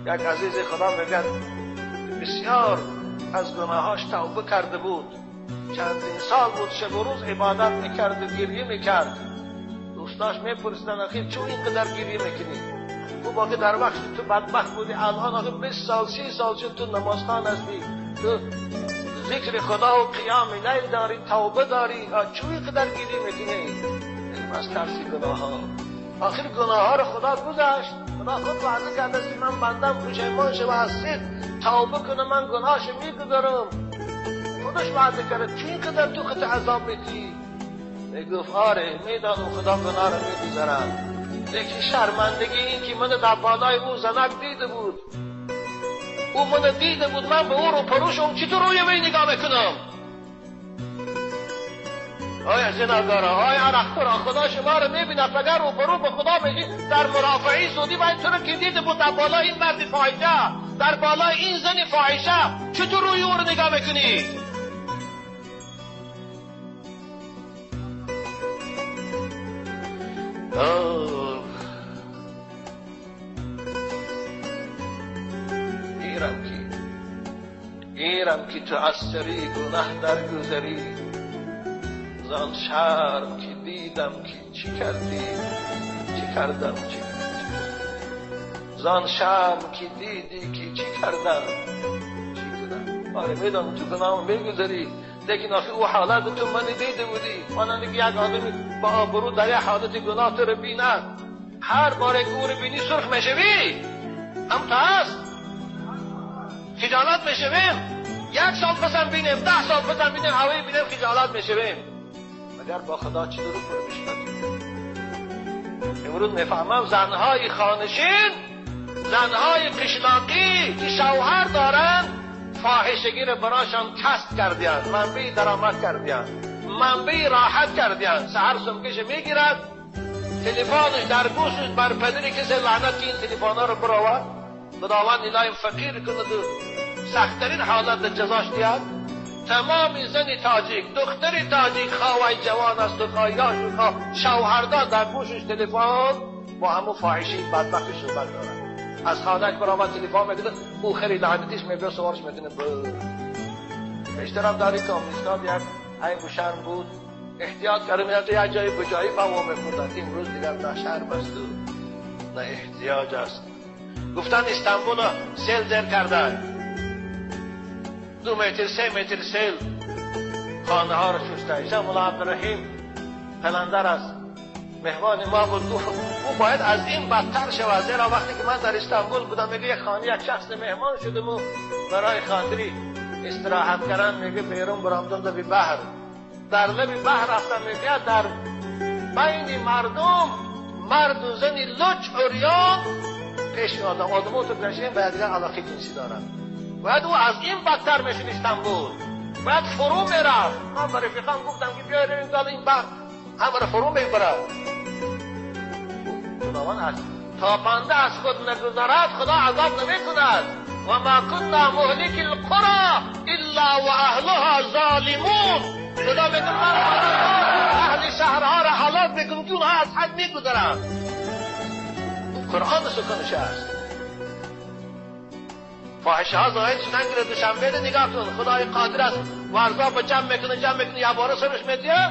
یک عزیز خدا میگه بسیار از گناهاش توبه کرده بود، چندین سال بود شب و روز عبادت میکرد و گریه میکرد. دوستاش میپرسیدن آخه چون اینقدر گریه میکنی؟ او باقی در وقت تو بدبخت بودی، الان آخه 20 سال 30 سال شد تو نمازخوان هستی، تو ذکر خدا و قیام لیل داری، توبه داری، چون اینقدر گریه میکنی؟ از ترس گناه ها. آخر گناه ها رو خدا گذاشت، خدا خود وعده کرده است من بندم پشیمان شه و از صدق توبه کنه من گناهش میگذارم. خودش وعده کرده، چون اینقدر تو خود عذاب میدی؟ میگفت آره میدانم خدا گناه رو میگذارم، لیکن شرمندگی این که من در بالای او زنک دیده بود، او من دیده بود، من به او رو پروشم چطور روی وی نگاه میکنم؟ آیا زناکارا، آیا عرقخورا، خدا شما رو میبیند، اگر رو برو به خدا میگی در مرافعی زودی باید تو رو که دیده بود در بالای این مرد فاحشه، در بالای این زن فاحشه، چطور روی او رو نگاه میکنی؟ گیرم که تو از سری گناه درگذری، زان شرم که دیدم که چی کردی، چی کردم، چی زان شرم که دیدی که چی کردم، چی کردم. آره میدانم تو گناه میگذری، لیکن آخه او حالت تو من دیده بودی، مانند که یک آدمی با آبرو در یک حالت گناه تو رو بیند، هر بار که او رو بینی سرخ میشوی، هم تا هست خجالت میشویم، 1 سال پسم بینیم، 10 سال پسم بینیم، هوایی بینیم خجالت میشویم. مگر با خدا چی درو پر میشود؟ امروز میفهمم زنهای خانشین، زنهای قشلاقی که شوهر دارند، فاحشگی رو براشان کسب کردیند، منبع درآمد کردیند، منبع راحت کردیند. سحر سمکش میگیرد، تلفنش در گوشش بر پدری کسی لعنت که این تلفن ها رو براورد، خداوند الهی فقیر کند و سختترین حالت جزاش دید. تمام زن تاجیک، دختر تاجیک، خواهی جوان است و خواهی یاش و خواه شوهردار، در گوشش تلفن با همون فاحشه بدبختی صحبت دارد. از خانه برآمد تلفن میکنه، او خیلی لعنتیش میبره سوارش میکنه. بیشترم داری کامنیستان یک عیب و شرم بود، احتیاط کرده میرفت یک جایی به جایی با او میخوردن. امروز دیگر نه شرم است و نه احتیاج است. گفتن استانبول سیل زیر کردن، 2 متر 3 متر سیل خانه ها رو شسته. ایشان مولا عبدالرحیم قلندر است، مهمان ما بود، گفت او باید از این بدتر شود، زیرا وقتی که من در استانبول بودم میگه یک خانه یک شخص مهمان شدم و برای خاطری استراحت کردن میگه بیرون برآمدم لب بحر، در لب بحر رفتم، میگه در بین مردم مرد و زن لچ عریان پیش آدم، آدمو تو گشتن به دیگر علاقه جنسی دارن. باید او از این بدتر میشد استانبول، باید فرو میرفت. من به رفیقام گفتم که بیای رویم دال این بحر هم را فرو میبرد. خداوند از تا بنده از خود نگذرد خدا عذاب نمیکند. و ما کنا مهلک القرى الا و اهلها ظالمون. خدا میگه من اهل شهرها را هلاک میکنم که اونها از حد میگذرند. قرآن سخنش است. فاحشه ها ظاهر شدن که دوشنبه رو نگاه کن، خدای قادر است ورزا با جمع میکنه، جمع میکنه، یه باره سرش میدیه،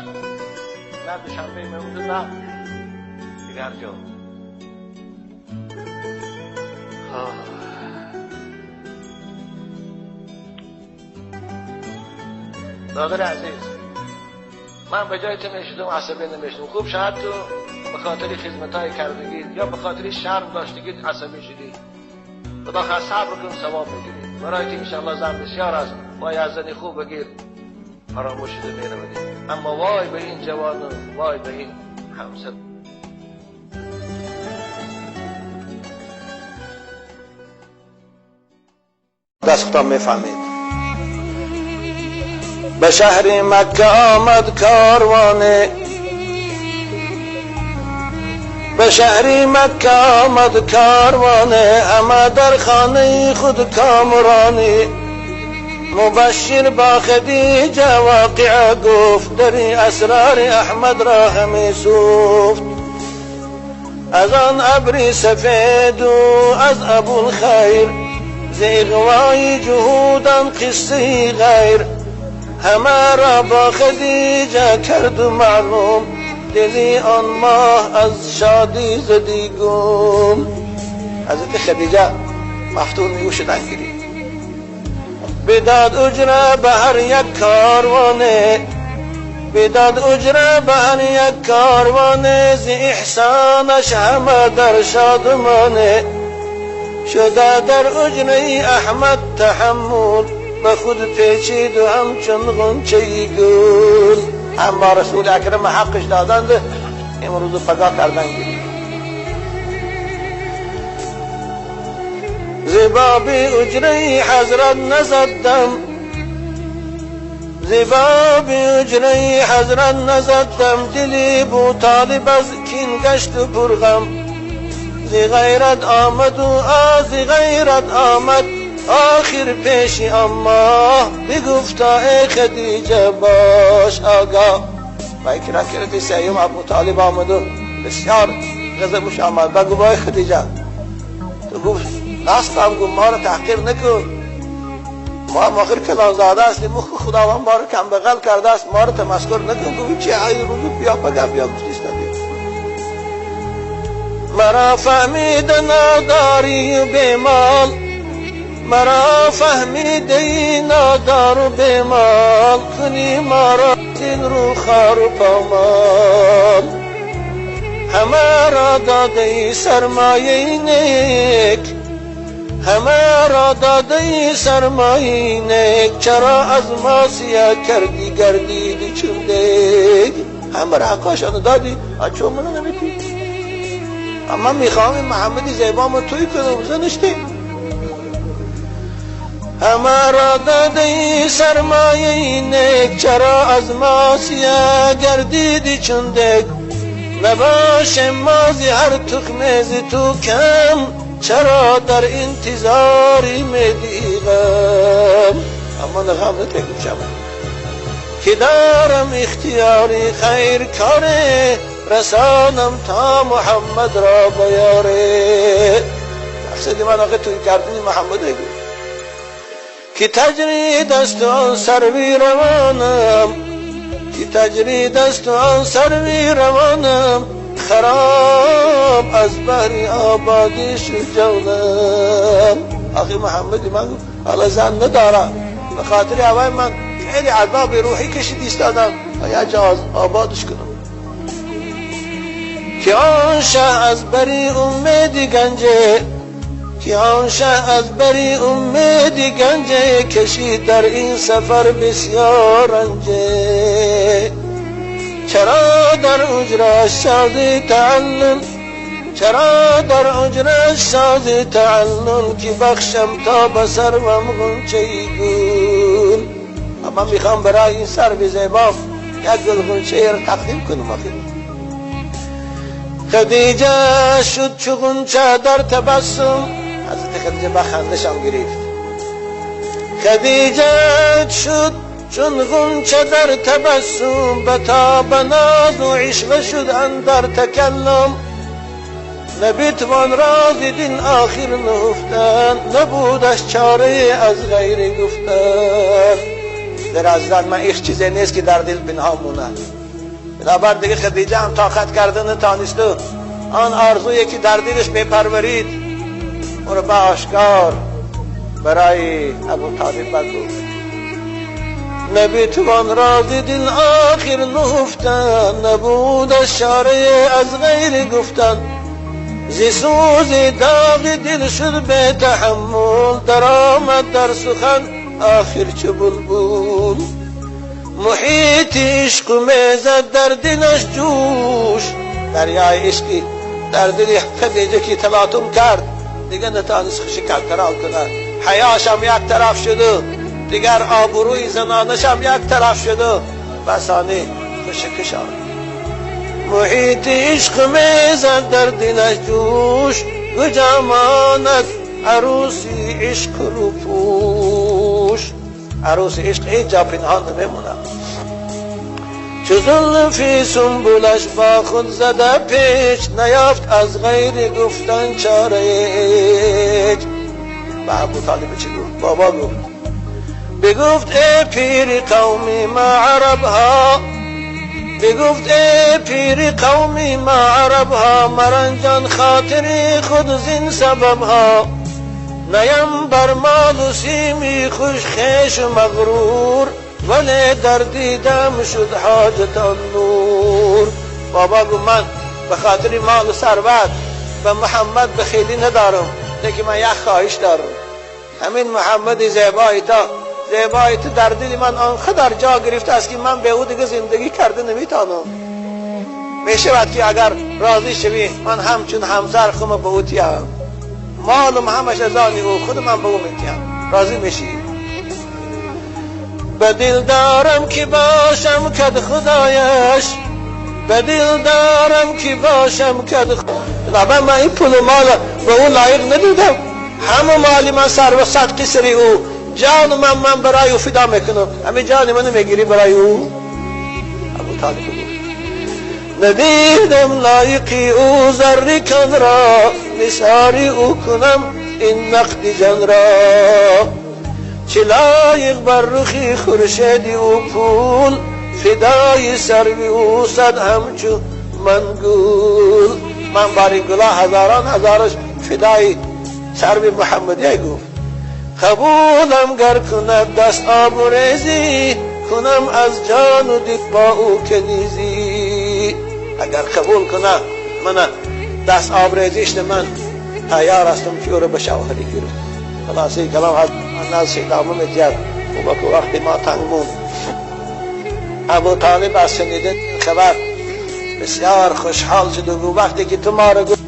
نه دوشنبه میمونه نه دیگر جا. برادر عزیز، من به جای تو میشدم عصبی نمیشدم. خوب شاید تو به خاطر خدمت‌های کردگی یا به خاطر شرم داشتگی عصبی شدی. خدا خواست صبر کن ثواب بگیری. برای که انشاءالله زن بسیار است، وای از زنی خوب بگیر فراموش شده می‌روی. اما وای به این جوان و وای به این همسر. دست خدا میفهمید. به شهر مکه آمد کاروانه، به شهر مکه آمد کاروانه، همه در خانه خود کامرانی. مبشر با خدیجه واقعه گفت، در اسرار احمد را همی سوفت. از آن ابری سفید و از ابوالخیر، ز اغوای جهودان قصه غیر. همه را با خدیجه کرد معلوم، دلی آن ماه از شادی زدی گم. حضرت خدیجه مفتون او شدن گرفت. بداد اجره به هر یک کاروانه، بداد اجره به هر یک کاروانه، ز احسانش همه در شادمانه. شده در اجره احمد تحمل، به خود پیچید و همچون غنچه گل. اما رسول اکرم حقش دادند، امروز پگاه کردن گرفت. ز باب اجره حضرت نزدم، ز باب اجره حضرت نزدم، دلی بو طالب از کین گشت پرغم. ز غیرت آمد و از غیرت آمد آخر پیش اما، بگفتا ای خدیجه باش آگاه. و یک رکعت سیوم ابو طالب آمد و بسیار غضبش آمد. بگو بای خدیجه، تو گفت نستم، گفت ما رو تحقیر نکن، ما هم آخر کلانزاده هستیم، مخ خداوند ما رو کم بغل کرده است، ما رو تمسخر نکن. گفت چه ای روزو بیا پگه بیا. گفت مرا فهمید ناداری و بیمال، مرا فهمیده نادار و بیمال، کنی ما را زین رو خار و پامال. همه را داده سرمایه نیک، همه را داده سرمایه نیک، چرا از ما سیاه کردی گردیدی چون دیگ. همه را حقاشان دادی، چون منو نمیتی. اما میخوام این محمدی زیبامو توی کنم، زنشتی. همه را داده سرمایه نیک، چرا از ما سیاه گردیدی چون دیگ. نباش مازی هر تخمه ز تو کم، چرا در انتظاری میدیغم. اما نغم نتگم شما که دارم اختیاری خیر کاره، رسانم تا محمد را بیاره. مقصد من آقا توی کردنی محمد گو که تجرید است آن سروی روانم، که تجرید است آن سروی روانم، خراب از بهر آبادی شو جونم. آخی محمدی من حالا زن ندارم، به خاطر هوای من خیلی عذاب روحی کشید ایستادم، یا جا آبادش کنم. که آن شه از بری امیدی گنجه، که آن شه از بری امیدی گنجه، کشید در این سفر بسیار رنجه. چرا در اجرش سازی تعلل، چرا در اجرش سازی تعلل، که بخشم تا به سروم غنچه گل. اما میخوام برای این سرو زیبا یک گل غنچه را تقدیم کنم. آخر خدیجه شد چو غنچه در تبسم، حضرت خدیجه به خندشم گرفت. خدیجه شد چون غنچه در تبسم، به تاب ناز و عشوه شد اندر تکلم. نبیتوان راز دین آخر نهفتن، نبودش چاره از غیر گفتن. در عزیزان من ایخ چیزی نیست که در دل پنهان مونه. بنابر دیگه خدیجه هم طاقت کرده نتانست و آن آرزویی که در دلش میپرورید او را به آشکار برای ابو طالب بگو. نبیتوان راز دل آخر نهفتن، نبودش چاره از غیر گفتن. ز سوز داغ دل شد به تحمل، در آمد در سخن آخر چه بلبل. محیط عشق میزد در دلش جوش، دریای عشقی در دل خدیجه که تلاطم کرد، دیگه نتانست خوشی کنترل کنه. حیاش هم یک طرف شده، دیگر آبروی زنانش هم یک طرف شده، بسانی خوش کشان. محیط عشق میزد در دلش جوش، کجا ماند عروسی عشق رو پوش. عروس عشق هیچ جا پنهان نمیمونه. چو زلفی سنبلش با خود زده پیچ، نیافت از غیر گفتن چاره هیچ. به ابو طالب چی گفت؟ بابا گفت، بگفت ای پیر قومی ما عرب ها، بگفت ای پیر قومی ما عرب ها، مرنجان خاطر خود زین سبب ها. نیم بر مال و سیمی خوش خویش و مغرور، ولی در دیدم شد حاجت نور. بابا گفت من به خاطر مال و ثروت به محمد بخیلی ندارم، لیکن من یک خواهش دارم. همین محمد زیبای تا، زیبای تو در دل من آنقدر جا گرفته است که من به او دیگه زندگی کرده نمیتانم. میشود که اگر راضی شوی من همچون همسر خودم به او تیم، مالم همش از آن او، خود من به او میتیم، راضی میشی؟ به دل دارم که باشم کد خدایش، به دل دارم که باشم کد خدایش. من این پول و مال به او لایق ندیدم، همه مالی من سر و صدقی سری او، جان من برای او فدا میکنم، همه جان منو میگیری برای او. ابو طالب گفت ندیدم لایقی او ذره کن را، نثاری او کنم این نقد جان را. چه لایق بر رخی خورشید او پول، فدای سروی او صد همچو منگول. من باری گلا هزاران هزارش فدای سروی محمدی گفت. قبولم گر کند دست آب ریزی، کنم از جان و دل با او کنیزی. اگر قبول کنه من دست آب ریزیش من تیار هستم که او رو به شوهری گیرم. خلاصه کلام من از ادامه میدید. خوبه که وقتی ما تنگ بود. ابو طالب از شنیدن خبر بسیار خوشحال شد و گفت وقتی که تو ما رو گفت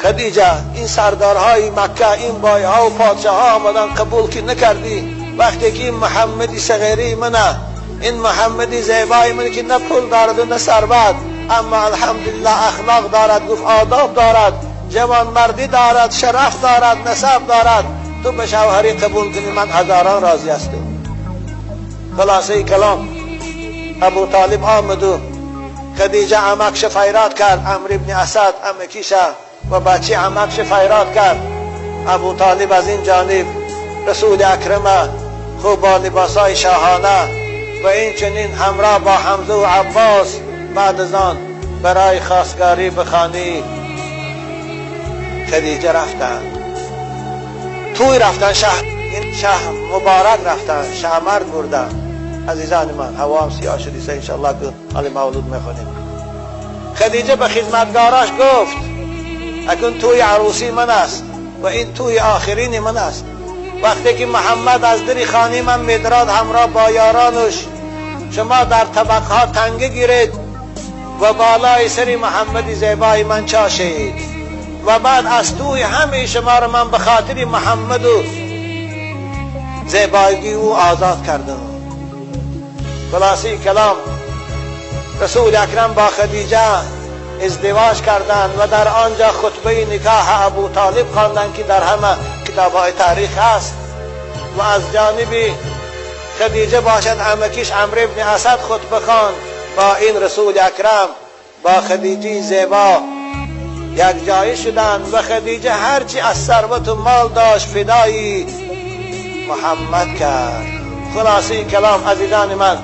خدیجه، این سردارهای مکه، این بایها و پادشاه ها آمدن قبول که نکردی، وقتی که این محمدی صغیری منه، این محمدی زیبای منه که نه پول دارد و نه ثروت، اما الحمدلله اخلاق دارد، گفت آداب دارد، جوان مردی دارد، شرف دارد، نسب دارد، تو به شوهری قبول کنی من هزاران راضی هستم. خلاصه کلام ابو طالب آمد و خدیجه عمکش فیراد کرد، عمرو ابن اسد عمکیشه و بچه عمکش فیراد کرد. ابو طالب از این جانب رسول اکرم خوب با لباسای شاهانه و این چنین همراه با حمزه و عباس بعد از آن برای خواستگاری به خانه خدیجه رفتند. توی رفتن شهر، این شهر مبارک رفتن، شهرمرد بردن. عزیزان من هوا هم سیاه شدی، انشاءالله که حال مولود میخونیم. خدیجه به خدمتگاراش گفت اکنون توی عروسی من است و این توی آخرین من است. وقتی که محمد از در خانه من میدراد همراه با یارانش، شما در طبقها تنگه گیرید و بالای سر محمد زیبای من چاشید و بعد از توی همه شما را من به خاطر محمد و زیبایی او آزاد کردم. خلاصه کلام رسول اکرم با خدیجه ازدواج کردند و در آنجا خطبه نکاح ابو طالب خواندند که در همه کتاب‌های تاریخ هست. و از جانب خدیجه باشد عمکیش عمرو ابن اسد خطبه خواند. با این رسول اکرم با خدیجه زیبا یک جایی شدند و خدیجه هرچی از ثروت و مال داشت فدای محمد کرد. خلاصه کلام عزیزان من،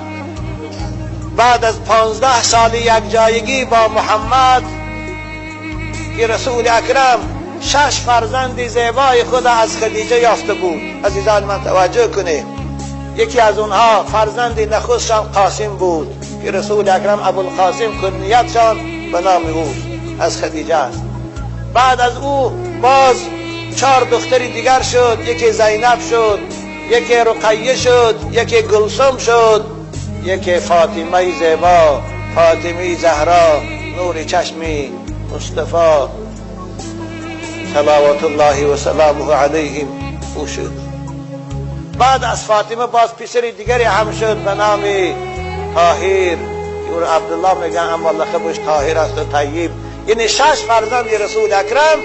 بعد از 15 سال یک جایگی با محمد که رسول اکرم 6 فرزند زیبای خود از خدیجه یافته بود. عزیزان من توجه کنید، یکی از اونها فرزند نخستشان قاسم بود که رسول اکرم ابوالقاسم کنیتشان به نام او از خدیجه است. بعد از او باز 4 دختر دیگر شد، یکی زینب شد، یکی رقیه شد، یکی گلثم شد، یکی فاطمه زیبا، فاطمه زهرا، نور چشمی مصطفی صلوات الله و سلامه علیهم او شد. بعد از فاطمه باز پسر دیگری هم شد به نام طاهر که او عبدالله میگن اما لقبش طاهر است و طیب. یعنی 6 فرزند رسول اکرم،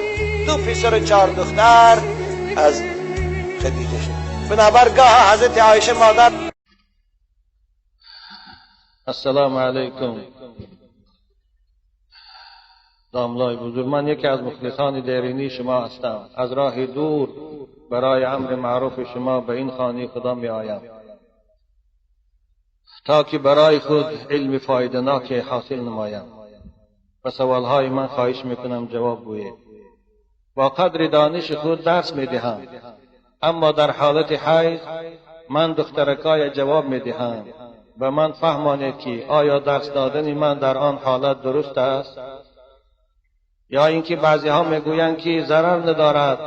2 پسر و 4 دختر از خدیجه شد. بنابر گاه حضرت عایشه مادر السلام علیکم داملای بزرگ، من یکی از مخلصان دیرینی شما هستم. از راه دور برای امر معروف شما به این خانه خدا می آیم تا که برای خود علم فایده ناک حاصل نمایم. به سوالهای من خواهش میکنم جواب گویید. با قدر دانش خود درس میدهم، اما در حالت حیض من دخترکای جواب میدهم. به من فهمانید که آیا درس دادن من در آن حالت درست است یا اینکه بعضی ها میگویند که ضرر ندارد،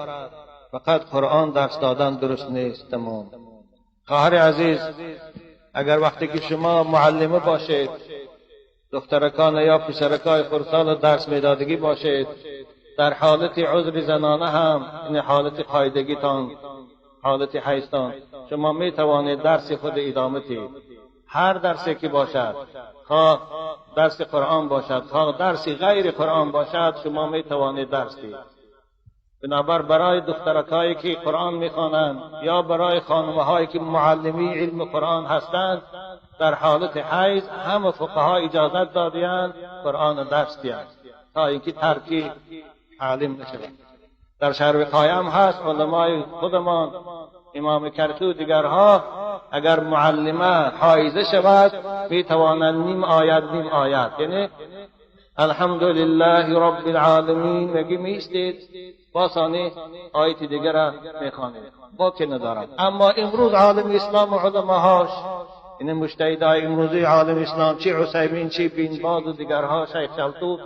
فقط قرآن درس دادن درست نیست. تمام. خواهر عزیز، اگر وقتی که شما معلمه باشید، دخترکان یا پسرکای خردسال درس میدادگی باشید، در حالت عذر زنانه هم، این حالت قاعدگیتان، حالت حیضتان، شما می توانید درس خود ادامه دهید. هر درسی که باشد، خواه درس قرآن باشد، خواه درس غیر قرآن باشد، شما می توانید درس دهید. بنابر برای دخترکایی که قرآن میخوانند یا برای خانمهایی که معلمی علم قرآن هستند، در حالت حیض همه فقها اجازت دادند قرآن درس دهند تا اینکه ترکی تعلیم نشود. در شرح وقایه هم هست، علمای خودمان امام کرخی و دیگرها، اگر معلمه حایزه شود می توانند نیم آیت نیم آیت، یعنی الحمد لله رب العالمین میگی میستید، با ثانی آیت دیگر را میخوانید، با که ندارد. اما امروز عالم اسلام و علماهاش، این مجتهدای امروزی عالم اسلام، چی عثیمین، چی بین باز و دیگرها، شیخ شلتوت،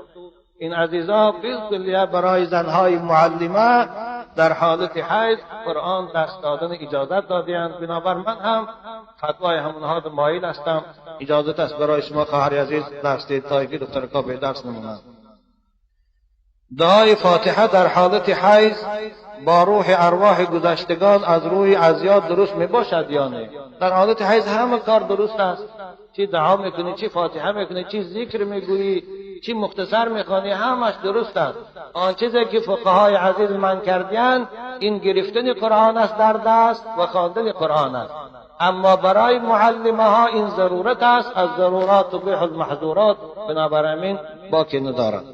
این عزیزا بالکلیه برای زنهای معلمه در حالت حیض قرآن درس دادن اجازت دادند. بنابر من هم فتوای همونها مایل هستم. اجازت است برای شما خواهر عزیز درس دهید تا اینکه دخترکا به درس نمونند. دعای فاتحه در حالت حیض با روح ارواح گذشتگان از روی ازیاد درست می باشد یا نه؟ در حالت حیض همه کار درست است. چی دعا میکنی، چی فاتحه میکنی، چی ذکر میگویی، چی مختصر میخوانی، همش درست است. آن چیزی که فقهای عزیز من کردین این گرفتن قرآن است در دست و خواندن قرآن است. اما برای معلمه ها این ضرورت است، از ضرورات تبیح المحظورات، بنابراین باکی ندارد.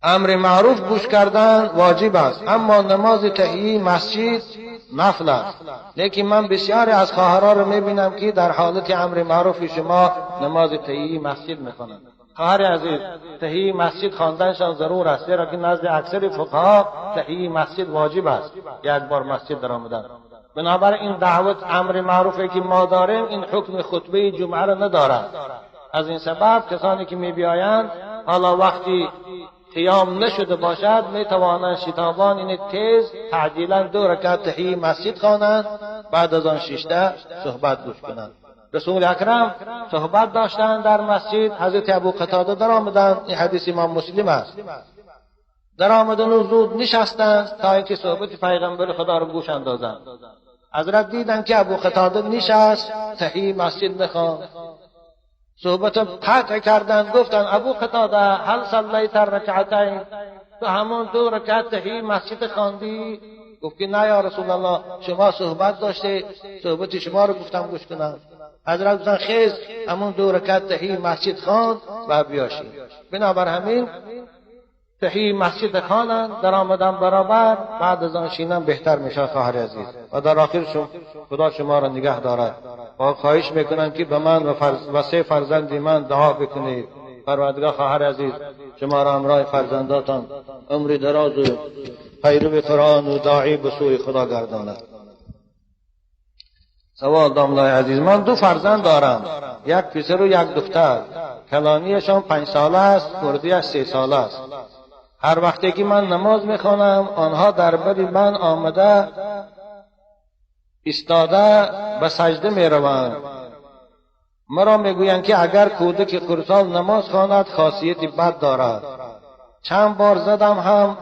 امر معروف گوش کردن واجب است، اما نماز تحیه مسجد نفل است. لیکن من بسیاری از خواهرها رو میبینم که در حالت امر معروف شما نماز تحیه مسجد میخوانند. خواهر عزیز، تحیه مسجد خواندنشان ضرور است، زیرا که نزد اکثر فقها تحیه مسجد واجب است، یک بار مسجد در آمدن. بنابراین دعوت امر معروفی که ما داریم این حکم خطبه جمعه را ندارد. از این سبب کسانی که میبیایند حالا وقتی قیام نشده باشد می توانند شتابان این تیز تعجیلا 2 رکعت تحیه مسجد خوانند، بعد از آن شیشته صحبت گوش کنند. رسول اکرم صحبت داشتند در مسجد، حضرت ابو قتاده در آمدند، این حدیث امام مسلم است، در آمدن و زود نشستند تا اینکه صحبت پیغمبر خدا را گوش اندازند. حضرت دیدند که ابو قتاده نشست، تحیه مسجد نخواند، صحبت قطع کردند، گفتند ابو قتاده هل صلیت الرکعتین، تو همون 2 رکعت تحیه مسجد خواندی؟ گفت که نه یا رسول الله، شما صحبت داشته، صحبت شما رو گفتم گوش کنم. حضرت گفتن خیز، همون 2 رکعت تحیه مسجد خواند و بیاشید. بنابر همین تحیه مسجد خواندن، در آمدن برابر، بعد از آن شینن بهتر میشه خواهر عزیز. و در آخر خدا شما را نگه دارد و خواهش میکنم که به من و 3 فرزند من دعا بکنید. پروردگار خواهر عزیز شما را همراه فرزنداتان عمر دراز و پیرو قرآن و داعی به سوی خدا گرداند. سوال داملای عزیز، من 2 فرزند دارم، یک پسر و یک دختر. کلانیشان 5 ساله است، خردیش 3 ساله است. هر وقتی که من نماز میخوانم آنها در بر من آمده ایستاده به سجده میروند. مرا میگویند که اگر کودک خردسال نماز خواند خاصیت بد دارد. چند بار زدم هم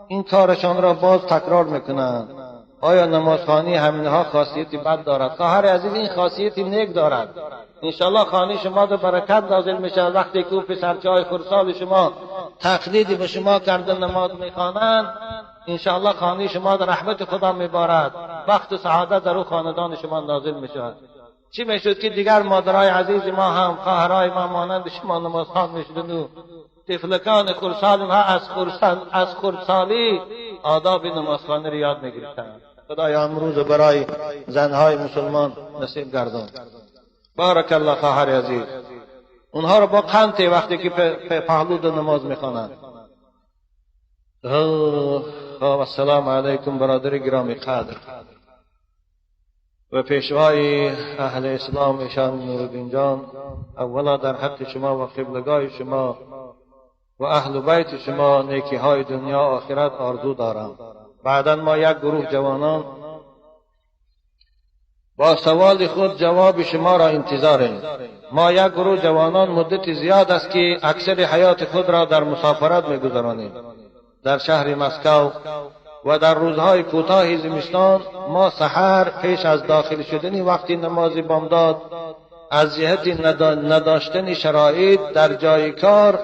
این کارشان را باز تکرار میکنند. آیا نمازخوانی همینها خاصیت بد دارد؟ خواهر عزیز، این خاصیت نیک دارد. انشالله خانه شما در برکت نازل میشه وقتی که پسرچه خردسال شما تقلید به شما کرده نماز میخوانند. انشالله خانه شما در رحمت خدا میبارد، بخت و سعادت در او خاندان شما نازل میشود. چی میشد که دیگر مادرای عزیز ما هم خواهرای ما مانند شما نمازخوان میشدند و طفلکان خردسال ها از خردسالی آداب نمازخوانی را یاد میگرفتند. خدایا امروز برای زنهای مسلمان نصیب گردان. بارک الله خواهر عزیز. اونها را با قنت وقتی که پهلو نماز میخوانند. السلام علیکم برادر گرامی قدر و پیشوای اهل اسلام ایشان نورالدین جان، اولا در حق شما و قبلگاه شما و اهل بیت شما نیکی های دنیا آخرت آرزو دارم. بعدا ما یک گروه جوانان با سوال خود جواب شما را انتظاریم. ما یک گروه جوانان مدت زیاد است که اکثر حیات خود را در مسافرت میگذرانیم در شهر مسکو و در روزهای کوتاه زمستان ما سحر پیش از داخل شدن وقتی نماز بامداد از جهت نداشتن شرایط در جای کار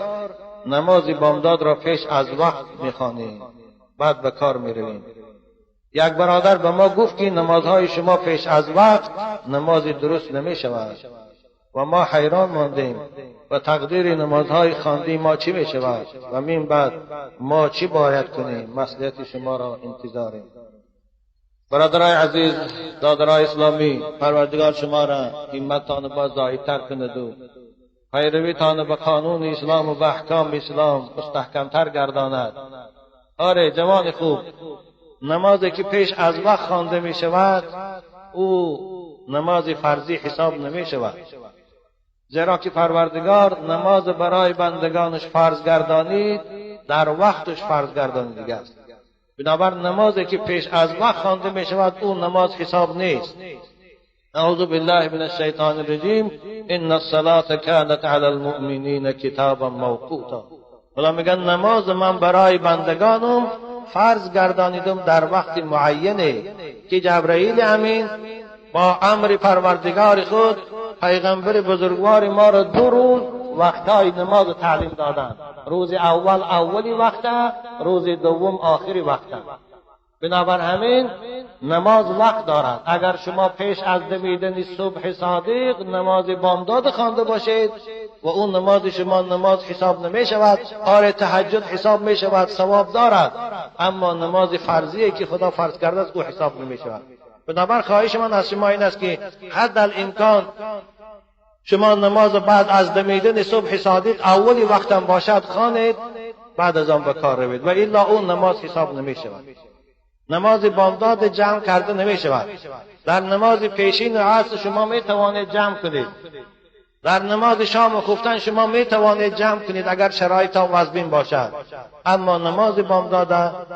نماز بامداد را پیش از وقت میخوانیم، بعد به کار میرویم. یک برادر به ما گفت که نمازهای شما پیش از وقت نماز درست نمی شود و ما حیران ماندیم و تقدیر نمازهای خواندی ما چی می شود و من بعد ما چی باید کنیم؟ مصلحت شما را انتظاریم. برادرای عزیز، دادرای اسلامی، پروردگار شما را همتتان باز زایدتر کند و پیرویتان به قانون اسلام و به احکام اسلام مستحکمتر گرداند. آره جوان خوب، نمازی که پیش از وقت خوانده می شود او نماز فرضی حساب نمی شود، زیرا که پروردگار نماز برای بندگانش فرض گردانید در وقتش فرض گردانید دیگه است. بنابر نمازی که پیش از وقت خوانده می شود او نماز حساب نیست. اعوذ بالله من الشیطان الرجیم ان الصلاة كانت علی المؤمنین کتابا موقوتا. خدا میگن نماز من برای بندگانم فرض گردانیدم در وقت معینه که جبرئیل امین با امر پروردگار خود پیغمبر بزرگوار ما را 2 روز وقتهای نماز تعلیم دادند. روز اول اولی وقته، روز دوم آخری وقته. بنابر همین نماز وقت دارد. اگر شما پیش از دمیدن صبح صادق نماز بامداد خوانده باشید و اون نماز شما نماز حساب نمی شود، آره تهجد حساب می شود، ثواب دارد، اما نماز فرضیه که خدا فرض کرده است او حساب نمی شود. بنابر خواهش من از شما این است که حد الامکان شما نماز بعد از دمیدن صبح صادق اولی وقتم باشد خوانید، بعد از آن به کار روید و الا اون نماز حساب نمی شود. نماز بامداد جمع کرده نمی شود. در نماز پیشین و عصر شما می توانید جمع کنید، در نماز شام و خفتن شما می توانید جمع کنید اگر شرایط وزبین باشد، اما نماز بامداد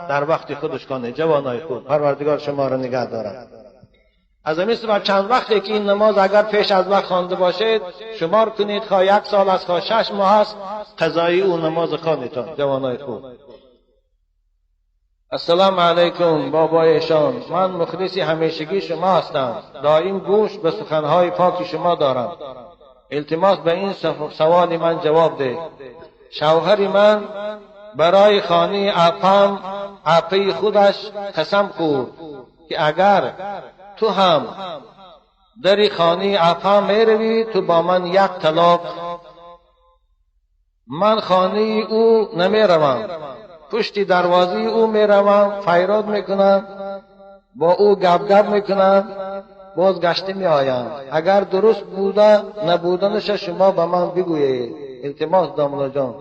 در وقت خودش کنید. جوانای خود، پروردگار شما را نگه دارد. از همین سبب چند وقتی که این نماز اگر پیش از وقت خوانده باشید شمار کنید، خواه 1 سال است خواه 6 ماه است، قضایی او نماز خواندیتان. جوانای خوب، السلام علیکم بابایشان، من مخلص همیشگی شما هستم، دائم گوش به سخنهای پاک شما دارم. التماس به این سوال من جواب ده. شوهر من برای خانه عپه خودش قسم خورد که اگر تو هم در خانه عپه می روی تو با من 1 طلاق. من خانه او نمی روم، پشت دروازه او می روم، فیراد میکنم، با او گپ گپ میکنم، باز گشته می آیم. اگر درست بوده نبودنش شما به من بگویید. التماس داملا جان،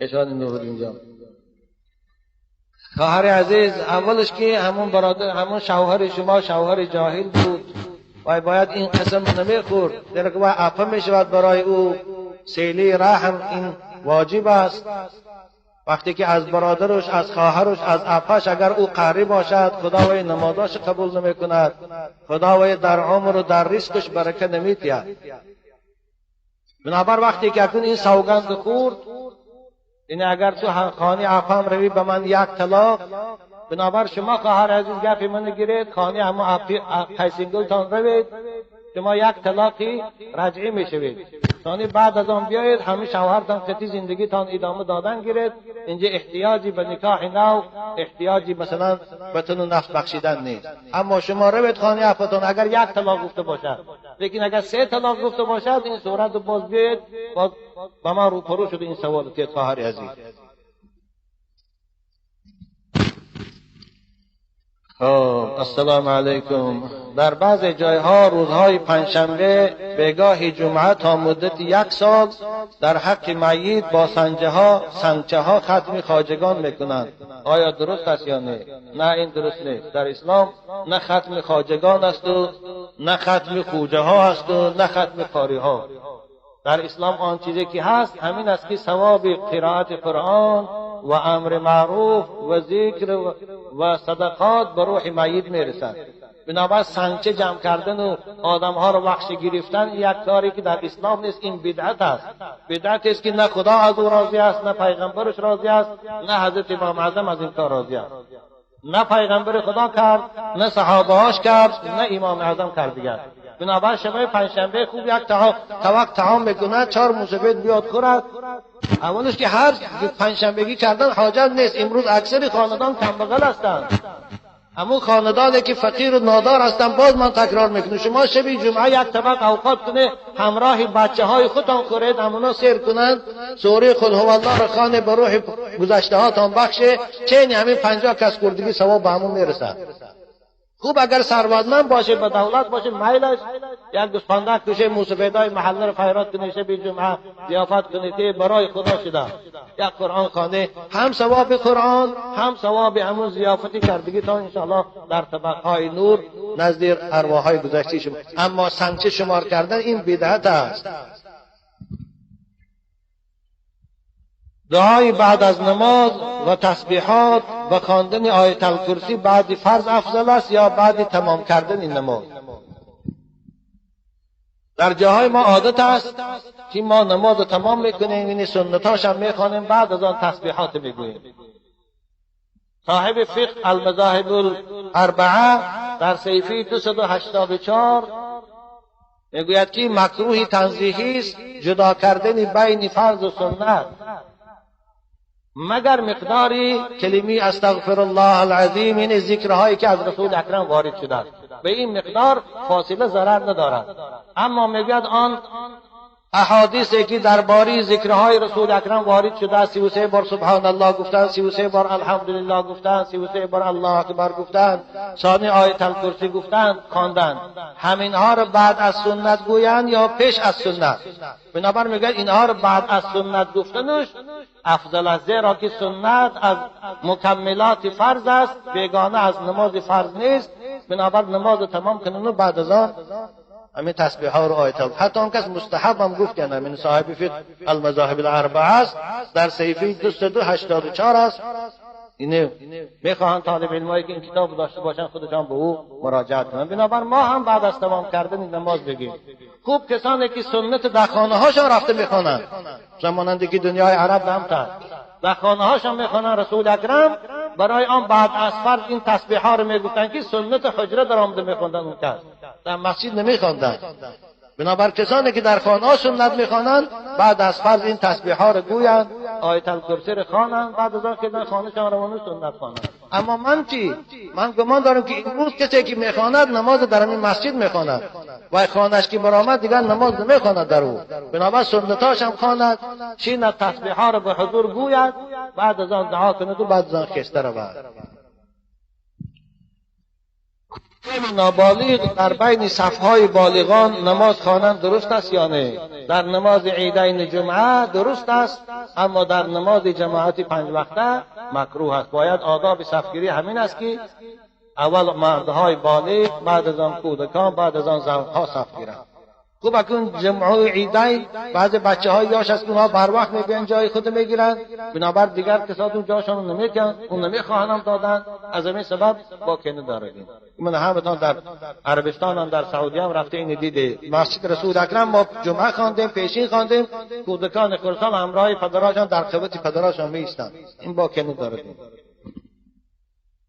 اشان نورالدین جان. خواهر عزیز، اولش که همون برادر، همون شوهر شما شوهر جاهل بود و باید این قسم نمیخورد، زیرا که عفو می شود برای او، سیلی رحم این واجب است. وقتی که از برادرش، از خواهرش، از عفش اگر او قهری باشد، خداوند نمازاش قبول نمی کند، خداوند در عمر و در رزقش برکه نمی دهد. بنابر وقتی که اکنون این سوگند خورد، این اگر تو خانه عفم روی به من 1 طلاق، بنابر شما خواهر عزیز گپی من گیرید، خانه همه قیسینگلتان روید، شما 1 طلاقی رجعی میشوید. ثانی بعد از آن بیایید همه شوهرتان قطعی زندگیتان ادامه دادن گیرید. اینجا احتیاجی به نکاح نو، احتیاجی مثلا به تن و نفس بخشیدن نیست. اما شما روید خانه عفتان اگر 1 طلاق گفته باشد، لیکن اگر 3 طلاق گفته باشد این صورت باز بیاید باز به من روپرو شده این سوال که خواهر عزیز. السلام علیکم. در بعض جایها روزهای پنجشنبه به جمعه تا مدت 1 سال در حق میت با سنجه ها ختم خواجگان میکنند. آیا درست است یا نه؟ نه، این درست نیست. در اسلام نه ختم خواجگان است و نه ختم خوجه ها است و نه ختم قاری ها. در اسلام آن چیزی که هست همین است که ثواب قرائت قرآن و امر معروف و ذکر و صدقات به روح میت میرسد. بنابر سنگچه جمع کردن و آدمها رو وحش گرفتن یک کاری که در اسلام نیست، این بدعت است. بدعت است که نه خدا از او راضی است، نه پیغمبرش راضی است، نه حضرت امام اعظم از این کار راضی است. نه پیغمبر خدا کرد، نه صحابه هاش کرد، نه امام اعظم کرد دیگر. بنابر شبای پنجشنبه خوب یک طبق طعام میکنه، 4 موسفید بیاد خورد. اولش که هر پنجشنبگی کردن حاجت نیست. امروز اکثر خاندان کمبغل هستند. همون خاندانی که فقیر و نادار هستند، باز من تکرار میکنم، شما شب جمعه یک طبق اوقات کنه همراه بچه های خودتان خورید، همونا سیر کنند، سوره خود هو الله را خانه به روح گذشته هاتان بخشه، چین همین 50 کس خوردگی ثواب به همون میرسد. خوب اگر ثروتمند باشه، به دولت باشه، میلش یک گوسفندک کشه موسفیدای محله رو خیرات کنه، شب جمعه ضیافت کنه که برای خدا شده. یک قرآن خوانده، هم ثواب قرآن هم ثواب همون ضیافتی کردگی تا انشاءالله در طبقهای نور نزد ارواحهای گذشته شما. اما سنگچه شمار کردن این بدعت است. دعای بعد از نماز و تسبیحات و خواندن آیت الکرسی بعد فرض افضل است یا بعد تمام کردن این نماز؟ در جاهای ما عادت است که ما نماز رو تمام میکنیم، یعنی سنتاش هم میخوانیم، بعد از آن تسبیحات میگوییم. صاحب فقه المذاهب الاربعه در صحیفه 284 میگوید که مکروه تنزیهی است جدا کردن بین فرض و سنت، مگر مقداری کلمی استغفر الله العظیم، این ذکرهایی که از رسول اکرم وارد شده است، به این مقدار فاصله ضرر ندارد. اما میگوید آن احادیثی که درباره ذکرهای رسول اکرم وارد شده است، 33 بار سبحان الله گفتن، 33 بار الحمدلله گفتن، 33 بار الله اکبر گفتن، ثانی آیت الکرسی گفتن، خواندن، همینها رو بعد از سنت گویند یا پیش از سنت؟ بنابر میگه اینها رو بعد از سنت گفتنش افضل است، زیرا که سنت از مکملات فرض است، بیگانه از نماز فرض نیست. بنابر نماز تمام کنن و بعد از آن همین تسبیح ها رو آیت ها، حتی آن کس مستحب هم گفت کنه. من صاحب فقه المذاهب الاربعه است، در صحیفه 284 است. اینه میخواهند طالب علمایی که این کتاب داشته باشن خودشان به او مراجعت کنند. بنابر ما هم بعد از تمام کردن نماز بگیم. خوب کسانی که سنت در خانه هاشان رفته میخوانند، زمانندی که دنیای عرب هم تر در خانه هاشان میخوانند، رسول اکرم برای آن بعد از فرض این تسبیح ها رو میگفتن که سنت حجره در آمده میخوندن، اون کس در مسجد نمیخواندن. بنابر کسانی که در خانه ها سنت میخوانند بعد از فرض این تسبیح ها رو گویند، آیت الکرسی رو خوانند، بعد از آن که در خانه شان روانه سنت خوانند. اما من چی؟ من گمان دارم که امروز کسی که میخواند نماز در همین مسجد میخواند و خانهش که برآمد دیگر نماز نمیخواند در او. بنابر سنتاش هم خواند، چین تسبیح ها رو به حضور گوید، بعد از آن دعا کند و بعد از آن خسته رود. نابالغ در بین صفهای بالغان نماز خوانند درست است یا نه؟ در نماز عیدین جمعه درست است، اما در نماز جماعت 5 وقته مکروه است. باید آداب صفگیری همین است که اول مردهای بالغ، بعد از آن کودکان، بعد از آن زنها صف گیرند. خوب اکنون جمعه عیدین بعض بچه های یاش از اونها بر وقت میبین جای خود میگیرن، بنابر دیگر کساتون جاشان رو نمیکن، اون نمیخواهن هم دادن، از همین سبب با کنه دارد. من همتان در عربستان هم در سعودی هم رفته این دیده. مسجد رسول اکرم ما جمعه خواندیم، پیشین خواندیم، کودکان خرسان همراه پدراشان در خدمت پدراشان میایستند. این با کنه دارد.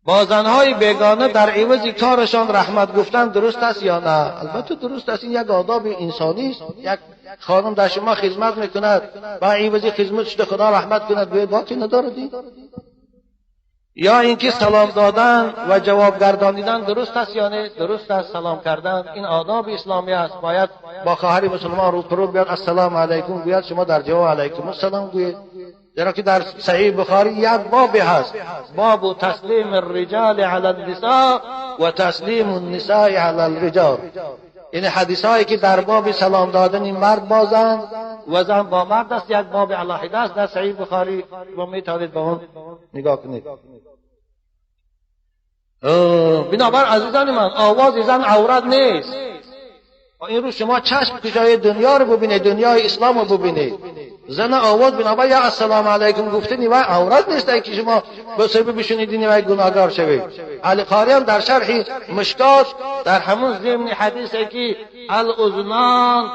با زنهای بیگانه در عوض کارشان رحمت گفتن درست است یا نه؟ البته درست است، این یک آداب انسانی است. یک خانم در شما خدمت میکند و عوض خدمت شده خدا رحمت کند، باید باکی ندارد. یا اینکه سلام دادن و جواب گردانیدن درست است یا نه؟ درست است. سلام کردن این آداب اسلامی است. باید با خواهر مسلمان رو پرو بیاد السلام علیکم گوید، شما در جواب علیکم السلام گویید. زیرا که در صحیح بخاری یک باب هست، باب تسلیم الرجال علی النساء و تسلیم النساء علی الرجال. این حدیث هایی که در باب سلام دادن مرد با زن و زن با مرد است، یک باب علاحده است در صحیح بخاری و میتوانید به اون نگاه کنید. بنابر عزیزان من، آواز زن عورت نیست. این رو شما چشم کجای دنیا رو ببینید، دنیای اسلام رو ببینید. زن آواز بنابر یا السلام علیکم گفتنی و عورت نیست که شما به سبب بشنیدین و گناهگار شوید. علی قاری هم در شرح مشکات در همون ضمن حدیثی که الاذنان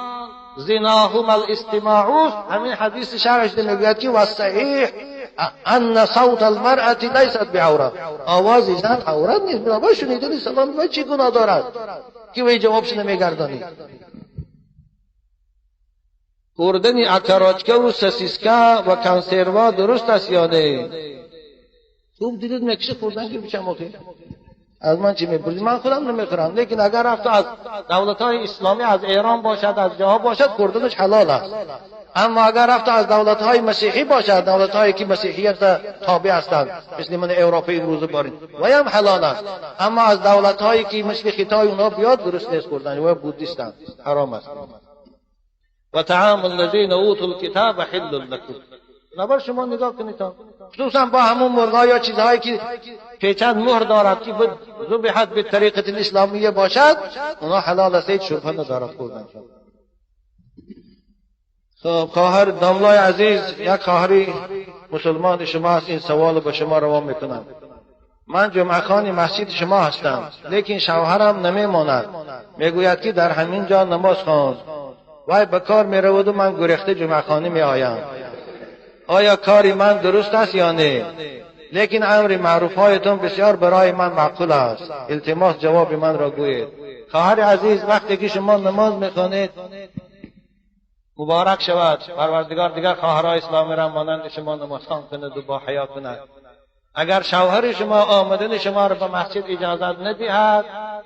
زناهما الاستماع، همین حدیث شرحش میگوید که و صحیح ان صوت المرأة لیست بعورت. آواز زن عورت نیست. بنابر شنیدن سلام و چی گناه دارد که وی جوابش نمیگردانی؟ خوردن اکراچکه و سسیسکه و کنسروا درست است یا نه؟ خوب دیدید میکشه خوردن که بچم آخه از من چی میپرسید؟ من خودم نمیخورم، لیکن اگر رفت از دولت های اسلامی، از ایران باشد، از جاها باشد، خوردنش حلال است. اما اگر رفت از دولت های مسیحی باشد، دولت هایی که مسیحیت تابع هستند مثل من اروپا امروز بارین، و هم حلال است. اما از دولت هایی که مثل خطای اونها بیاد درست نیست خوردن، و بودیستند، حرام است. و طعام الذین اوتوا الکتاب حل لکم. نبر شما نگاه کنید، خصوصا با همون مرغا یا چیزهایی که پیچند مهر دارد که ذبحت به طریقه اسلامیه باشد، اونا حلال است، هیچ شبهه ندارد خوردن. خب خواهر داملای عزیز، یک خواهری مسلمان شما است، این سوال به شما روان میکنم. من جمعه خوان مسجد شما هستم، لیکن شوهرم نمیماند، میگوید که در همین جا نماز خواند. وای به کار میرود و من گریخته جمعه خوانی میآیم. آیا کاری من درست است یا نه؟ لیکن امر معروف هایتون بسیار برای من معقول است. التماس جواب من را گویید. خواهر عزیز، وقتی که شما نماز میخوانید مبارک شود، پروردگار دیگر خواهرای اسلامی را مانند شما نماز خوان کند و با حیا کند. اگر شوهر شما آمدن شما را به مسجد اجازت ندهد،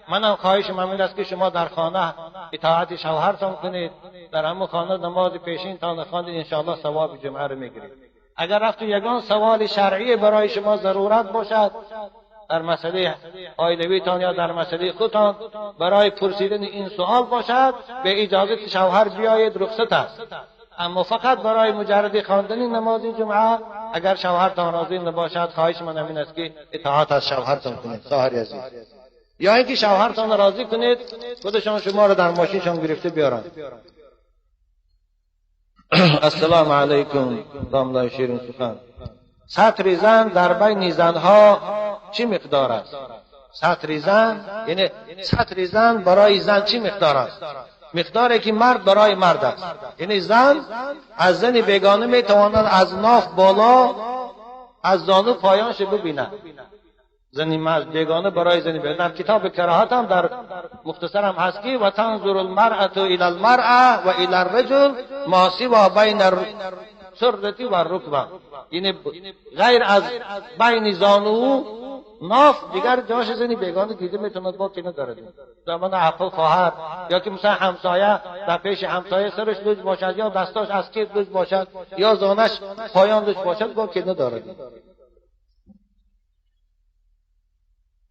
منم خواهشم همین است که شما در خانه اطاعت شوهرتان کنید، در همون خانه نماز پیشین تان خواندید، انشاءالله ثواب جمعه را میگیرید. اگر رفت یگان سوال شرعی برای شما ضرورت باشد در مسئله عائلویتان یا در مسئله خودتان، برای پرسیدن این سوال باشد، به اجازت شوهر بیایید، رخصت است. اما فقط برای مجرد خواندن نماز جمعه اگر شوهرتان راضی نباشد، خواهش من همین است که اطاعت از شوهرتان کنید خواهر عزیز، یا اینکه شوهرتان راضی کنید خودشان شما را در ماشینشان گرفته بیارند. السلام علیکم داملای شیرین سخن. ستر زن در بین زنها چی مقدار است؟ ستر زن یعنی ستر زن برای زن چی مقدار است؟ مقداری که مرد برای مرد است. یعنی زن از زن بیگانه میتواند از ناف بالا، از زانو پایانش ببیند. زن مرد بیگانه برای زن بیگانه. در کتاب کراهت هم در مختصر هم هست که و تنظر المرأة الی المرأة و الی الرجل ما سوی بین السرة و الرکبه، یعنی غیر از بین زانو ناف دیگر جاش زنی بیگانه دیده میتوند، با که ندارد. زمان عقل خواهر یا که مثلا همسایه در پیش همسایه سرش لوچ باشد یا دستاش از کیف لوچ باشد یا زانش پایان لوچ باشد، با که ندارد.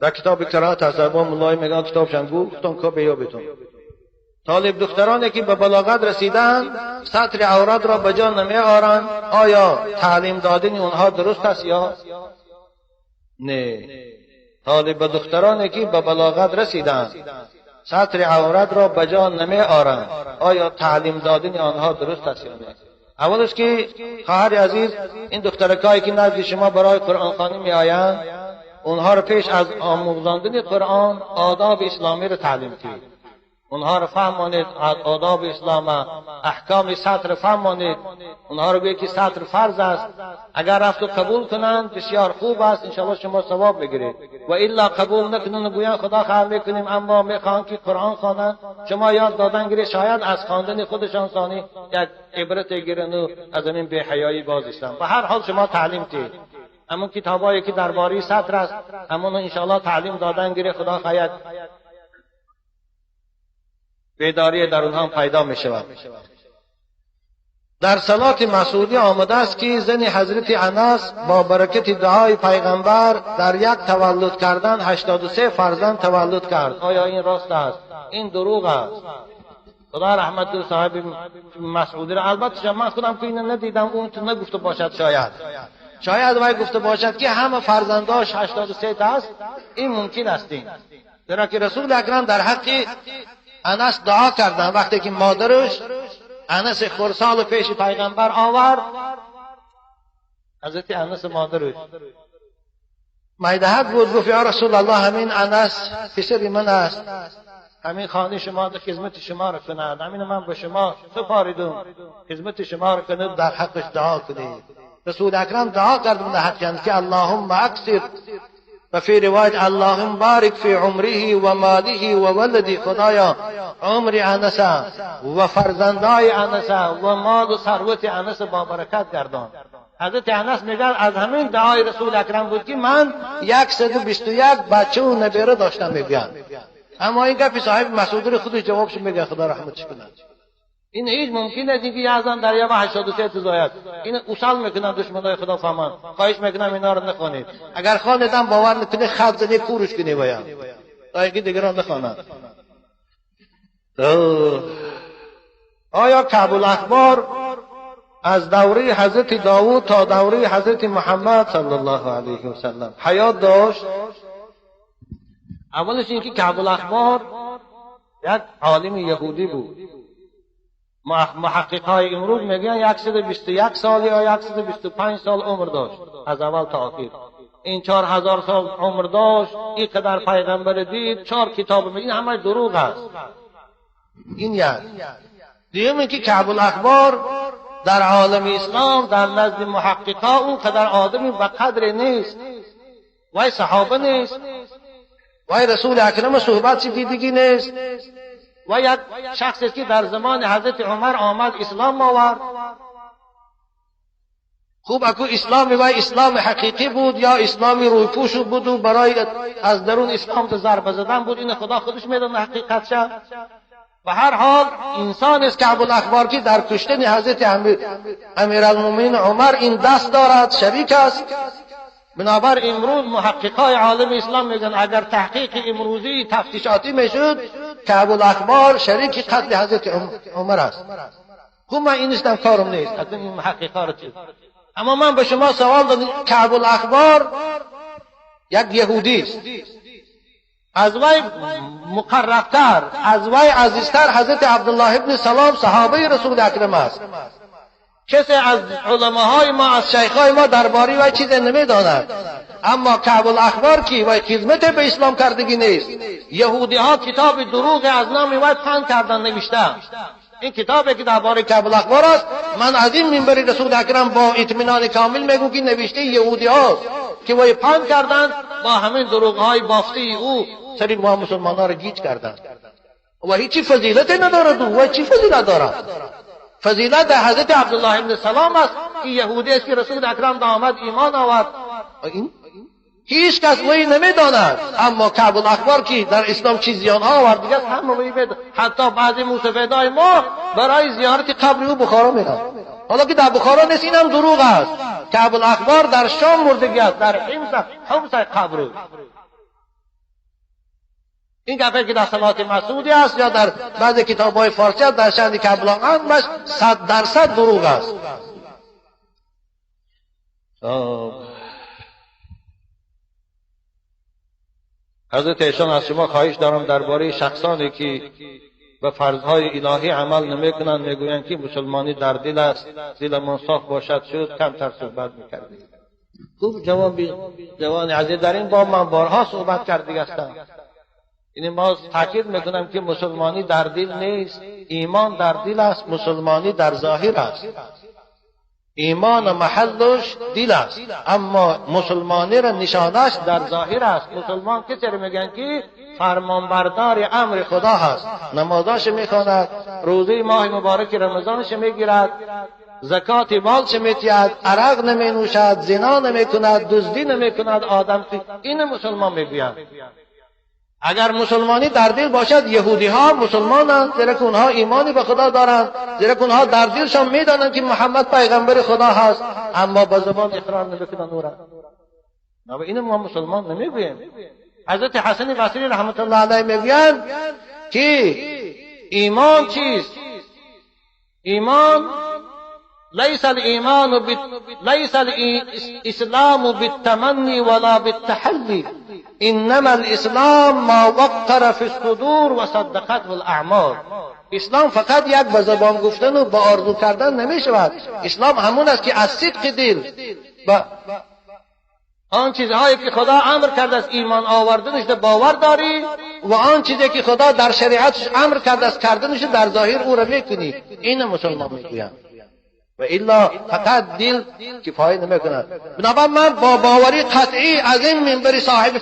در کتاب کراهت از زبان مولای میگن کتاب شنگو گفتم که بیا بتون. طالب دخترانی که به بلاغت رسیدن ستر عورت را به جا نمی آرند، آیا تعلیم دادن اونها درست است یا نه؟ طالب دخترانی که به بلاغت رسیدند ستر عورت را به جا نمی آرند، آیا تعلیم دادن آنها درست است یا نه؟ اولش که خواهر عزیز، این دخترکایی که نزد شما برای قرآن خوانی می آیند، اونها را پیش از آموزاندن قرآن آداب اسلامی را تعلیم کنید. اونها رو فهمانید آداب اسلام، احکام ستر فهمانید. اونها رو بگید که ستر فرض است، اگر رفت و قبول کنند بسیار خوب است، انشاءالله شما ثواب بگیرید، و الا قبول نکنند گویند خدا خیر میکنیم اما میخوان که قرآن خوانند، شما یاد دادن گیرید، شاید از خواندن خودشان ثانی یک عبرت گیرند و از این بی‌حیایی باز ایستند. به هر حال شما تعلیم دید. همون کتابایی که درباره سطر است همون انشاءالله تعلیم دادن گیره، خدا خواهد بیداری در اونها پیدا می شود. در صلات مسعودی آمده است که زن حضرت انس با برکت دعای پیغمبر در یک تولد کردن 83 فرزند تولد کرد. آیا این راست است؟ این دروغ است. خدا رحمت صاحب مسعودی را، البته من خودم که اینو ندیدم، اون تو نگفته باشد، شاید وای گفته باشد که همه فرزنداش 83 تا است، این ممکن است. این چرا که رسول اکرم در حق انس دعا کردن وقتی که مادرش انس خرسال پیش پیغمبر آورد، حضرت انس مادرش میدهد بود، گفت یا رسول الله همین انس پسر من است، همین خانه شما خدمت شما را کند، همین من به شما سپاریدم خدمت شما را کند، در حقش دعا کنید. رسول اکرم دعا کرد در حق که اللهم اکثر و فی روایت اللهم بارک فی عمره و ماله و ولده، خدایا عمر انس و فرزندای انس و مال و ثروت انس با برکت گردان. حضرت انس میگه از همین دعای رسول اکرم بود که من 121 بچه و نبیره داشتم میگن. اما این گپ صاحب مسعودی خودش جوابش میگه، خدا رحمتش کنه. این هیچ ممکن نیست که یه زن در یه 83 زاید. این اصال میکنن دشمنای خدا فهمان. خواهش میکنم اینا رو نخوانید. اگر خواندم باور نکنه خط زنی کورش کنی باید. تا اینکه دیگران نخوانند. آیا کعب الاحبار از دوره حضرت داوود تا دوره حضرت محمد صلی الله علیه و سلم حیات داشت؟ اولش اینکه کعب الاحبار یک عالم یهودی بود. محقق های امروز میگن 121 سال یا 125 سال عمر داشت از اول تا آخر. این 4000 سال عمر داشت، اینقدر پیغمبر دید، 4 کتاب، این همه دروغ است. این یک. دیگه اینکه کعب الاحبار در عالم اسلام در نزد محققا اونقدر آدمی به قدر نیست، وای صحابه نیست، وای رسول اکرم صحبت دیدگی نیست، و یک شخص است که در زمان حضرت عمر آمد اسلام آورد. خوب اکو اسلام و اسلام حقیقی بود یا اسلامی رویپوش بود و برای از درون اسلام ضربه زدن بود، این خدا خودش میدونه حقیقت شد. و هر حال انسان است کعب الاحبار که در کشتن حضرت امیرالمومنین عمر این دست دارد، شریک است. بنابر امروز محققای عالم اسلام میگن اگر تحقیق امروزی تفتیشاتی میشد کعب الاحبار شریک قتل حضرت عمر است. خب من این نیستم، کارم نیست اصلا این محققا رو چیز. اما من به شما سوال دادم، کعب الاحبار یک یهودی است، از وی مقربتر، از وی عزیزتر حضرت عبدالله ابن سلام صحابه رسول اکرم است. کسی از علماهای ما، از شیخهای ما درباره وی چیز نمیداند. اما کعب الاحبار کی وی خدمت به اسلام کردگی نیست. یهودی ها کتاب دروغ از نام وی پند کردن نوشته. این کتابی که درباره کعب الاحبار است، من از این منبر رسول اکرم با اطمینان کامل میگم که نوشته یهودی هاست که وی پند کردن، با همین دروغ های بافته او سری ما مسلمان ها را گیج کردند. و هیچی فضیلت ندارد. و چی فضیلت دارد؟ فضیلت در حضرت عبدالله ابن سلام است که یهودی است که رسول اکرم آمد ایمان آورد. این هیچ کس وی نمیداند. اما کعب الاحبار که در اسلام چیز زیان ها آورد دیگه همه وی بید. حتی بعضی موسفیدای ما برای زیارت قبر او بخارا میرن، حالا که در بخارا نیست، اینم دروغ است. کعب الاحبار در شام مردگی است، در حمص قبر او. این گپی که در صلات مسعودی است یا در بعض کتاب‌های فارسی است در شأن کعب الاحبار 100% دروغ است. حضرت ایشان از شما خواهش دارم درباره شخصانی که به فرضهای الهی عمل نمیکنند میگویند که مسلمانی در دل است، دلمان صاف باشد شد، کمتر صحبت میکردیم. خوب جواب جوان عزیز، در این باب من بارها صحبت کرده هستم. این باز تاکید میکنم که مسلمانی در دل نیست، ایمان در دل است، مسلمانی در ظاهر است. ایمان محلش دل است، اما مسلمانی را نشانش در ظاهر است. مسلمان کسی را میگن که فرمانبردار امر خدا هست، نمازاش میخواند، روزه ماه مبارک رمضانش میگیرد، زکات مال چه میتید، عرق نمی نوشد، زنا نمی کند، دزدی نمی کند، آدم این مسلمان میگویند. اگر مسلمانی در دل باشد، یهودی ها مسلمانند، زیرا که اونها ایمانی به خدا دارند، زیرا که اونها در دلشان میدانند که محمد پیغمبر خدا هست، اما به زبان اقرار نمیکنند او را. و اینو ما مسلمان نمیگوییم. حضرت حسن بصری رحمت الله علیه میگویند که ایمان چیست؟ ایمان ليس الإيمان ليس الإسلام بالتمني ولا بالتحلي، إنما الإسلام ما وقر في الصدور وصدقته الأعمال. اسلام فقط یک به زبان گفتن و با آرزو کردن نمی شود. اسلام همون است که از صدق دل با آن چیزهایی که خدا امر کرده است ایمان آوردنش باور داری و آن چیزی که خدا در شریعتش امر کرده است کردنش در ظاهر او را میکنی. این مسلمان میگویند. و الا فقط دل کفایه نمیکند. بنابراین من با باوری قطعی از این منبر صاحب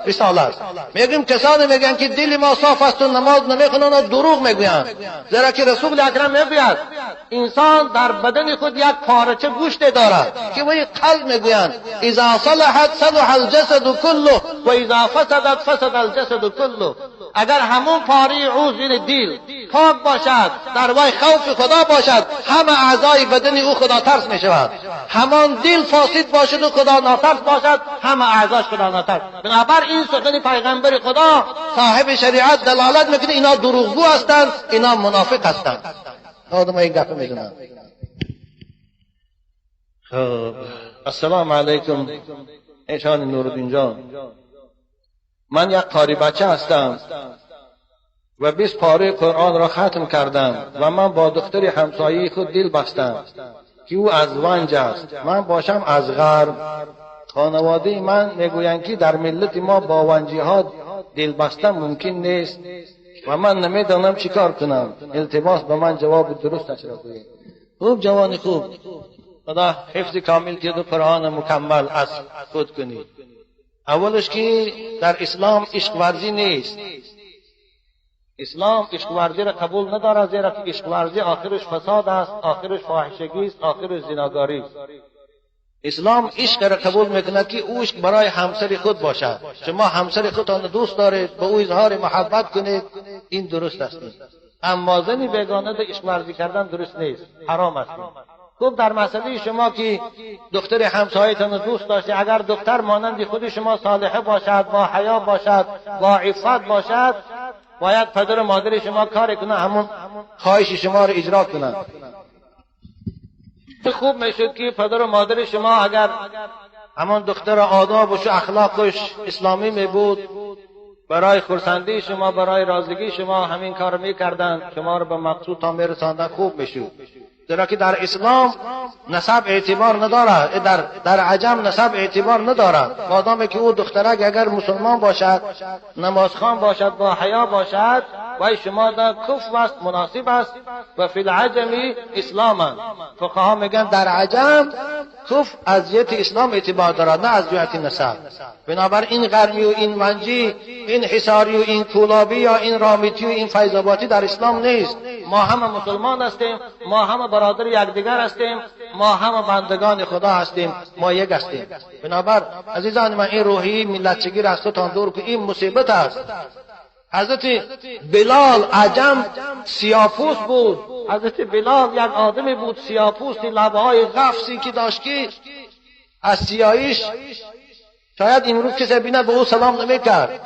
رسالت میگم کسانی میگن که دل ما صاف است و نماز نمیخوانند و دروغ میگویند، زیرا که رسول اکرم میگوید انسان در بدن خود یک پارچه گوشت دارد که وی قلب میگویند، اذا صلحت صلح الجسد كله و اذا فسدت فسد الجسد كله. اگر همون پاره عضو دل پاک باشد، در وی خوف خدا باشد، همه اعضای بدن او خدا ترس می شود. همان دل فاسد باشد و خدا ناترس باشد، همه اعضاش خدا ناترس. بنابر این سخن پیغمبر خدا صاحب شریعت دلالت میکنه اینا دروغگو هستند، اینا منافق هستند. آدم این گپ میزنن. خب السلام علیکم ایشان نورالدین جان، من یک قاری بچه هستم و 20 پاره قرآن را ختم کردم و من با دختر همسایه خود دل بستم که او از ونج است، من باشم از غرب. خانواده من میگویند که در ملت ما با ونجی ها دل بستن ممکن نیست و من نمیدانم چی کار کنم. التماس به من جواب درست را گویید. خوب جوان خوب، خدا حفظ کامل که دو قرآن مکمل از خود کنید. اولش که در اسلام عشق ورزی نیست. اسلام عشق ورزی را قبول ندارد، زیرا که عشق ورزی آخرش فساد است، آخرش فاحشگی است، آخرش زناکاری است. اسلام عشق را قبول میکند که او عشق برای همسر خود باشد. شما همسر خودتان دوست دارید، به او اظهار محبت کنید، این درست است. اما زنی بیگانه در عشق ورزی کردن درست نیست، حرام است. خوب در مسئله شما که دختر همسایتان دوست داشته، اگر دختر مانند خود شما صالحه باشد، با حیا باشد، با عفت باشد، باید پدر و مادر شما کار کنه همون خواهش شما رو اجرا کنند. خوب میشد که پدر و مادر شما اگر همون دختر آدابش و اخلاقش اسلامی می بود، برای خرسندی شما، برای رازگی شما همین کار میکردند، شما رو به مقصود تا میرساندن، خوب میشد. زیرا که در اسلام نسب اعتبار ندارد، در عجم نسب اعتبار ندارد. مادامی که او دخترک اگر مسلمان باشد، نمازخوان باشد، با حیا باشد، وای شما در کفر است، مناسب است. و فی العجم اسلاما، فقها میگن در عجم کفر از جهت اسلام اعتبار دارد، نه از جهت نسب. بنابر این غرمی و این ونجی، این حصاری و این کولابی یا این رامیتی و این فیض‌آبادی در اسلام نیست. ما همه مسلمان هستیم، ما همه برادر یکدیگر هستیم، ما همه بندگان خدا هستیم، ما یک هستیم. بنابر عزیزان من این روحی ملتچگی را از خودتان دور که این مصیبت است. حضرت بلال عجم سیاپوس بود. حضرت بلال یک آدمی بود سیاپوس، لبهای غفصی که داشت که از سیاییش شاید امروز کسی بینه به او سلام نمیکرد،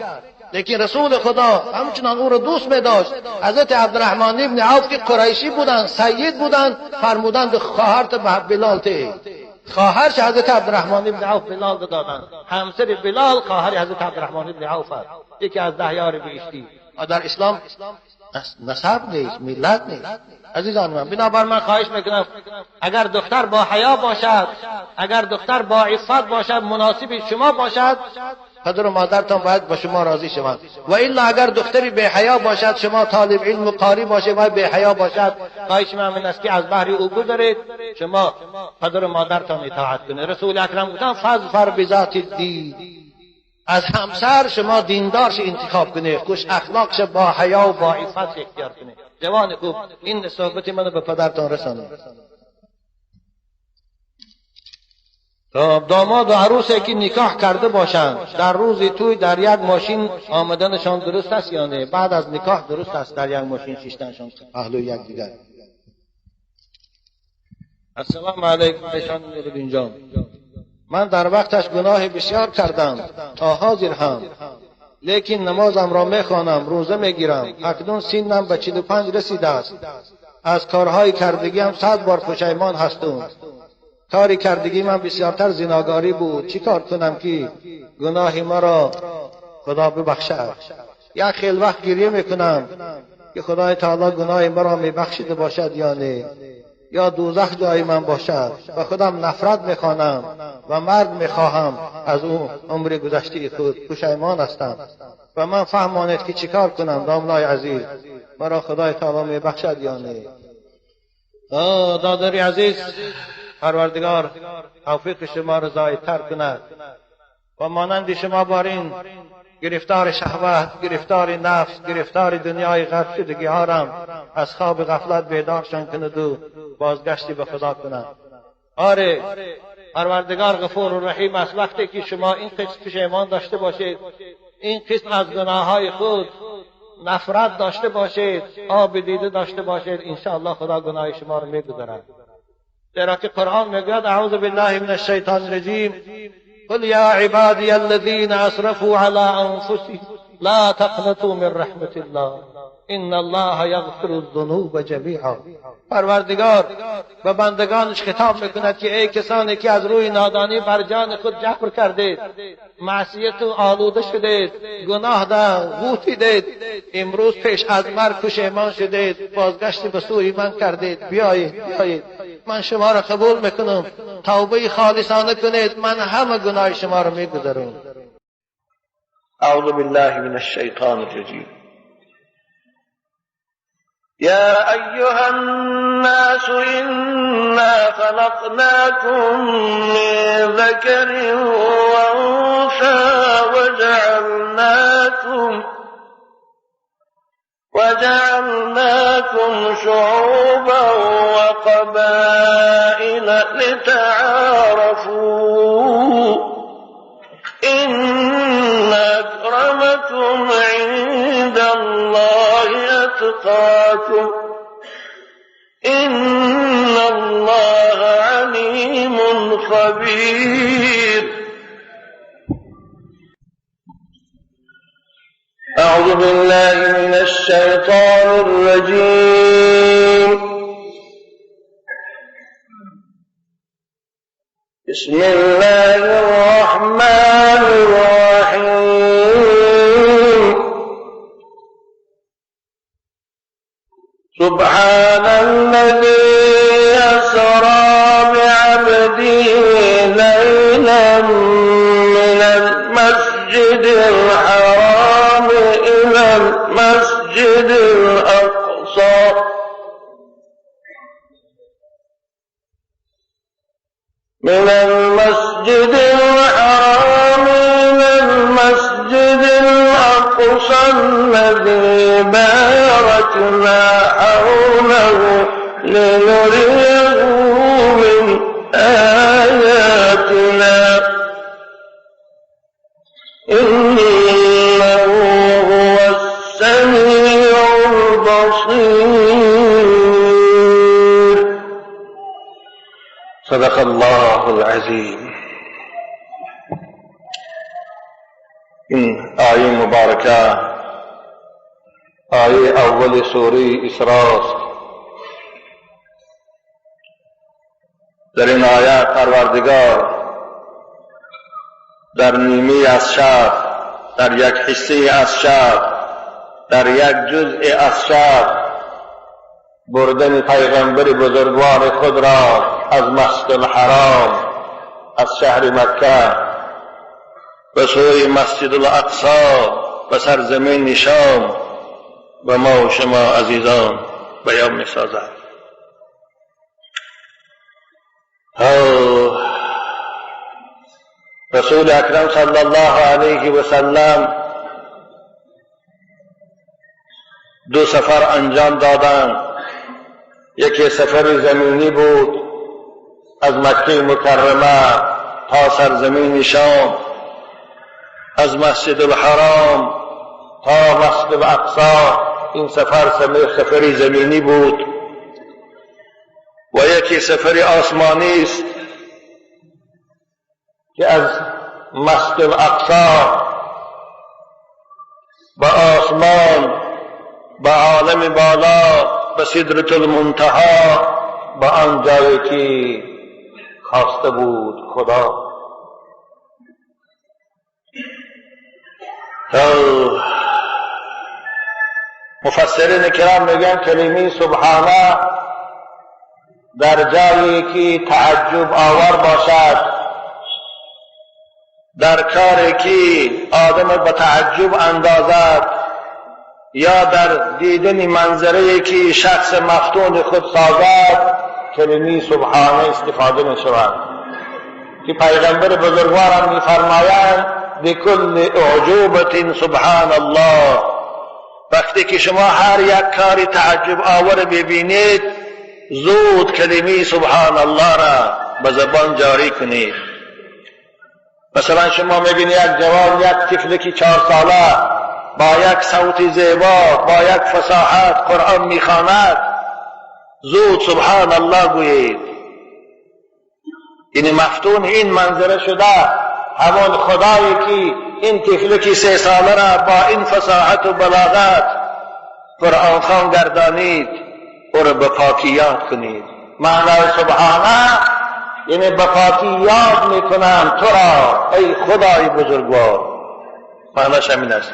لیکن رسول خدا همچنان او را دوست می داشت. حضرت عبدالرحمن ابن عوف که قریشی بودند، سید بودند، فرمودند خواهرت به بلال ته. خواهرش حضرت عبدالرحمن ابن عوف بلال دادند. همسر بلال خواهر حضرت عبدالرحمن ابن عوف است، یکی از 10 یار بهشتی. در اسلام نسب نیست، ملت نیست. عزیزان من، بنابر من خواهش میکنم اگر دختر با حیا باشد، اگر دختر با عفت باشد، مناسب شما باشد، پدر و مادرتان باید با شما راضی شوند. و الا اگر دختری بی حیا باشد، شما طالب علم و قاری باشه و بی حیا باشد، خواهش من این است که از بهر او گذرید، شما پدر و مادرتان اطاعت کنید. رسول اکرم گفتند فاظفر بذات الدین، از همسر شما دیندارش انتخاب کنید، خوش اخلاقش با حیا و با عفت اختیار کنید. جوان خوب، این صحبت منو به پدرتان رسانید. Домод ва арӯсе ки никоҳ карда бошанд, дар рӯзи тӯй дар як мошин омаданашон дуруст аст ё не? Баъд аз никоҳ дуруст аст дар як мошин шиштаншон паҳлӯи якдигар. Ассалому алайкум эшон Нуриддинҷон. Ман дар вақташ гуноҳи бисёр кардам, то ҳозир ҳам. Лекин намозамро мехонам, рӯза мегирам. Акнун синнам ба 45 расидааст. Аз корҳои кардагиам 100 бор пушаймон ҳастум. Кори кардагии ман бисёртар зиногорӣ буд. Чӣ кор кунам ки гуноҳи маро Худо бибахшад? Як хел вақт гирья мекунам ки Худои таоло гуноҳи маро мебахшида бошад ё не, ё дӯзах ҷои ман бошад. Ба худам нафрат мехонам ва марг мехоҳам. Аз ӯ умри гузаштаи худ пушаймон ҳастам. Ба ман фаҳмонед ки чӣ кор кунам, домлои азиз. Маро Худои таоло мебахшад ё не? Додари азиз, Парвардигор тавфиқи шуморо зоидтар кунад ва монанди шумо бар ин гирифтори шаҳват, гирифтори нафс, гирифтори дунёи ғарқ шудагиҳорам аз хоби ғафлат бедоршон кунаду бозгашти ба Худо кунад. Оре, Парвардигор ғафуру раҳим аст. Вақте ки шумо ин қисм пушаймон дошта бошед, ин қисм аз гуноҳҳои худ нафрат дошта бошед, оби дида дошта бошед, иншоаллоҳ Худо гуноҳи шуморо мегузарад. Зеро ки Қуръон мегӯяд: аъузу биллаҳи мин ашшайтони раҷим, قل يا عبادي الذين أسرفوا على أنفسهم لا تقنطوا من رحمة الله إن الله يغفر الذنوب جميعا. پروردگار به بندگانش خطاب میکند که ای کسانی که از روی نادانی بر جان خود جبر کردید، معصیت و آلوده شدید، گناه در غوطیدید، امروز پیش از مرگ پشیمان شدید، بازگشت به سوی من کردید، بیایید بیایید، من شما را قبول میکنم، توبه خالصانه کنید، من همه گناه شما را میگذرم. اعوذ بالله من الشیطان الرجیم. يا أيها الناس إنا خلقناكم من ذكر وأنثى وجعلناكم شعوبا وقبائل لتعارفوا إن أكرمكم عند الله أتقاكم إن الله عليم خبير. أعوذ بالله من الشيطان الرجيم. بسم الله الرحمن الرحيم. سبحان الذي أسرى بعبده ليلا من المسجد الحرام إلى المسجد الأقصى من المسجد الحرام إلى المسجد الأقصى الذي باركنا حوله لنريه من آياتنا إنه هو السميع البصير. صدق الله العظیم. این آیه مبارکه آیه اول سوره اسراء است. در این آیه پروردگار در نیمه از شب، در یک حصه از شب، در یک جزء از شب بردن پیغمبر بزرگوار خود را از مسجد الحرام، از شهر مکه به سوی مسجد الاقصی به سرزمین شام و ما و شما عزیزان بیان می‌سازد. رسول اکرم صلی الله علیه و سلم دو سفر انجام دادند. یکی سفر زمینی بود از مکه مکرمه تا سرزمین شام، از مسجد الحرام تا مسجد الاقصی. این سفر سفری زمینی بود و یکی سفر آسمانی است که از مسجد الاقصی به آسمان، به عالم بالا، به سدرة المنتها، به آن جایی که خواسته بود خدا. مفسرین کرام میگن کلمه سبحانه در جایی که تعجب آور باشد، در کاری که آدم به تعجب اندازد، یا در دیدن منظره که شخص مفتون خود سازد، کلمه سبحانه استفاده می شود. که پیغمبر بزرگوارم می فرمایند بکل اعجوبة سبحان الله. وقتی که شما هر یک کاری تعجب آور ببینید، زود کلمه سبحان الله را به زبان جاری کنید. مثلا شما میبینید یک جوان، یک طفل که 4 ساله با یک صوت زیبا، با یک فصاحت قرآن میخواند، زود سبحان الله گویید. یعنی مفتون این منظره شده، همان خدایی که این طفل که 3 ساله را با این فصاحت و بلاغت قرآن خوان گردانید، او را به پاکی یاد کنید. معنای سبحانه یعنی به پاکی یاد میکنم تو را ای خدای بزرگوار. معناش همین است.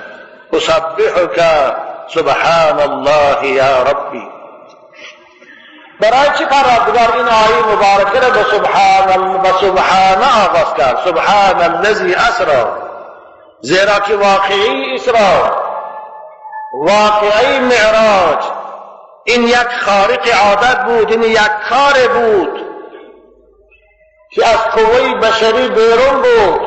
اسبحک سبحان الله یا ربی. برای چی پروردگار این آیه مبارکه را به سبحانه آغاز کرد؟ سبحان الذی اسرا، زیرا که واقعی اسرا، واقعی معراج، این یک خارق عادت بود، این یک کار بود که از قوه بشری بیرون بود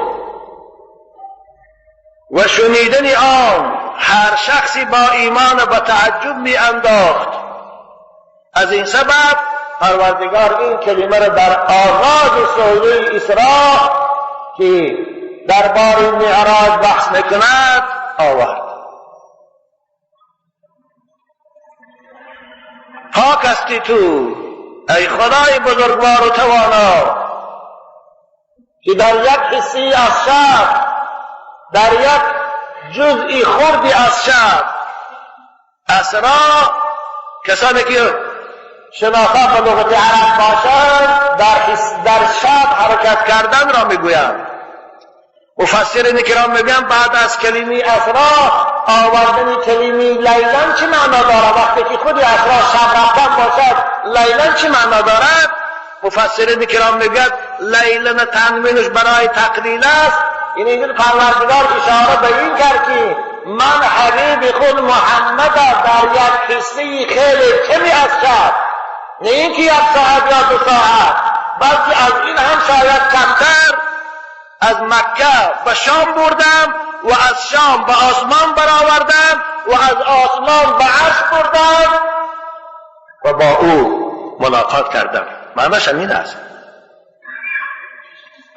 و شنیدن آن هر شخصی با ایمان و تعجب می انداخت. از این سبب پروردگار این کلمه را در آغاز سوره اسراء که درباره معراج بحث میکند آورد. پاک هستی تو ای خدای بزرگوار و توانا که در یک حصه از شب، در یک جزئی خردی از شب، اسرا، کسانی که شناخته به لغت عرب باشند، در شب حرکت کردن را میگویند. مفسرین کرام میگویند بعد از کلمه اسرا آوردن کلمه لیلن چه معنا دارد؟ وقتی که خود اسرا شب رفتن باشد، لیلن چه معنا دارد؟ مفسرین کرام میگویند لیلن تنوینش برای تقلیل است. یعنی این پروردگار اشاره به این کرد که من حبیب خود محمد در یک حصه خیلی کمی از شب، نه اینکه 1 ساعت یا 2 ساعت، بلکه از این هم شاید کمتر، از مکه به شام بردم و از شام به آسمان برآوردم و از آسمان به عرش بردم و با او ملاقات کردم. معناش همین است.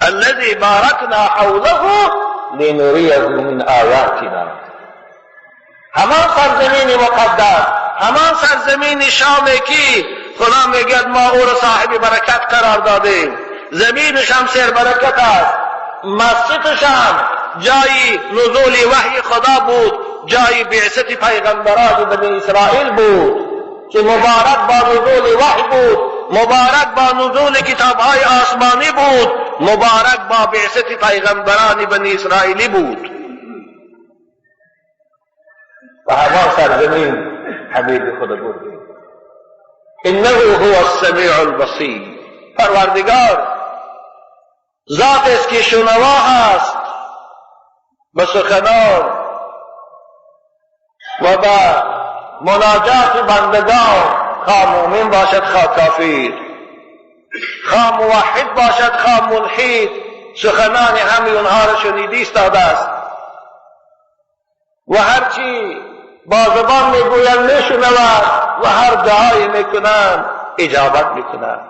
الذي باركنا حوله لنريه من آیاتنا. همان سرزمین مقدس، همان سرزمین شامی که خدا میگه ما او را صاحب برکت قرار دادیم. زمینش هم سر برکت است، مسجدش هم جای نزول وحی خدا بود، جای بعثت پیغمبران بنی اسرائیل بود که مبارک با نزول وحی بود، مبارک با نزول کتابهای آسمانی بود، مبارک با بعثت پیغمبران بنی اسرائیلی بود. و همان سرزمین حبیب خود بردیم. انه هو السمیع البصیر. پروردگار ذات است که شنوا هست به سخنان و به مناجات بندگان، خواه مؤمن باشد خواه کافر، خواه موحد باشد خواه ملحد، سخنان همه اونها را شنیده ایستاده است و هرچی با زبان میگویند میشنود و هر دعایی میکنند اجابت میکنند.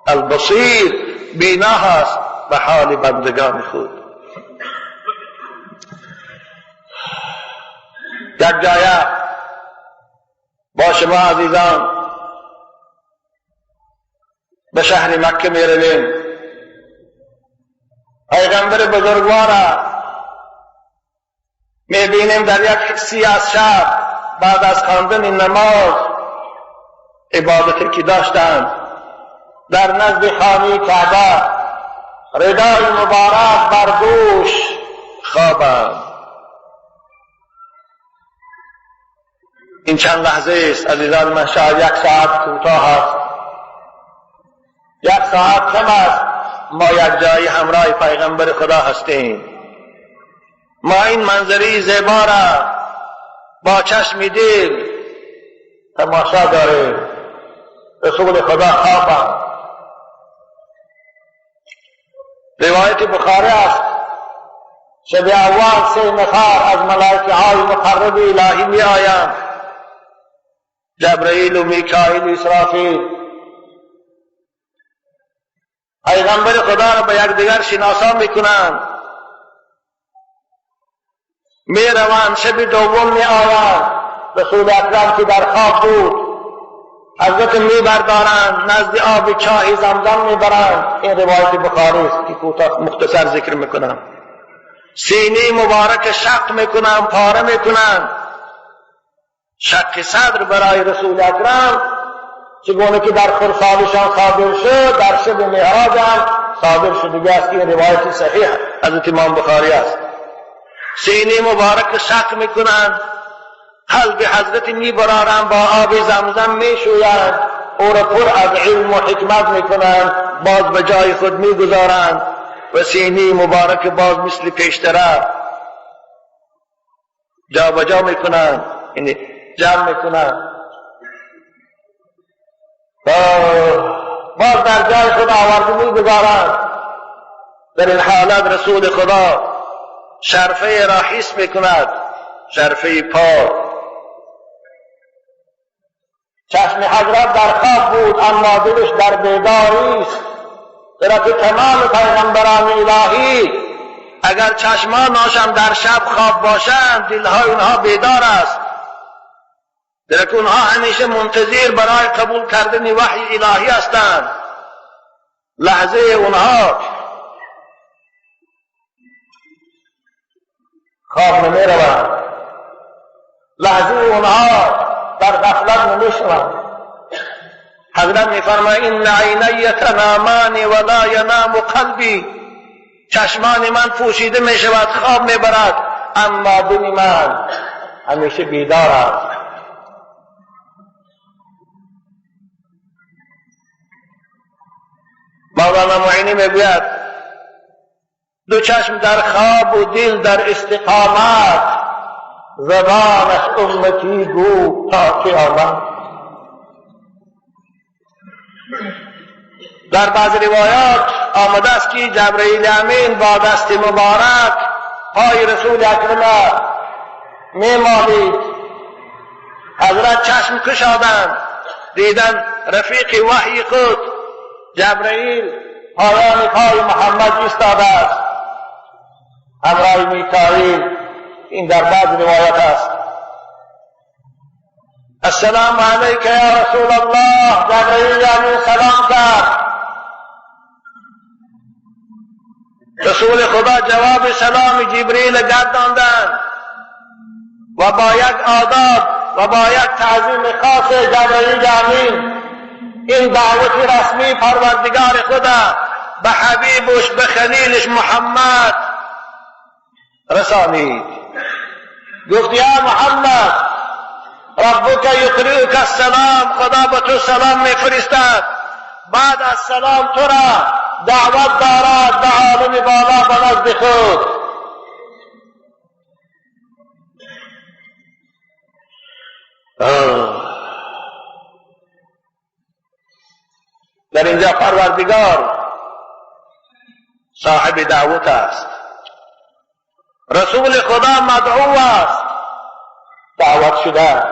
البصیر بینا هست به حال بندگان خود. یک جایه با شما عزیزان به شهر مکه می رویم. پیغمبر بزرگوار می بینیم در یک حسی از شب بعد از خواندن نماز عبادتی که داشتند در نزد خانه کعبه ردای مبارک بر دوش خوابند. این چند لحظه است عزیزان من، شاید یک ساعت کوتاه است، یک ساعت کم است. ما یک جایی همراه پیغمبر خدا هستیم. ما این منظره زیبا را با چشم دل تماشا داریم. رسول خدا خوابند. روایت بخاری است شب اول 3 نفر از ملائکه های مقرب الهی می آیند، جبرئیل و میکائیل و اسرافیل. پیغمبر خدا را به یکدیگر شناسا میکنند، می روند. شب دوم می آیند، رسول اکرم که در خواب بود حضرت می بردارند، نزد آب چاه زمزم می برند. این روایت بخاری است که کوتاه مختصر ذکر میکنم. سینه مبارک شق میکنند، پاره میکنند. شق صدر برای رسول اکرم چگونه که در خرسانشان صادر شد، در شب معراج هم صادر شده است. این روایت صحیح حضرت امام بخاری است. سینه مبارک شق میکنند، قلب حضرت میبرارند، با آب زمزم میشویند، او را پر از علم و حکمت میکنند، باز به جای خود میگذارند و سینه مبارک باز مثل پیشتره جا بجا میکنند، یعنی جمع میکنند، باز در جای خود آورده میگذارند. در این حالت رسول خدا شرفه را حس میکند، شرفه پاک. چشم حضرت در خواب بود اما دلش در بیداری است. زیرا که تمام پیغمبران الهی اگر چشمانشان در شب خواب باشند دلهای اونها بیدار است، زیرا که اونها همیشه منتظر برای قبول کردن وحی الهی هستند. لحظه اونها خواب نمی روند، لحظه اونها در غفلت نمی شوند. حضرت می فرماید این عینی تنامان ولا ینام قلبی، چشمان من پوشیده می شود، خواب می برد، اما دل من همیشه بیدار است. مولانا معینی می گوید دو چشم در خواب و دل در استقامت، زبانش امتی گو تا قیامت. در بعض روایات آمده است که جبرئیل امین با دست مبارک پای رسول اکرم میمالید. حضرت چشم کشادند، دیدن رفیق وحی خود جبرئیل پایان پای محمد ایستاده است همراه میکائیل. این در بعض روایت است. السلام علیک یا رسول الله، جبرئیل امین سلام کرد. رسول خدا جواب سلام جبرئیل گرداندند و با یک آداب و با یک تعظیم خاص جبرئیل امین این دعوت رسمی پروردگار خدا به حبیبش، به خلیلش محمد رسانید. گفت یا محمد ربک یقرئک السلام، خدا به تو سلام میفرستد، بعد از سلام تو را دعوت دارد به عالم بالا به نزد خود. در اینجا پروردگار صاحب دعوت است، رسول خدا مدعو است، دعوت شده.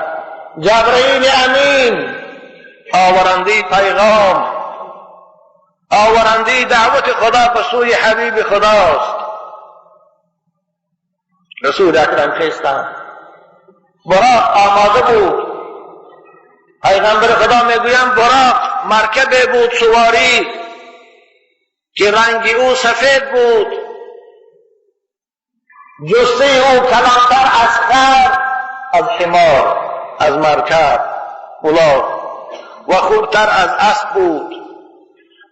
جبرئیل امین آورنده پیغام آورنده دعوت خدا به سوی حبیب خداست. رسول اکرم خیستند، براق آماده بود. پیغمبر خدا میگویم براق مرکب بود سواری که رنگ او سفید بود، جثه او کلانتر از خر، از حمار، از مرکب الاغ و خوبتر از اسب بود.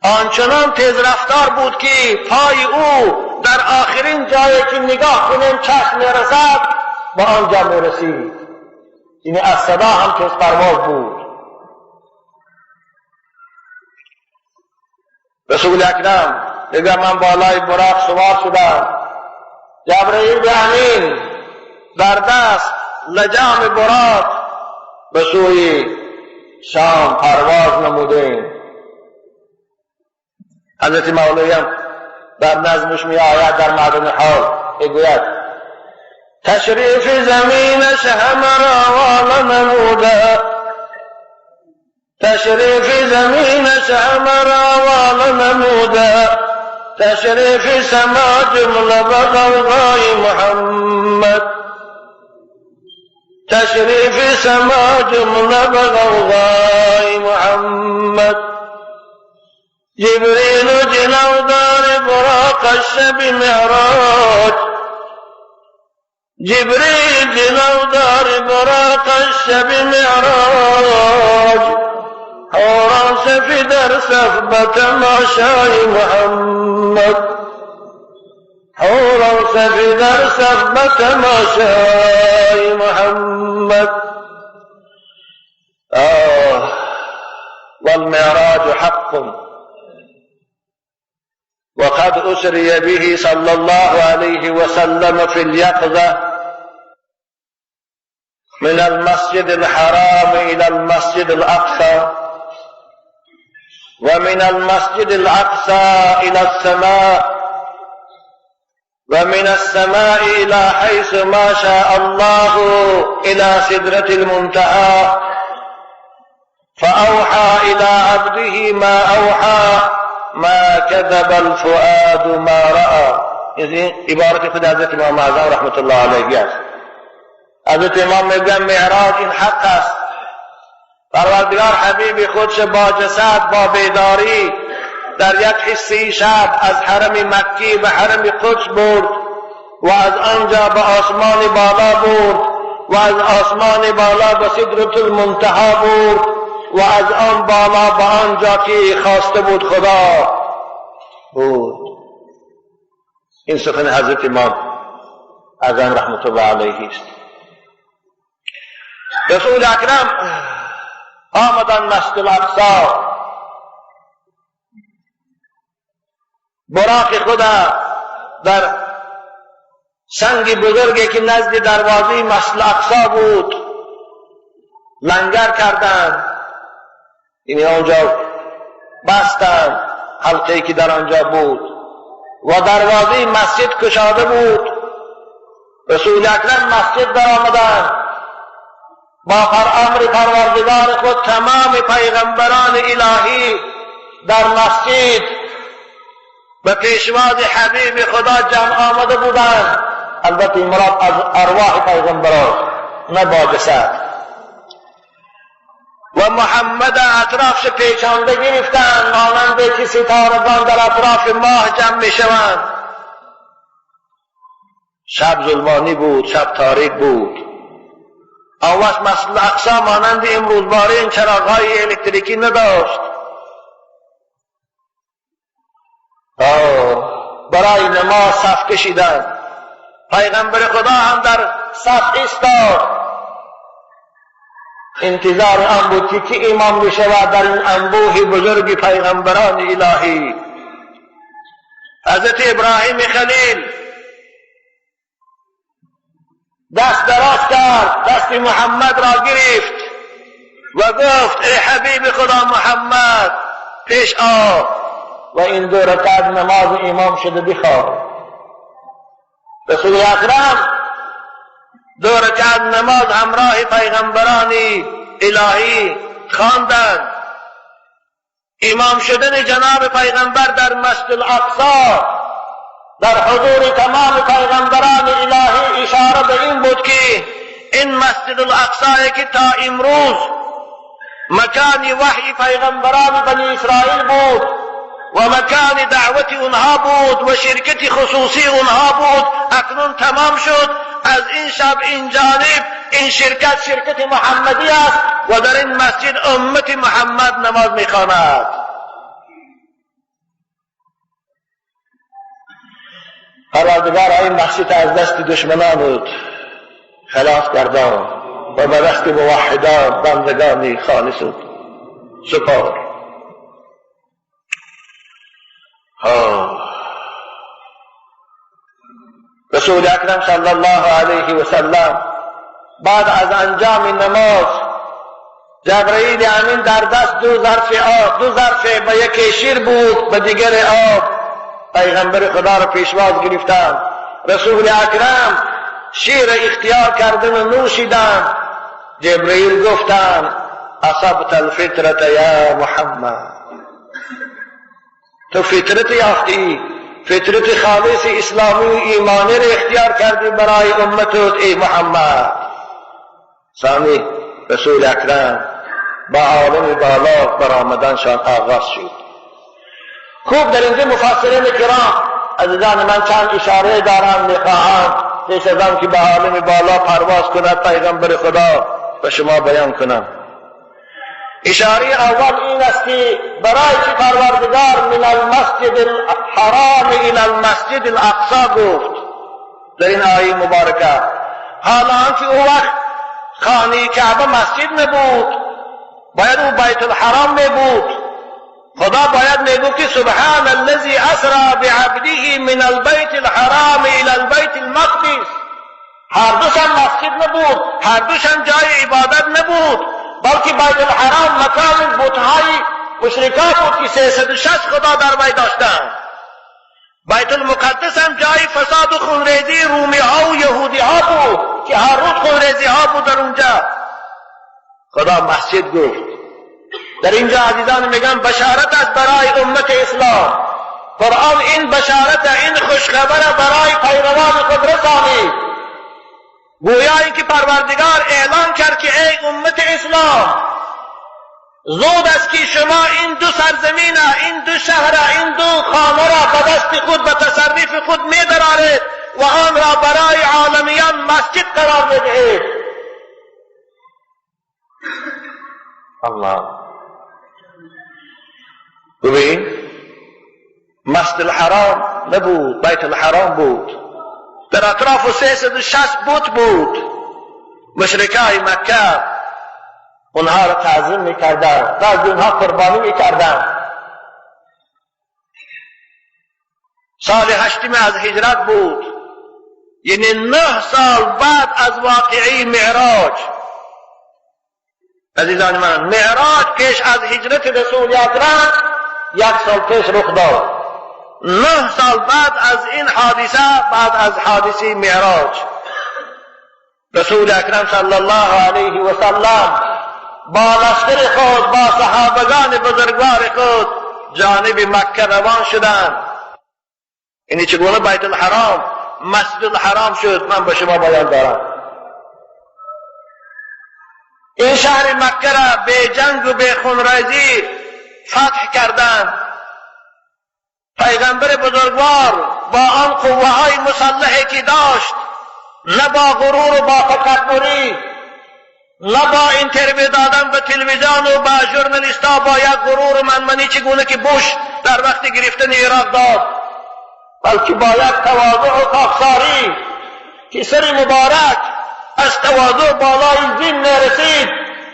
آنچنان تیز رفتار بود که پای او در آخرین جایی که نگاه کنیم چشم میرسد به آنجا میرسید، یعنی از صدا هم تیز پرواز بود. رسول اکرم میگه من بالای براق سوار شدم، جبرئیل امین در دست لجام براق به سوی شام پرواز نمودیم. حضرت مولوی هم در نظمش می آید در معدن حال میگوید تشریف زمینش همه را والا نموده، تشریف زمینش همه را والا نموده، تشریف سما جمله به غوغای محمد، تشریف سما جمله به غوغای محمد. جبریل جلودار براق الشب معراج، جبریل جلودار براق الشب معراج، حوران سفی در صف به تماشای محمد، حوران سفی در صف به تماشای محمد. والمعراج حق وقد أسري به صلى الله عليه وسلم في اليقظة من المسجد الحرام إلى المسجد الأقصى، ومن المسجد الأقصى إلى السماء، ومن السماء إلى حيث ما شاء الله إلى سدرة المنتهى، فأوحى إلى عبده ما أوحى ما كذب الفؤاد ما رأى. عبارت خود حضرت امام اعظم رحمت الله علیه است. حضرت امام میگن معراج این حق است. پروردگار حبیب خودش با جسد با بیداری در یک حصه شب از حرم مکی به حرم قدس برد و از آنجا به آسمان بالا برد و از آسمان بالا به سدرة المنتهی برد و از آن بالا به آنجا که خواسته بود خدا بود. این سخن حضرت امام اعظم رحمت الله علیه است. رسول اکرم آمدن مسجد الاقصی، براق خدا در سنگ بزرگی که نزد دروازه مسجد الاقصی بود لنگر کردند، یعنی آنجا بستند حلقه‌ای که در آنجا بود و دروازه مسجد کشاده بود. رسول اکرم مسجد در آمدند، با امر پروردگار خود تمام پیغمبران الهی در مسجد به پیشواز حبیب خدا جمع آمده بودند. البته این مراد از ارواح پیغمبران نه با جسد. و محمد اطرافش پیچانده گرفتند مانند که ستارگان در اطراف ماه جمع میشوند. شب ظلمانی بود، شب تاریک بود. آن وقت مسجد الاقصی مانند امروز باره این چراغ‌های الکتریکی نداشت. برای نماز صف کشیدند. پیغمبر خدا هم در صف ایستاد. انتظار آن بود که امام بشود در این انبوه بزرگ پیغمبران الهی. حضرت ابراهیم خلیل دست دراز کرد، دست محمد را گرفت و گفت ای حبیب خدا محمد پیش آ و این دو رکعت نماز امام شده بخواه. رسول اکرم دو رکعت نماز همراه پیغمبران الهی خواندند. امام شدن جناب پیغمبر در مسجد الاقصی در حضور تمام پیغمبران الهی اشاره به این بود که این مسجد الاقصی که تا امروز مکان وحی پیغمبران بنی اسرائیل بود و مکان دعوت اونها بود و شرکت خصوصی اونها بود، اکنون تمام شد. از این شب این جانب این شرکت شرکت محمدی است و در این مسجد امت محمد نماز میخواند. پروردگار این مسجد از دست دشمنان بود خلاص گردان و به دست موحدان بندگان خالص سپار. رسول اکرم صلی الله علیه و سلم بعد از انجام نماز جبرئیل امین در دست دو ظرف آب، دو ظرف به یکی شیر بود به دیگر آب، پیغمبر خدا را پیشواز گرفتند. رسول اکرم شیر اختیار کردن و نوشیدند. جبرئیل گفتند اصبت الفطرة یا محمد، تو فطرت یافتی، فطرت خالص اسلامی و ایمانی را اختیار کردی برای امتت ای محمد. ثانی رسول اکرم با عالم بالا برآمدنشان آغاز شد. خوب در اینجا مفسرین کرام عزیزان من چند اشاره دارم، میخواهم پیش از آن که به عالم بالا پرواز کند پیغمبر خدا به شما بیان کنم. اشاره اول این است که برای چه پروردگار من المسجد الحرام الى المسجد الاقصی گفت در این آیه مبارکه، حالا آنکه او وقت خانه کعبه مسجد نبود، باید او بیت الحرام می بود. خدا باید میگفت که سبحان الذی اسرا بعبده من البیت الحرام الى البیت المقدس. هر دوش هم مسجد نبود، هر دوش هم جای عبادت نبود، بلکه بیت الحرام مکان بتهای مشرکان بود که 360 خدا در وی داشتند. بیت المقدس هم جای فساد و خونریزی رومی ها و یهودی ها بود که هر روز خونریزی ها بود در اونجا. خدا مسجد گفت. در اینجا عزیزان میگن بشارت است برای امت اسلام. قرآن این بشارت، این خوشخبر برای پیروان خود رسانید. گویا اینکه پروردگار اعلان کرد که ای امت اسلام، زود است که شما این دو سرزمین، این دو شهر، این دو خانه را به دست خود، به تصرف خود می درارید و آن را برای عالمیان مسجد قرار میدهید. الله، ببین مسجد الحرام نبود، بیت الحرام بود. در اطراف 360 بت بود. مشرکای مکه اونها را تعظیم میکردند، بعضی اونها قربانی میکردند. سال 8 از هجرت بود، یعنی 9 سال بعد از واقعی معراج. عزیزان من، معراج پیش از هجرت رسول اکرم 1 سال پیش رخ داد. 9 سال بعد از این حادثه، بعد از حادثه معراج، رسول اکرم صلی الله علیه و سلم با لشکر خود، با صحابگان بزرگوار خود جانب مکه روان شدند. اینی چگونه بیت الحرام مسجد الحرام شد من به شما بیان دارم. این شهر مکه را به جنگ و به خونریزی فتح کردند. پیغمبر بزرگوار با آن قوه های مسلحی که داشت، نه با غرور و با تکبری، نه با interview دادن به تلویزیون و با ژورنالیستا، با یک غرور و منمنی چگونه که بوش در وقت گرفتن عراق داد، بلکه با یک تواضع و خاکساری که سر مبارک از تواضع بالای زین نرسید،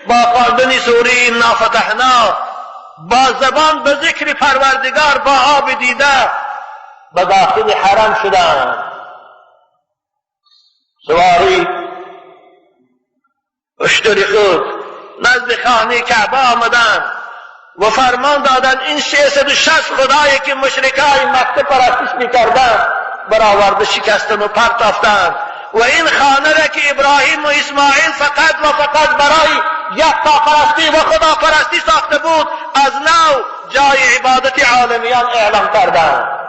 با خواندن سوره انا فتحنا، با زبان به ذکر پروردگار، با آب دیده به داخل حرم شدند. سواری اشتر خود نزد خانه کعبه آمدند و فرمان دادند این 660 خدایی که مشرکای مکه پرستش میکردند برآورده شکستن و پرتافتند و این خانه را که ابراهیم و اسماعیل فقط و فقط برای یکتاپرستی و خداپرستی ساخته بود، از نو جای عبادت عالمیان اعلام کردند.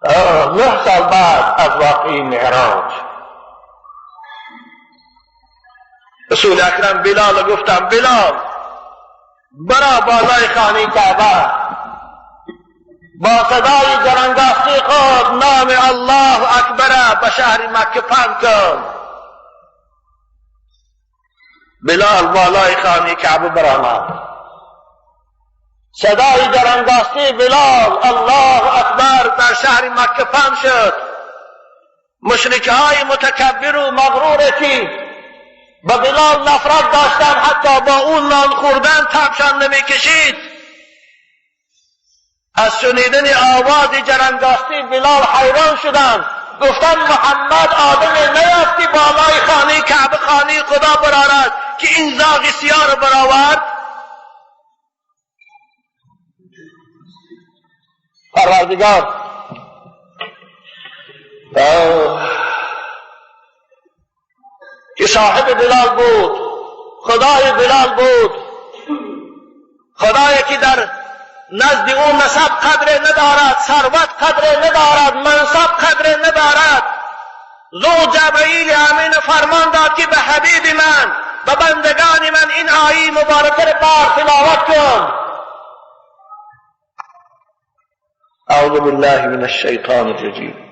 9 سال بعد از واقعی معراج رسول اکرم بلال گفتم بلال برا بالای خانه کعبه با صدای جرنگاستی خود نام الله اکبر به شهر مکه پهن کن. بلال بالای خانه کعبه برآمد. صدای جرنگاستی بلال الله اکبر در شهر مکه پهن شد. مشرکهای متکبر و مغرور که به بلال نفرت داشتند، حتی با اون نان خوردن تبشان نمیکشید، از شنیدن آواز جرنگاستی بلال حیران شدند. گفتند محمد آدم نیافتی بالای خانه کعبه خانه خدا برآرد که این زاغ سیاه را برآورد. پروردگار که صاحب بلال بود، خدای بلال بود، خدایی که در نزد او نسب قدر ندارد، ثروت قدر ندارد، منصب قدر ندارد. زو جبرئیل امین فرمان داد که به حبیب من، به بندگان من این آیه مبارکه را بار تلاوت کن. اعوذ بالله من الشیطان الرجیم.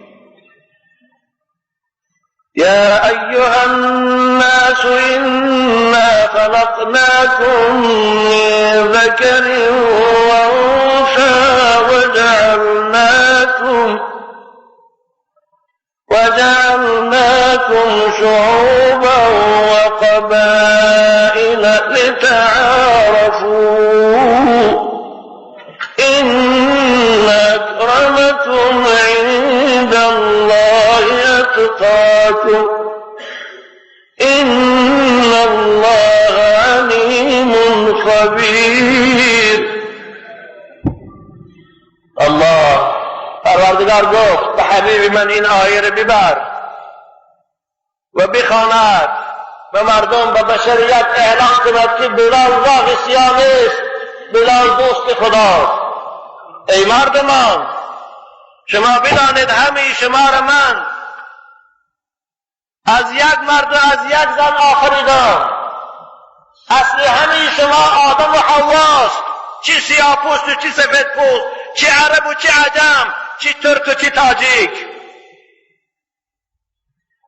يا أيها الناس إنا خلقناكم من ذكر وأنثى وجعلناكم شعوبا وقبائل لتعارفوا إن أكرمكم عند الله أتقاكم إن الله عليم خبير. الله پروردگار گفت به حبیب من این آیه را ببر و بخواند، به مردم، به بشریت اعلان کند که بلال زاغ سیاه نیست، بلال دوست خداست. ای مردمان، شما بدانید همه شما را من از یک مرد و از یک زن آفریدم. اصل همه شما آدم و حواست، چی سیاه پوست و چی سفید پوست، چی عرب و چی عجم، چی ترک و چی تاجیک.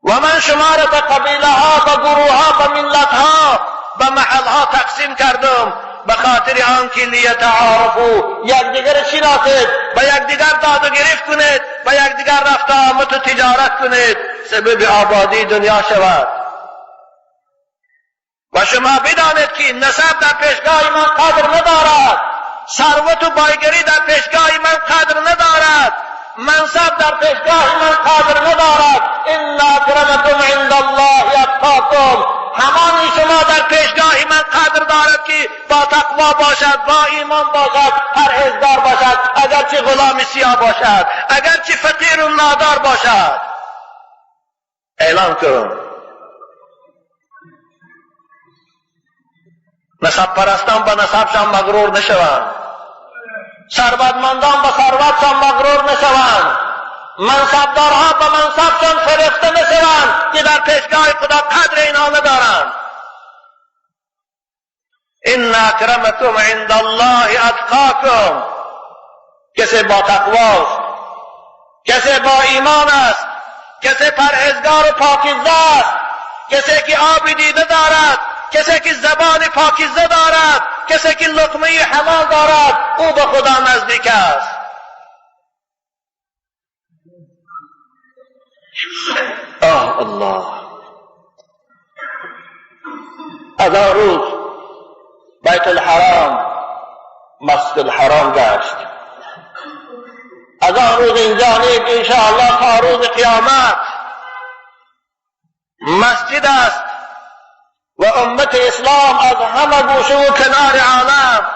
و من شما را به قبیله ها، به گروه ها، به ملت ها، به محل ها تقسیم کردم به خاطر آنکه لیتعارفوا، یکدیگر شناسید، به یکدیگر داد و گرفت کنید، به یکدیگر رفت آمد و تجارت کنید، سبب آبادی دنیا شود. و شما بدانید که نسب در پیشگاه من قدر ندارد، ثروت و بایگری در پیشگاه من قدر ندارد، منصب در پیشگاه من قدر ندارد. ان اکرمکم عند الله اتقاکم. همانی شما در پیشگاه من قدر دارد که با تقوا باشد، با ایمان باشد، پرهیزگار باشد، اگرچه غلام سیاه باشد، اگرچه فقیر و نادار باشد. اعلام کن نسب پرستان به نسبشان مغرور نشوند، ثروتمندان به ثروتشان مغرور نشوند، منصبدارها به منصبشان فرفته نشوند که در پیشگاه خدا قدر اینها ندارند. ان اکرمکم عند الله اتقاکم. کسی با تقواست، کسی با ایمان است، کسی پرهیزگار و پاکیزه است، کسی که آب دیده دارد، کسی که زبان پاکیزه دارد، کسی که لقمه حلال دارد، او به خدا نزدیک است. آه الله. از آن روز بیت الحرام مسجد الحرام گشت. از آن روز اینجا نیک انشاءالله تا روز قیامت مسجد است و امت اسلام از همه گوشه و کنار عالم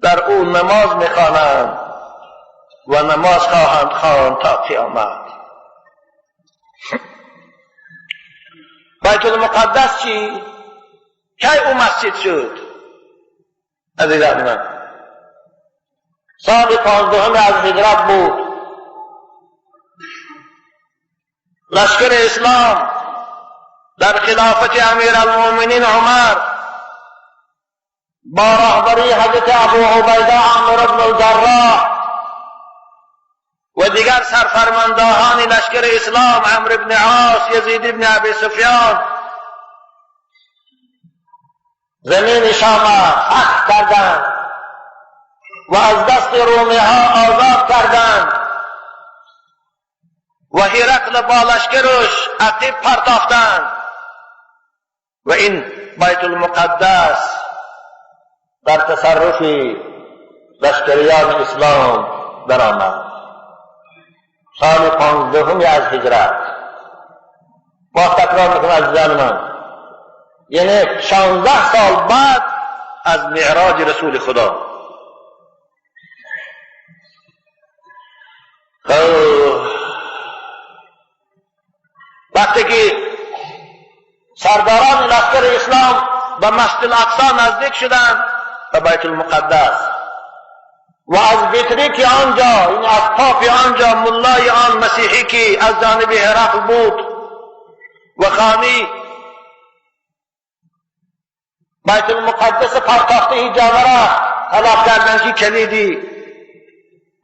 در او نماز میخوانند و نماز خواهند خواند تا قیامت. بیت المقدس چی؟ کی او مسجد شد؟ عزیزان من، سال 15 از هجرت بود. لشکر اسلام در خلافت امیرالمؤمنین عمر با رهبری حضرت ابو عبیده عامر بن الجراح و دیگر سرفرماندهان لشکر اسلام، عمرو بن عاص، یزید بن ابی سفیان، زمین شام فتح کردند و از دست رومی ها آزاد کردند و هرقل با لشکرش عقب پرتافتند و این بیت المقدس در تصرف لشکریان اسلام درآمد. سال 15 از هجرت. باز تکرار میکنم عزیزان من، یعنی 16 سال بعد از معراج رسول خدا. وقتی که سرداران لشکر اسلام به مسجد الاقصی نزدیک شدند، به بیت المقدس، و از بطریک آنجا، یعنی از پاپ آنجا، ملای آن مسیحی که از جانب هرقل بود و خانی بیت المقدس پرتاخته جامعه را طلب کردند که کلیدی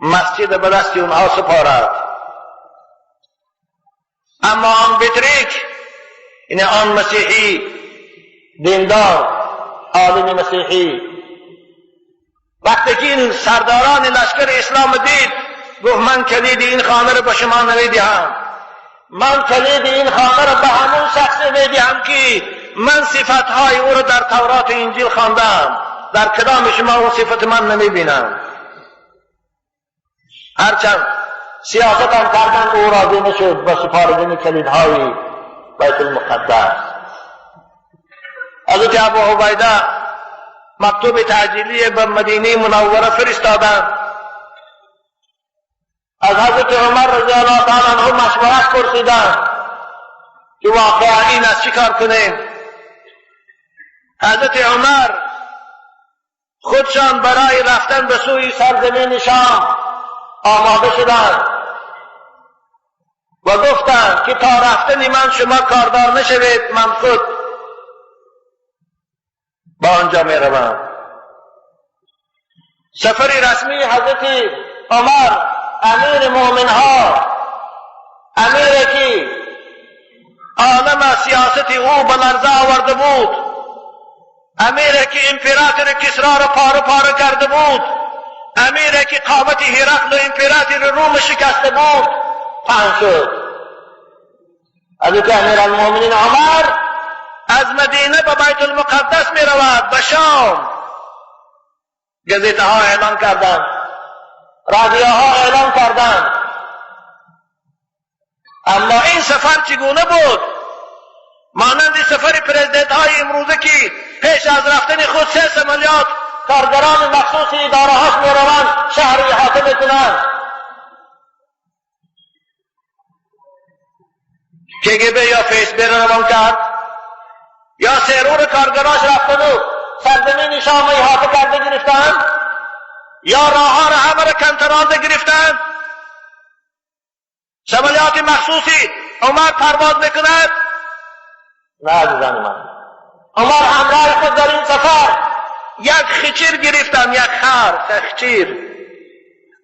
مسجد به دست اونها سپارد. اما آن بطریک، یعنی آن مسیحی دیندار، عالم مسیحی، وقتی که این سرداران لشکر اسلام دید، گفت من کلید این خانه را به شما نمیدهم، من کلید این خانه را به همون شخص میدهم که من صفتهای او را در تورات و انجیل خواندم، در کلام شما اون صفت من نمیبینم. هرچند سیاست هم کردن او راضی نشد به سپاردن کلیدهای بیت المقدس. حضرت ابو عبیده مکتوب تعجیلی به مدینه منوره فرستادند. از حضرت عمر رضی الله تعالی عنه مشورت پرسیدند که واقعا این از چی کار کنیم. حضرت عمر خودشان برای رفتن به سوی سرزمین شام آماده شدند و گفتند که تا رفتن من شما کاردار نشوید، من خود با آنجا می روم. سفر رسمی حضرت عمر امیر مؤمن ها، امیر که عالم سیاست او به لرزه آورده بود، امیر که امپراتور کسرا را پاره پاره کرده بود، امیر که قامت هرقل و امپراتور روم شکسته بود، پهن شد. حضرت امیرالمؤمنین عمر از مدینه به بیت المقدس می رود، به شام. گزیته ها اعلان کردند، رادیوها اعلان کردند. اما این سفر چگونه بود؟ مانند سفر پرزیدنت های امروزه که پیش از رفتن خود 3 سمالیات کارگران مخصوص اداره هاش می روند شهر احاطه میکنند. KGB یا FSB را روان کرد، یا سرور کارگراش رفتن و سرزمین شام احاطه کرده گرفتند، یا راه را همه را کنترل گرفتند. سمالیات مخصوصی عمر پرواز میکند. نه عزیزان من، عمر همراه خود در این سفر یک خچیر گرفتن، یک خر خچیر،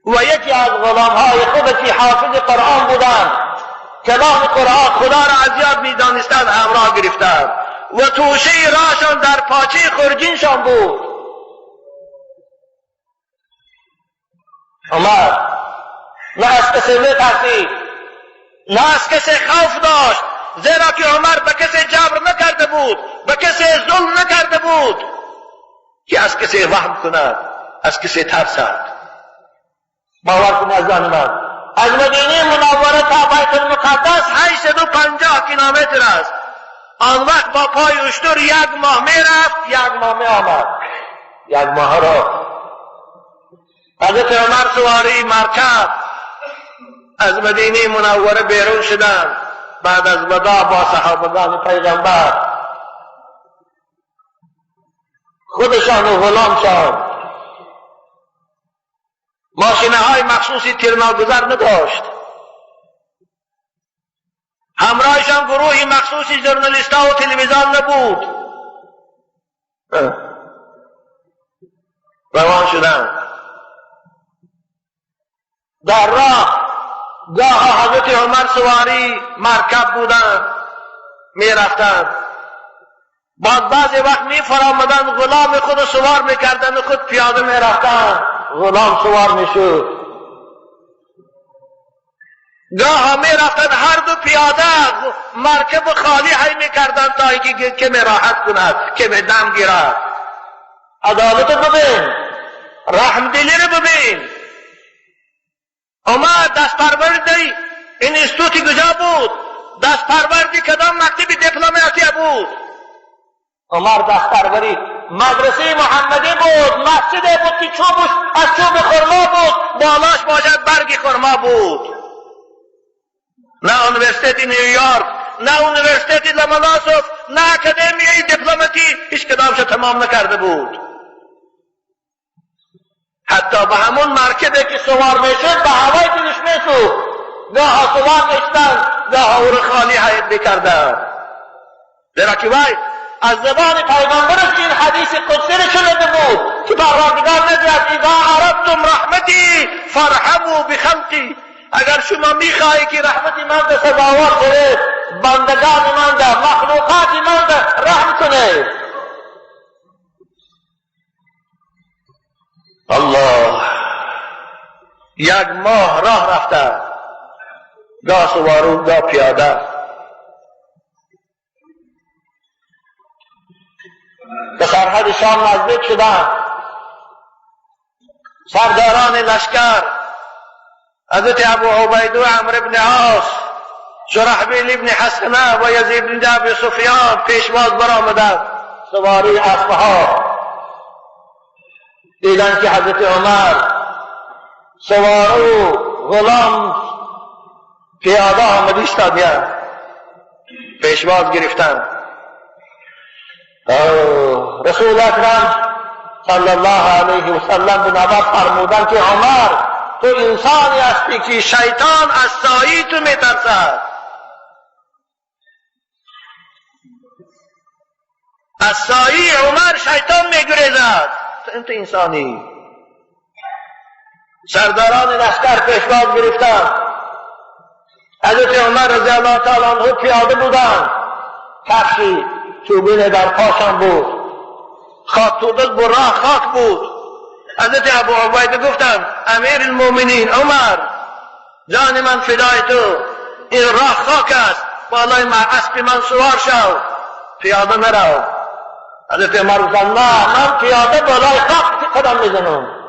و یکی از غلامهای خود که حافظ قرآن بودند، کلام قرآن خدا را از یاد میدانستند، همراه گرفتند و توشه راهشان در پاچه خرجینشان بود. عمر نه از کسی میترسید، نه از کسی خوف داشت، زیرا که عمر به کسی جبر نکرده بود، به کسی ظلم نکرده بود که از کسی وهم کند، از کسی ترسد. باور کنید از آن من، از مدینه منوره تا بیت المقدس 850 کیلومتر است. آن وقت با پای اشتر 1 ماه میرفت، 1 ماه می آمد. 1 ماه را حضرت عمر سواری مرکب از مدینه منوره بیرون شدند. بعد از وداع با صحابگان پیغمبر خودشان و غلامشان. ماشینه های مخصوصی تیرناگذر نداشت. همراهشان گروهی مخصوصی ژورنالیست ها و تلویزیون نبود. روان شدند. در راه گاه حضرت عمر سواری مرکب بودند، می رفتند. بعد بعضی وقت می فرامدند، غلام خود سوار میکردند و خود پیاده می رفتند، غلام سوار میشد. گاه می رفتند هر دو پیاده، مرکب خالی هی میکردند تا اینکه کمی راحت کند، کمی دم گیرد. عدالت رو ببین، رحم دلی رو ببین. عمر دست پروردی این استوتی کجا بود؟ دست پروردی کدام مکتب دیپلماتی بود؟ عمر دست پروری مدرسه محمدی بود، مسجد بود که چوبش از چوب خرما بود، بالاش باشد برگ خرما بود. نه university نیویورک، نه university لومونوسوف، نه اکادمی دیپلماتی، هیچ کدامش تمام نکرده بود. حتی به همون مرکبه که سوار میشد به هوای دلش میسوخت. گاه سوار میشدن، گاه او رو خالی حیات میکردن. زیرا که وی از زبان پیغمبرش که این حدیث قدسی رو شنیده بود که پروردگار میگوید اذا اردتم رحمتی فارحموا بخلقی، اگر شما میخواهی که رحمت من به سزاوار شوید، بندگان من ده، مخلوقات من ده رحم کنید. الله، یک ماه راه رفته، گاه سوارو گاه پیاده. به سرحد شام نزدیک شدند. سرداران لشکر حضرت ابو عبیده و عمرو بن عاص، شرحبیل ابن حسنه و یزید بن ابی سفیان پیشواز برآمدند، سواری اسبها. دیدند که حضرت عمر سواره و غلام پیاده آمده ایستادند، پیشواز گرفتند. رسول اکرم صلی الله علیه و سلم به نبر فرمودند که عمر تو انسانی هستی که شیطان از سایه تو میترسد. از سایه عمر شیطان میگریزد. تو انسانی. سرداران لشکر پیشواز گرفتند. حضرت عمر رضی الله تعالی عنه پیاده بودند، کفشی چوبین در پاشان بود، خاک توده بود، راه خاک بود. حضرت ابو عبیده گفتند امیر المؤمنین عمر، جان من فدای تو، این راه خاک است، بالای اسب من سوار شو، پیاده نرو. حضرت عمر گفتند نه، من پیاده بالای خاک قدم میزنم.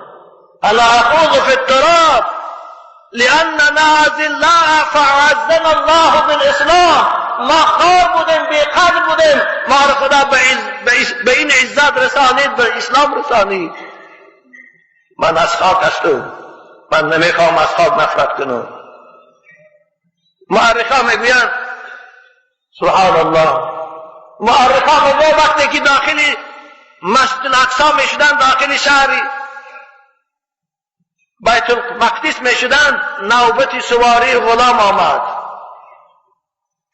انا اخوض فی التراب لاننا اذلاء فاعزنا الله بالاسلام. ما خوار بودیم، بی قدر بودیم، ما را خدا به این عزت رسانید، به اسلام رسانید. من از خاک هستم، من نمیخوام از خاک نفرت کنم. مؤرخا میگویند سبحان الله، مؤرخا میگویند وقتی که داخل مسجد الاقصی میشدن، داخل شهر بیت المقدس میشدن، نوبت سواری غلام آمد.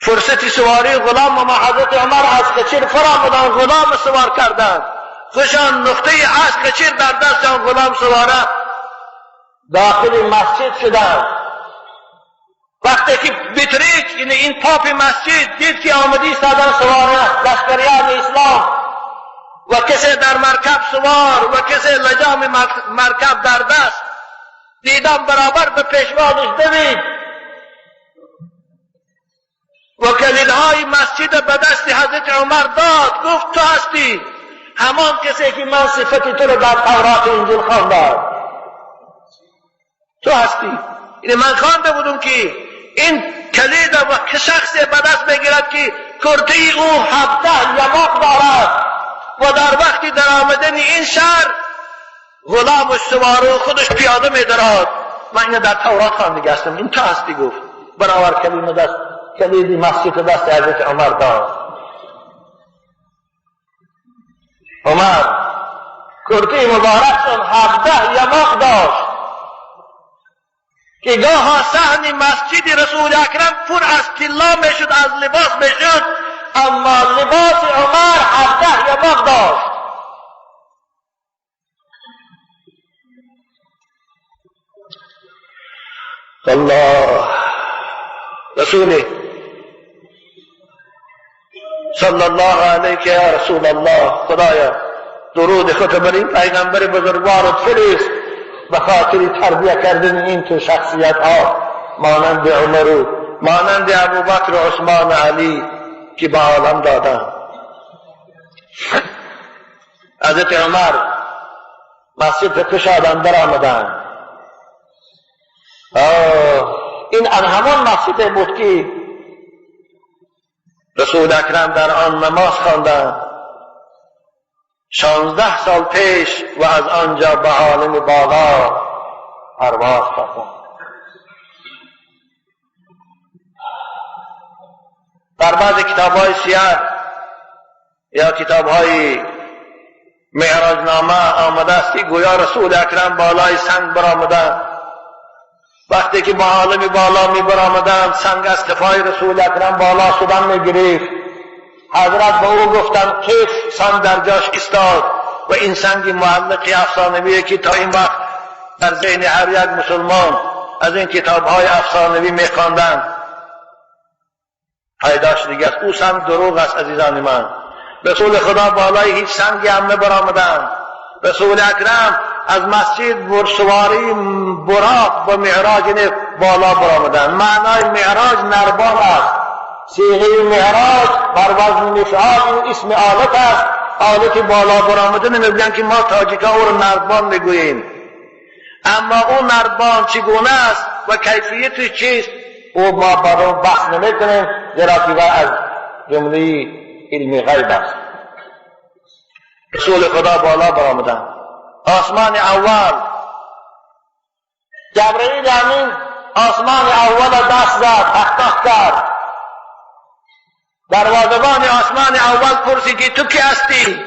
فرصت سواری غلام آمد. حضرت عمر از خچیر فرامدن، غلام سوار کردند. خوشان نقطه از خچیر در دستشان، غلام سواره داخل مسجد شدند. وقتی که بطریق یعنی این پاپ مسجد دید که آمدی ایستادن سواره لشکریان اسلام و کسی در مرکب سوار و کسی لجام مرکب در دست، دیدم برابر به پیشوازش دوید و کلیدهای مسجد به دست حضرت عمر داد. گفت تو هستی همان کسی که من صفت تو رو در تورات انجیل خواندم، تو هستی. یعنی من خوانده بودم که این کلید و که شخص به دست بگیرد که کرته او 17 یماق دارد و در وقتی در آمدن این شهر غلام و سوار و خودش پیاده میدارد. من اینو در تورات خوانده هستم، این تو هستی. گفت برابر کلید دست، کلید مسجد دست حضرت عمر داد. عمر کرتی مبارکشان 17 یماق داشت که گاها صحن مسجد رسول اکرم پر از طلا میشد، از لباس میشد، اما لباس عمر 17 یماق داشت. الله رسولی صلی الله علیک یا رسول الله، خدایا درود خود بر این پیغمبر بزرگوارت فرست به خاطر تربیه کردن این تو شخصیت ها مانند عمر و مانند ابوبکر و عثمان و علی که به عالم دادن. حضرت عمر مسجد کشادن در آمدن. این همان مسجد بود که رسول اکرم در آن نماز خواندند 16 سال پیش و از آنجا به عالم بالا پرواز کردند. در بعض کتاب‌های سیر یا کتاب‌های معراجنامه آمده است که گویا رسول اکرم بالای سنگ برآمدند. وقتی که با عالم بالا می برآمدند، سنگ از قفای رسول اکرم بالا شدن می گرفت. حضرت به او گفتند کیف سنگ در جاش ایستاد و این سنگ معلق افسانوی که تا این وقت در ذهن هر یک مسلمان از این کتاب‌های افسانوی می‌خواندند پیداش دیگه است. او سنگ دروغ است عزیزان من. رسول خدا بالای هیچ سنگی هم نبرآمدند. رسول اکرم از مسجد برسواری براق با معراج بالا برآمدند. معنای معراج نربان است. صیغه معراج بر وزن مفعال این اسم آلت است. آلت بالا برآمدن میگویند که ما تاجیکا او را نردبان میگوییم، اما او نردبان چگونه است و کیفیتش چیست او ما بر اون بحث نمیکنیم، زیرا که از جمله علم غیب است. رسول خدا بالا برآمدند. آسمان اول جبرئیل امین آسمان اول دست زد، تختخ کرد. دروازه‌بان آسمان اول پرسید که تو کی هستی؟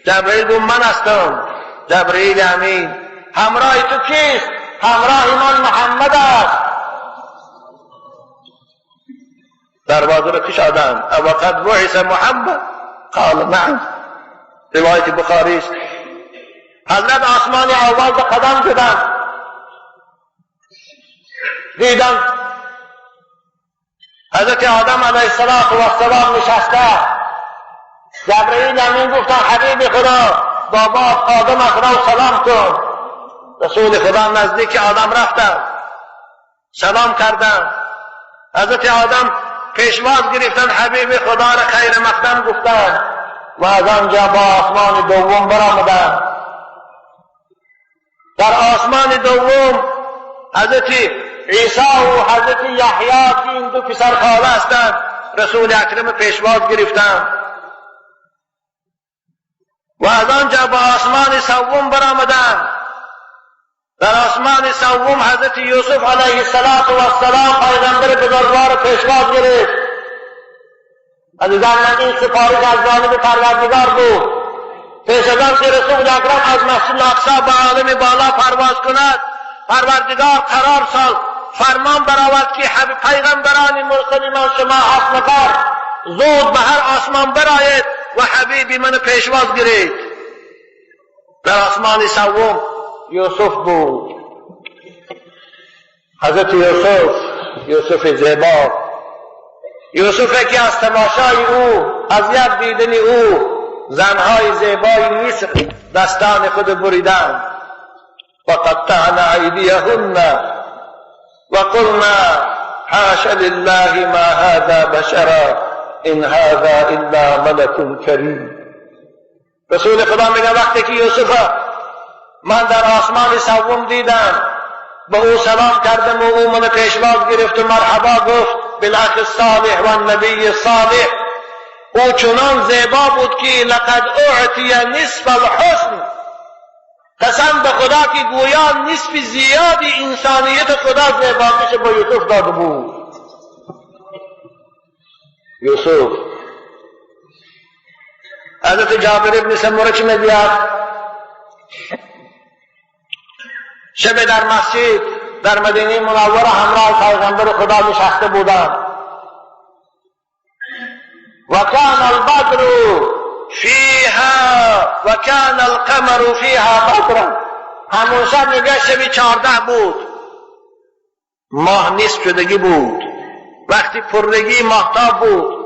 جبرئیل گفت من هستم جبرئیل امین. همراه تو کیست؟ همراه من محمد است. دروازه را کشادند. وقد بعث محمد؟ قال نعم. روایت بخاری است. حضرت آسمان اول به قدم زدند، دیدند حضرت آدم علیه السلام نشسته. جبرئیل امین گفتند حبیب خدا بابا آدم خدا سلام کن. رسول خدا نزدیک آدم رفتند، سلام کردند. حضرت آدم پیشواز گرفتند، حبیب خدا را خیر مقدم گفتند و از آنجا با آسمان دوم برآمدند. در آسمان دوم حضرت عیسی و حضرت یحیی که این دو پسر خاله هستند رسول اکرم پیشواز گرفتند و از آنجا با آسمان سوم برآمدند. در آسمان سوم حضرت یوسف علیه السلام پیغمبر بزرگوار پیشواز گرفت. عزیزان من این سفارش از جانب پروردگار بود. پیش از آن که رسول اکرم از مسجد الاقصی به عالم بالا پرواز کند، پروردگار قرار سال فرمان برآورد که پیغمبران مرسل شما 7 نفر زود به هر آسمان برآید و حبیبی من پیشواز گیرید. در آسمان سوم یوسف بود. حضرت یوسف، یوسف زیبا، یوسف که از تماشای او، از یک دیدن او، زنهای زیبای مصر دستان خود بریدند. وقطعنا ایدیهن وقلنا حاش لله ما هذا بشرا ان هذا الا ملک کریم. رسول خدا میگه وقتی که یوسف من در آسمان سوم دیدم، به او سلام کردم و او من پیشواز گرفت و مرحبا گفت بالاخ الصالح و النبی الصالح. او چنان زیبا بود که لقد اعطی نصف الحسن، قسم به خدا که گویا نصف زیادی انسانیت خدا زیباییش به یوسف داده بود. یوسف حضرت جابر ابن سمره چی میگوید؟ شب در مسجد در مدینه منوره همراه پیغمبر خدا نشسته بودند. و کان البدر فیها و کان القمر فیها بدرا. همون شب میگه شب 14 بود، ماه نصف شدگی بود، وقتی پررگی ماهتاب بود.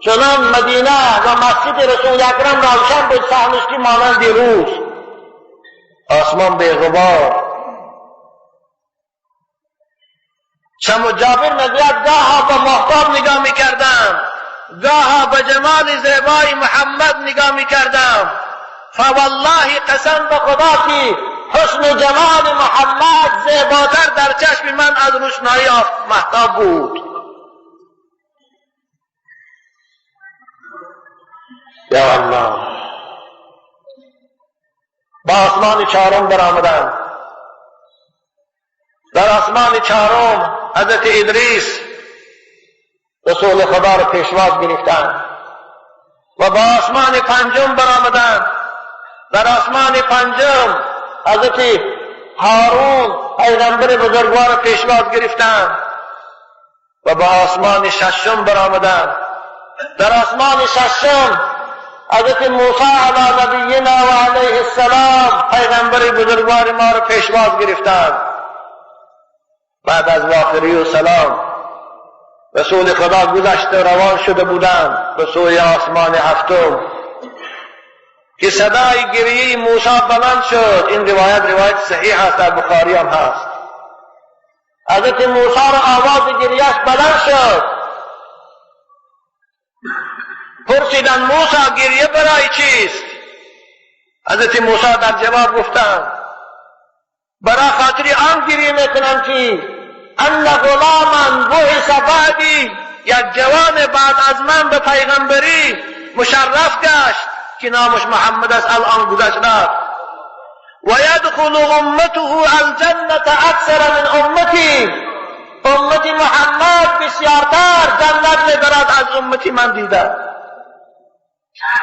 چنان مدینه و مسجد رسول اکرم روشن بود، صحنش که مانند روز، آسمان به غبار. سمو جابر میگوید گاها به ماهتاب نگاه میکردم، گاها به جمال زیبای محمد نگاه میکردم. فوالله قسم به خدا که حسن و جمال محمد زیباتر در چشم من از روشنایی مهتاب بود. یا الله. با آسمان چهارم برآمدند. در آسمان چهارم حضرت ادریس رسول خدا را پیشواز گرفتند و با آسمان پنجم برآمدند. در آسمان پنجم حضرت هارون پیغمبر بزرگوار را پیشواز گرفتند و با آسمان ششم برآمدند. در آسمان ششم حضرت موسی علی نبینا و علیه السلام پیغمبر بزرگوار ما را پیشواز گرفتند. بعد از واخری و سلام رسول خدا گذشته روان شده بودند به سوی آسمان هفتم که صدای گریه موسی بلند شد. این روایت روایت صحیح است، در بخاری هم هست. حضرت موسی را آواز گریهش بلند شد. پرسیدند موسی گریه برای چیست؟ حضرت موسی در جواب گفتند برای خاطر آن گریه میکنم که ان غلاما بعث بعدی، یک جوان بعد از من به پیغمبری مشرف گشت که نامش محمد است، الان گذشت رفت. و یدخل امته الجنة اکثر من امتی، امت محمد بسیارتر جنت میبرد از امتی من دیده.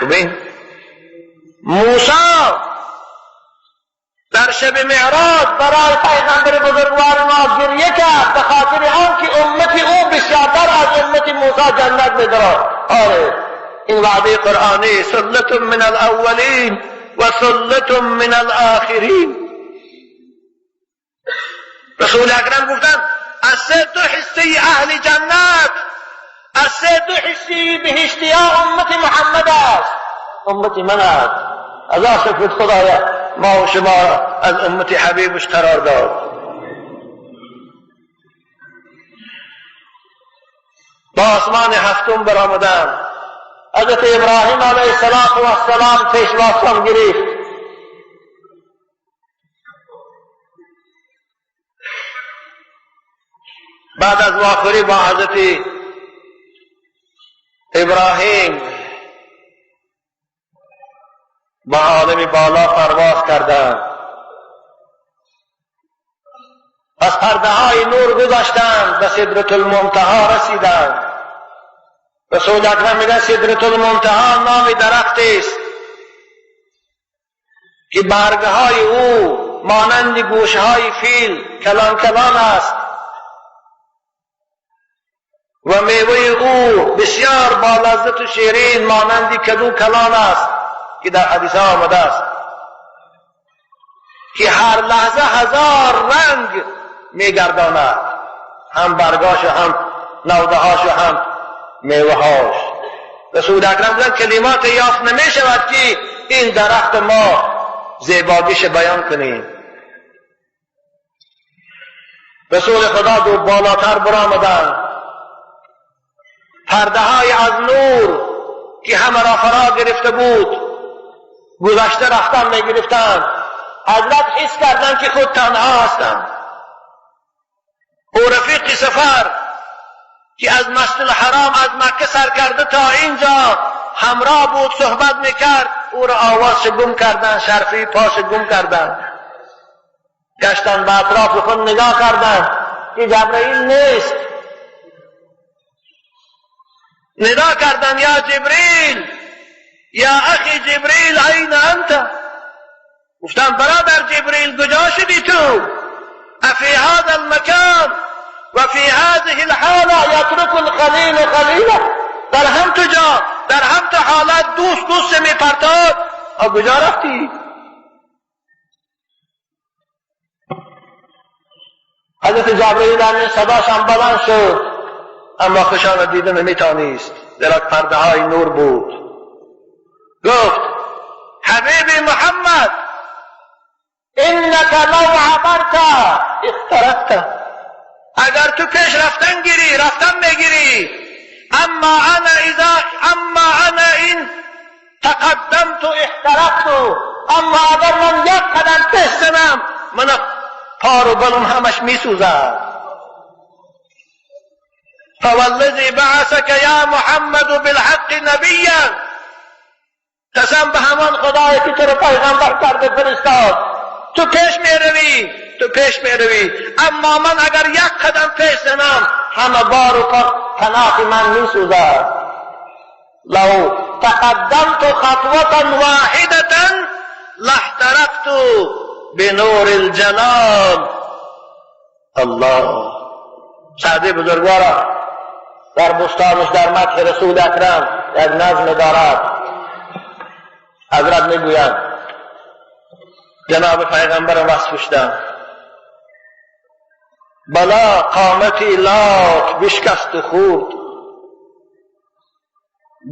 ببین موسی در شب معراج برای پیغمبر بزرگوار ما گریه کرد به خاطر آن که امت او بسیارتر از امت موسی جنت میبرد. آره این وعده قرآنی، ثلة من الاولین و ثلة من الاخرین. رسول اکرم گفتند از سه دو حصه اهل جنت، از سه دو حصه بهشتی ها امت محمد است، امت من است. از شکر خدایا ما و شما از امت حبیبش قرار داد. با آسمان هفتم برآمدند. حضرت ابراهیم علیه السلام پیشوازشان گرفت. بعد از واخوری با حضرت ابراهیم با عالم بالا پرواز کردند. از پرده های نور گذشتند، به سدرة المنتها رسیدند. رسول اکرم میگه سدرة المنتها نام درخت است که برگهای او مانند گوشهای فیل کلان کلان است و میوه او بسیار با لذت و شیرین مانند کدو کلان است که در حدیث ها آمده است که هر لحظه 1000 رنگ میگرداند، هم برگاش و هم نودهاش و هم میوهاش. رسول اکرم گفتند کلمات یافت نمی شود که این درخت ما زیباگیش بیان کنیم. رسول خدا دو بالاتر برآمدند. پرده های از نور که همه را فرا گرفته بود گذشته رفتن میگرفتند. حضرت حس کردند که خود تنها هستند. او رفیق سفر که از مسجد الحرام از مکه سر کرده تا اینجا همراه بود صحبت میکرد، او را آوازش گم کردن، شرفی پاش گم کردن. گشتن به اطراف خود نگاه کردن که جبرئیل نیست. ندا کردن یا جبریل، یا اخی جبریل این انت. گفتن برادر جبریل کجا شدی تو؟ أفي هذا المكان وفي هذه الحالة يترك الخليل خليله؟ در هم تو جا، در هم تو حالت دوست دوست می پرتاد. کجا رفتی؟ حضرت جبرئیل امین صداش هم بلند شد، اما خوشان دیده نمیتانیست، زیرا پرده های نور بود. گفت حبیبی محمد، انک لو عبرت اخترقت، اگر تو پیش رفتن گیری رفتن میگیری، اما انا اذا اما انا این تقدمت احترقت، اما اگر من یک قدم پیش زنم من پار و بلم همش میسوزد. فوالذی بعثک یا محمد بالحق نبیا، قسم به همان خدایی که تو رو پیغمبر کرده فرستاد، تو پیش میروی، تو پیش میروی، اما من اگر یک قدم پیش زنم همه بار و پناه من میسوزد. لو تقدمت خطوة واحدة لاحترقت بنور الجلال. الله. سعدی بزرگوارا در بستانش در مدح رسول اکرم یک نظم دارد. حضرت میگویند جناب پیغمبر وصف شدن، بلا قامتی لات بشکست خورد،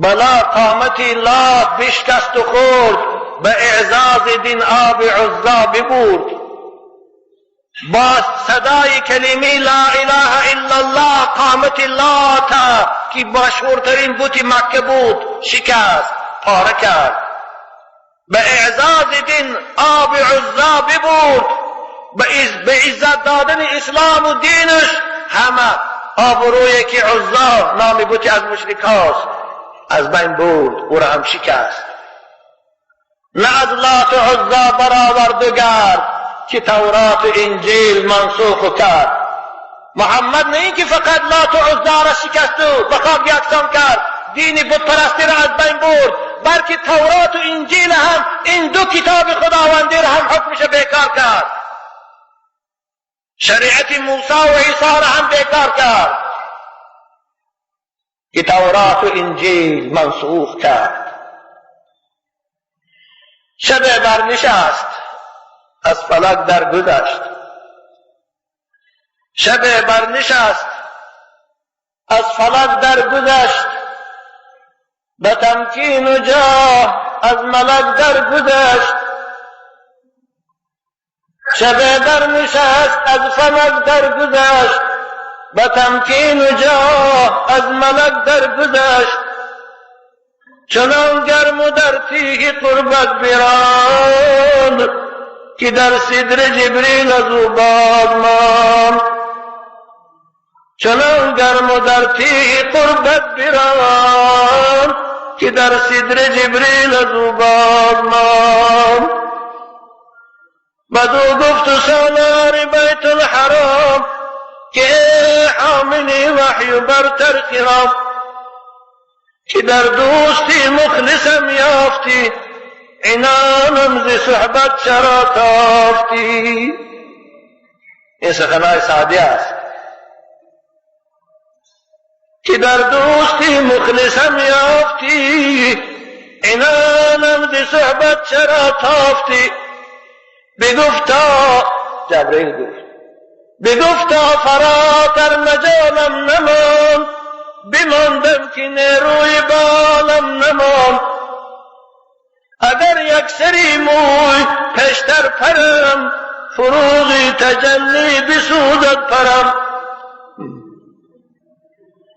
بلا قامتی لات بشکست خورد، به اعزاز دین آب عزا ببرد. با صدای کلمه لا اله الا الله قامت لات که مشهورترین بت مکه بود شکست، پاره کرد. به اعزاز دین آب عزا ببرد، به عزت دادن اسلام و دینش همه آبرویی که عزا نام بتی از مشرکاست از بین برد، او را هم شکست. نه از لات و عزا برآورد و گرد که تورات و انجیل منسوخ کرد. محمد نه اینکه فقط لات و عزا را شکست و به خاک یکسان کرد، دین بت پرستی را از بین برد، بلکه تورات و انجیل هم، این دو کتاب خداوندی را هم حکمش بیکار کرد. شریعت موسی و عیسی را هم بیکار کرد که تورات و انجیل منسوخ کرد. شب برنشست از فلک درگذشت، شب برنشست از فلک درگذشت، به تمکین و جاه از ملک درگذشت. شب برنشست از فلک درگذشت، به تمکین و جاه از ملک درگذشت. چنان گرم و در تیه قربت براند که در صدر جبریل از او باز ماند. چنان گرم و در تیه قربت براند که در صدر جبریل از او باز ماند. بدو گفت سالار بیت الحرام که حامل وحی برتر کرام، که در دوستی مخلصم یافتی، عنانم ز صحبت چرا تافتی. این سخنهای سعدی است که در دوستی مخلصم یافتی، عنانم ز صحبت چرا تافتی. بگفتا جبرئیل گفت، بگفتا فراتر مجالم نمان، بماندم که نیروی بالم نمان. اگر یک سری موی پیشتر پرم، فروغ تجلی بسوزد پرم.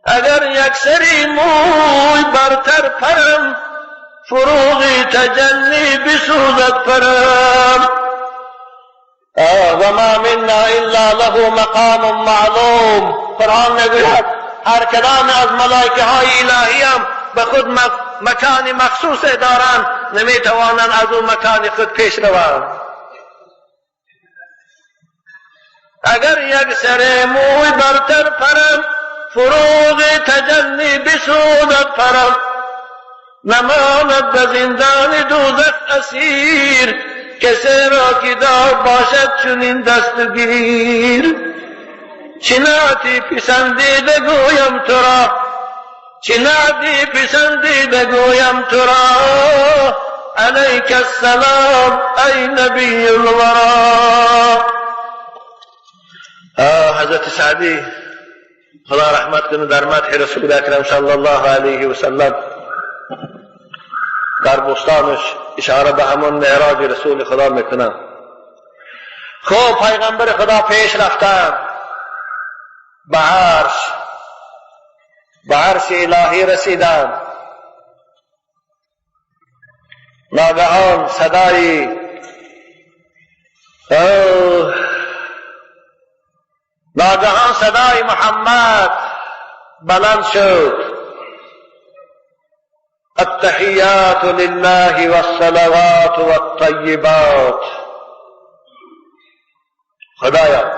اگر یک سری موی برتر پرم، فروغ تجلی بسوزد پرم. و ما منا الا له مقام معلوم. قرآن میگوید هر کدام از ملائکه های الهی هم به خود مکان مخصوص دارند، نمیتوانند از اون مکان خود پیش روند. اگر یک سر موی برتر پرم، فروغ تجلی بسوزد پرم. نماند به زندان دوزخ اسیر، کسی را که دار باشد چنین دستگیر. چه نعتی پسندیده گویم تو را، چه نعتی پسندیده گویم تو را، علیک السلام ای نبی الورا. حضرت سعدی خدا رحمت کنه در مدح رسول اکرم صلی الله علیه و سلم در بستانش اشاره به همان معراج رسول خدا میکنم. خب پیغمبر خدا پیش رفتن به عرش، به عرش الهی رسیدن. ناگهان صدای ناگهان صدای محمد بلند شد. التحیات لله والصلوات والطیبات. خدایا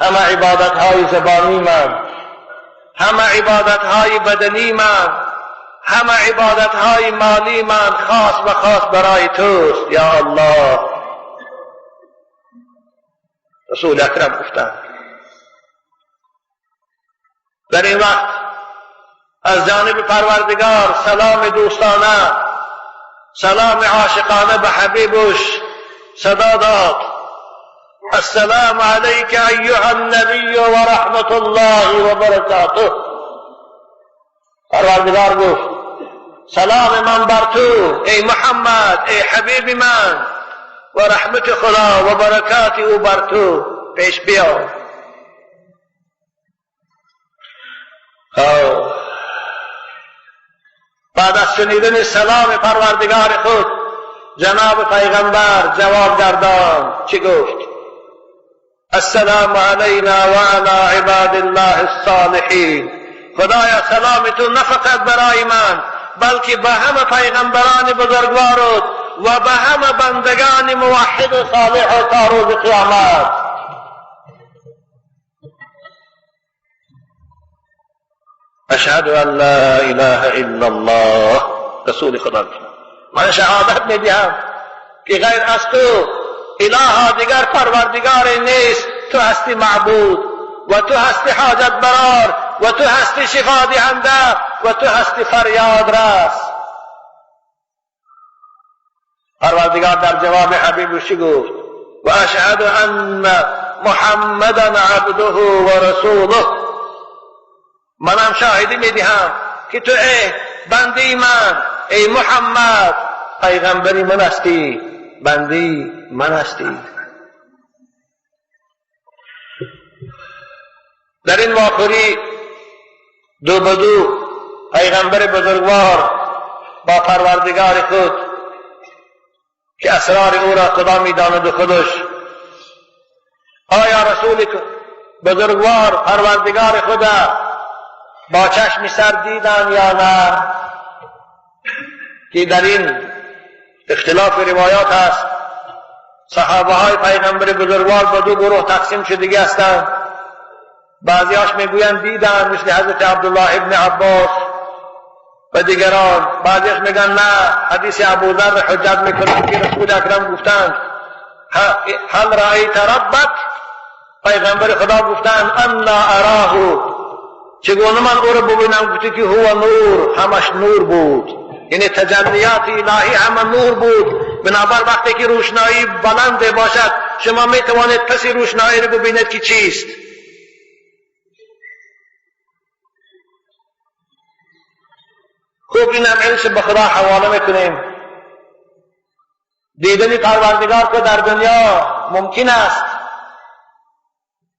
همه عبادت های زبانی من، همه عبادت های بدنی من، همه عبادت های مالی من خاص و خاص برای توست یا الله. رسول اکرم گفتند در این وقت از جانب پروردگار سلام دوستانه، سلام عاشقانه به حبیبش صدا داد. السلام علیک ایها النبی و رحمت الله و برکاته. پروردگار گفت سلام من بر تو ای محمد، ای حبیب من، و رحمت خدا و برکات او بر تو پیش بیا. بعد از شنیدن سلام پروردگار خود جناب پیغمبر جواب گردان چی گفت؟ السلام علینا و علی عباد الله الصالحین. خدایا سلام تو نه فقط برای من بلکه به همه پیغمبران بزرگوار و به همه بندگان موحد و صالح تا روز قیامت. اشهد ان لا اله الا الله. رسول خدا من شهادت میدهم که غیر از تو اله دیگر پروردگار نیست، تو هستی معبود و تو هستی حاجت برار و تو هستی شفا دهنده و تو هستی فریاد رس. پروردگار در جواب حبیب چی گفت؟ و اشهد ان محمدا عبده و رسوله. منم شاهدی میدهم که تو ای بنده من، ای محمد، پیغمبری من هستی، بنده من هستی. در این واخوری دو به دو پیغمبر بزرگوار با پروردگار خود که اسرار او را خدا میداند و خودش، آیا رسول بزرگوار پروردگار خدا با چشم سر دیدن یا نه؟ که در این اختلاف روایات هست. صحابه های پیغمبر بزرگوار با دو گروه تقسیم شدگی هستند. بعضیاش میگویند دیدن، مثل حضرت عبدالله ابن عباس و دیگران. بعضیاش میگن نه، حدیث ابوذر حجت میکنند که رسول اکرم گفتند هل رأیت ربک؟ پیغمبر خدا گفتند انا اراه، چگونه من او را ببینم؟ گفته که هو نور، همش نور بود، یعنی تجلیات الهی همه نور بود. بنابر وقتی که روشنایی بلند باشد شما می توانید پس روشنایی را ببینید که چیست. خوب این هم علمش به خدا حواله میکنیم. دیدن پروردگار که در دنیا ممکن است،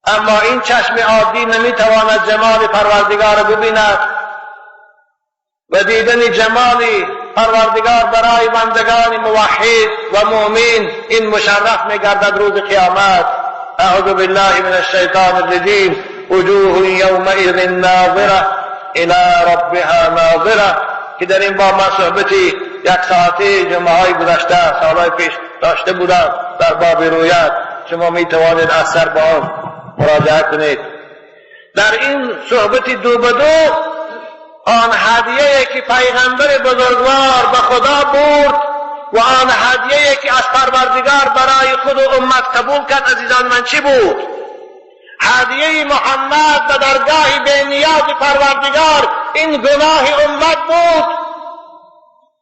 اما این چشم عادی نمیتواند جمال پروردگار را ببیند و دیدن جمال پروردگار برای بندگان موحد و مؤمن این مشرف میگردد روز قیامت. اعوذ بالله من الشیطان الرجیم. وجوه یومئذ ناظره الی ربها ناظره، که در این باب من صحبتی یک ساعتی جمعه های گذشته سالهای پیش داشته بودم در باب رویت. شما می توانید از سر با آن مراجعه کنید. در این صحبت دو به دو آن هدیه که پیغمبر بزرگوار به خدا برد و آن هدیه که از پروردگار برای خود و امت قبول کرد عزیزان من چی بود؟ هدیه محمد به درگاه بی نیاز پروردگار این گناه امت بود.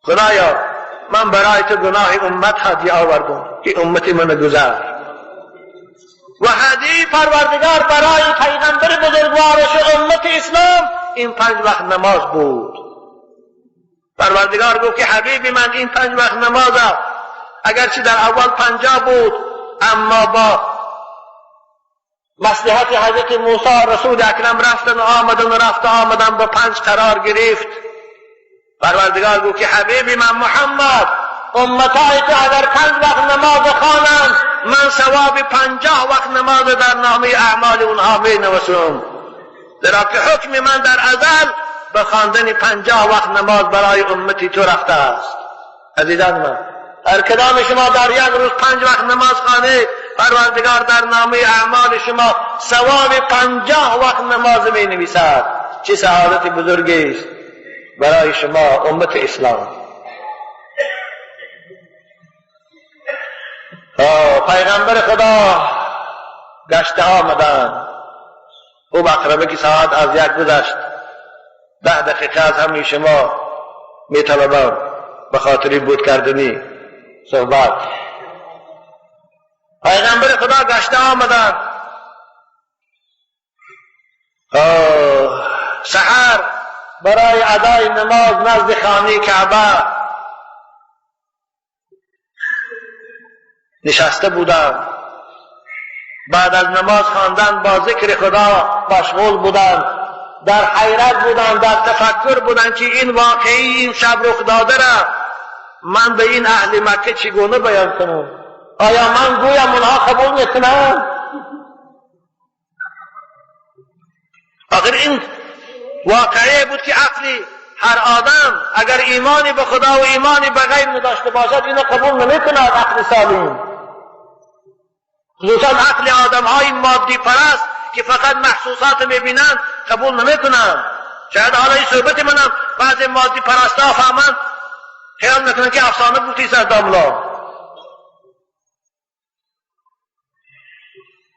خدایا من برای تو گناه امت هدیه آوردم که امت من گذر. و هدیه پروردگار برای پیغمبر بزرگوارش امت اسلام این 5 وقت نماز بود. پروردگار گفت که حبیب من این 5 وقت نماز است، اگرچه در اول 50 بود، اما با مصلحت حضرت موسی رسول اکرم رفتن و آمدن و رفت آمدن با 5 قرار گرفت. پروردگار گفت که حبیب من محمد، امتای تو اگر 5 وقت نماز خوانند من ثواب 50 وقت نماز در نامه اعمال اونها می نویسم، زیرا که حکم من در ازل به خواندن 50 وقت نماز برای امتی تو رفته است. عزیزان من، هر کدام شما در یک روز 5 وقت نماز خوانید، پروردگار در نامه اعمال شما ثواب 50 وقت نماز می نویسد. چه سعادت بزرگی است برای شما امت اسلام. پیغمبر خدا گشته آمدند. او عقربه که ساعت از 1 گذشت، 10 دقیقه از همه شما می طلبم به خاطر بود کردنی صحبت. پیغمبر خدا گشته آمدند. سحر برای ادای نماز نزد خانه کعبه نشسته بودند. بعد از نماز خواندن با ذکر خدا مشغول بودند، در حیرت بودند، در تفکر بودند که این واقعی این شب رخ داده را من به این اهل مکه چگونه بیان کنم؟ آیا من گویم اونها قبول میکنند؟ آخر این واقعی بود که عقلی هر آدم اگر ایمانی به خدا و ایمانی به غیر نداشته باشد اینو قبول نمیکند. عقل سالم، خصوصا عقل آدمهای مادی پرست که فقط محسوسات میبینند قبول نمیکنند. شاید حالا این صحبت منم بعضی مادی پرستها فهمند، خیال میکنند که افسانه بودی سر داملا.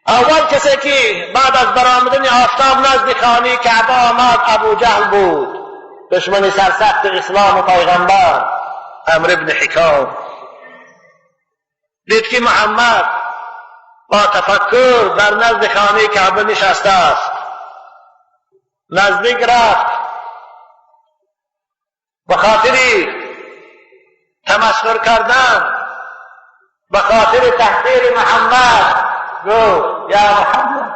اول کسی که بعد از برآمدن آفتاب نزد خانه کعبه آمد ابو جهل بود، دشمن سرسخت اسلام و پیغمبر عمرو بن حکام. دید که محمد با تفکر در نزد خانه کعبه نشسته است. نزدیک رفت، به خاطر تمسخر کردن، به خاطر تحقیر محمد گفت یا محمد،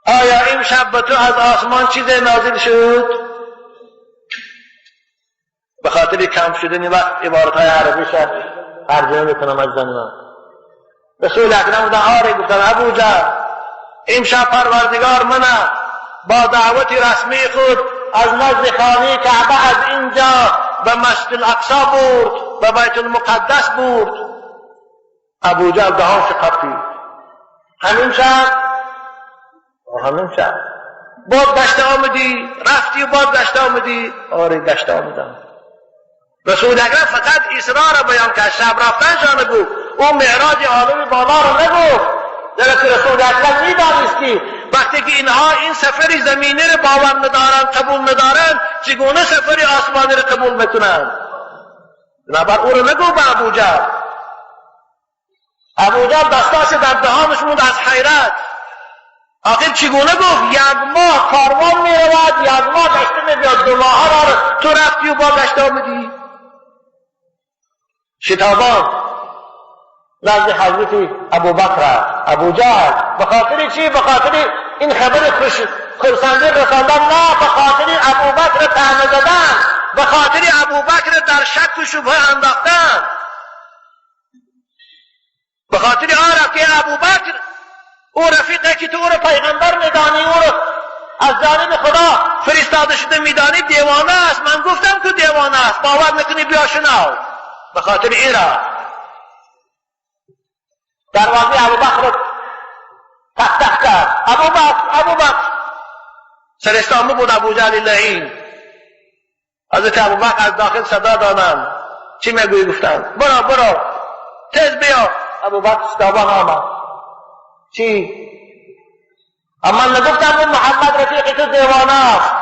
آیا این شب به تو از آسمان چیز نازل شد؟ به خاطر کم شدن وقت عبارتهای عربی شد ترجمه میکنم از زنم. رسول اکرم بودن آره، گفتن ابو جهل این شب پروردگار منه با دعوت رسمی خود از نزد خانه کعبه از اینجا به مسجد الاقصی برد، به بیت المقدس برد. ابو جهل دهانش قپید. همین شب، همین شب باز گشته آمدی، رفتی و باز گشته آمدی؟ آره گشته آمدم. رسول اکرم فقط اسراء را بیان کرد، شب رفتنشان نگفت، او معراج عالم بالا را نگفت. زیرا که رسول اکرم میدانست که وقتی که اینها این سفر زمینی را باور ندارند، قبول ندارند، چگونه سفر آسمانی را قبول میکنند؟ بنابر او را نگفت به ابو جهل. ابو جهل دستاش در دهانش موند از حیرت. آخر چگونه گفت یک ماه کاروان می رود، یک ماه گشته می بیاد، 2 ماه را تو رفتی و با گشته آمدی؟ شتابان نزد حضرت ابوبکر رفت. ابو جهل به خاطر چی؟ به خاطر این خبر خرسندی رساندن؟ نه، به خاطر ابوبکر طعنه زدن، به خاطر ابوبکر در شک و شبهه انداختن، به خاطر آن که ابوبکر او رفیقه که تو او رو پیغمبر میدانی، او رو از جانب خدا فرستاده شده میدانی، دیوانه است. من گفتم که دیوانه است، باور نکنی بیا شنو. به خاطر این را دروازه ابوبکر رو تق تق کرد. ابوبکر، ابوبکر. سرستامه بود ابو جهل لعین. حضرت ابوبکر از داخل صدا دادند چی میگویی؟ گفتند برو برو تیز بیا. ابوبکر شتابان آمد. چی؟ اما نگفتم اون محمد رفیق تو دیوانه است،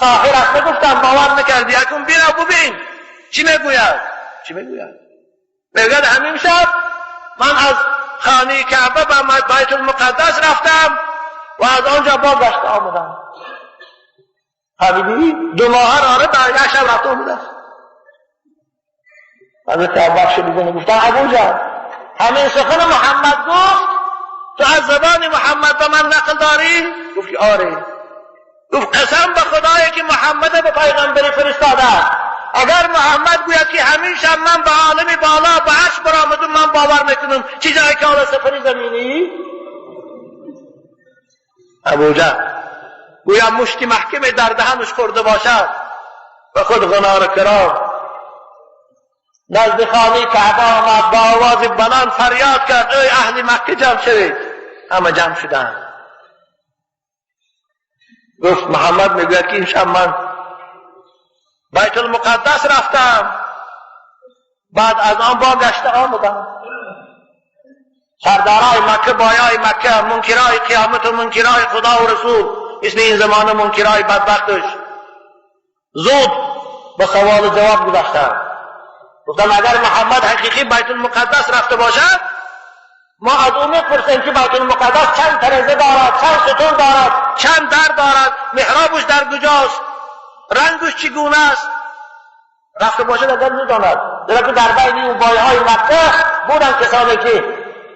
ساحر است، نگفتم، باور نکردی، اکنون بیا ببین چی میگوید. چی میگوید؟ میگوید همین شب من از خانه کعبه به بیت المقدس رفتم و از آنجا بازگشت آمدم. فهمیدی؟ 2 ماه آره در یک شب رفته آمده. حضرت ابوبکر شدیدن گفتن ابوجهل همین سخن محمد گفت، تو از زبان محمد به من نقل داری؟ گفت آره. گفت قسم به خدایی که محمد به پیغمبری فرستاده است، اگر محمد گوید که همین شب من به عالم بالا به عرش برآمدم من باور میکنم، چه جایی که حالا سفر زمینی؟ ابوجهل گویا مشتی محکم در دهنش خورده باشد و خود غنار کرام نزد خانه کعبه آمد، با آواز بلند فریاد کرد ای اهل مکه جمع شوید. همه جمع شدند. گفت محمد میگوید که این شب من بیت المقدس رفتم، بعد از آن باگشته آمدم. سردارای مکه، بایای مکه، منکرای قیامت و منکرای خدا و رسول، مثل این زمانه منکرای بدبختش، زود به سوال و جواب گذاشتند. گفتم اگر محمد حقیقی بیت المقدس رفته باشد ما از او میپرسیم که بیت المقدس چند ترزه دارد، چند ستون دارد، چند در دارد، محرابش در کجاست، رنگش چگونه است. رفته باشد اگر میداند، زیرا که در بین این بایهای مکه بودن کسانی که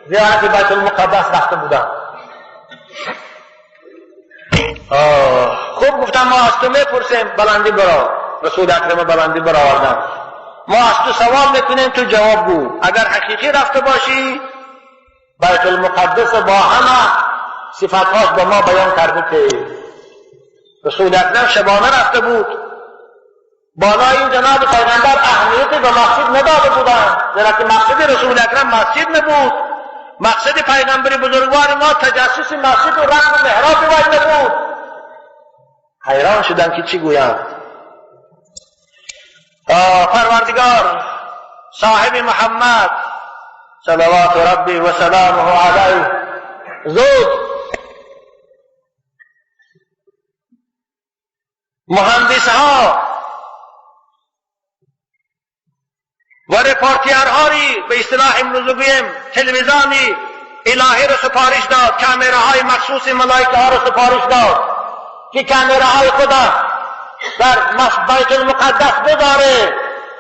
زیارت بیت المقدس رفته بودند. خوب گفتم ما از تو میپرسیم، بلندی برا رسول اکرم بلندی برآوردن، ما از تو سوال میکنیم تو جواب گو، اگر حقیقی رفته باشی بیت المقدس با همه صفتهاش به ما بیان کرده که رسول اکرم شبانه رفته بود. بالای این جناب پیغمبر اهمیت به مسجد نداده بودند، زیرا که مقصد رسول اکرم مسجد نبود، مقصد پیغمبر بزرگوار ما تجسس مسجد و رنگ و محراب وی نبود. حیران شدند که چی گویند. پروردگار صاحب محمد صلوات ربی و سلامه علیه زود مهندس ها و رپورتیرهایی به اصطلاح امروز بگوییم تلویزیونی الهی را سفارش داد، کامراهای مخصوص ملائکه ها را سفارش داد که کامراهای خدا در بیت المقدس بداره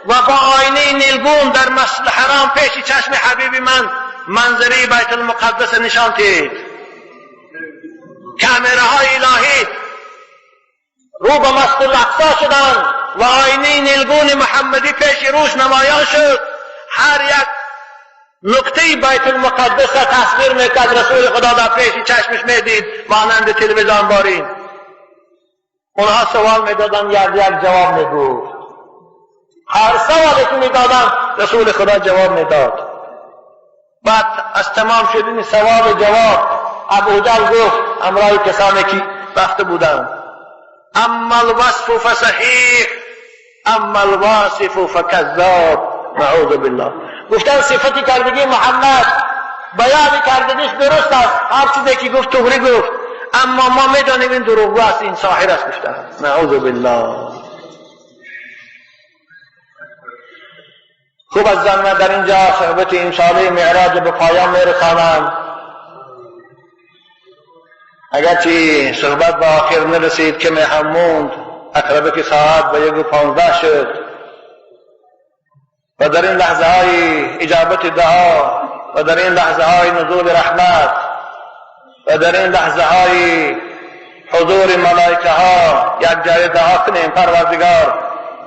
و با آینه نیلگون در مسجد حرام پیش چشم حبیب من منظره بیت المقدس نشان دید. کامراهای الهی رو به مسجد الاقصی شدند و آینه نیلگون محمدی پیش روش نمایان شد. هر یک نقطه بیت المقدس را تصویر میکرد، رسول خدا در پیش چشمش میدید مانند تلویزیون بارین. اونها سوال میدادن، یک یک جواب میگفت. هر سوالی که میدادن رسول خدا جواب میداد. بعد از تمام شدن سوال و جواب ابوجهل گفت همراه کسانی که رفته بودند اما الوصف فصحیح اما الواصف فکذاب، نعوذ بالله. گفتن صفتی کردگی محمد بیان کردگیش درست است، هر چیزی که گفت طوری گفت، اما ما میدانیم این دروغگو است، این ساحر است. گفتن نعوذ بالله. خوب از زن من در اینجا صحبت امساله معراج به پایان میرسانم. اگرچه صحبت به آخر نرسید که هم موند، اقربه که ساعت به 1:15 شد و در این لحظه های اجابت دعا و در این لحظه های نزول رحمت و در این لحظه های حضور ملائکه ها یک جای دعا کنیم. پروردگار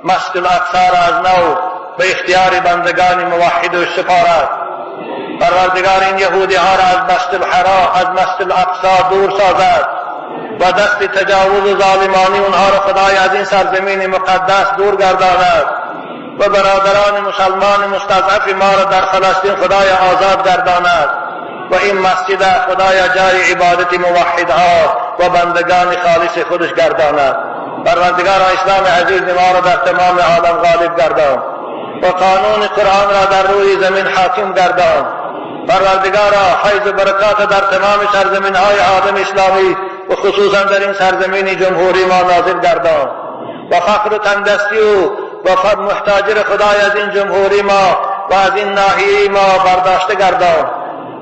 مسجد الاقصی را از نو به اختیار بندگان موحد و سپارد. پروردگار این یهودی ها را از مسجد الحرام، از مسجد الاقصی دور سازد و دست تجاوز و ظالمانی اونها را خدای از این سرزمین مقدس دور گرداند و برادران مسلمان مستضعف ما را در فلسطین خدای آزاد گرداند و این مسجد خدای جای عبادت موحدها و بندگان خالص خودش گرداند. پروردگار اسلام عزیز ما را در تمام عالم غالب گردان. و قانون قرآن را در روی زمین حاکم گردان. پروردگارا فیض و برکات در تمام سرزمین های عالم اسلامی و خصوصا در این سرزمین جمهوری ما نازل گردان و فقر و تنگدستی و محتاجر خدای از این جمهوری ما و از این ناحیه ما برداشته گردان.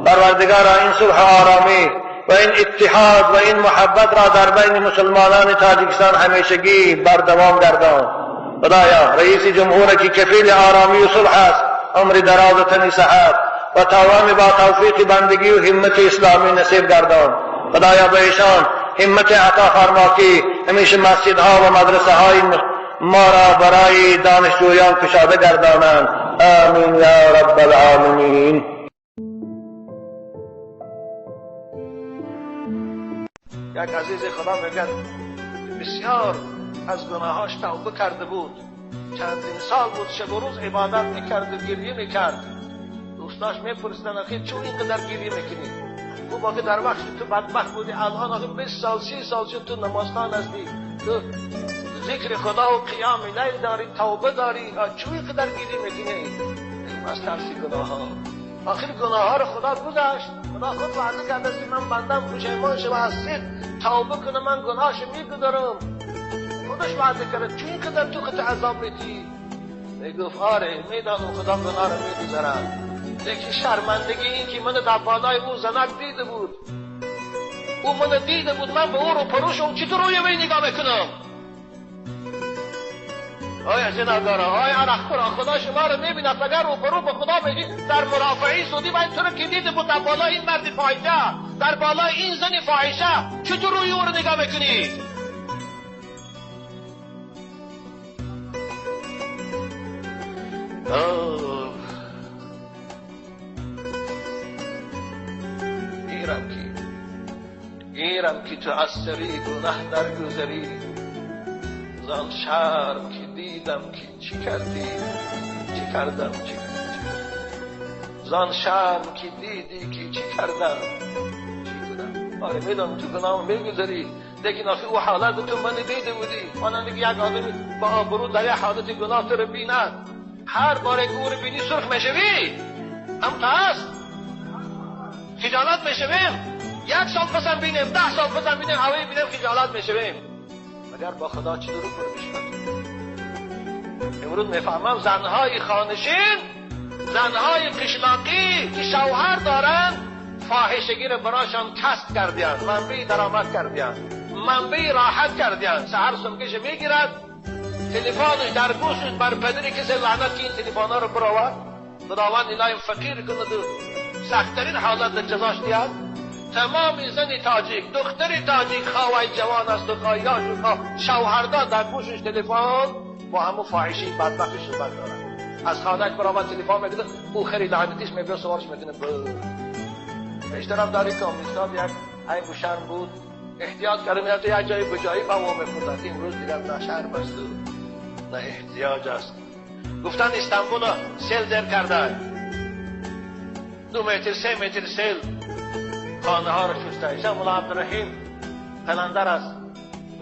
پروردگارا این صلح آرامی و این اتحاد و این محبت را در بین مسلمانان تاجیکستان همیشگی بردوام گردان. خدایا رئیس جمهور که کفیل آرامی و صلح است عمر دراز و تنی صحت و توام با توفیق بندگی و همت اسلامی نصیب گردان. خدایا به ایشان همت عطا فرما که همیشه مسجدها و مدرسه های ما را برای دانشجویان کشاده گردانند. آمین یا رب العالمین. یک عزیز خدا میگه بسیار از گناهاش توبه کرده بود، چندین سال بود شب و روز عبادت میکرد و گریه میکرد. دوستاش میپرسیدن آخه چون اینقدر گریه میکنی؟ گفت آخه در وقت تو بدبخت بودی، الان آخه 20 سال 30 سال شد تو نمازخوان هستی، تو ذکر خدا و قیام لیل داری، توبه داری، چون اینقدر گریه میکنی؟ از ترس گناه ها. آخر گناه ها رو خدا گذاشت، خدا خود وعده کرده است من بندم پشیمان شو از صدق توبه کنه من گناهش میگذارم. خودش وعده کرده، چون اینقدر تو خود عذاب میدی؟ میگفت آره میدانم خدا گناه رو میگذارد، لیکن شرمندگی این که من در بالای او زنک دیده بود، او من دیده بود، من به او رو پروش چطور روی وی نگاه میکنم؟ آیا زناکارا، آیا عرقخورا، خدا شما رو میبیند. اگر رو پرو به خدا بگی در مرافعی سودی باید تو رو که دیده بود در بالای این مرد فاحشه، در بالای این زن فاحشه، چطور روی او رو نگاه میکنی؟ گیرم که تو از سری گناه درگذری، زان شرم که دیدم که چی کردی، چی کردم، چی زان شرم که دیدی که چی کردم، چی کنم. آره میدونم تو گناه میگذری، لیکن آخه او حالت تو من دیده بودی. مانند یک آدمی با آبرو در یک حالت گناه تو رو بیند، هر بار که او رو بینی سرخ میشوی، هم تا هست خجالت میشویم. 1 سال پسم بینیم، 10 سال پسم بینیم، هوایی بینیم خجالت میشویم. مگر با خدا چی رو پر میشود؟ امروز میفهمم زنهای خانشین، زنهای قشلاقی که شوهر دارن، فاحشگی رو براشان کسب کردیان، منبع درآمد کردیان، منبع راحت کردیان. سحر سمکش میگیرد، تلفنش در گوشش بر پدری کسی لعنت که این تلفن ها رو برآورد. خداوند الهی فقیر کند و سختترین حالت در جزاش دیاد. تمام زن تاجیک، دختر تاجیک، خواهی جوان است و خواهی و خواه شوهردار، در گوشش تلفن با همون فاحشی بدبختش رو بردارد. از خانهش برآمد تلفن میکنه، او خیلی لعنتیش میبره سوارش میکنه. بیشترم داری که امیستاد یک عیب و شرم بود، احتیاط کرده میرفت یک جایی به جایی با او میخوردن. امروز دیگر نه شرم است و نه احتیاج است. گفتن استانبول سیل زیر کرده، 2 متر 3 متر سیل خانه ها رو شسته. ایشان ملا عبدالرحیم قلندر است،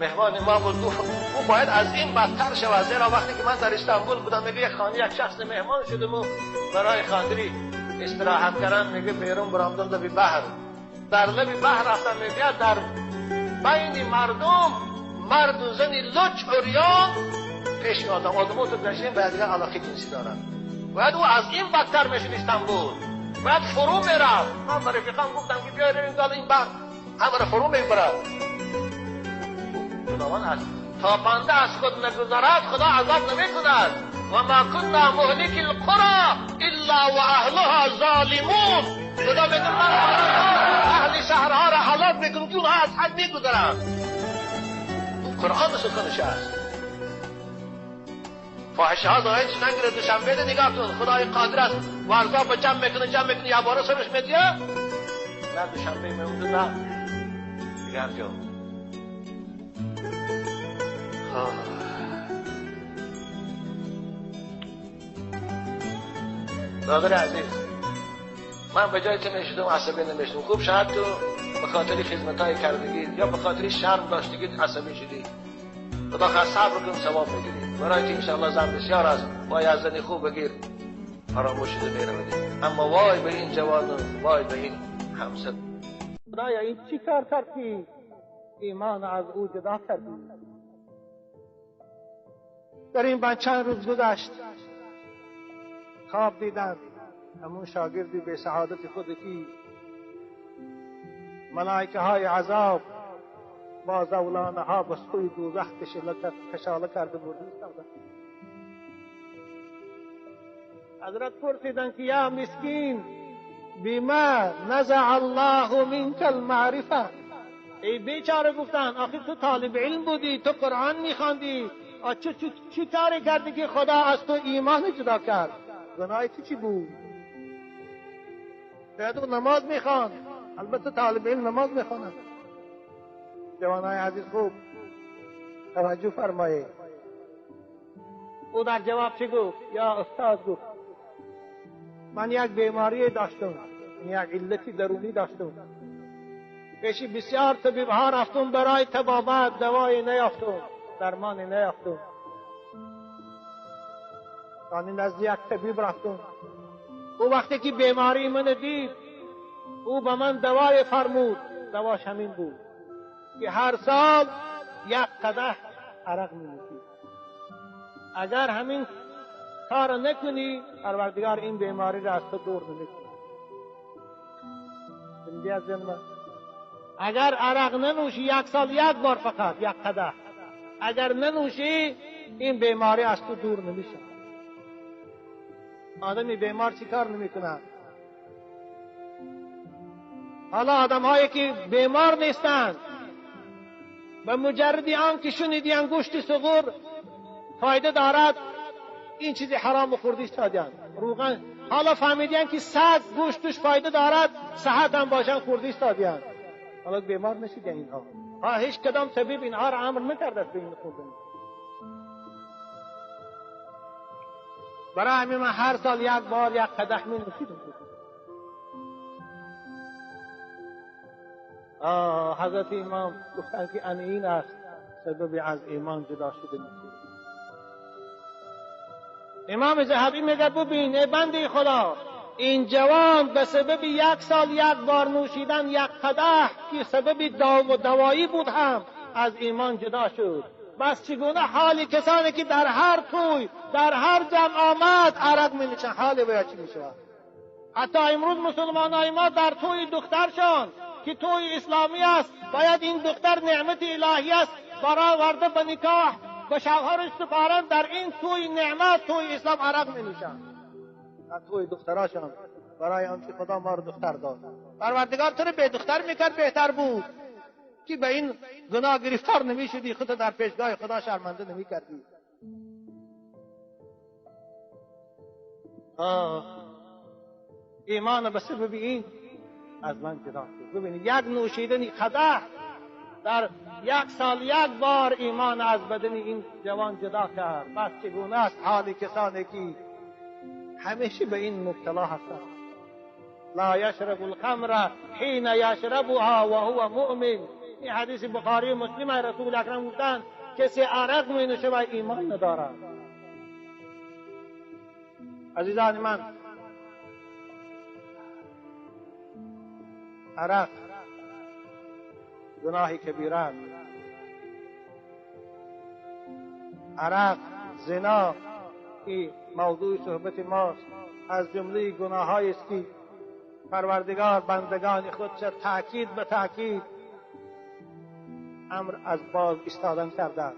مهمان ما بود. گفت او باید از این بدتر شود، زیرا وقتی که من در استانبول بودم میگه یک خانه یک شخص مهمان شدم و برای خاطری استراحت کردن میگه بیرون برآمدم لب بحر، در لب بحر رفتم میگه در بین مردم مرد و زن لچ عریان پیش آدم آدمو تو گشتیم به دیگه علاقه جنسی دارن. باید او از این بدتر میشد استانبول، باید فرو میرفت. من به رفیقام گفتم که بیای رویم دال این بحر همه رو فرو میبرد. خداوند از تا بنده از خود نگذرد خدا عذاب نمیکند. و ما کنا مهلک القرى الا و اهلها ظالمون. خدا میگه من اهل شهرها را هلاک میکنم که اونها از حد میگذرند. قرآن سخنش است. فاحشه ها ظاهر نگیره. دوشنبه ده نگاه کن، خدای قادر است ورزا با جمع میکنه، جمع میکنه یه باره سرش میدیه. نه دوشنبه میمونده نه دیگر جا. برادر عزیز، من به جای تو میشدم عصبی نمیشدم. خوب شاید تو به خاطر خدمت های کردگی یا به خاطر شرم داشتگی عصبی شدی. خدا خواست صبر کن ثواب میگیری. برای که انشاءالله زن بسیار است، باید زنی خوب بگیر، فراموش شده می‌رود. اما وای به این جوان، وای به این همسر. خدایا این چی کار کردی؟ ایمان از او جدا کردی. در این بند چند روز گذشت، خواب دیدم همون شاگردی به سعادت خودکی ملائکه های عذاب با زولانه ها به سوی دوزخ کشاله کرده بردی. حضرت پرسیدن که یا مسکین بما نزع الله منک المعرفه، ای بیچاره گفتن آخه تو طالب علم بودی، تو قرآن میخواندی، چی کاری کردی که خدا از تو ایمان جدا کرد؟ گناه تو چی بود؟ باید او نماز میخواند، البته طالب علم نماز میخواند. جوانای عزیز خوب توجه فرمایید. او در جواب چی گفت؟ یا استاد گفت من یک بیماری داشتم، یک علتی درونی داشتم، پیش بسیار طبیب ها رفتم برای طبابت، دوای نیافتم، درمان نیافتم. یعنی نزد یک طبیب رفتم، او وقتی که بیماری من دید او به من دوای فرمود. دواش همین بود که هر سال یک قدح عرق می نوشید. اگر همین کار نکنی پروردگار این بیماری را از تو دور نمیکنه. اگر عرق ننوشی یک سال یک بار فقط یک قدح، اگر ننوشی این بیماری از تو دور نمیشه. آدمی بیمار چی کار نمیکنه؟ حالا آدم هایی که بیمار نیستند به مجردی آن که شنیدی انگشت صغور فایده دارد این چیزی حرام خوردی استادیان روغن، حالا فهمیدین که سگ گوشتش فایده دارد صحت هم باشن خوردی استادیان، حالا بیمار نشیدن اینها. ها هیچ کدام طبیب اینها را امر نکرده است به این خوردن. برای همین من هر سال یک بار یک قدح می نوشیدم. حضرت امام گفتند که این است سبب از ایمان جدا شدن. امام ذهبی میگه ببین ای بنده خدا، این جوان به سبب یک سال یک بار نوشیدن یک قدح که سبب داو و دوایی بود هم از ایمان جدا شد. بس چگونه حالی کسانی که در هر توی در هر جمع آمد عرق می نوشند، حال باید چی می شود؟ حتی امروز مسلمان های ما در توی دخترشان که توی اسلامی است، باید این دختر نعمت الهی است برآورده به نکاح به شوهرش سپارند، در این توی نعمت توی اسلام عرق می نوشند. در توی دختراشان برای آنکه خدا ما رو دختر داد. پروردگار تو رو به دختر میکرد بهتر بود که به این گناه گرفتار نمیشدی، خودت در پیشگاه خدا شرمنده نمیکردی. ایمان به سبب این از من جدا شد. ببینید یک نوشیدن قدح در یک سال یک بار ایمان از بدن این جوان جدا کرد. بس چگونه است حال کسانی که همیشه به این مبتلا هستند؟ لا یشرب الخمر حین یشربها و هو مؤمن. این حدیث بخاری و مسلم رسول اکرم گفتند کسی عرق می نوشه و ایمان ندارد. عزیزان من، عرق گناه کبیره، عرق، زنا این موضوع صحبت ماست، از جمله گناهایی است که پروردگار بندگان خود تاکید به تاکید امر از باز ایستادن کرده است.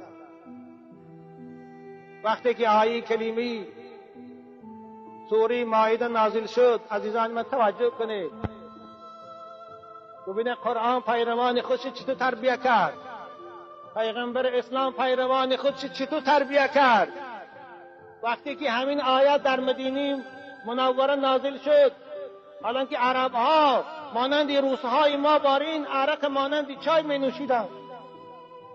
وقتی که آیه کریمه سوره مائده نازل شد، عزیزان من توجه کنید، ببینید قرآن پیروان خودش چطور تربیه کرد، پیغمبر اسلام پیروان خودش چطور تربیه کرد. وقتی که همین آیات در مدینه منوره نازل شد، حالا که عرب ها مانند روسهای ما بارین عرق مانند چای می نوشیدند،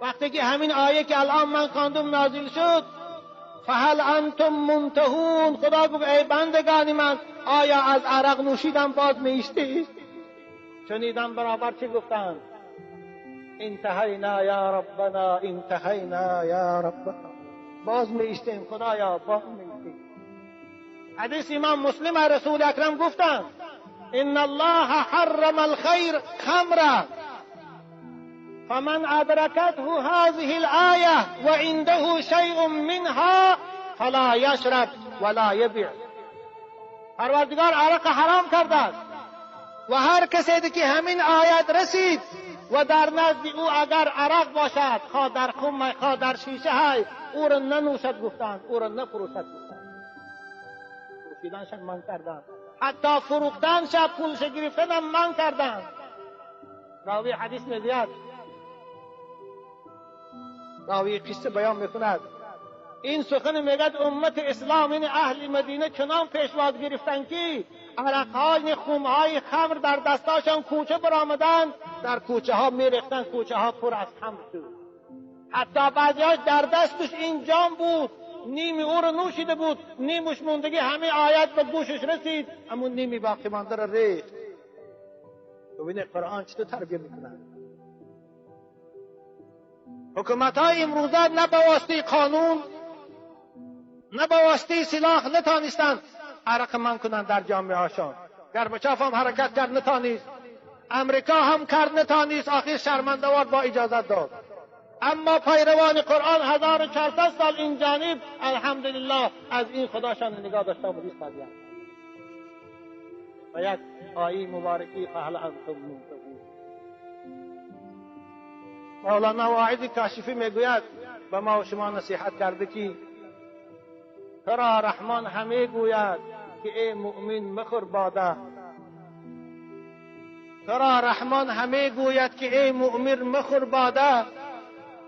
وقتی که همین آیه که الان من خواندم نازل شد، فهل انتم منتهون، خدا گفت ای بندگان من، آیا از عرق نوشیدن باز می ایستید؟ شنیدم برابر چی گفتند؟ انتهینا یا ربنا، انتهینا یا ربنا. باز می ایستیم خدایا، باز می ایستیم. حدیث امام مسلم رسول اکرم گفتند ان الله حرم الخير خمرا فمن ادركته هذه الآية وعنده شيء منها فلا يشرب ولا يبيع. پروردگار عرق حرام کرده است و هر کسی که همین آیت رسید و در نزد او اگر عرق باشد، خواه در خم خواه در شیشه های، او را ننوشد گفتند، او را نفروشد گفتند. فروشیدنش من کردند، حتی فروختنش پولش گرفتن من کردند. راوی حدیث میگوید، راوی قصه بیان میکند، این سخن میگد امت اسلام این اهل مدینه چنان پیشواز گرفتن که عرقهای خمهای خمر در دستاشان کوچه برآمدند، در کوچه ها میریختند، کوچه ها پر از خمر شد. حتی بعضیاش در دستش این جام بود، نیمی او رو نوشیده بود، نیمش موندگی، همه آیت به گوشش رسید، اما نیمی باقی مانده را ریخت. ببینید قرآن چطور تربیه میکنند. حکومت های امروزه نه به واسطه قانون نه به واسطه سلاح نتانستند عرق من کنند در جامعه هاشان. گربچاف هم حرکت کرد نتانست، امریکا هم کرد نتانست، آخر شرمنده‌وار با اجازت داد. اما پیروان قرآن 1400 سال این جانب الحمدلله از این خداشان نگاه داشته و ایستادند. و یک آیه مبارکی فهل انتم منتهون. مولانا واعظ کاشفی میگوید به ما و شما نصیحت کرده که تو را رحمان همه گوید که ای مؤمن مخور باده. تو را رحمان همه گوید که ای مؤمن مخور باده.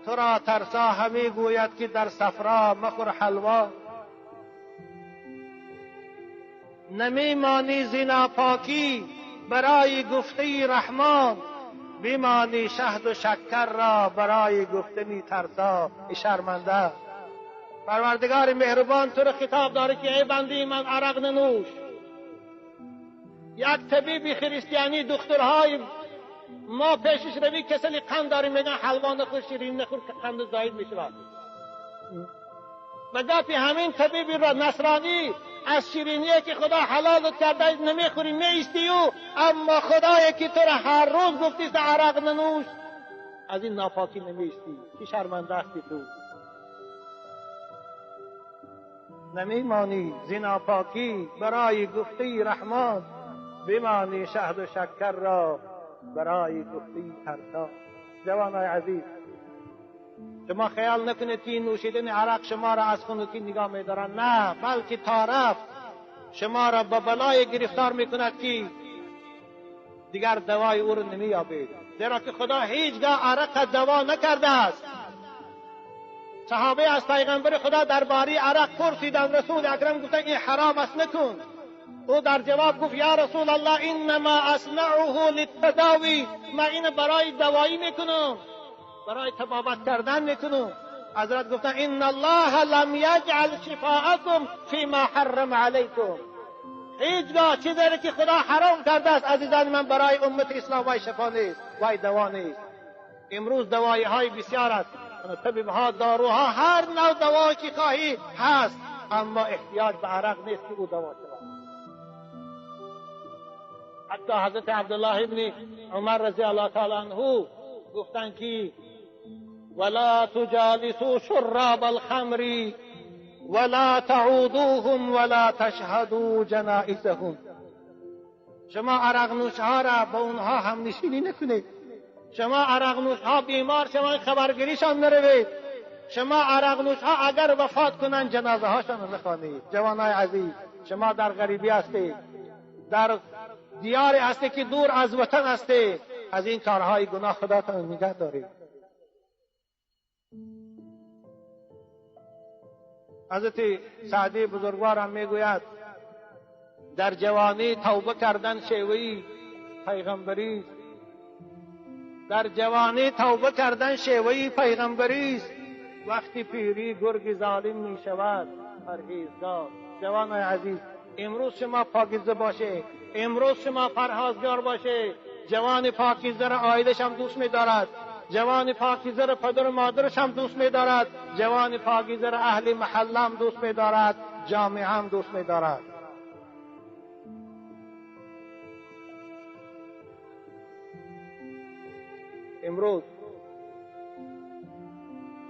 تو را ترسا همه گوید که در صفرا مخور حلوا. نمی مانی زنا پاکی برای گفته رحمان، بیمانی شهد و شکر را برای گفتنی ترسا. ای شرمنده، پروردگار مهربان تو را خطاب داره که ای بنده من عرق ننوش. یک طبیب خریستیانی دخترهای ما پیشش روی کسلی قند داریم، میگن حلوا نخور، شیرین نخور که قند زاید میشود. و گپی همین طبیبی را نصرانی از شیرینیه که خدا حلال کرده نمیخوری میستی او، اما خدایی که تو را هر روز گفتی عرق ننوش، از این ناپاکی نمیستی. چه شرمنده هستی تو. نمیمانی زین ناپاکی برای گفته رحمان، بمانی شهد و شکر را برای گفته ترسا. جوانای عزیز، شما خیال نکنید که نوشیدن عرق شما را از خنکی نگاه می‌دارند، نه، بلکه طرف شما را به بلای گرفتار میکند که دیگر دوای او را نمییابید، زیرا که خدا هیچگاه عرق دوا نکرده است. صحابه از پیغمبر خدا درباره عرق پرسیدند، رسول اکرم گفتند این حرام است نکن. او در جواب گفت یا رسول الله انما اصنعه للتداوی، من این برای دوایی میکنم، برای طبابت کردن میکنم. حضرت گفتن ان الله لم یجعل شفاءکم فیما حرم علیکم. هیچگاه چیزی که خدا حرام کرده است عزیزان من برای امت اسلام وای شفا نیست، وای دوا نیست. امروز دوایی های بسیار است، طبیب ها، داروها، هر نوع دوا که خواهی هست، اما احتیاج به عرق نیست که او دوا شود. حتی حضرت عبدالله ابن عمر رضی الله تعالی عنه گفتند که ولا تجالسوا شراب الخمر ولا تعودوهم ولا تشهدوا جنائزهم. شما عرق نوش ها را با اونها هم نشینی نکنید. شما عرق نوش ها بیمار شما خبرگیریشان نروید. شما عرق نوش ها اگر وفات کنند جنازه هاشان را نخوانید. جوانای عزیز، شما در غریبی هستید، در دیاری هستید که دور از وطن هستید، از این کارهای گناه خداتان نگه دارید. حضرت سعدی بزرگوار هم میگوید در جوانی توبه کردن شیوهی پیغمبری است. در جوانی توبه کردن شیوهی پیغمبری است. وقتی پیری گرگ ظالم می شود پرهیزگار. جوانای عزیز، امروز شما پاکیزه باشه، امروز شما پرهیزگار باشه. جوان پاکیزه را عایلش هم دوست می دارد، جوان پاکیزه را پدر و مادرش هم دوست می‌دارد، جوان پاکیزه را اهل محله هم دوست می‌دارد، جامعه هم دوست می‌دارد. امروز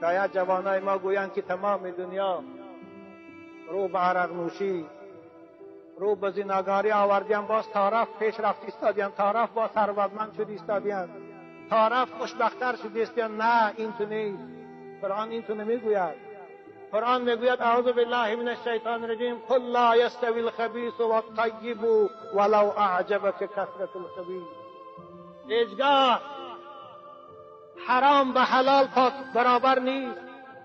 شاید جوانای ما گویند که تمام دنیا رو به عرق نوشی، رو به زیناگاری آوردیم، باز طرف پیش رفت ایستادیم، طرف با ثروتمند شد ایستادیم، طرف خوشبخت‌تر شد ایستادیم. نه، این تو نیست. قرآن این تو نمیگوید. قرآن میگوید اعوذ بالله من الشیطان الرجیم قل لا یستوی الخبیث والطیب ولو اعجبک کثرة الخبیث. هیچگاه حرام به حلال پاک برابر نیست.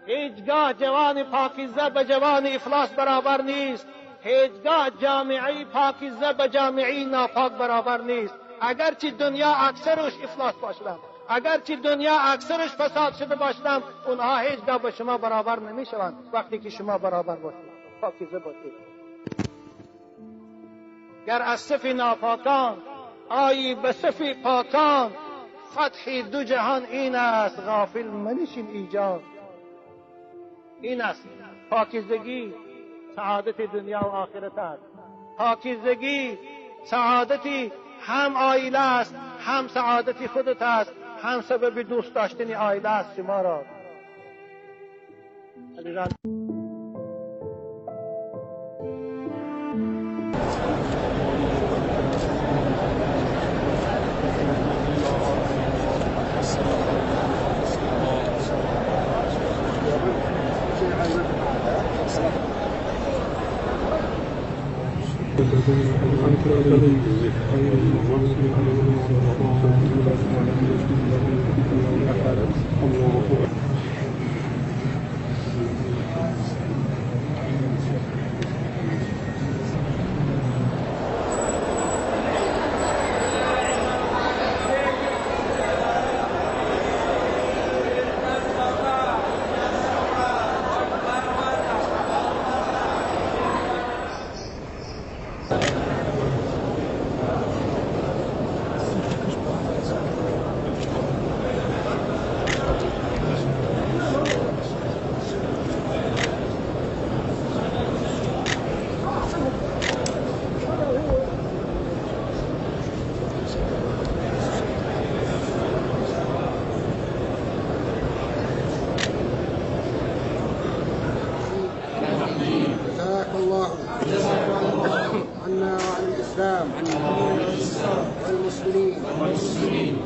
هیچگاه جوان پاکیزه به جوان افلاس برابر نیست. هیچگاه جامعه پاکیزه به جامعه ناپاک برابر نیست. اگرچه دنیا اکثرش افلاس باشد، اگرچه دنیا اکثرش فساد شده باشد، اونها هیچگاه به شما برابر نمیشوند وقتی که شما برابر باشید، پاکیزه باشید. گر از صف ناپاکان آیی به صف پاکان، فتح دو جهان این است غافل منشین ایجاد. این است پاکیزگی، سعادت دنیا و آخرت است. پاکیزگی سعادتی هم عائله است، هم سعادت خودت است، هم سبب دوست داشتن عائله است شما را.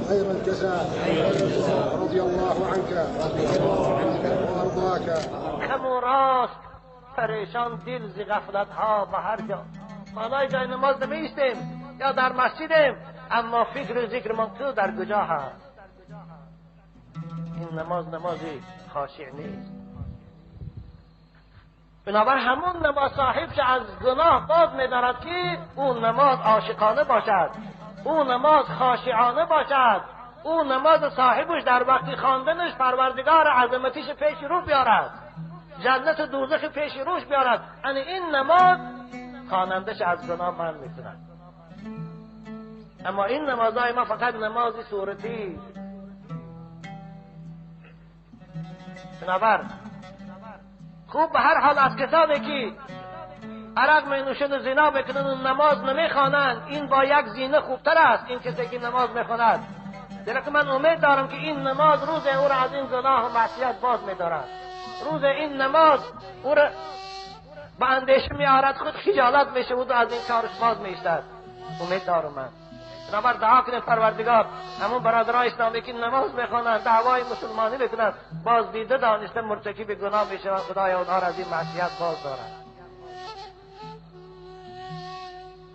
خير الجزاء رضي الله عنك وارضاك. کم و راست پریشان دل ز غفلت ها به هر جا. بالای جای نماز نمیستیم یا در مسجدیم، اما فکر و ذکر من تو در کجا هست؟ این نماز نمازی خاشع نیست. بنابر همون نماز صاحب که از گناه باز می‌دارد که اون نماز عاشقانه باشد، او نماز خاشعانه باشد، او نماز صاحبش در وقتی خواندنش پروردگار عظمتیش پیش رو بیارد، جنت دوزخ پیش روش بیارد. یعنی این نماز خوانندش از گناه من میکند. اما این نمازهای ما فقط نمازی صورتی. بنابر خوب به هر حال از کسانی که عرق می نوشند و زنا میکنند و نماز نمیخوانند، این با یک زینه خوبتر است این کسی که نماز میخواند. زیرا که من امید دارم که این نماز روز او را از این گناه و معصیت باز میدارد. روز این نماز او را به اندیشه میآورد، خود خجالت میشه و از این کارش باز میایستد. امید دارم من. بنابر دعا کنیم پروردگار همون برادرای اسلامی که نماز میخوانند، دعوای مسلمانی میکنند، باز دیده دانسته مرتکب گناه میشوند، خدایا اونها را از این معصیت باز دارد.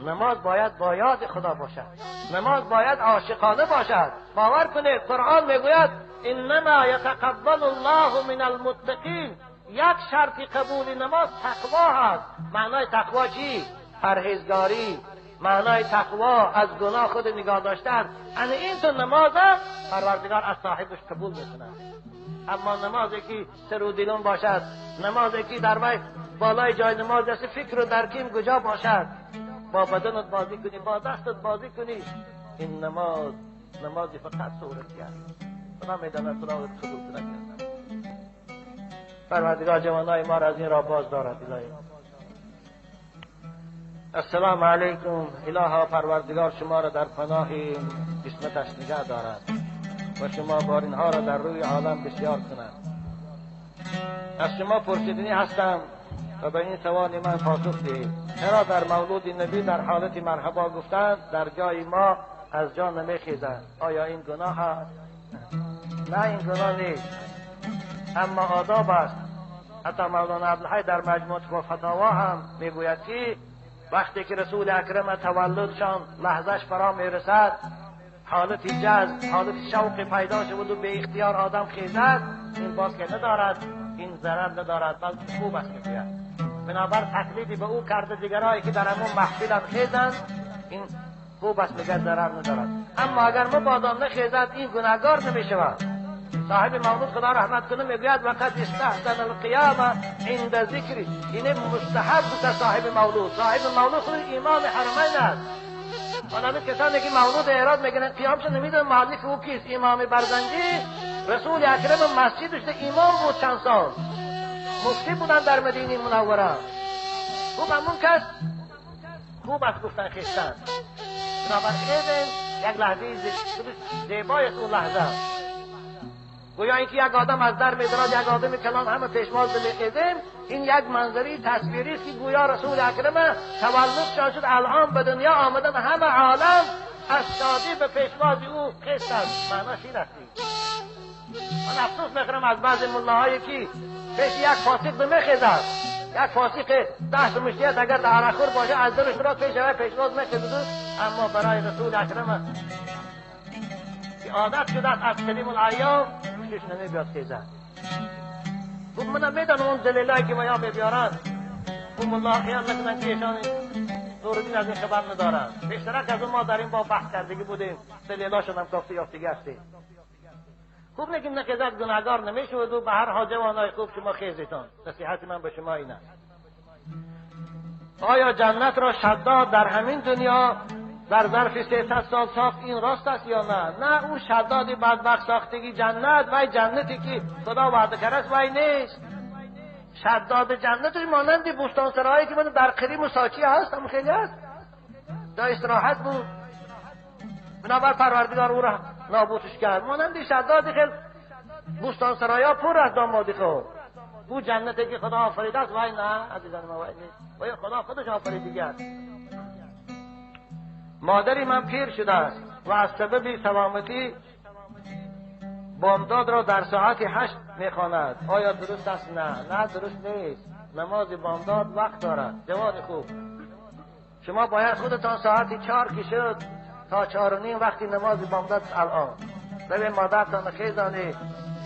نماز باید با یاد خدا باشد، نماز باید عاشقانه باشد. باور کنید قرآن میگوید انما یتقبل الله من المتقین. یک شرط قبول نماز تقوا هست. معنای تقوا چی؟ پرهیزگاری. معنای تقوا از گناه خود نگاه داشتن. یعنی این تو نماز پروردگار از صاحبش قبول میکنه. اما نمازی که سر و دلون باشد، نمازی که در وی بالای جای نماز است فکر و درکیم کجا باشد، با بدنت بازی کنی، با دستت بازی کنی، این نماز نمازی فقط صورتی است. خدا میداند خدا قبول کند. پروردگار جوانای ما را از این را باز دارد. الهی. السلام علیکم. الها پروردگار شما را در پناه قسمتش نگه دارد و شما بارینها را در روی عالم بسیار کند. از شما پرسیدنی هستم و به این سوال من پاسخ دهید. چرا در مولود نبی در حالت مرحبا گفتند در جای ما از جا نمیخیزند؟ آیا این گناه است؟ نه، این گناه نیست، اما آداب است. حتی مولانا عبدالحی در مجموعه و فتاوا هم میگوید که وقتی که رسول اکرم تولدشان لحظهش فرا میرسد، حالت جذب، حالت شوق پیدا شود و به اختیار آدم خیزد، این باز که ندارد، این ضرر ندارد، بلکه خوب است میگوید. بنابر تقلیدی به او کرده دیگرایی که در همون محفل هم خیزند، این خوب است میگه، ضرر ندارد. اما اگر مبادا نخیزد، این گناهگار نمیشود. صاحب مولود خدا رحمت کنه میگوید وقد استحسن القیام عند ذکری، این مستحب بود صاحب مولود. صاحب مولود خود امام حرمین است. آن کسانی که مولود اعراض میگیرن قیامش نمیدونن مالک او کیست. امام برزنجی رسول اکرم مسجدش امام بود، چند سال مفتی بودن در مدینه منوره. خوب همون کس خوب است گفتن خیشتن. بنابر خیزن یک لحظه زیبای است اون لحظه. گویا اینکه یک آدم از در میدراد، یک آدم کلان همه پیشواز میخیزیم، این یک منظری تصویری است که گویا رسول اکرم تولد شد، الان به دنیا آمدن، همه عالم از شادی به پیشواز او خیستند. معناش این است. من افسوس میخورم از بعض ملاهایی که پیش یک فاسق نمیخیزد، یک فاسق دست مشتیت اگر در عرقخور باشه از درش را پیش اوی پیشواز میخیزد، اما برای رسول اکرم که عادت شده از قدیم الایام پیش نمیبیاد خیزد. خب من میدانم اون دلیلایی که ویا میبیارند، اون ملا خیال نکنن که ایشان نورالدین از این خبر ندارند. بیشترک از اون ما در این با بحث کردگی بودیم، دلیلاشون هم کافی یافتگی هستیم. خوب نگیم نخیزد گناهگار نمیشود و به هر حال جوانای خوب شما خیزیتان. نصیحت من به شما این است. آیا جنت را شداد در همین دنیا در ظرف 300 سال ساخت؟ این راست است یا نه؟ نه، اون شداد بدبخت ساختگی جنت وای جنتی که خدا وعده کرده است وای نیست. شداد جنت مانند بوستان سرایی که من در قریم و ساچی هست، هم خیلی هست، جای استراحت بود. بنابر پروردگار او را نابودش کرد. مانند شداد خیلی بوستان سرایا پر از دامادی خود. او جنتی که خدا آفریده است وای نه عزیزان ما، وای نیست، وای خدا خودش آفریده است. مادری من پیر شده است و از سبب سلامتی بامداد را در ساعت 8 میخواند. آیا درست است؟ نه، نه درست نیست. نماز بامداد وقت دارد. جوان خوب، شما باید خودتان ساعت 4 که شد تا 4:30 وقتی نماز بامداد الان ببین مادرتان خیزانه،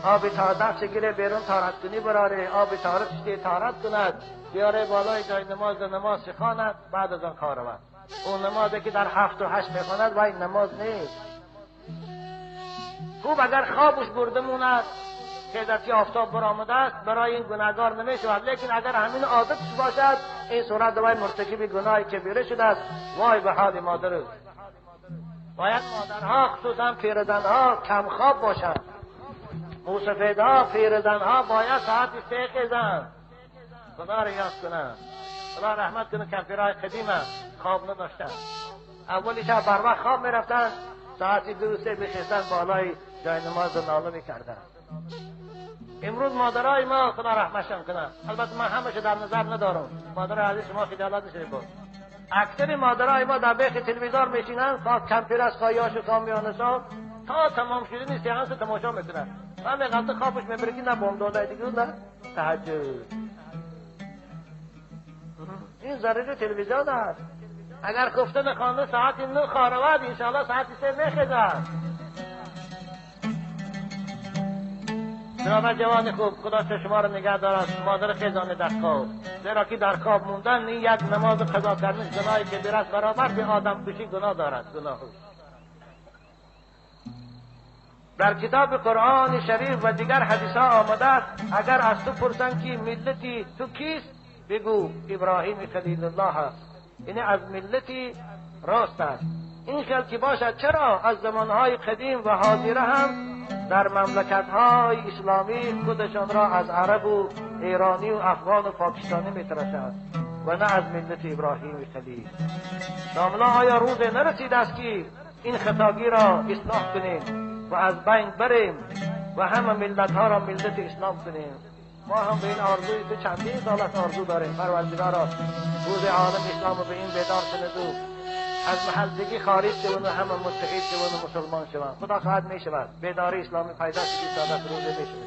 آب تازه گیره بیرون تارت کنی براره، آب تارت تارت کند بیاره بالای جای نماز، نماز خواند، بعد از آن کار رود. اون نمازی که در 7 و 8 میخواند وای نماز نیست. خوب اگر خوابش برده موند که ذاتی آفتاب برآمده است برای این گناهگار نمیشود، لیکن اگر همین عادتش باشد این صورت وای مرتکب گناه کبیره شده است. وای به حال مادر. باید مادرها خصوصا پیرزنها کم خواب باشند. موسفیدها پیرزنها باید ساعت 3 خیزند، خدا را یاد کنند، خدا رحمت کنه کمپیرهای قدیم خواب نداشتن. اولی شب بر وقت خواب میرفتن، ساعت 2 3 میخیستن بالای جای نماز ناله میکردن. امروز مادرای ما خدا رحمتشان کنه، البته من همش در نظر ندارم، مادرای عزیز شما خجالت نشید بود. اکثر مادرای ما در بیخ تلویزیون میشینن، خواه کمپیر است خواه یاش و میانه سال تا تمام شدن سیانس تماشا میکنن. همه غلط خوابش میبره که نه بامدادای دیگه نه تهجد. این ضرر تلویزیون است. اگر خفته خانه ساعت 9 خارود انشاءالله ساعت 3 میخیزد. بنابر جوان خوب خدا چه شما را نگه دارد، مادر خیزانه در خواب، زیرا که در خواب موندن این یک نماز قضا کردن گناهی که برس برابر به آدم کشی گناه دارد. گناه در کتاب قرآن شریف و دیگر حدیث ها آمده است اگر از تو پرسند که ملتی تو کیست، بگو ابراهیم خلیل الله است، یعنی از ملتی راست است. این خیال که باشد چرا از زمانهای قدیم و حاضره هم در مملکت های اسلامی خودشان را از عرب و ایرانی و افغان و پاکستانی میتراشند و نه از ملت ابراهیم خلیل. ناملا آیا روز نرسید است که این خطاگی را اصلاح کنیم و از بین بریم و همه ملت ها را ملت اسلام کنیم؟ ما هم به این آرزوی تو چندین سال است آرزو داریم. پروردگارا روز عالم اسلام رو به این بیدار کند و از محلگی خارج شوند و همه متحد شوند و مسلمان شوند. خدا خواهد می شود. بیداری اسلامی پیدا شد، سعادت روز می شود.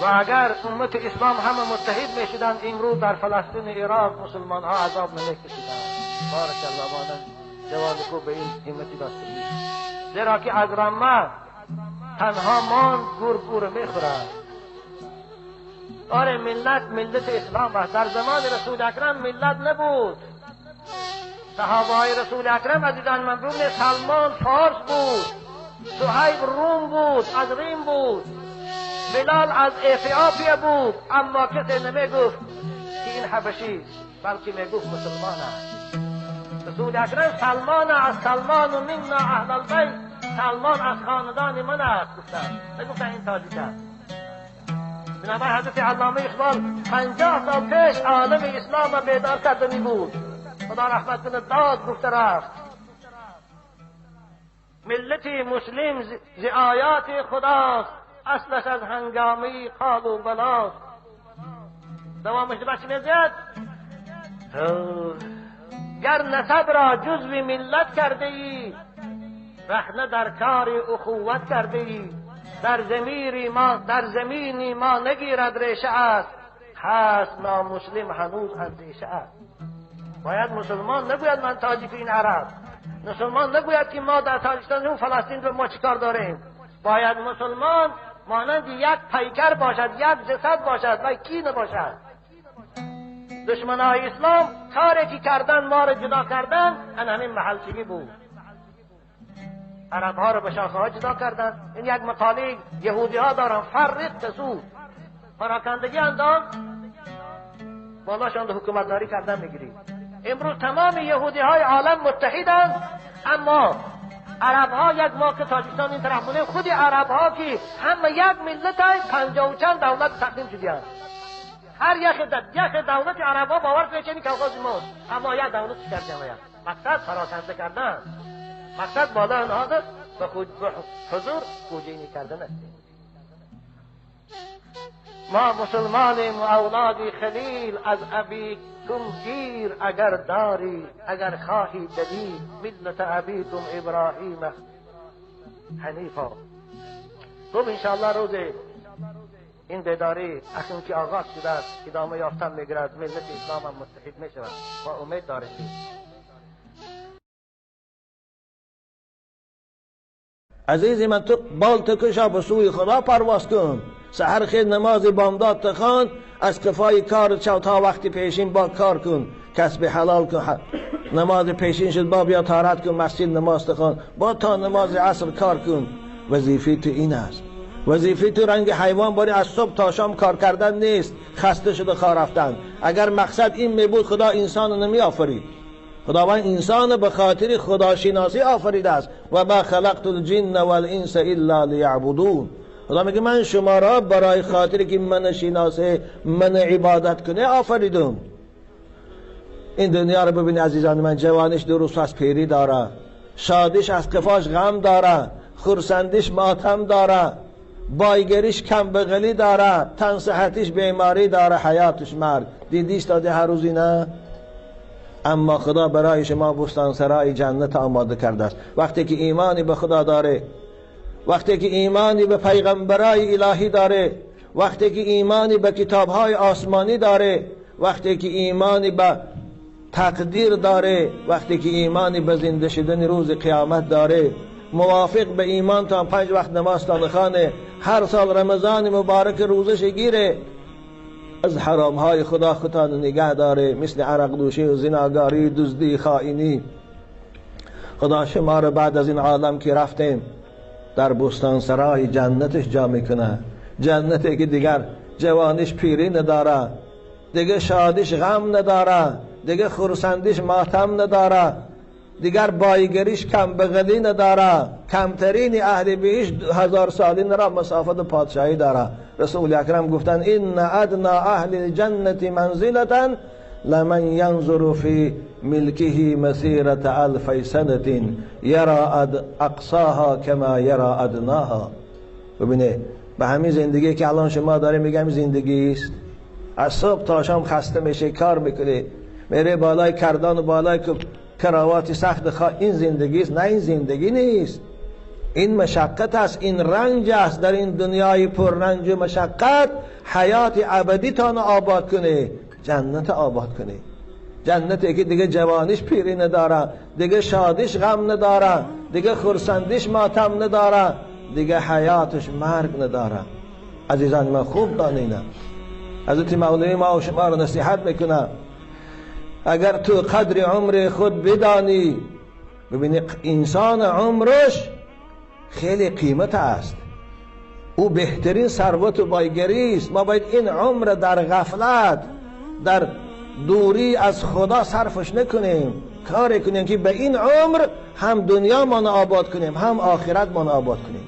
و اگر امت اسلام همه متحد می شدند، امروز در فلسطین عراق مسلمان ها عذاب نمی کشیدند. بارک الله مانند جواب خوب به این همتی داشته، زیرا که از رمه تنها مان گور گور میخورد. آره ملت ملت اسلام است. در زمان رسول اکرم ملت نبود. صحابه های رسول اکرم عزیزان من ببینید، سلمان فارس بود، صهیب روم بود، از ریم بود، بلال از اتیوپیا بود، اما کسی نمیگفت که این حبشی است، بلکه میگفت مسلمان است. رسول اکرم سلمان از سلمان و منا اهل البیت، سلمان از خاندان من است گفتند، نگفتند این تاجیک است. بنابراین حضرت علامه اقبال 50 سال پیش عالم اسلام را بیدار کردنی بود. خدا رحمت کنه داد گفته رفت. ملت مسلم ز آیات خداست، اصلش از هنگامه قال و بلاست. دوامش بچه میزید گر نسب را جزو ملت کرده ای، رخنه در کار اخوت کرده ای، در زمینی ما نگیرد ریشه است، هست نامسلم هنوز اندیشه است. باید مسلمان نگوید من تاجیک این عرب، مسلمان نگوید که ما در تاجیکستان و فلسطین به ما چیکار داریم. باید مسلمان مانند یک پیکر باشد، یک جسد باشد و کی نباشد. دشمنای اسلام کاری که کردن ما را جدا کردن، ان همین محلچگی بود. عرب ها رو به شاخه ها جدا کردن. این یک مقاله یهودی ها دارن، فرق تسود، پراکندگی انداز بالاشان ده حکومتداری کردن میگیری. امروز تمام یهودی های عالم متحدند، اما عرب ها یک ما که تاجیکستان این طرف بودیم، خود عرب ها که همه یک ملت های 50 و چند دولت تقسیم شدیند. هر یک دولت عرب ها باور کنید که این کوکاز ماست، اما یک دولت کردن. مقصد پراکنده کردن، مقصد بالا آنها به حضور خوجینی کردن است. ما مسلمانیم و اولاد خلیل، از ابیکم گیر اگر داری، اگر خواهی دلیل، ملت ابیکم ابراهیم حنیفا. خب انشاءالله روز این بیداری اکنون که آغاز شده است ادامه یافتن میگیرد، ملت اسلام هم متحد میشود. ما امید داریم. عزیزی من، تو بال تکشا به سوی خدا پرواز کن. سحر خیر نماز بامداد تخوان، از قفای کار چو تا وقتی پیشین با کار کن، کسب حلال کن. نماز پیشین شد با بیا طهارت کن، مسجد نماز تخوان، با تا نماز عصر کار کن. وظیفه تو این است. وظیفه تو رنگ حیوان باری از صبح تا شام کار کردن نیست، خسته شده خواه رفتن. اگر مقصد این می بود خدا انسان رو نمی آفرید. خداوند انسان به خاطر خداشناسی آفریده است. و ما خلقت الجن والانس الا لیعبدون. خدا میگه من شما را برای خاطر که من شناسه، من عبادت کنه آفریدم. این دنیا رو ببین عزیزان من، جوانش درست از پیری داره، شادیش از قفاش غم داره، خرسندیش ماتم داره، بایگریش کم بغلی داره، تن صحتیش بیماری داره، حیاتش مرگ. دیدیش داده هر روزی نه؟ اما خدا برای شما بستان سرای جنت آماده کرده است. وقتی که ایمانی به خدا داره، وقتی که ایمانی به پیغمبرای الهی داره، وقتی که ایمانی به کتابهای آسمانی داره، وقتی که ایمانی به تقدیر داره، وقتی که ایمانی به زنده شدن روز قیامت داره، موافق به ایمان تا 5 وقت نماز تا خانه، هر سال رمضان مبارک روزش گیره، از حرامهای خدا خودتان نگه داره، مثل عرق دوشی و زناگاری، دزدی، خائنی. خدا شما رو بعد از این عالم که رفتیم در بستان سرای جنتش جا میکنه. جنتی که دیگر جوانیش پیری نداره، دیگه شادیش غم نداره، دیگه خرسندیش ماتم نداره، دیگر بایگریش کم بغلی نداره، کمترین اهل بهشت 1000 سالی را مسافت پادشاهی داره. رسول اکرم گفتن این ادنا اهل الجنة منزلة لمن ینظر فی ملکه مسیرة الف سنة یرا اقصاها کما یرا ادناها. ببینه به همین زندگی که الان شما داره میگم زندگی است. از صبح تا شام خسته میشه، کار میکنه، میره بالای کردان و بالای کراوات سخت. این زندگی است؟ نه، این زندگی نیست، این مشقت است، این رنج است. در این دنیای پر رنج و مشقت حیات ابدی تان آباد کنه، جنت آباد کنه. جنتی که دیگه جوانیش پیری نداره، دیگه شادیش غم نداره، دیگه خرسندیش ماتم نداره، دیگه حیاتش مرگ نداره. عزیزان من خوب دانینه، حضرت مولوی ما و شما رو نصیحت میکنه، اگر تو قدر عمر خود بدانی. ببینی انسان عمرش خیلی قیمت است، او بهترین ثروت و بایگری است. ما باید این عمر در غفلت، در دوری از خدا صرفش نکنیم، کاری کنیم که به این عمر هم دنیا ما آباد کنیم، هم آخرت ما آباد کنیم،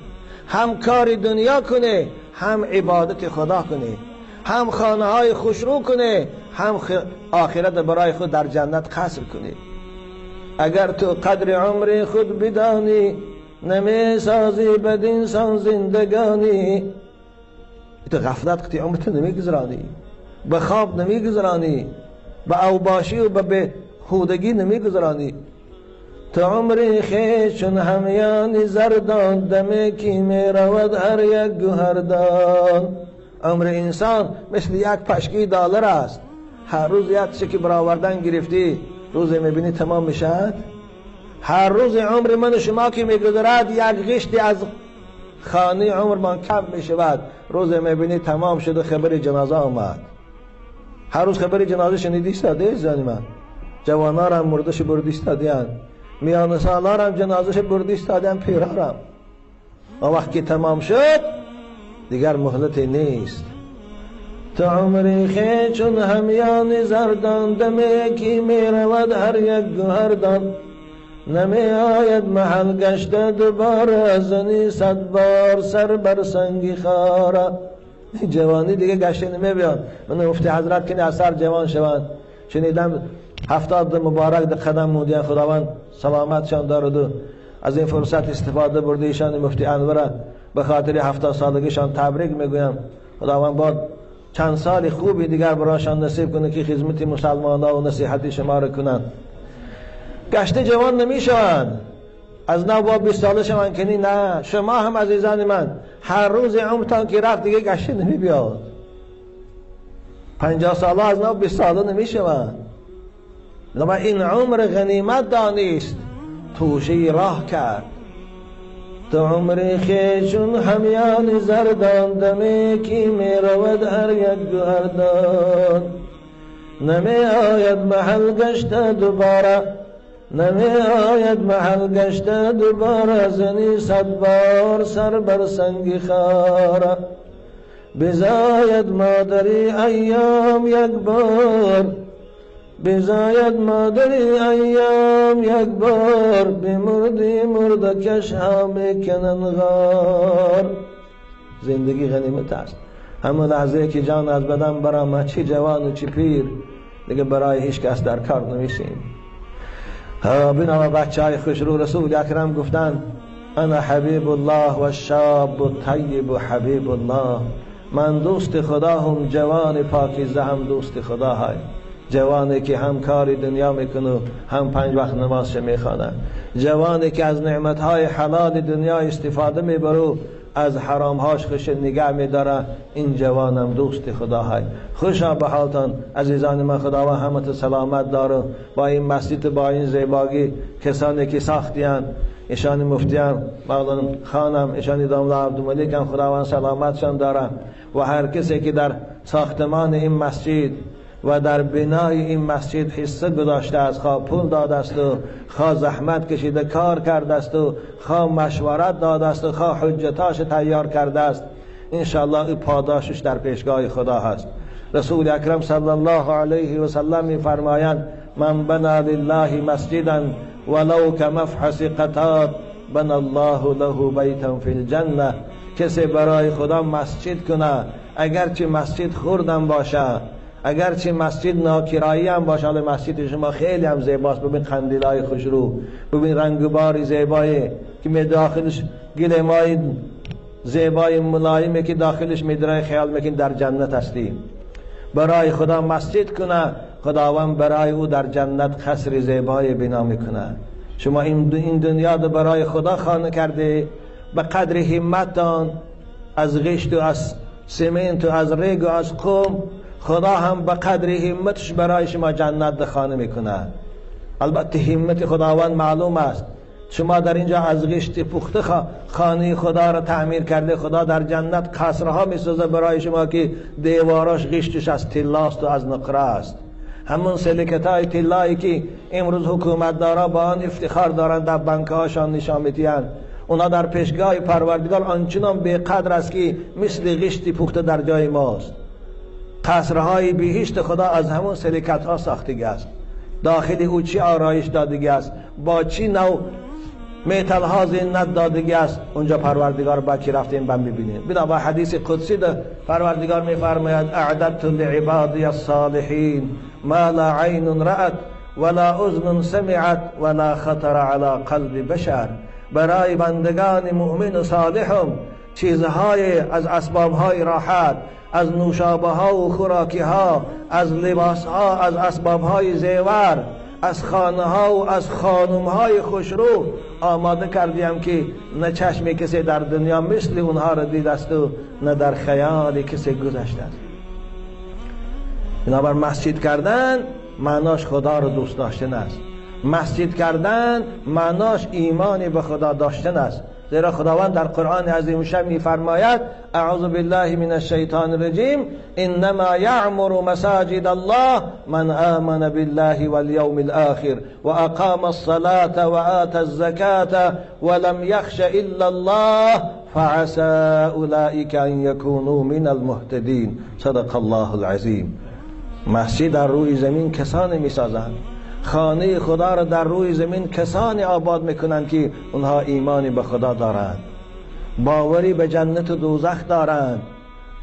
هم کار دنیا کنه، هم عبادت خدا کنه، هم خانه های خوشرو کنه، هم آخرت برای خود در جنت قصر کنه. اگر تو قدر عمر خود بدانی، نمی سازی بدین سان زندگانی. تو غفلت قطعی عمرت نمیگذرانی، به خواب نمیگذرانی، به اوباشی و به بهودگی نمیگذرانی. تو عمر خویش چون همیان زردان، دم کی می رود هر یک گوهردان. عمر انسان مثل یک پشکی دلار است، هر روز یک چکی برآوردن گرفتی، روز میبینی تمام میشد. هر روز عمر من و شما که میگذرد یک غشتی از خانه عمر من کم میشود. روز میبینی تمام شد و خبر جنازه آمد. هر روز خبر جنازه شنیدی ایستاده عزیزان من، جوانان هم مردش بردی ایستادیان، میان سالار هم جنازهش بردی ایستادیان، پیرارم. آن وقت که تمام شد دیگر مهلتی نیست. تو عمر خویش چون همیان زردان، دم کی می رود هر یک گوهردان. نمی آید محل گشته دوباره، زنی 100 بار سر بر سنگ خاره. جوانی دیگه گشته نمی بیان. من مفتی حضرت که اثر جوان شوند، شنیدم 70 مبارک در قدم مودیان، خداوند سلامتشان دارد و از این فرصت استفاده برده ایشان مفتی انور به خاطر 70 سالگیشان تبریک میگویم. خداوند باد چند سال خوبی دیگر برایشان نصیب کنه که خدمت مسلمانان و نصیحت شما را کنند. گشته جوان نمیشوند، از نو با 20 ساله شوند کنی نه. شما هم عزیزان من هر روز عمرتان که رفت دیگه گشته نمی بیاد. 50 ساله از نو 20 ساله نمیشوند. لما این عمر غنیمت دانست، توشه راه کرد. تو عمر خویش چون همیان زردان، دم کی می رود هر یک گوهردان. نمی آید محل گشته دوباره، نمی آید محل گشته دوباره، زنی 100 بار سر بر سنگ خاره. بزاید مادری ایام یک بار، بزاید مادری ایام یک بار، بمردی مرده کش ها میکنن غار. زندگی غنیمت است. همون لحظه که جان از بدن برآمد، چی جوان و چی پیر، دیگه برای هیچ کس در کار نمیشیم. بنا بچه های خوشرو رسول اکرم گفتن انا حبیب الله و الشاب الطیب حبیب الله. من دوست خدا هم، جوان پاکیزه هم دوست خدا های. جوانی که هم کار دنیا میکنه، هم 5 وقت نماز میخوانه، جوانی که از نعمتهای حلال دنیا استفاده میبره، از حرامهاش خوش نگه میداره، این جوانم دوست خدا های. خوشا به حالتان عزیزان من، خداوند همت سلامت داره. با این مسجد، با این زیباگی، کسانی که ساختیان، ایشان مفتیان، مولانا خانم، ایشان داملا عبدالملک هم خداوند سلامتشان داره. و هر کسی که در ساختمان این مسجد و در بنای این مسجد حصه گذاشته است، خواه پول داده است و خواه زحمت کشیده کار کرده است و خواه مشورت داده است و خواه حجتاش تیار کرده است، انشاءالله این پاداشش در پیشگاه خدا هست. رسول اکرم صلی الله علیه و سلم می‌فرمایند من بنا لله مسجدا ولو كمفحص قطات بنى الله له بيتا في الجنة. کسی برای خدا مسجد کنه، اگرچه مسجد خوردم باشه، اگرچه مسجد ناکرایی هم باشه، حالا مسجد شما خیلی هم زیباست، ببین قندیلای خوشرو، ببین رنگ باری زیبایی که می داخلش گلیمای زیبای ملایمه که داخلش میدرای خیال میکن در جنت هستیم. برای خدا مسجد کنه، خداوند برای او در جنت قصر زیبای بنا میکنه. شما این دنیا رو برای خدا خانه کرده، به قدر همتتان از غشت و از سیمنت و از ریگ و از قم، خدا هم به قدر همتش برای شما جنت خانه میکنه. البته همت خداوند معلوم است. شما در اینجا از غشت پخته خانه خدا را تعمیر کرده، خدا در جنت قصرها میسازه برای شما که دیواراش غشتش از طلاست و از نقره است. همون سلکتای طلایی که امروز حکومت دارا با آن افتخار دارند، در بانکهاشان نشان میدهند، اونا در پیشگاه پروردگار آنچنان بی‌قدر است که مثل غشت پخته در جای ماست. قصرهای بهشت خدا از همون سلکت ها ساختگی است. داخل او چی آرایش دادگی است، با چی نوع میتل ها زینت دادگی است، اونجا پروردگار با کی رفتیم بم میبینیم. بنا حدیث قدسی ده پروردگار میفرماید اعددت لعبادی الصالحین ما لا عین رأت ولا اذن سمعت ولا خطر على قلب بشر. برای بندگان مؤمن و صالحم چیزهای از اسبابهای راحت، از نوشابه ها و خوراکی ها، از لباس ها، از اسباب های زیور، از خانه ها و از خانم های خوشرو آماده کردیم که نه چشم کسی در دنیا مثل اونها را دید است و نه در خیال کسی گذشته است. بنابر مسجد کردن معناش خدا را دوست داشتن است. مسجد کردن معناش ایمان به خدا داشتن است. زیرا خداوند در قرآن عظیم الشان می‌فرماید اعوذ بالله من الشیطان الرجیم انما یعمر مساجد الله من آمن بالله والیوم الاخر واقام الصلاة وآتى الزکاة ولم یخش الا الله فعسى اولئک ان یکونوا من المهتدین. صدق الله العظیم. مسجد در روی زمین کسانی می‌سازند، خانه خدا را در روی زمین کسانی آباد میکنند که اونها ایمانی به خدا دارند، باوری به جنت و دوزخ دارند،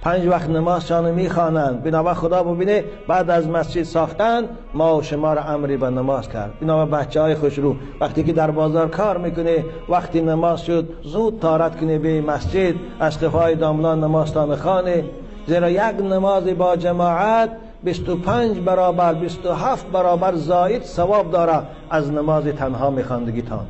5 وقت نمازشان میخوانند. بنابر خدا ببینه بعد از مسجد ساختن ما و شما را امری به نماز کرد. بنابر بچه های خوشرو وقتی که در بازار کار میکنه، وقتی نماز شد زود تارت کنه به مسجد، از قفای داملان نمازتان خانه. زیرا یک نماز با جماعت 25 برابر 27 برابر زائد ثواب داره از نماز تنها میخواندگیتان.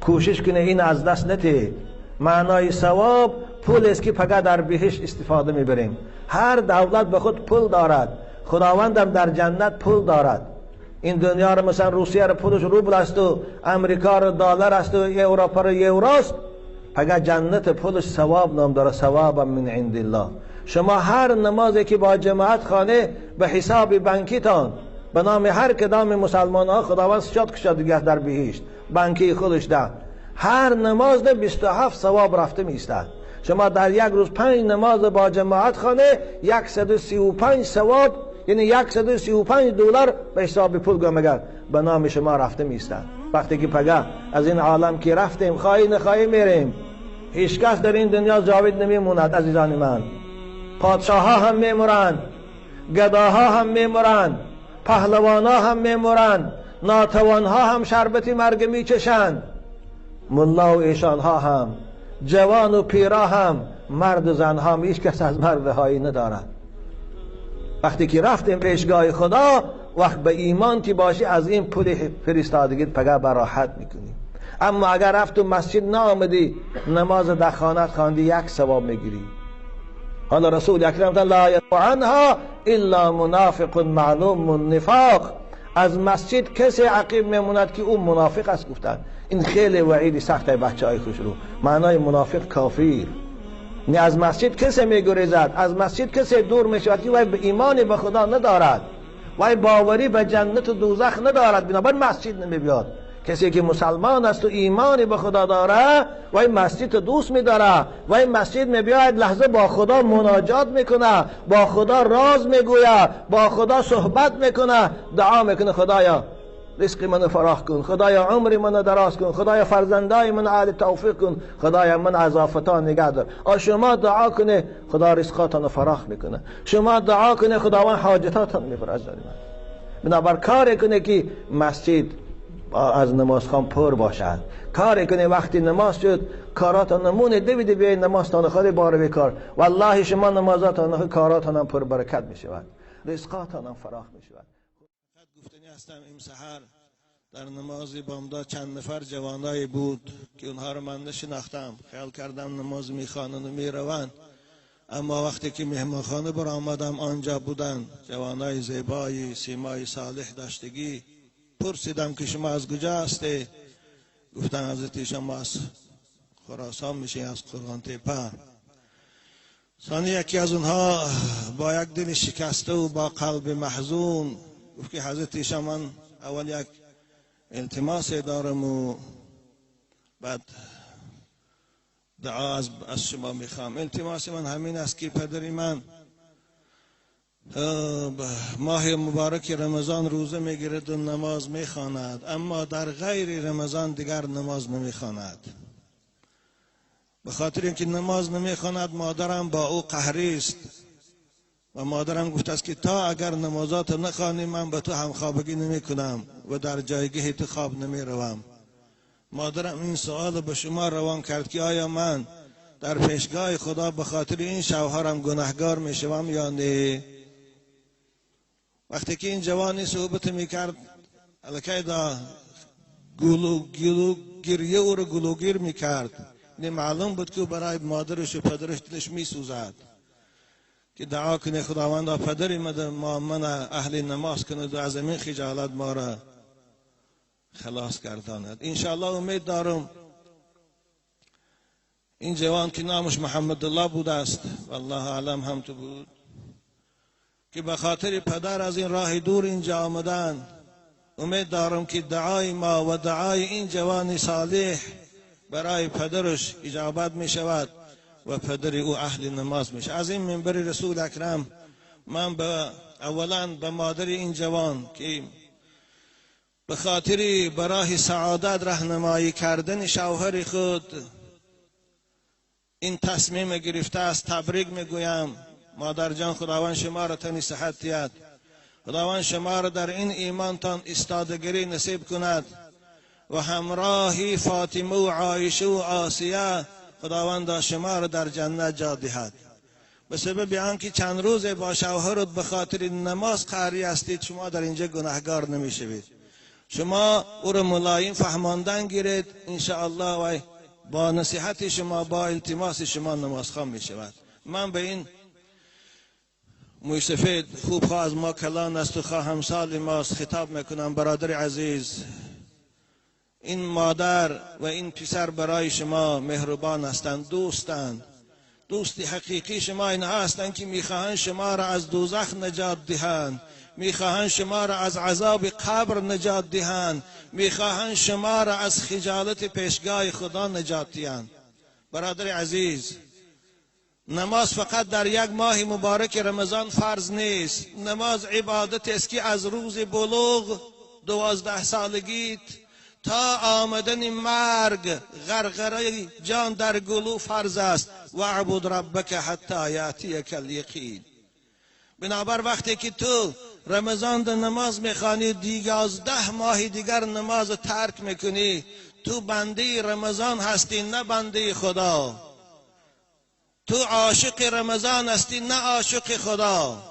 کوشش کنه این از دست نده. معنای ثواب پول است که فقط در بهشت استفاده میبریم. هر دولت به خود پول دارد، خداوندم در جنت پول دارد. این دنیا رو مثلا روسیه رو پولش روبل است و امریکا رو دلار است و اروپا رو یورو است، فقط جنت پولش ثواب نام داره، ثواب من عند الله. شما هر نمازی که با جماعت خانه به حساب بانکیتان به نام هر کدام مسلمان ها خداوند شاد کشاد دیگه در بهشت بانکی خودش ده، هر نماز ده 27 ثواب رفته میستد. شما در یک روز 5 نماز با جماعت خانه 135 ثواب، یعنی 135 دلار به حساب پول گم به نام شما رفته میستد. وقتی که پگه از این عالم که رفتیم خواهی نخواهی میریم، هیچ کس در این دنیا جاوید نمیموند عزیزان من. پادشاه ها هم میمورند، گداها هم میمورند، پهلوان ها هم میمورند، ناتوان ها هم شربت مرگ میچشند، ملا و ایشان ها هم، جوان و پیرا هم، مرد و زن هم، هیچ کس از مرد رهایی ندارد. وقتی که رفتیم پیشگاه خدا، وقت به ایمان که باشی از این پول فرستادگیت پگه براحت میکنی. اما اگر رفت و مسجد نآمدی، نماز در خانه خواندی، یک ثواب میگیری. حالا رسول اکرم لا عنها الا منافق معلوم النفاق. از مسجد کسی عقیب میموند که او منافق است گفتن. این خیلی وعید سخت بچه های خوش رو. معنای منافق کافر. نه از مسجد کسی میگریزد، از مسجد کسی دور میشود که وای به ایمان به خدا ندارد، وای باوری به جنت و دوزخ ندارد، بنابر مسجد نمیبیاد. کسی که مسلمان است و ایمان به خدا داره، وای مسجد دوست میداره، وای مسجد میبیاید لحظه با خدا مناجات میکنه، با خدا راز میگوید، با خدا صحبت میکنه، دعا میکنه خدایا رزق من فراخ کن، خدایا عمر من دراز کن، خدایا فرزندای من اهل توفیق کن، خدایا من از آفتان نگه دار. شما دعا کنه خدا رزقاتان فراخ میکنه، شما دعا کنه خداوند حاجتاتان میبره. از من بنابر کار کنه که مسجد از نمازخوان پر باشد، کار کنه وقتی نماز شد کاراتان نمونه دویده بیای نمازتان خود بار بکار، والله شما نمازاتان کاراتان هم پر برکت میشود، رزقاتان هم فراخ میشود. گفتنی هستم این سحر در نماز بامداد چند نفر جوانایی بود که اونها رو من نشناختم، خیال کردم نماز میخوانند و میروند، اما وقتی که مهمانخانه برآمدم آنجا بودند جوانای زیبایی سیمای صالح داشتگی. پرسیدم که شما از کجا هستی؟ گفتن حضرت شما از خراسان میشه، از قرآن تپه. ثانی یکی از اونها با یک دل شکسته و با قلب محزون گفت که حضرت شما من اول یک التماس دارم و بعد دعا از شما میخوام. التماس من همین است که پدر من ماه مبارک رمضان روزه میگیرد و نماز میخواند، اما در غیر رمضان دیگر نماز نمیخواند. به خاطر اینکه نماز نمیخواند مادرم با او قهری است و مادرم گفت است که تا اگر نمازات نخوانی من به تو همخوابگی نمیکنم و در جایگاه تو خواب نمیروم. مادرم این سوال به شما روان کرد که آیا من در پیشگاه خدا به خاطر این شوهرم گناهگار میشوم یا نه؟ وقتی که این جوانی صحبت میکرد الکی دا گلو گلو گریه او رو گلوگیر میکرد. نه معلوم بود که برای مادرش و پدرش دلش میسوزد که دعا کنه خداوند پدری ما من اهل نماز کند و از این خجالت ما را خلاص گرداند. انشاءالله امید دارم این جوان که نامش محمد الله بوده است، والله اعلم هم تو بود، که به خاطر پدر از این راه دور اینجا آمدن، امید دارم که دعای ما و دعای این جوان صالح برای پدرش اجابت می شود و پدر او اهل نماز میشه. از این منبر رسول اکرم من اولا به مادر این جوان که به خاطر برای سعادت راهنمایی کردن شوهر خود این تصمیم گرفته است تبریک میگویم. مادر جان خداوند شما را تنی صحت دهد، خداوند شما را در این ایمانتان ایستادگی نصیب کند و همراهی فاطمه و عایشه و آسیه خداوند شما را در جنت جا دهد. به سبب آنکه چند روز با شوهرت به خاطر نماز قهری هستید شما در اینجا گناهگار نمیشوید. شما او را ملایم فهماندن گیرید انشاءالله و با نصیحت شما با التماس شما نمازخوان می شود. من به این موی سفید خوب خواه از ما کلان است و خواه همسال ماست خطاب میکنم. برادر عزیز، این مادر و این پسر برای شما مهربان هستند، دوستند، دوست حقیقی شما اینها هستند که میخواهند شما را از دوزخ نجات دهند، میخواهند شما را از عذاب قبر نجات دهند، میخواهند شما را از خجالت پیشگاه خدا نجات دهند. برادر عزیز، نماز فقط در یک ماه مبارک رمضان فرض نیست. نماز عبادت است که از روز بلوغ 12 سالگیت تا آمدن مرگ غرغره جان در گلو فرض است. واعبد ربک حتی یاتیک الیقین. بنابر وقتی که تو رمضان در نماز میخوانی 11 ماه دیگر نماز ترک میکنی، تو بنده رمضان هستی نه بنده خدا. تو عاشق رمضان هستی نه عاشق خدا.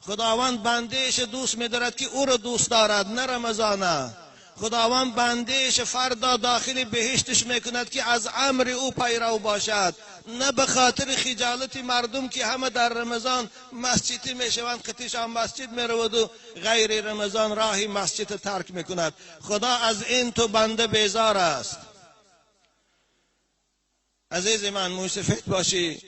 خداوند بندهش دوست میدارد که او را دوست دارد نه رمضانه. خداوند بندهش فردا داخل بهشتش میکند که از امر او پیرو باشد، نه به خاطر خجالت مردم که همه در رمضان مسجدی میشوند، قطیشان مسجد میرود و غیر رمضان راهی مسجد ترک میکند. خدا از این تو بنده بیزار است. عزیز من، موسفید باشی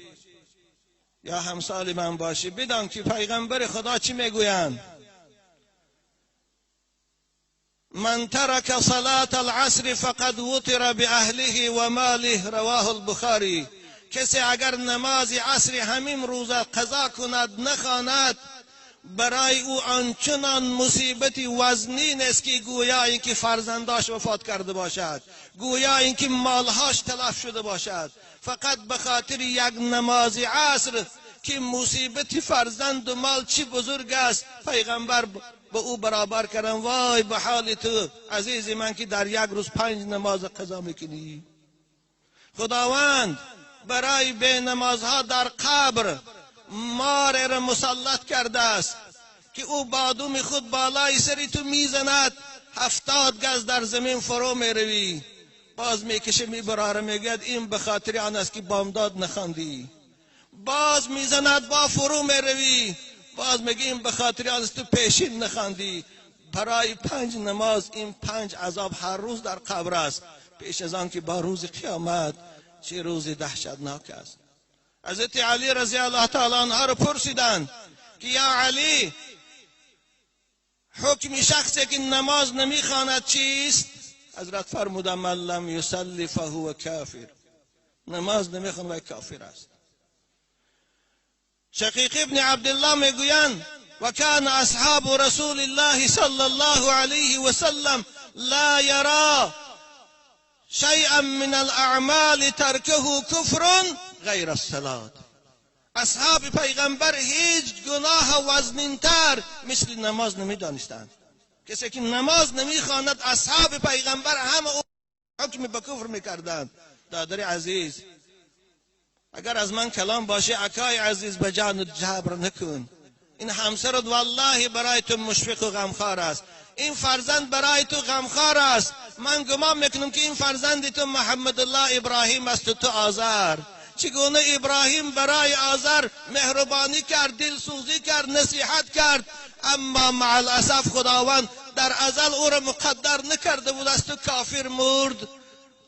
یا همسال من باشی، بدان که پیغمبر خدا چی میگویند: من ترک صلاة العصر فقد وتر بأهله وماله، رواه البخاری. کسی اگر نماز عصر همین روز قضا کند نخواند، برای او آنچنان مصیبتی وزنین است که گویا اینکه فرزنداش وفات کرده باشد، گویا اینکه مالهاش تلف شده باشد. فقط به خاطر یک نماز عصر که مصیبت فرزند و مال چی بزرگ است، پیغمبر به او برابر کردن. وای به حال تو عزیز من که در یک روز 5 نماز قضا میکنی. خداوند برای بی نمازها در قبر مار را مسلط کرده است که او بادوم خود بالای سری تو میزند، 70 گز در زمین فرو میروی، باز میکشه میبراره، میگوید این به خاطر آن است که بامداد نخواندی. باز میزند، با فرو میروی، باز میگه این به خاطر آن است تو پیشین نخواندی. برای 5 نماز این 5 عذاب هر روز در قبر است، پیش از آن که با روز قیامت چه روز دهشتناک است. حضرت علی رضی الله تعالی عنه را پرسیدند که یا علی، حکم شخصی که نماز نمیخواند چیست؟ حضرت فرمودند من لم یصلی فهو کافر، نماز نمیخواند و کافر است. شقیق ابن عبدالله میگویند و کان اصحاب رسول الله صلی الله علیه و سلم لا یرا شیئا من الاعمال ترکه کفر غیر الصلاة. اصحاب پیغمبر هیچ گناه وزنینتر مثل نماز نمیدانستند. کسی که نماز نمیخواند اصحاب پیغمبر همه او حکم به کفر میکردند. دادر عزیز، اگر از من کلام باشه اکای عزیز به جان جبر نکن. این همسرت والله برای تو مشفق و غمخوار است، این فرزند برای تو غمخوار است. من گمان میکنم که این فرزند تو محمد الله ابراهیم است و تو آذر. چگونه ابراهیم برای آذر مهربانی کرد، دلسوزی کرد، نصیحت کرد، اما مع الاسف خداوند در ازل او را مقدر نکرده بود، از تو کافر مرد.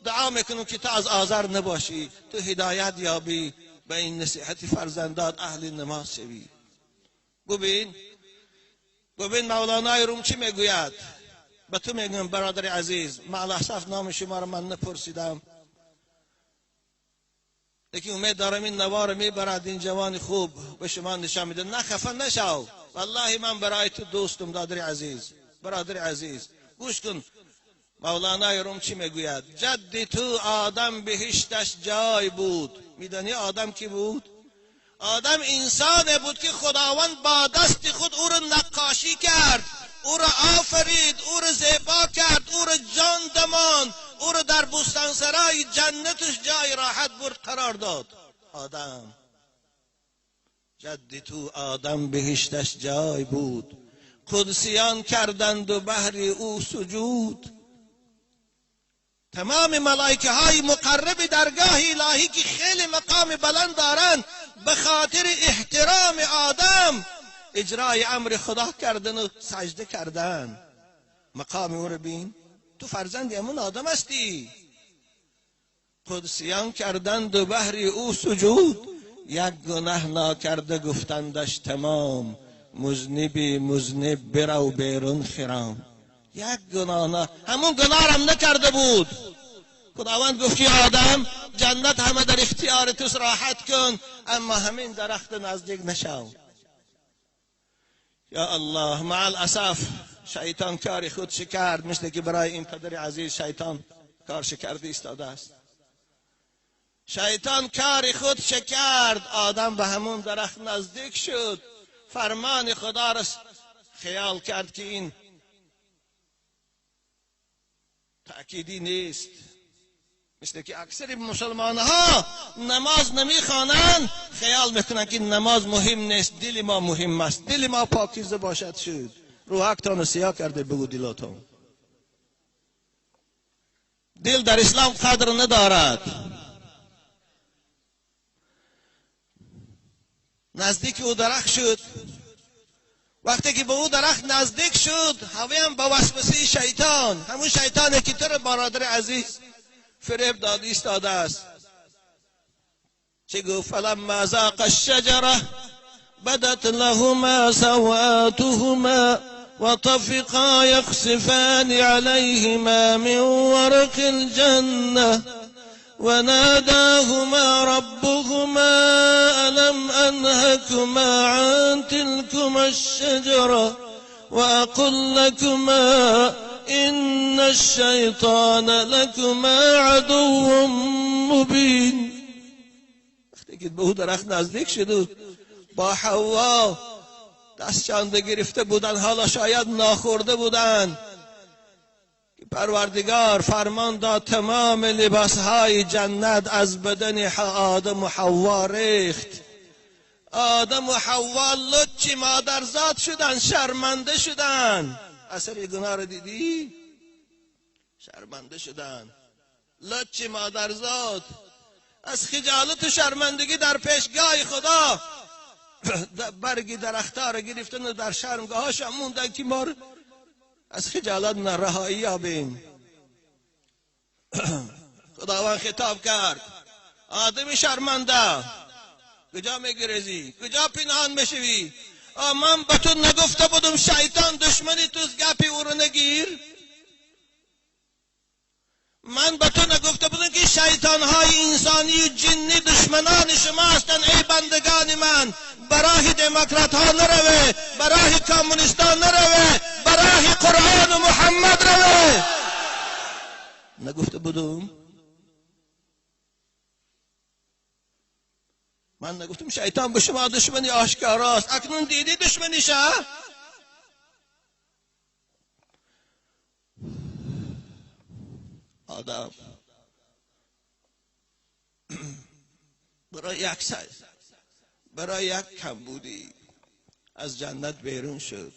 دعا میکنم که تو از آذر نباشی، تو هدایت یابی، به این نصیحت فرزندات اهل نماز شوی. ببین ببین مولانای روم چی میگوید؟ به تو میگم برادر عزیز، مع الاسف نام شما را من نپرسیدم، لیکن امید دارم این نوار میبرد این جوان خوب به شما نشان میده. نه خفه نشو، والله من برای تو دوستم دادر عزیز، برادر عزیز گوش کن. مولانای روم چی میگوید؟ جد تو آدم بهشتش جای بود. میدانی آدم کی بود؟ آدم انسان بود که خداوند با دست خود او را نقاشی کرد، او را آفرید، او را زیبا کرد، او را جان دمان، او را در بستانسرای جنتش جای راحت برد قرار داد. آدم جد تو آدم بهشتش جای بود، قدسیان کردند و بهر او سجود. تمام ملائکه های مقرب درگاه الهی که خیلی مقام بلند دارند، به خاطر احترام آدم اجرای امر خدا کردن و سجده کردن. مقام او رو بین، تو فرزند همون آدم هستی. قدسیان کردند و بهر او سجود، یک گناه ناکرده گفتندش تمام، مذنبی مذنب برو بیرون خرام. یک گناه نه، همون گناه هم نکرده بود. خداوند گفت که آدم جنت همه در اختیار توست، راحت کن، اما همین درخت نزدیک نشو. یا الله، مع الاسف شیطان کار خود کرد، مثل که برای این پدر عزیز شیطان کار کرده ایستاده است. شیطان کار خود کرد، آدم به همون درخت نزدیک شد، فرمان خدا را خیال کرد که این تأکیدی نیست. مثل که اکثر مسلمان ها نماز نمیخوانند، خیال میکنند که نماز مهم نیست، دل ما مهم است، دل ما پاکیزه باشد. شد روحکتان سیاه کرده بگو دلاتان. دل در اسلام قدر ندارد. نزدیک او درخت شد، وقتی که به او درخت نزدیک شد، هوی هم با وسوسه شیطان، همون شیطانی که تو رو برادر عزیز فریب داد ایستاده است. چه گفت؟ فلما ذاق الشجره بدت لهما سوآتهما وطفقا يخصفان عليهما من ورق الجنة وناداهما ربهما ألم أنهكما عن تلكما الشجرة وأقل لكما إن الشيطان لكما عدو مبين. وقتی که به او درخت نزدیک شد با حوا دست چانده گرفته بودن، حالا شاید ناخورده بودن، پروردگار فرمان داد تمام لباسهای جنت از بدن آدم و حوا ریخت. آدم و حوا لچ مادرزاد شدن، شرمنده شدن. اثر گناه رو دیدی؟ شرمنده شدن، لچ مادرزاد از خجالت و شرمندگی در پیشگاه خدا برگ درختها رو گرفتن و در شرمگاهاش هم موندن که ما از خجالت نرهایی یابیم. خداوند خطاب کرد آدم شرمنده، کجا میگریزی؟ کجا پنهان میشوی؟ من به تو نگفته بودم شیطان دشمنی توست، گپی او رو نگیر؟ من به تو نگفته بودم که شیطان های انسانی و جنی دشمنان شما هستند ای بندگان من؟ برای دموکرات ها نروه، برای کمونیست ها نروه، برای قرآن و محمد روه. نگفته بودم؟ من نگفتم شیطان به شما دشمنی آشکاراست؟ اکنون دیدی دشمنیشه؟ آدم برای یک سایز، برای یک کمبودی از جنت بیرون شد،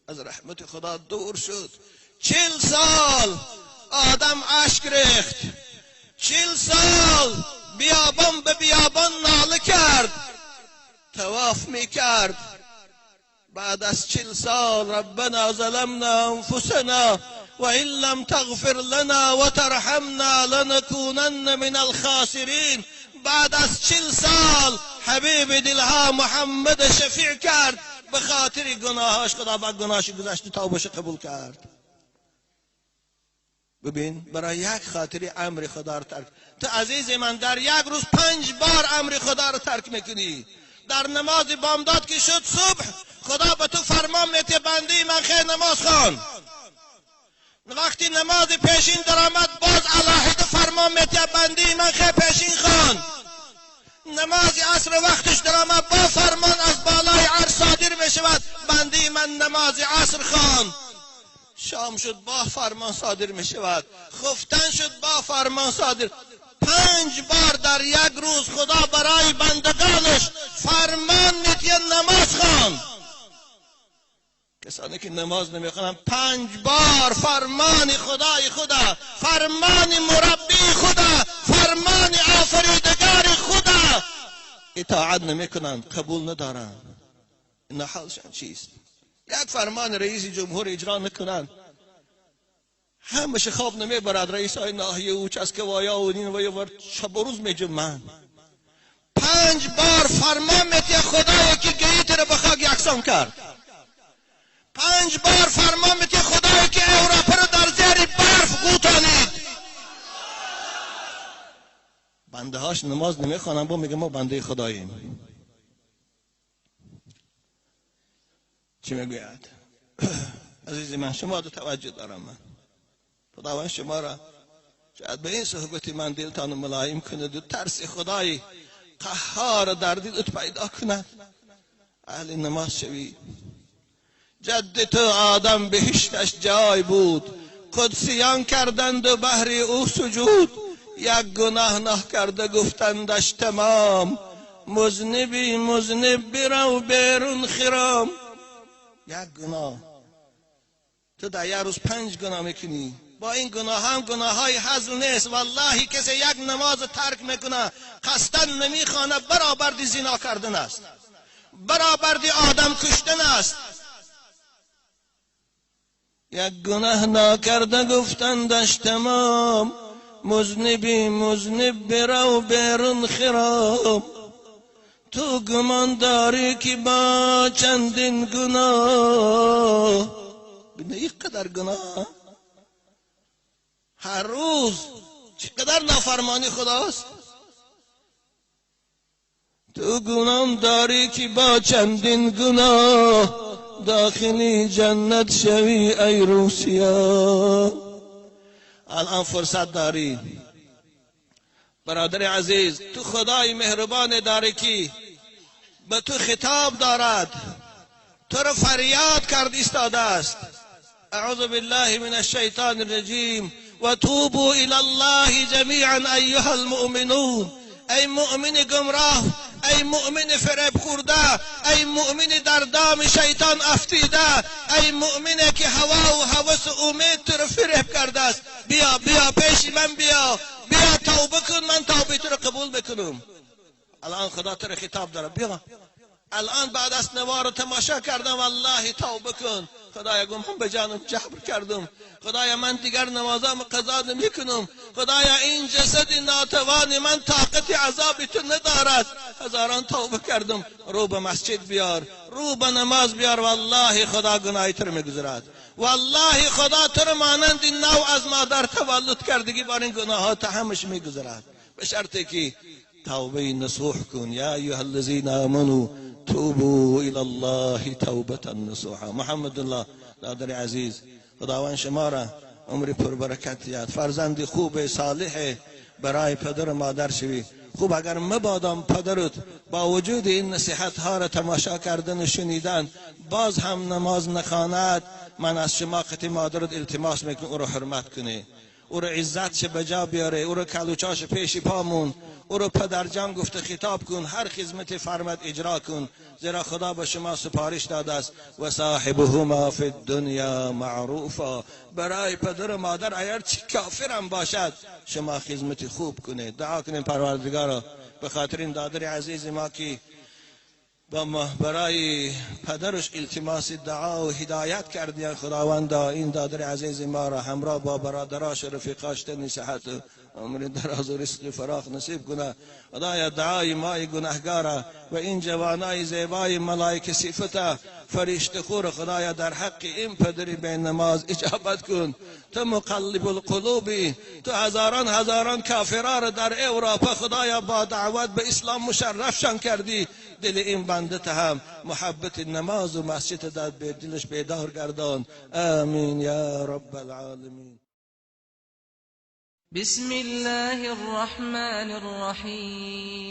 از رحمت خدا دور شد. 40 سال آدم اشک ریخت، 40 سال بیابان به بیابان ناله کرد، طواف میکرد. بعد از 40 سال ربنا ظلمنا انفسنا وإن لم تغفر لنا وترحمنا لنكونن من الخاسرین. بعد از 40 سال حبیب دلها محمد شفیع کرد، به خاطر گناهاش خدا با گناهش گذشته توبهش قبول کرد. ببین برای یک خاطری امر خدا رو ترک. تو عزیز من در یک روز 5 بار امر خدا رو ترک میکنی. در نماز بامداد که شد صبح خدا به تو فرمان میده بنده من خیر نماز خوان. وقتی نماز پیشین درآمد باز علاهده فرمان میده بنده من خیر پیشین خوان. نماز عصر وقتش درآمد با فرمان از بالای عرش صادر میشود بنده من نماز عصر خوان. شام شد با فرمان صادر میشود، خفتن شد با فرمان صادر. 5 بار در یک روز خدا برای بندگانش فرمان میده نماز خوان. کسانی که نماز نمیخوانند 5 بار فرمان خدای خدا، فرمان مربی خدا، فرمان آفریدگار خدا اطاعت نمیکنند، قبول ندارند. این حالشان چیست؟ یک فرمان رئیس جمهور اجرا نکنند، همش خواب نمیبرد. رئیس های ناحیه و چسکوایا و این و شب و روز میجمند. 5 بار فرمان میده خدایی که گیت را به خاک یکسان کرد. 5 بار فرمان میده خدایی که اروپا را در زیر برف قوتانید. بنده هاش نماز نمیخوانند، با میگه ما بنده خداییم. چی میگوید؟ عزیز من شما رو توجه دارم. من خداوند شما را شاید به این صحبت من دلتان ملایم کند و ترس خدای قهار در دلت پیدا کند. اهل نماز شوی. جد تو آدم بهشتش جای بود، قدسیان کردند و بهر او سجود. یک گناه نه کرده گفتندش تمام، مذنبی مذنب برو بیرون خرام. یک گناه تو در یک روز 5 گناه میکنی. با این گناه هم گناه های هزل نیست. والله کسی یک نماز ترک میکنه قصدا نمیخوانه، برابر زنا کردن است، برابر آدم کشتن است. یک گناه ناکرده گفتندش تمام، مذنبی مذنب برو بیرون خرام. تو گمان داری که با چندین گناه، بینه اینقدر گناه هر روز چقدر نافرمانی خداست. تو گناه داری که با چندین گناه داخلی جنت شوی ای روسیا. الان فرصت داری برادر عزیز، تو خدای مهربان داری که به تو خطاب دارد، تو رو فریاد کرد ایستاده است. اعوذ بالله من الشیطان الرجیم و توبوا الی الله جمیعا ایها المؤمنون. ای مؤمن گمراه، ای مؤمن فریب خورده، ای مؤمن در دام شیطان افتیده، ای مؤمن که هوا و هوس و امید تو رو فریب کرده است، بیا بیا پیش من، بیا بیا توبه کن، من توبه تو رو قبول بکنم. الان خدا تو رو خطاب داره، بیا الان بعد از نوار رو تماشا کردم، والله توبه کن. خدایا گم هم به جانم جبر کردم، خدایا من دیگر نمازم قضا نمیکنم، خدایا این جسد ناتوان من طاقت عذاب تو ندارد. هزاران توبه کردم. رو به مسجد بیار، رو به نماز بیار، والله خدا گناهی تو میگذرد. والله خدا تو رو مانند نو از مادر تولد کردگی بار این گناهات همش میگذرد، به شرطی که توبه نصوح کن. یا ایها الذین آمنوا توبوا الى الله توبة نصوحا. محمد الله برادر عزیز، خداوند شما را عمر پربرکت یاد، فرزند خوب صالح برای پدر و مادر شوی. خوب اگر مبادم پدرت با وجود این نصیحت ها را تماشا کردن و شنیدن باز هم نماز نخواند، من از شما قطع مادرت التماس میکنم او را حرمت کنی، او را عزتش به جا بیاره، او را کلوچاش پیش پامون، او را پدرجان گفته خطاب کن، هر خدمت فرمد اجرا کن، زیرا خدا به شما سپارش داده است و صاحبهما فی الدنیا معروفا. برای پدر و مادر اگر چی کافرم باشد شما خدمت خوب کنید. دعا کنیم پروردگارا به خاطر این دادر عزیز ما که برای پدرش التماس دعا و هدایت کردی، خداوند این دادر عزیز ما را همراه با برادراش و رفیقاش تنی صحت عمر دراز و رزق فراخ نصیب کنه. خدایا دعای مای گناهگارا و این جوانای زیبای ملائکه صفته فرشته خور، خدایا در حق این پدری به نماز اجابت کن. تو مقلب القلوبی، تو هزاران هزاران کافرا را در اروپا خدایا با دعوت به اسلام مشرفشان کردی، دل این بنده هم محبت نماز و مسجد در دلش بیدار گردان. آمین یا رب العالمین. بسم الله الرحمن الرحیم.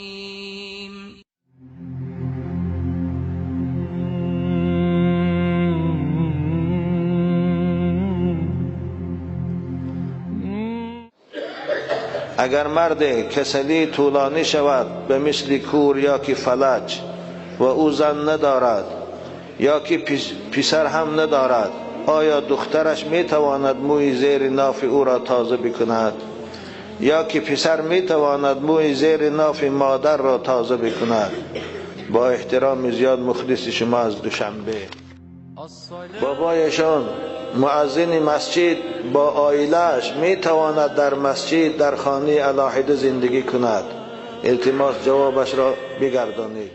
اگر مرد کسلی طولانی شود به مثل کور یا که فلج و او زن ندارد یا که پسر هم ندارد، آیا دخترش می تواند موی زیر ناف او را تازه بکند یا که پسر می تواند موی زیر ناف مادر را تازه بکند؟ با احترام زیاد مخلص شما از دوشنبه. بابایشان مؤذن مسجد با عائله‌اش می تواند در مسجد در خانه علاحده زندگی کند؟ التماس جوابش را بگردانید.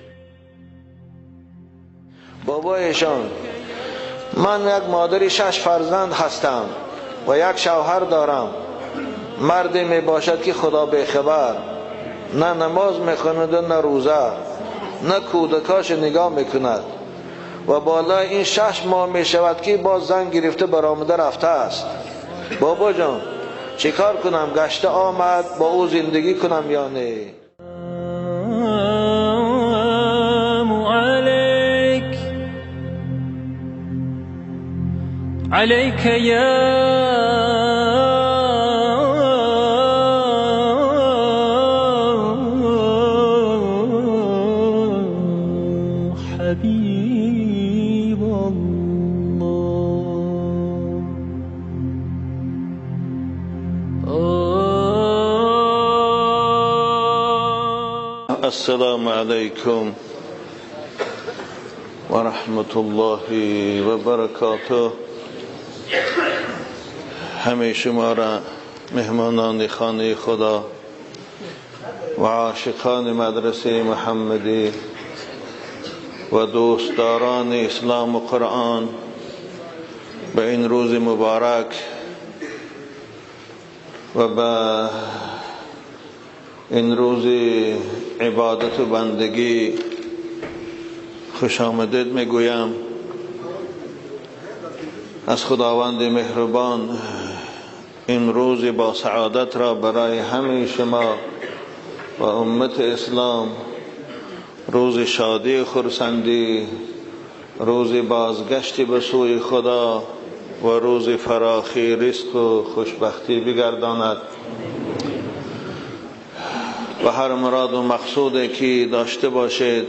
بابایشان من یک مادر 6 فرزند هستم و یک شوهر دارم، مردی می باشد که خدا به خبر، نه نماز می خواند نه روزه، نه کودکاش نگاه می کند و بالای این 6 ماه می شود که باز زن گرفته برآمده رفته است. بابا جان چیکار کنم؟ گشته آمد با او زندگی کنم یا نه؟ عليك يا حبيب الله. السلام عليكم ورحمة الله وبركاته. همه شما را مهمانان خانه خدا و عاشقان مدرسه محمدی و دوستداران اسلام و قرآن به این روز مبارک و به این روز عبادت و بندگی خوش آمدید میگویم. از خداوند مهربان این روز با سعادت را برای همه شما و امت اسلام، روز شادی خرسندی، روز بازگشت به سوی خدا و روز فراخی رزق و خوشبختی بگرداند و هر مراد و مقصودی که داشته باشید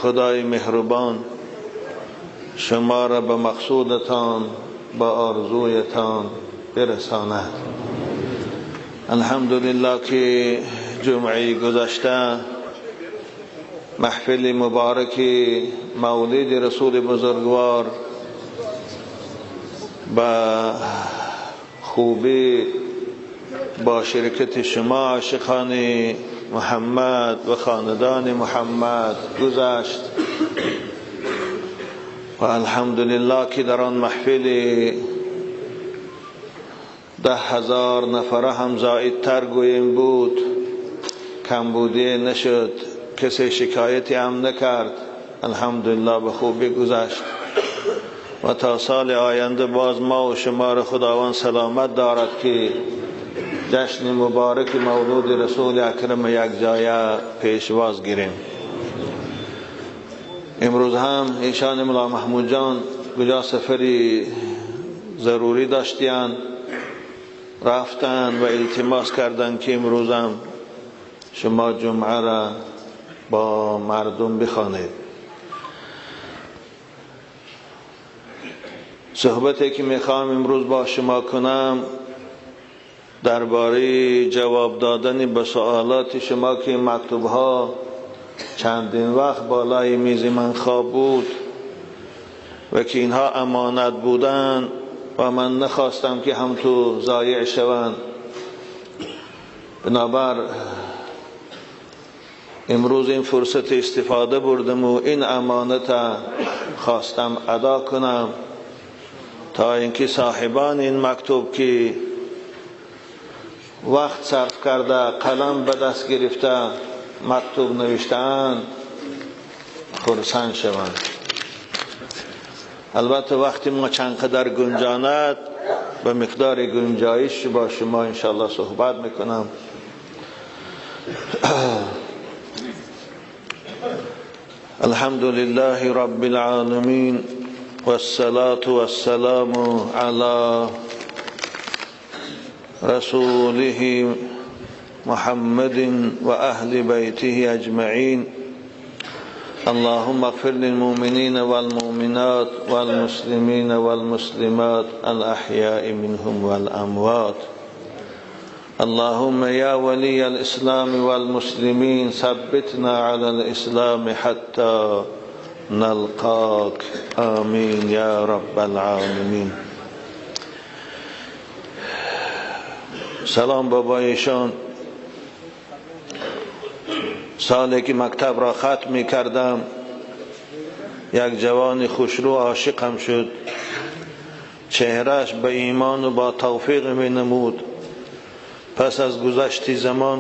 خدای مهربان شما را به مقصودتان، به آرزویتان برساند. الحمدلله که جمعه گذشته محفل مبارک مولد رسول بزرگوار با خوبی با شرکت شما عاشقان محمد و خاندان محمد گذشت و الحمدلله که در آن محفل 10,000 نفره هم زائدتر گوییم بود، کمبودی نشد، کسی شکایتی هم نکرد. الحمدلله به خوبی گذشت و تا سال آینده باز ما و شما را خداوند سلامت دارد که جشن مبارک مولود رسول اکرم یک جایه پیشواز گیریم. امروز هم ایشان ملا محمود جان کجا سفری ضروری داشتیان رفتن و التماس کردن که امروز هم شما جمعه را با مردم بخوانید. صحبتی که میخوام امروز با شما کنم درباره جواب دادن به سوالات شما که مکتوب ها چندین وقت بالای میز من خواب بود و که اینها امانت بودن و من نخواستم که هم تو ضایع شوند. بنابر امروز این فرصت استفاده بردم و این امانت خواستم ادا کنم تا اینکه صاحبان این مکتوب که وقت صرف کرده، قلم به دست گرفته، مکتوب نوشته‌اند خرسند شوند. البته وقتی ما چند قدر گنجاند به مقدار گنجایش با شما انشاءالله صحبت میکنم. الحمد لله رب العالمین والصلاة والسلام على رسوله محمد وأهل بيته أجمعين. اللهم اغفر للمؤمنين والمؤمنات والمسلمين والمسلمات الأحياء منهم والأموات. اللهم يا ولي الإسلام والمسلمين ثبتنا على الإسلام حتى نلقاك، آمين يا رب العالمين. سلام بابایشان. سالی که مکتب را ختم می کردم یک جوان خوشرو عاشقم شد. چهرهش به ایمان و با توفیق می نمود. پس از گذشت زمان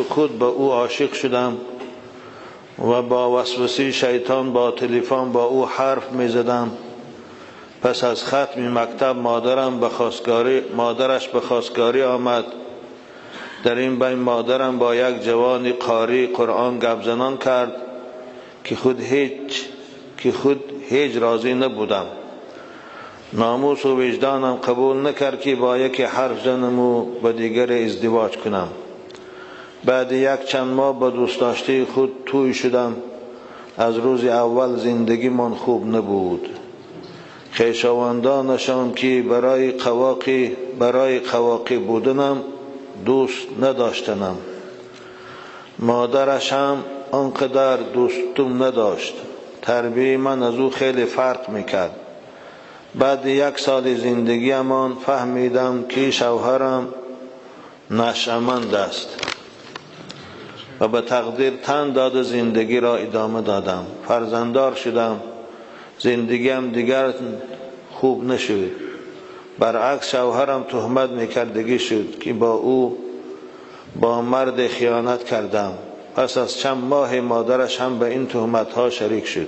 خود به او عاشق شدم و با وسوسه شیطان با تلفن با او حرف می زدم. پس از ختم مکتب مادرش به خواستگاری آمد. در این بین مادرم با یک جوان قاری قرآن گپ زنان کرد که خود هیچ راضی نبودم. ناموس و وجدانم قبول نکرد که با یکی حرف زنم و با دیگر ازدواج کنم. بعد یک چند ماه با دوست داشته خود توی شدم. از روز اول زندگی من خوب نبود. خویشاوندانشان که برای قواقی بودنم دوست نداشتنم. مادرش هم آنقدر دوستم نداشت. تربیه من از او خیلی فرق میکرد. بعد یک سال زندگیمان فهمیدم که شوهرم نشأمند است و به تقدیر تن داد زندگی را ادامه دادم. فرزنددار شدم. زندگیم دیگر خوب نشد. برعکس شوهرم تهمت میکردگی شد که با او با مرد خیانت کردم. پس از چند ماه مادرش هم به این تهمت ها شریک شد.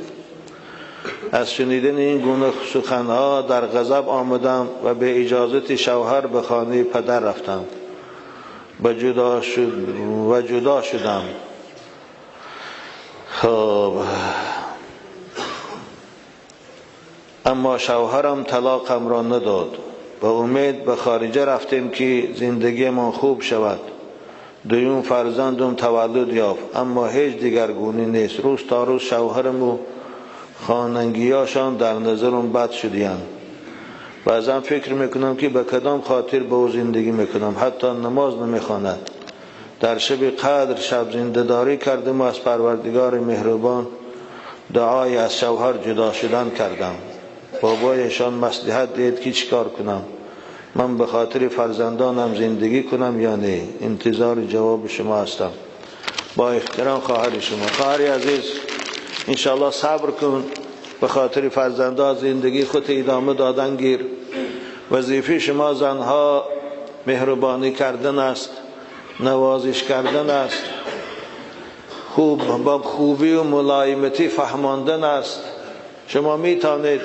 از شنیدن این گونه سخنها در غضب آمدم و به اجازت شوهر به خانه پدر رفتم و جدا شدم. خب اما شوهرم طلاقم را نداد. با امید به خارجه رفتیم که زندگی من خوب شود. دویم فرزندم تولد یافت، اما هیچ دیگرگونی نیست. روز تا روز شوهرم و خانگیاشان در نظرم بد شدیند. بعضا فکر میکنم که به کدام خاطر با او زندگی میکنم. حتی نماز نمیخواند. در شب قدر شب زنده داری کردم و از پروردگار مهربان دعای از شوهر جدا شدن کردم. بابایشان مصلحت دید که چیکار کنم، من به خاطر فرزندانم زندگی کنم یا نه؟ انتظار جواب شما هستم. با احترام خواهر شما. خواهر عزیز، انشاءالله صبر کن، به خاطر فرزندان زندگی خود ادامه دادن گیر. وظیفه شما زنها مهربانی کردن است، نوازش کردن است، خوب با خوبی و ملایمتی فهماندن است. شما میتونید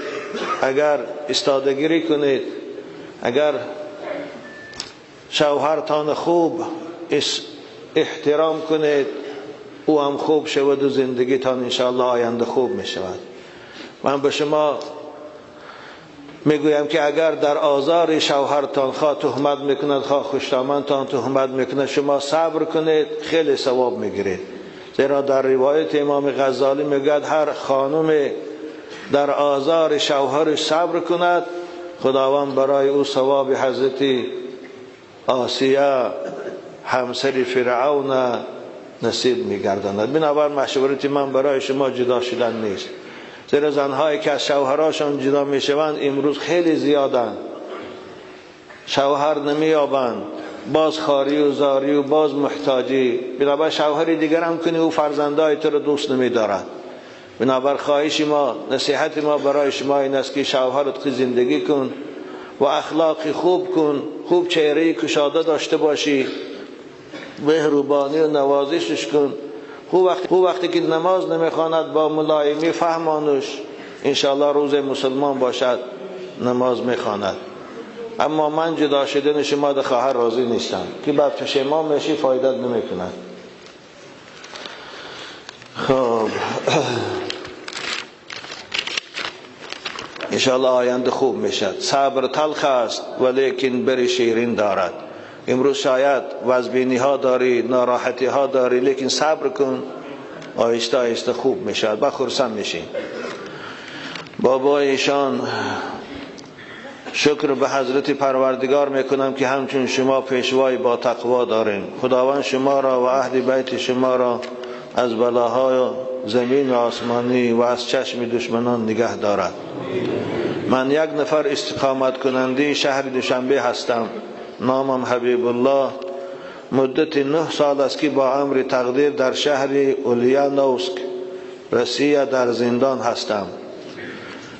اگر استادگیری کنید، اگر شوهرتان خوب احترام کنید، او هم خوب شود و زندگیتان انشاءالله آینده خوب می شود. من به شما میگویم که اگر در آزار شوهرتان خواه تهمت میکند، خواه خوشدامنتان تهمت میکند، شما صبر کنید، خیلی ثواب میگیرید. زیرا در روایت امام غزالی میگوید هر خانم در آزار شوهرش صبر کند، خداوند برای او ثواب حضرت آسیه همسر فرعون نصیب میگرداند. بنابر مشورت من برای شما جدا شدن نیست، زیرا زنهایی که از شوهراشان جدا میشوند امروز خیلی زیادند. شوهر نمییابند، باز خاری و زاری و باز محتاجی. بنابر شوهر دیگر هم کنی او فرزندای تو رو دوست نمیدارد. بنابر خواهش ما، نصیحت ما برای شما این است که شوهرت زندگی کن و اخلاق خوب کن، خوب چهره کشاده داشته باشی، مهربانی و نوازشش کن. خوب وقتی که نماز نمیخواند با ملایمی فهمانش، انشاءالله روز مسلمان باشد نماز میخواند. اما من جدا شدن شما ده خواهر راضی نیستم که بعد پشیمان میشی فایدت نمیکند. خب انشاءالله آینده خوب میشد. صبر تلخ است ولیکن بر شیرین دارد. امروز شاید وزبینی ها داری، ناراحتی ها داری، لیکن صبر کن، آهسته آهسته خوب میشد و خرسند میشی. بابای ایشان شکر به حضرت پروردگار میکنم که همچون شما پیشوای با تقوا داریم. خداوند شما را و اهل بیت شما را از بلاهای زمین و آسمانی و از چشم دشمنان نگه دارد. من یک نفر استقامت کننده شهر دوشنبه هستم. نامم حبیب الله. مدت 9 سال است که با امر تقدیر در شهر اولیانوسک روسیه در زندان هستم.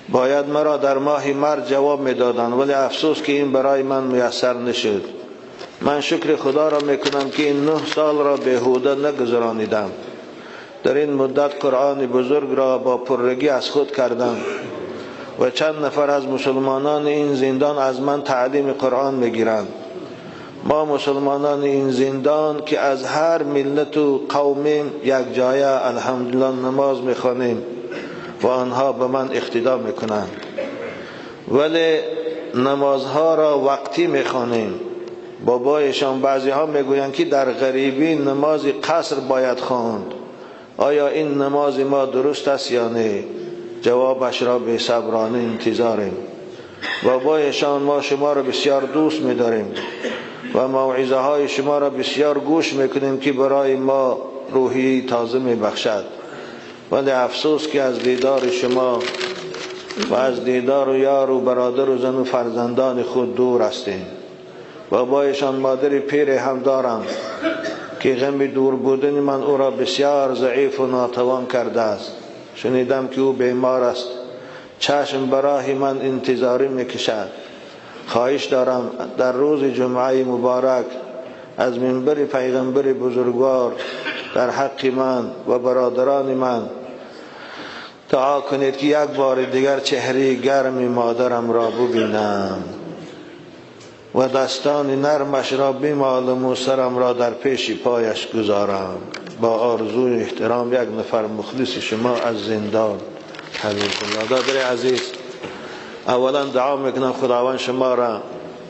باید مرا در ماه مرد جواب میدادند، ولی افسوس که این برای من میسر نشد. من شکر خدا را میکنم که این 9 سال را بیهوده نگذرانیدم. در این مدت قرآن بزرگ را با پرگی از خود کردم و چند نفر از مسلمانان این زندان از من تعلیم قرآن میگیرند. ما مسلمانان این زندان که از هر ملت و قومیم یک جایه الحمدلله نماز میخوانیم و آنها به من اقتدا میکنند، ولی نمازها را وقتی میخوانیم. بابایشان بعضی ها میگویند که در غریبی نماز قصر باید خواند. آیا این نماز ما درست است یا نه؟ جوابش را به صبرانه انتظاریم. بابایشان ما شما را بسیار دوست می‌داریم و موعظه های شما را بسیار گوش میکنیم که برای ما روحی تازه میبخشد، ولی افسوس که از دیدار شما و از دیدار و یار و برادر و زن و فرزندان خود دور هستیم. بابایشان مادر پیر هم دارم که غم دور بودن من او را بسیار ضعیف و ناتوان کرده است. شنیدم که او بیمار است، چشم برای من انتظاری میکشد. خواهش دارم در روز جمعه مبارک از منبر پیغمبر بزرگوار در حق من و برادران من دعا کنید که یک بار دیگر چهره گرم مادرم را ببینم و دستان نرمش را بمالم و سرم را در پیش پایش گذارم. با آرزوی احترام یک نفر مخلص شما از زندان حبیب الله. دادر عزیز، اولا دعا میکنم خداوند شما را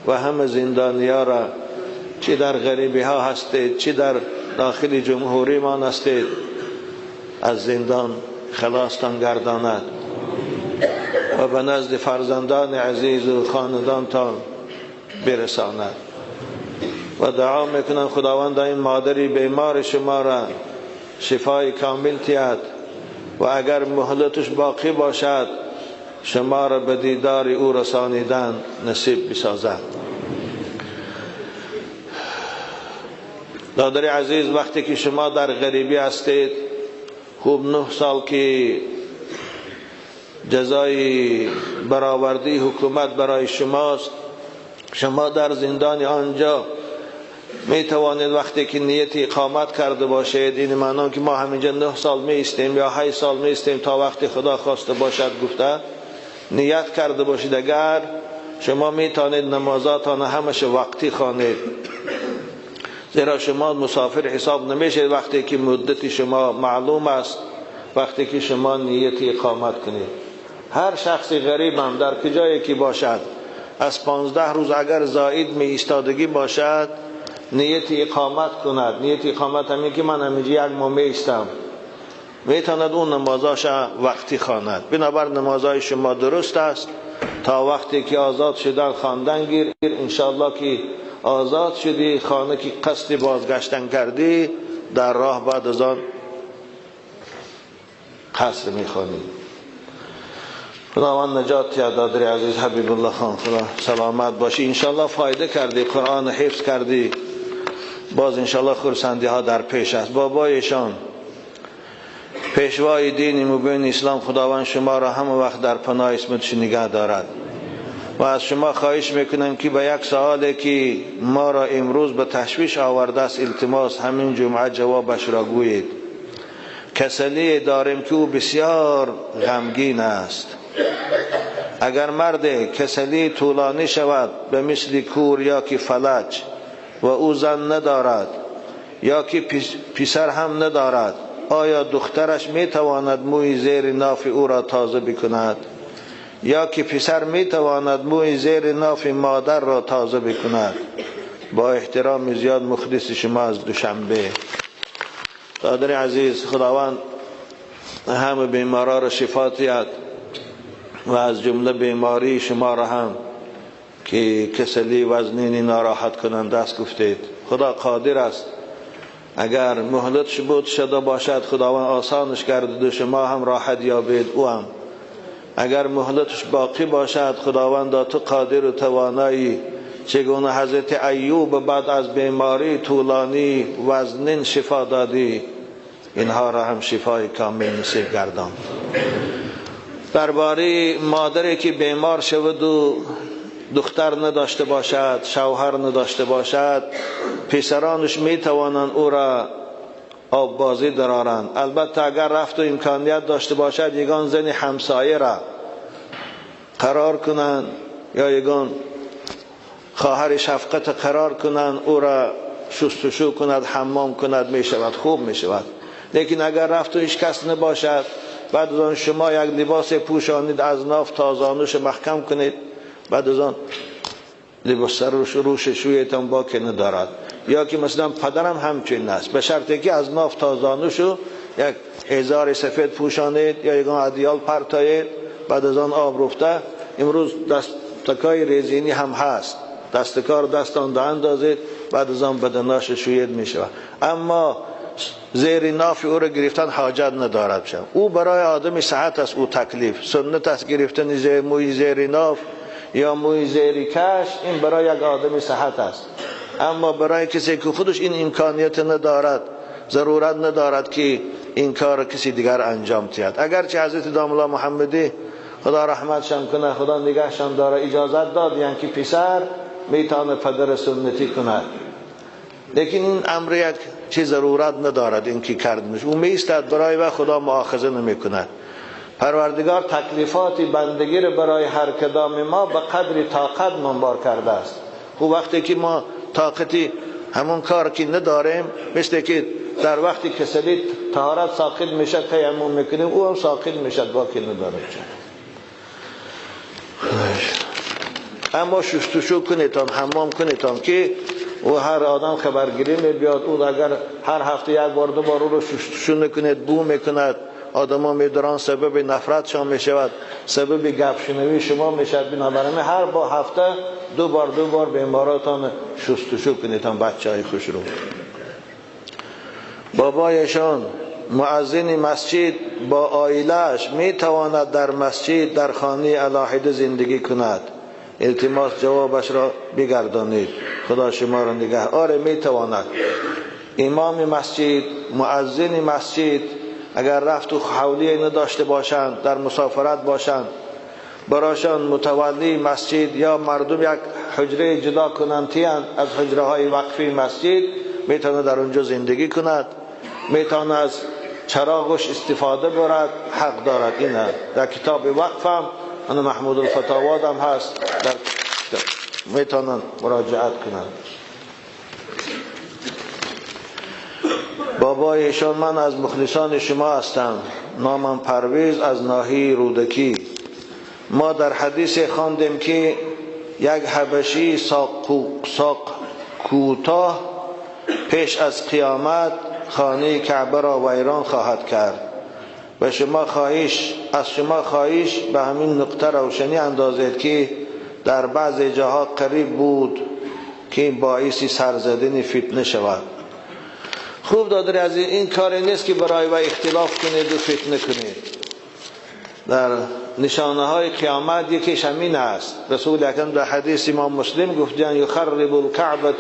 و همه زندانیا را، چی در غریبی ها هستید چی در داخل جمهوری ما هستید، از زندان خلاصتان گرداند و به نزد فرزندان عزیز و خاندانتان برساند. و دعا میکنم خداوند این مادری بیمار شما را شفای کامل تیاد و اگر مهلتش باقی باشد شما را به دیدار او رسانیدن نصیب بسازد. دادر عزیز، وقتی که شما در غریبی هستید، خوب 9 سال که جزای برآوردی حکومت برای شماست، شما در زندان آنجا می توانید وقتی که نیت اقامت کرده باشید، این معنا که ما همینجا 9 سال می ایستیم یا 8 سال می ایستیم تا وقتی خدا خواسته باشد گفته، نیت کرده باشید، اگر شما می توانید نمازاتان همش وقتی خوانید، زیرا شما مسافر حساب نمیشید وقتی که مدت شما معلوم است، وقتی که شما نیت اقامت کنید. هر شخص غریب هم در کجایی که باشد از 15 روز اگر زائد می ایستادگی باشد نیت اقامت کند. نیت اقامت همین که من همینجا یک ماه می ایستم، میتواند اون نمازاش وقتی خواند. بنابر نمازهای شما درست است تا وقتی که آزاد شدن خواندن گیر. انشاءالله که آزاد شدی، خانه که قصد بازگشتن کردی، در راه بعد از آن قصر میخوانی. خداوند نجات یاد دادر عزیز حبیب الله خان، خدا سلامت باشی. انشاءالله فایده کردی، قرآن حفظ کردی، باز انشاءالله خرسندی ها در پیش است. بابایشان پیشوای دین مبین اسلام، خداوند شما را همه وقت در پناه اسمتش نگه دارد. و از شما خواهش میکنم که به یک سوالی که ما را امروز به تشویش آورده است التماس همین جمعه جوابش را گویید. کسلی داریم که او بسیار غمگین است. اگر مرد کسلی طولانی شود به مثل کور یا که فلج و او زن ندارد یا که پسر هم ندارد، آیا دخترش میتواند موی زیر ناف او را تازه بکند؟ یا که پسر میتواند موی زیر ناف مادر را تازه بکند؟ با احترام زیاد مخلص شما از دوشنبه. دادر عزیز، خداوند همه بیمارا را شفا دهد و از جمله بیماری شما را هم که کسلی وزنینی ناراحت کننده است گفتید، خدا قادر است. اگر مهلتش بود شده باشد خداوند آسانش کرد و شما هم راحت یابید او هم. اگر مهلتش باقی باشد خداوند تو قادر و توانایی، چگونه حضرت ایوب بعد از بیماری طولانی وزنین شفا دادی، اینها را هم شفای کامل نصیب گردان. درباره مادری که بیمار شود و دختر نداشته باشد، شوهر نداشته باشد، پسرانش می توانند او را آب بازی درارند. البته اگر رفت و امکانیت داشته باشد یگان زن همسایه را قرار کنند یا یگان خواهر شفقت قرار کنند، او را شستشو کند، حمام کند، می شود، خوب می شود. لیکن اگر رفت و هیچ کس نباشد، بعد از آن شما یک لباس پوشانید، از ناف تا زانوش محکم کنید، بعد از آن لباس روش شویتان باک ندارد. یا که مثلا پدرم همچنین است، به شرطی که از ناف تا زانوشو یک ازار سفید پوشانید یا یگان ادیال پرتایید، بعد از آن آب رفته. امروز دستکای رزینی هم هست، دستکار دستان ده اندازید، بعد از آن بدناش شوید می شود. اما زیر ناف او را گرفتن حاجت ندارد. او برای آدم صحت است، او تکلیف سنت است گرفتن زیر موی زیر ناف یا موی زیر کش، این برای یک آدم صحت است. اما برای کسی که خودش این امکانیت ندارد، ضرورت ندارد که این کار کسی دیگر انجام دهد. اگرچه حضرت داملا محمدی خدا رحمتشان کنه، خدا نگهشان داره، اجازت داد یعنی که پسر میتونه پدر سنتی کند، لیکن این امر یک چیز ضرورت ندارد. این که کردنش او میستد برای و خدا مؤاخذه نمیکند. پروردگار تکلیفات بندگی را برای هر کدام ما به قدر طاقت منبار کرده است. خب وقتی که ما طاقتی همون کار که نداریم، مثل که در وقتی کسلی طهارت ساقط میشد تیمم میکنیم، او هم ساقط میشد باقی نداره. اما شستشو کنیتان، حمام کنیتان که او هر آدم خبرگیری میبیاد، او اگر هر هفته یک بار دو بار او رو شستشو نکنید بو میکند، آدم ها میدارن سبب نفرت شما میشود، سبب گپ شنوی شما میشود. بنابراین هر با هفته دو بار بیماراتان شستشو کنیتان، بچه های خوش رو. بابایشان مؤذن مسجد با عائله‌اش میتواند در مسجد در خانه علاحده زندگی کند؟ التماس جوابش را بگردانید، خدا شما را نگه. آره میتواند. امام مسجد، مؤذن مسجد اگر رفت و حولی نداشته باشند، در مسافرت باشند، براشان متولی مسجد یا مردم یک حجره جدا کنند از حجره های وقفی مسجد، میتونه در اونجا زندگی کند، میتونه از چراغش استفاده برد، حق دارد. اینه در کتاب وقف هم، انا محمود الفتاواد هم هست، در میتونن مراجعت کنند. بابایشان من از مخلصان شما هستم، نامم پرویز از ناحیه رودکی. ما در حدیث خواندیم که یک حبشی ساق کوتاه پیش از قیامت خانه کعبه را ویران خواهد کرد و شما خواهش از شما خواهش به همین نقطه روشنی اندازید که در بعض جاها قریب بود که باعث سرزدن فتنه شود. خوب دادر از این کاری نیست که برای و اختلاف کنید و فتنه کنید. در نشانه های قیامت یکیش همین است. رسول اکرم در حدیث امام مسلم گفتند یخرب الکعبة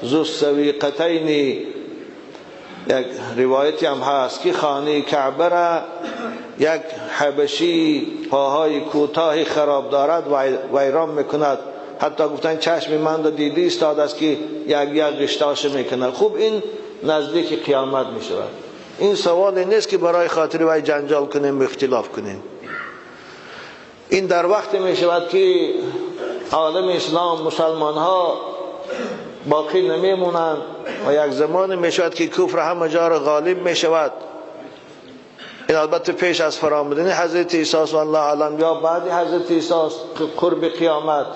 ذو السویقتین. یک روایتی هم هست که خانه کعبه را یک حبشی پاهای کوتاه خراب دارد و ویران میکند. حتی گفتن چشم من را دیدی استاد است که یک یک غشتاش میکند. خوب این نزدیک قیامت میشود. این سوال نیست که برای خاطر وی جنجال کنیم و اختلاف کنیم. این در وقت میشود که عالم اسلام مسلمان ها باقی نمیمونند و یک زمان میشود که کفر همه جا را غالب میشود. این البته پیش از فرامدن حضرت عیسی والله اعلم یا بعد حضرت عیسی قرب قیامت،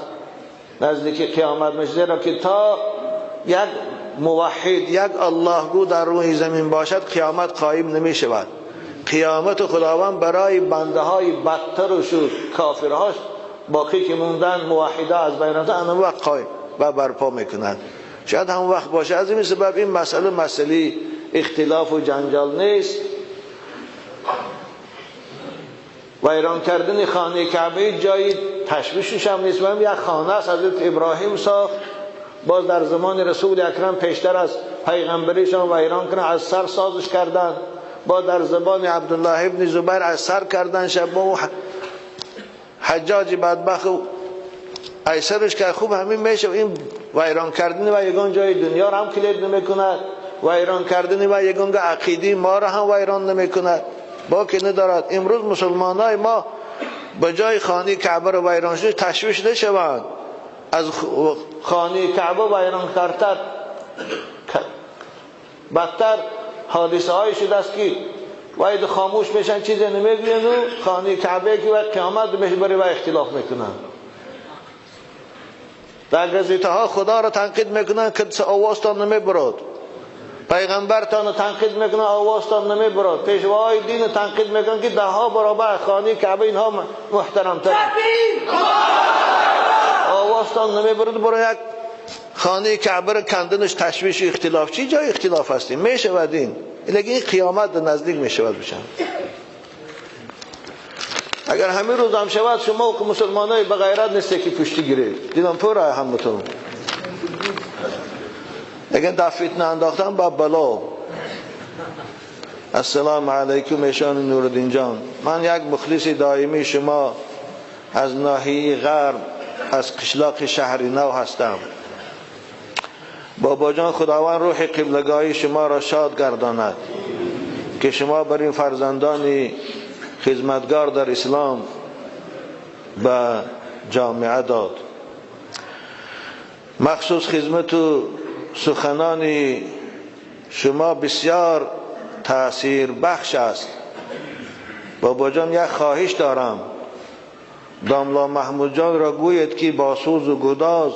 نزدیک قیامت میشه، زیرا که تا یک موحد یک الله گو در روی زمین باشد قیامت قایم نمی شود. قیامت خداوند برای بنده های بدتر و شد کافرهاش باقی که موندن موحده از بین رفتن آن وقت قایم و برپا میکنند. شاید هم وقت باشه. از این سبب این مسئله اختلاف و جنجال نیست. ویران کردن خانه کعبه جایی تشویشش هم نیست. یک خانه است حضرت ابراهیم ساخت، باز در زمان رسول اکرم پیشتر از پیغمبریشان ویران کنن، از سر سازش کردن. با در زمان عبدالله ابن زبیر از سر کردن شب با حجاج بدبخت ایسرش که خوب همین میشه. این ویران کردن و یگان جای دنیا را هم کلید نمیکند، ویران کردن و یگان عقیده ما را هم ویران نمیکند، با که ندارد. امروز مسلمان های ما به جای خانه کعبه را ویران شده تشویش نشوند، از خانه کعبه ویران کردن بدتر حادثه های شده است که باید خاموش میشن، چیزی نمیگوین و خانه کعبه که وقت قیامت میشه برای و اختلاف میکنن. در گزیته ها خدا را تنقید میکنن که آوازتان نمیبرد، پیغمبرتان را تنقید میکنن آوازتان نمیبرد، پیشواهای دین تنقید میکنن که ده ها برابر خانه کعبه اینها محترمتر، آوازتان نمیبرد. برای یک خانه کعبه را کندنش تشویش و اختلاف، چی جای اختلاف هستیم میشود این، لیکن این قیامت نزدیک میشود بشن. اگر همین روز هم شود شما که مسلمان های بغیرت نیسته که پشتی گیرید، دیدم پر همتون. لیکن در فتنه انداختن با بلا. السلام علیکم ایشان نورالدین جان، من یک مخلص دائمی شما از ناحیه غرب از قشلاق شهر نو هستم. بابا جان خداوند روح قبلگاهی شما را شاد گرداند که شما بر این فرزندان خدمتگار در اسلام به جامعه داد. مخصوص خدمت و سخنان شما بسیار تاثیر بخش است. بابا جان یک خواهش دارم، داملا محمود جان را گوید که با سوز و گداز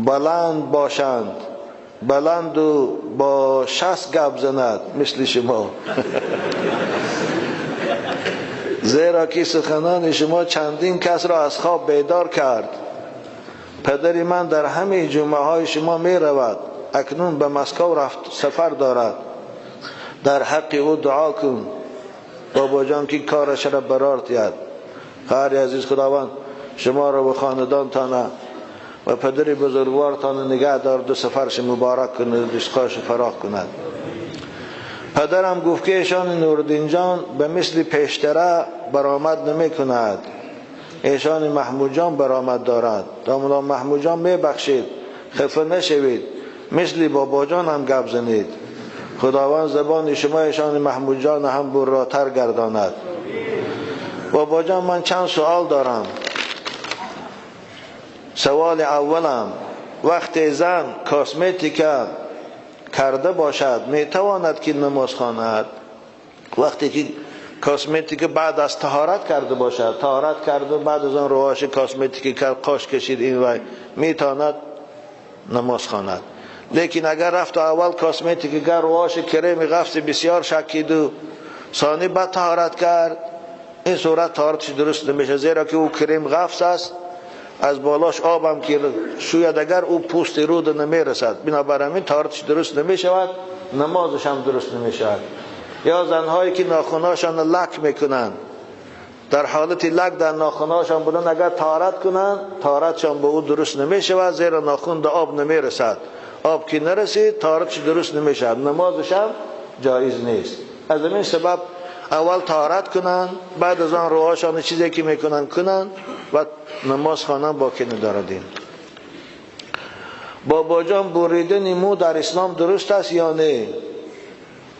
بلند باشند، بلند و با 60 گپ زند مثل شما. زیرا که سخنان شما چندین کس را از خواب بیدار کرد. پدر من در همه جمعه های شما می رود، اکنون به مسکو رفت سفر دارد. در حق او دعا کن بابا جان که کارش را برار دهد. خواهر عزیز، خداوند شما را و خاندانتان و پدر بزرگوارتان نگه دارد و سفرش مبارک کند و رزقش فراخ کند. پدرم گفت که ایشان نوردین جان به مثل پیشتره برآمد نمی کند، ایشان محمود جان برآمد دارد. داملا محمود جان می بخشید، خفه نشوید، مثل بابا جان هم گپ زنید. خداوند زبان شما ایشان محمود جان هم براتر گرداند. بابا جان من چند سوال دارم. سوال اولم، وقتی زن کاسمتیکا کرده باشد میتواند که نماز خواند؟ وقتی که کاسمتیک بعد از طهارت کرده باشد، طهارت کرده بعد از آن رواش کاسمتیک کرد، قاش کشید، این وای، میتواند نماز خواند. لیکن اگر رفت اول کاسمتیک کرد، رواش کریم غفص بسیار شکید و ثانی بعد طهارت کرد، این صورت طهارتش درست نمیشه، زیرا که او کریم غفص است، از بالاش آبم که شوید اگر او پوست رود نمیرسد، بنابراین طهارتش درست نمیشود، نمازش هم درست نمیشود. یا زنهایی که ناخناشان لک میکنند، در حالت لک در ناخناشان بودن، اگر طهارت کنند طهارتشان به او درست نمیشود، زیرا ناخن به آب نمیرسد، آب که نرسید طهارتش درست نمیشود، نمازش هم جایز نیست. از این سبب اول طهارت کنند، بعد از آن روهاشان چیزی که میکنن کنند و نماز خوانند، باکی نداردیم. بابا جان بریدن مو در اسلام درست است یا نه؟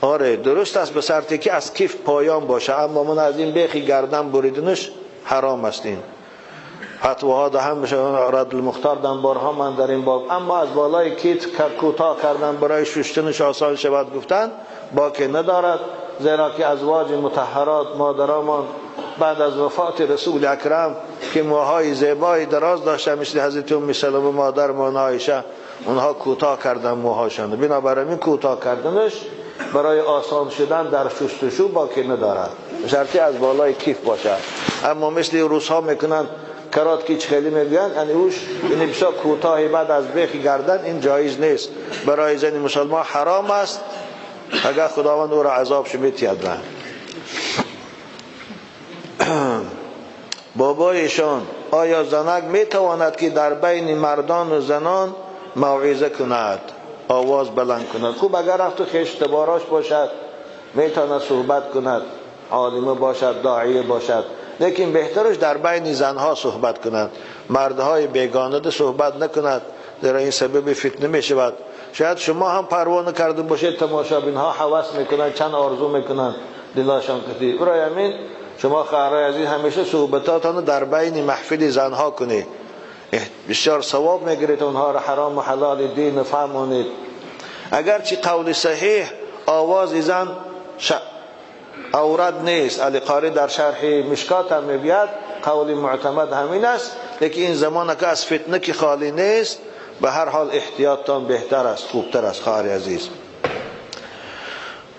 آره درست است، به شرطی که از کیف پایان باشه، اما من از این بیخی گردن بریدنش حرام است. این فتواها ده هم میشه، رد المختار دم بارها من در این باب، اما از بالای کیت کوتاه کردن برای شستنش آسان شود گفتن باکی ندارد، زیرا که ازواج مطهرات مادرمان بعد از وفات رسول اکرم که موهای زیبای دراز داشتن مثل حضرت ام سلمه مادرمان عایشه، اونها کوتاه کردن موهاشان، بنابراین کوتاه کردنش برای آسان شدن در شستشو باکی ندارد، شرطی از بالای کیف باشد. اما مثل روس ها میکنن کرات که خیلی میگن، یعنی اوش این بسیار کوتاهی بعد از بیخ گردن، این جایز نیست، برای زن مسلمان حرام است، اگر خداوند او را عذاب میتید. بابایشان آیا زنک میتواند که در بین مردان و زنان موعظه کند، آواز بلند کند؟ خوب اگر رفت و خویشتباراش باشد میتواند صحبت کند، عالمه باشد، داعیه باشد، لیکن بهترش در بین زنها صحبت کند، مردهای بیگانه صحبت نکند، در این سبب فتنه میشود. شاید شما هم پروانه کرده باشید، تماشابین ها هوس میکنند، چند آرزو میکنند دلاشان کتی. برای همین شما خواهرای عزیز همیشه صحبتاتان در بین محفل زنها کنید، بسیار ثواب میگیرید، اونها را حرام و حلال دین فهمونید. اگرچه قول صحیح آواز زن عورت نیست، علی قاری در شرح مشکات هم میگوید قول معتمد همین است، لیکن این زمان که از فتنه که خالی نیست، به هر حال احتیاطتان بهتر است، خوبتر است. خواهر عزیز،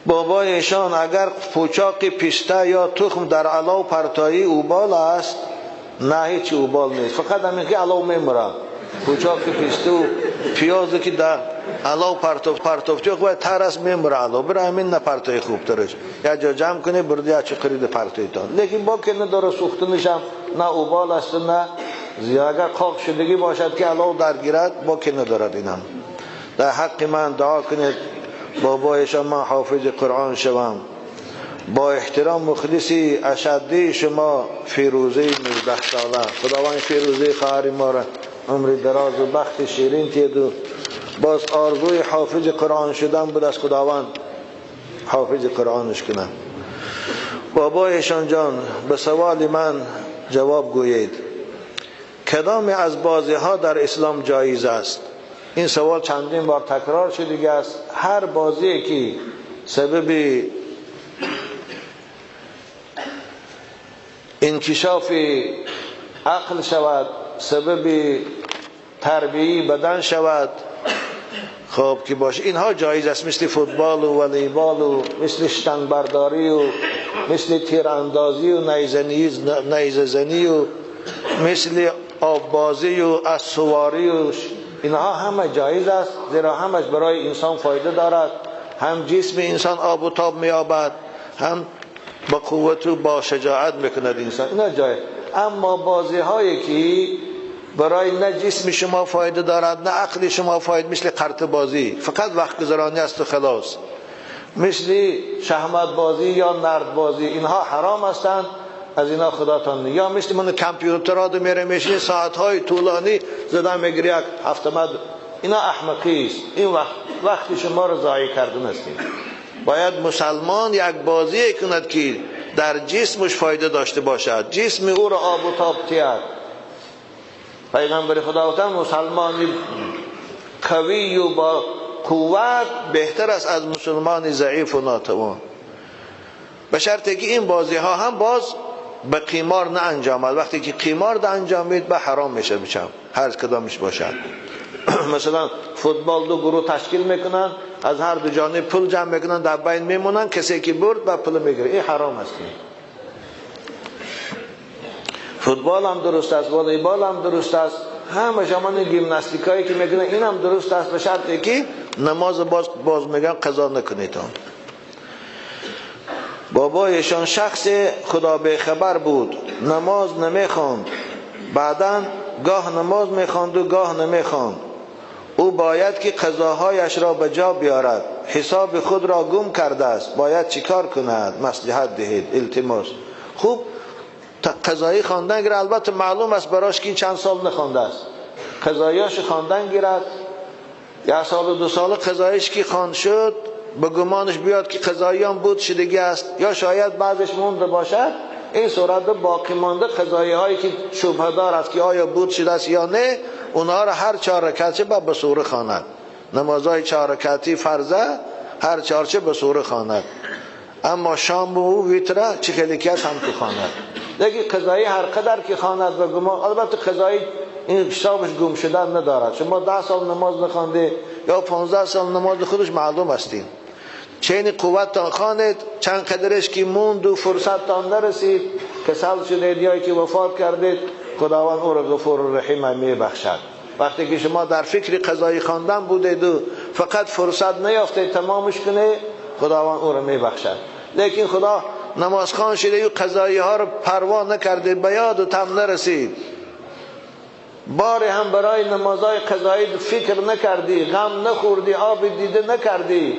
بابایشان اگر پوچاق پسته یا تخم در علاو پرتایی اوبال است؟ نه، هیچ اوبال نیست، فقط همین که علاو میمره. پوچاق پسته و پیازی که در علاو پرتوفتی باید تر است میمره علاو، برای همین نه پرتای خوبترش یا جا جمع کنی برده یا چه خرید پرتایتان، لیکن با که نداره سوختنشم نه اوبال است نه زیاد. اگر خاک شدگی باشد که علاو درگیرد با که ندارد. اینم در حق من دعا کنید بابایشان من حافظ قرآن شوم. با احترام مخلصی اشدی شما فیروزه 19 ساله. خداوند فیروزه خواهر ما را عمر دراز و بخت شیرین تید و باز آرزوی حافظ قرآن شدن بود، از خداوند حافظ قرآنش کنه. بابایشان جان، به سوال من جواب گویید. کدام از بازی ها در اسلام جایز است؟ این سوال چندین بار تکرار شده است. هر بازی که سبب انکشاف عقل شود، سبب تربیه بدن شود، خب که باشه، اینها جایز است. مثل فوتبال و والیبال و مثل شتنگ برداری و مثل تیراندازی و نیزه زنی و مثل آب بازی و اسواری و اینها همه جایز است، زیرا همش برای انسان فایده دارد. هم جسم انسان آب و تاب می‌یابد، هم با قوت و با شجاعت میکند انسان. اینا جایز. اما بازی هایی که برای نه جسم شما فایده دارد نه عقل شما فایده، مثل قرط بازی فقط وقت گذرانی است و خلاص، مثل شهمت بازی یا نرد بازی، اینها حرام هستند. از اینا خداتان. یا مثل من کامپیوترها دو میره میشینه ساعتهای طولانی زدن میگیری یک هفته مد، اینا احمقی است. این وقت شما رو ضایع کردن است. باید مسلمان یک بازی کند که در جسمش فایده داشته باشد، جسم او را آب و تاب تید. پیغمبر خدا گفتن مسلمان قوی و با قوت بهتر است از مسلمان ضعیف و ناتوان، به شرط که این بازی ها هم باز به قیمار نه انجامد. وقتی که قیمار ده انجامید به حرام میشه، بچم هر کدامش باشد. مثلا فوتبال دو گروه تشکیل میکنن، از هر دو جانب پول جمع میکنن، در بین میمونن، کسی که برد به پول میگیره، این حرام است. فوتبال هم درست است، والیبال هم درست است، همه شما گیمناستیکایی که میکنن این هم درست است، به شرطی که نماز باز میگن قضا نکنید. بابایشان شخص خدا به خبر بود، نماز نمیخواند، بعدا گاه نماز میخواند و گاه نمیخواند. او باید که قضاهایش را به جا بیارد، حساب خود را گم کرده است، باید چیکار کند؟ مصلحت دهید، التماس. خوب قضایی خواندن گیرد، البته معلوم است براش که چند سال نخوانده است. قضاییاش خواندن گیرد، یک سال و دو سال قضاییش که خواند شد، به گمانش بیاد که قضایی هم بود شدگی است، یا شاید بعضش مونده باشد. این صورت باقی مانده قضایی هایی که شبهه دار است که آیا بود شده است یا نه، اونها را هر چهار رکعت به سوره خواند. نمازهای چهار رکعتی فرضه، هر چهارچه به سوره خواند. اما شام و ویتره چه خیلی که هم تو خواند. دیگه قضایی هر قدر که خواند و گمان، البته قضایی این حسابش گم شدن ندارد. شما 10 سال نماز نخوانده یا 15 سال نماز خودش معلوم هستین. چین قوت تان خواند، چند قدرش که موند و فرصت تان نرسید، کسل شدید یا که وفات کردید، خداوند او را غفور و رحیم می بخشد. وقتی که شما در فکر قضایی خواندن بودید و فقط فرصت نیافتید تمامش کنه، خداوند او را می بخشد. لیکن خدا نماز خوان شده و قضایی ها رو پروا نکرده، به یاد و تم نرسید، بار هم برای نمازهای قضایی فکر نکردی، غم نخوردی، آب دیده نکردی،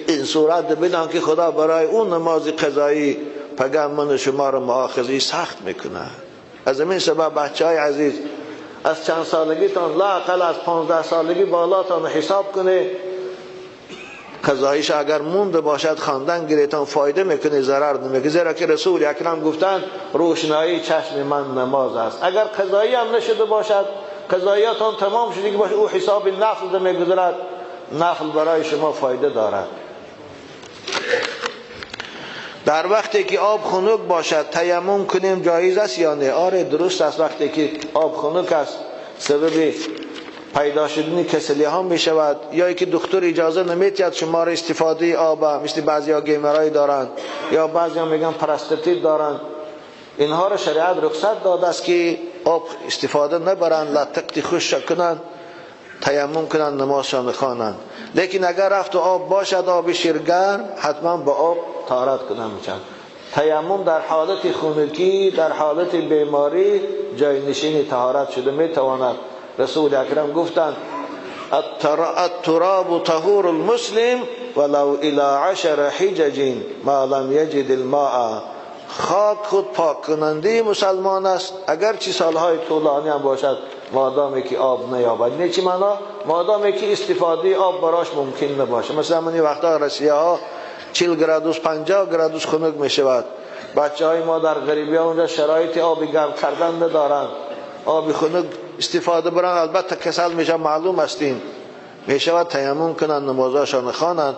این صورت بدان که خدا برای اون نماز قضایی پگه من شما رو مؤاخذه سخت میکنه. از این سبب بچه های عزیز، از چند سالگیتان لااقل از 15 سالگی بالاتان حساب کنه، قضاییش اگر مونده باشد خواندن گیریتان فایده میکنه، ضرر نمیکنه. زیرا که رسول اکرم گفتن روشنایی چشم من نماز است. اگر قضایی هم نشده باشد، قضاییاتان تمام شده که باشه، او حساب نفل میگذارد، نفل برای شما فایده دارد. در وقتی که آب خنک باشد تیمم کنیم جایز است یا نه؟ آره درست است. وقتی که آب خنک است سبب پیدا شدن کسلی ها می شود، یا اینکه دکتر اجازه نمیدهد شما را استفاده آب، مثل بعضی ها گیمرای دارند یا بعضی ها میگن پراستاتیت دارند، اینها را شریعت رخصت داده است که آب استفاده نبرند، لطقتی خشک کنند، تیمم کنند، نمازشان خوانند. لیکن اگر رفت و آب باشد، آب شیرگرم، حتما با آب طهارت کنند میشن. تیمم در حالت خنکی، در حالت بیماری جای نشین طهارت شده میتواند. رسول اکرم گفتند التراب طهور المسلم ولو الى 10 حجج ما لم يجد الماء. خاک خود پاک کننده مسلمان است اگرچه سالهای طولانی هم باشد، مادامی که آب نیابد. نه چی معنا؟ مادامی که استفاده آب براش ممکن نباشه. مثلا من این وقتا رسیه ها 40 گرادوس 50 گرادوس خنک می شود. بچه های ما در غریبی ها اونجا شرایط آب گرم کردن ندارن، آب خنک استفاده برن، البته کسل میشه، معلوم هستیم، میشود تیمم کنن، نمازاشان خوانند،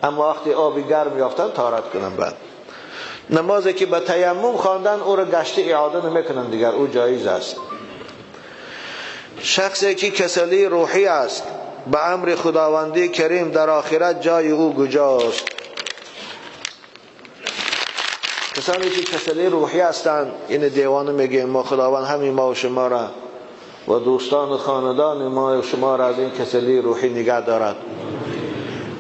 اما وقتی آب گرم یافتن طهارت کنن. بعد نمازی که به تیمم خواندن او را گشت اعاده نمیکنن دیگر، او جایز است. شخصی که کسلی روحی است به امر خداوندی کریم در آخرت جای او کجاست؟ کسانی که کسلی روحی هستند، این دیوانه میگه ما خداوند همین ما و شما را و دوستان و خاندان ما و شما را از این کسلی روحی نگه دارد.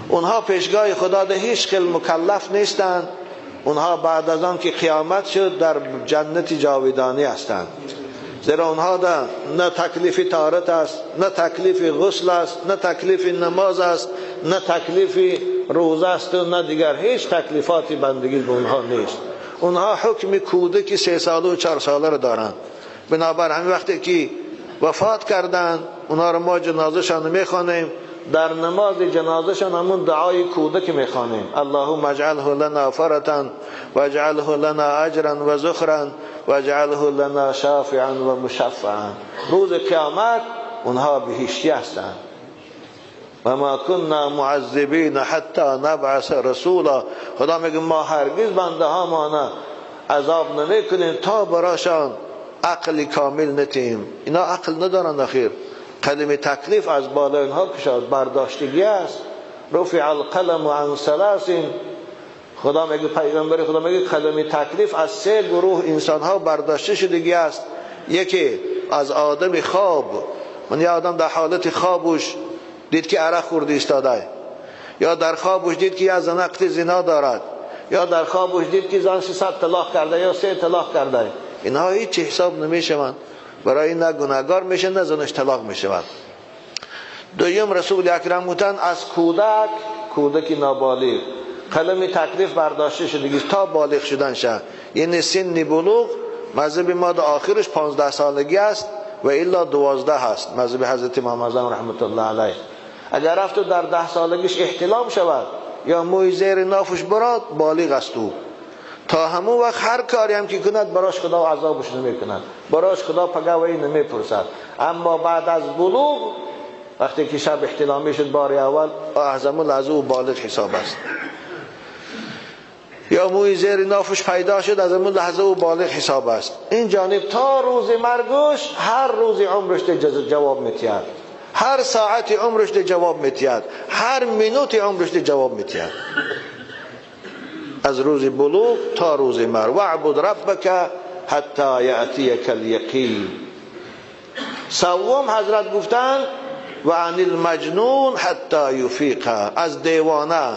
اونها پیشگاه خدا ده هیچ خیل مکلف نیستند. اونها بعد از آن که قیامت شد در جنت جاودانی هستند، زیرا اونها ده نه تکلیف طهارت است، نه تکلیف غسل است، نه تکلیف نماز است، نه تکلیف روزه است و نه دیگر هیچ تکلیفات بندگی به اونها نیست. اونها حکم کودک 3 ساله و 4 ساله را دارند. بنابر همین وقتی که وفات کردند اونها را ما جنازه‌شان میخوانیم، در نماز جنازه‌شان همون دعای کودک میخوانیم: اللهم اجعله لنا فرطا واجعله لنا اجرا و ذخرا واجعله لنا شافعا و مشفعا. روز قیامت اونها بهشتی هستند. و ما كنا معذبین حتی نبعث رسولا. خدا میگه ما هرگز بنده ها ما عذاب نمیکنیم تا براشان عقل کامل نتیم. اینا عقل ندارن اخیر. قلم تکلیف از بالا اینها کشاد برداشتگی است. رفع القلم عن ثلاث. خدا میگه، پیغمبر خدا میگه قلم تکلیف از 3 گروه انسان ها برداشته شدگی است. یکی از آدم خواب، من یه آدم در حالت خوابش دید که عرق خورده ایستاده، یا در خوابش دید که یه زن قطع زنا دارد، یا در خوابش دید که زنش 100 طلاق کرده یا 3 طلاق کرده. اینها هیچ حساب نمیشوند، برای نه گناهگار میشه نه زنش طلاق میشود. دویم رسول اکرم گفتند از کودک، کودک نابالغ قلم تکلیف برداشته شده تا بالغ شدن شه، یعنی سن بلوغ. مذهب ما در آخرش 15 سالگی است و الا 12 هست، مذهب حضرت امام اعظم رحمت الله علیه. اگر رفت در 10 سالگیش احتلام شود یا موی زیر نافش براد، بالغ است او. تا همون وقت هر کاری هم که کند براش خدا عذابش نمی کند، براش خدا پگوی نمی پرسد. اما بعد از بلوغ وقتی که شب احتلامی شد بار اول، از همون لحظه او بالغ حساب است. یا موی زیر نافش پیدا شد، از همون لحظه او بالغ حساب است. این جانب تا روز مرگش هر روز عمرش جواب میتید، هر ساعت عمرش جواب میتید، هر منوت عمرش جواب میتید، از روز بلوغ تا روز مرگ. واعبد ربک حتی یأتیک الیقین. سوم حضرت گفتن و عن المجنون حتی یفیق. از دیوانه،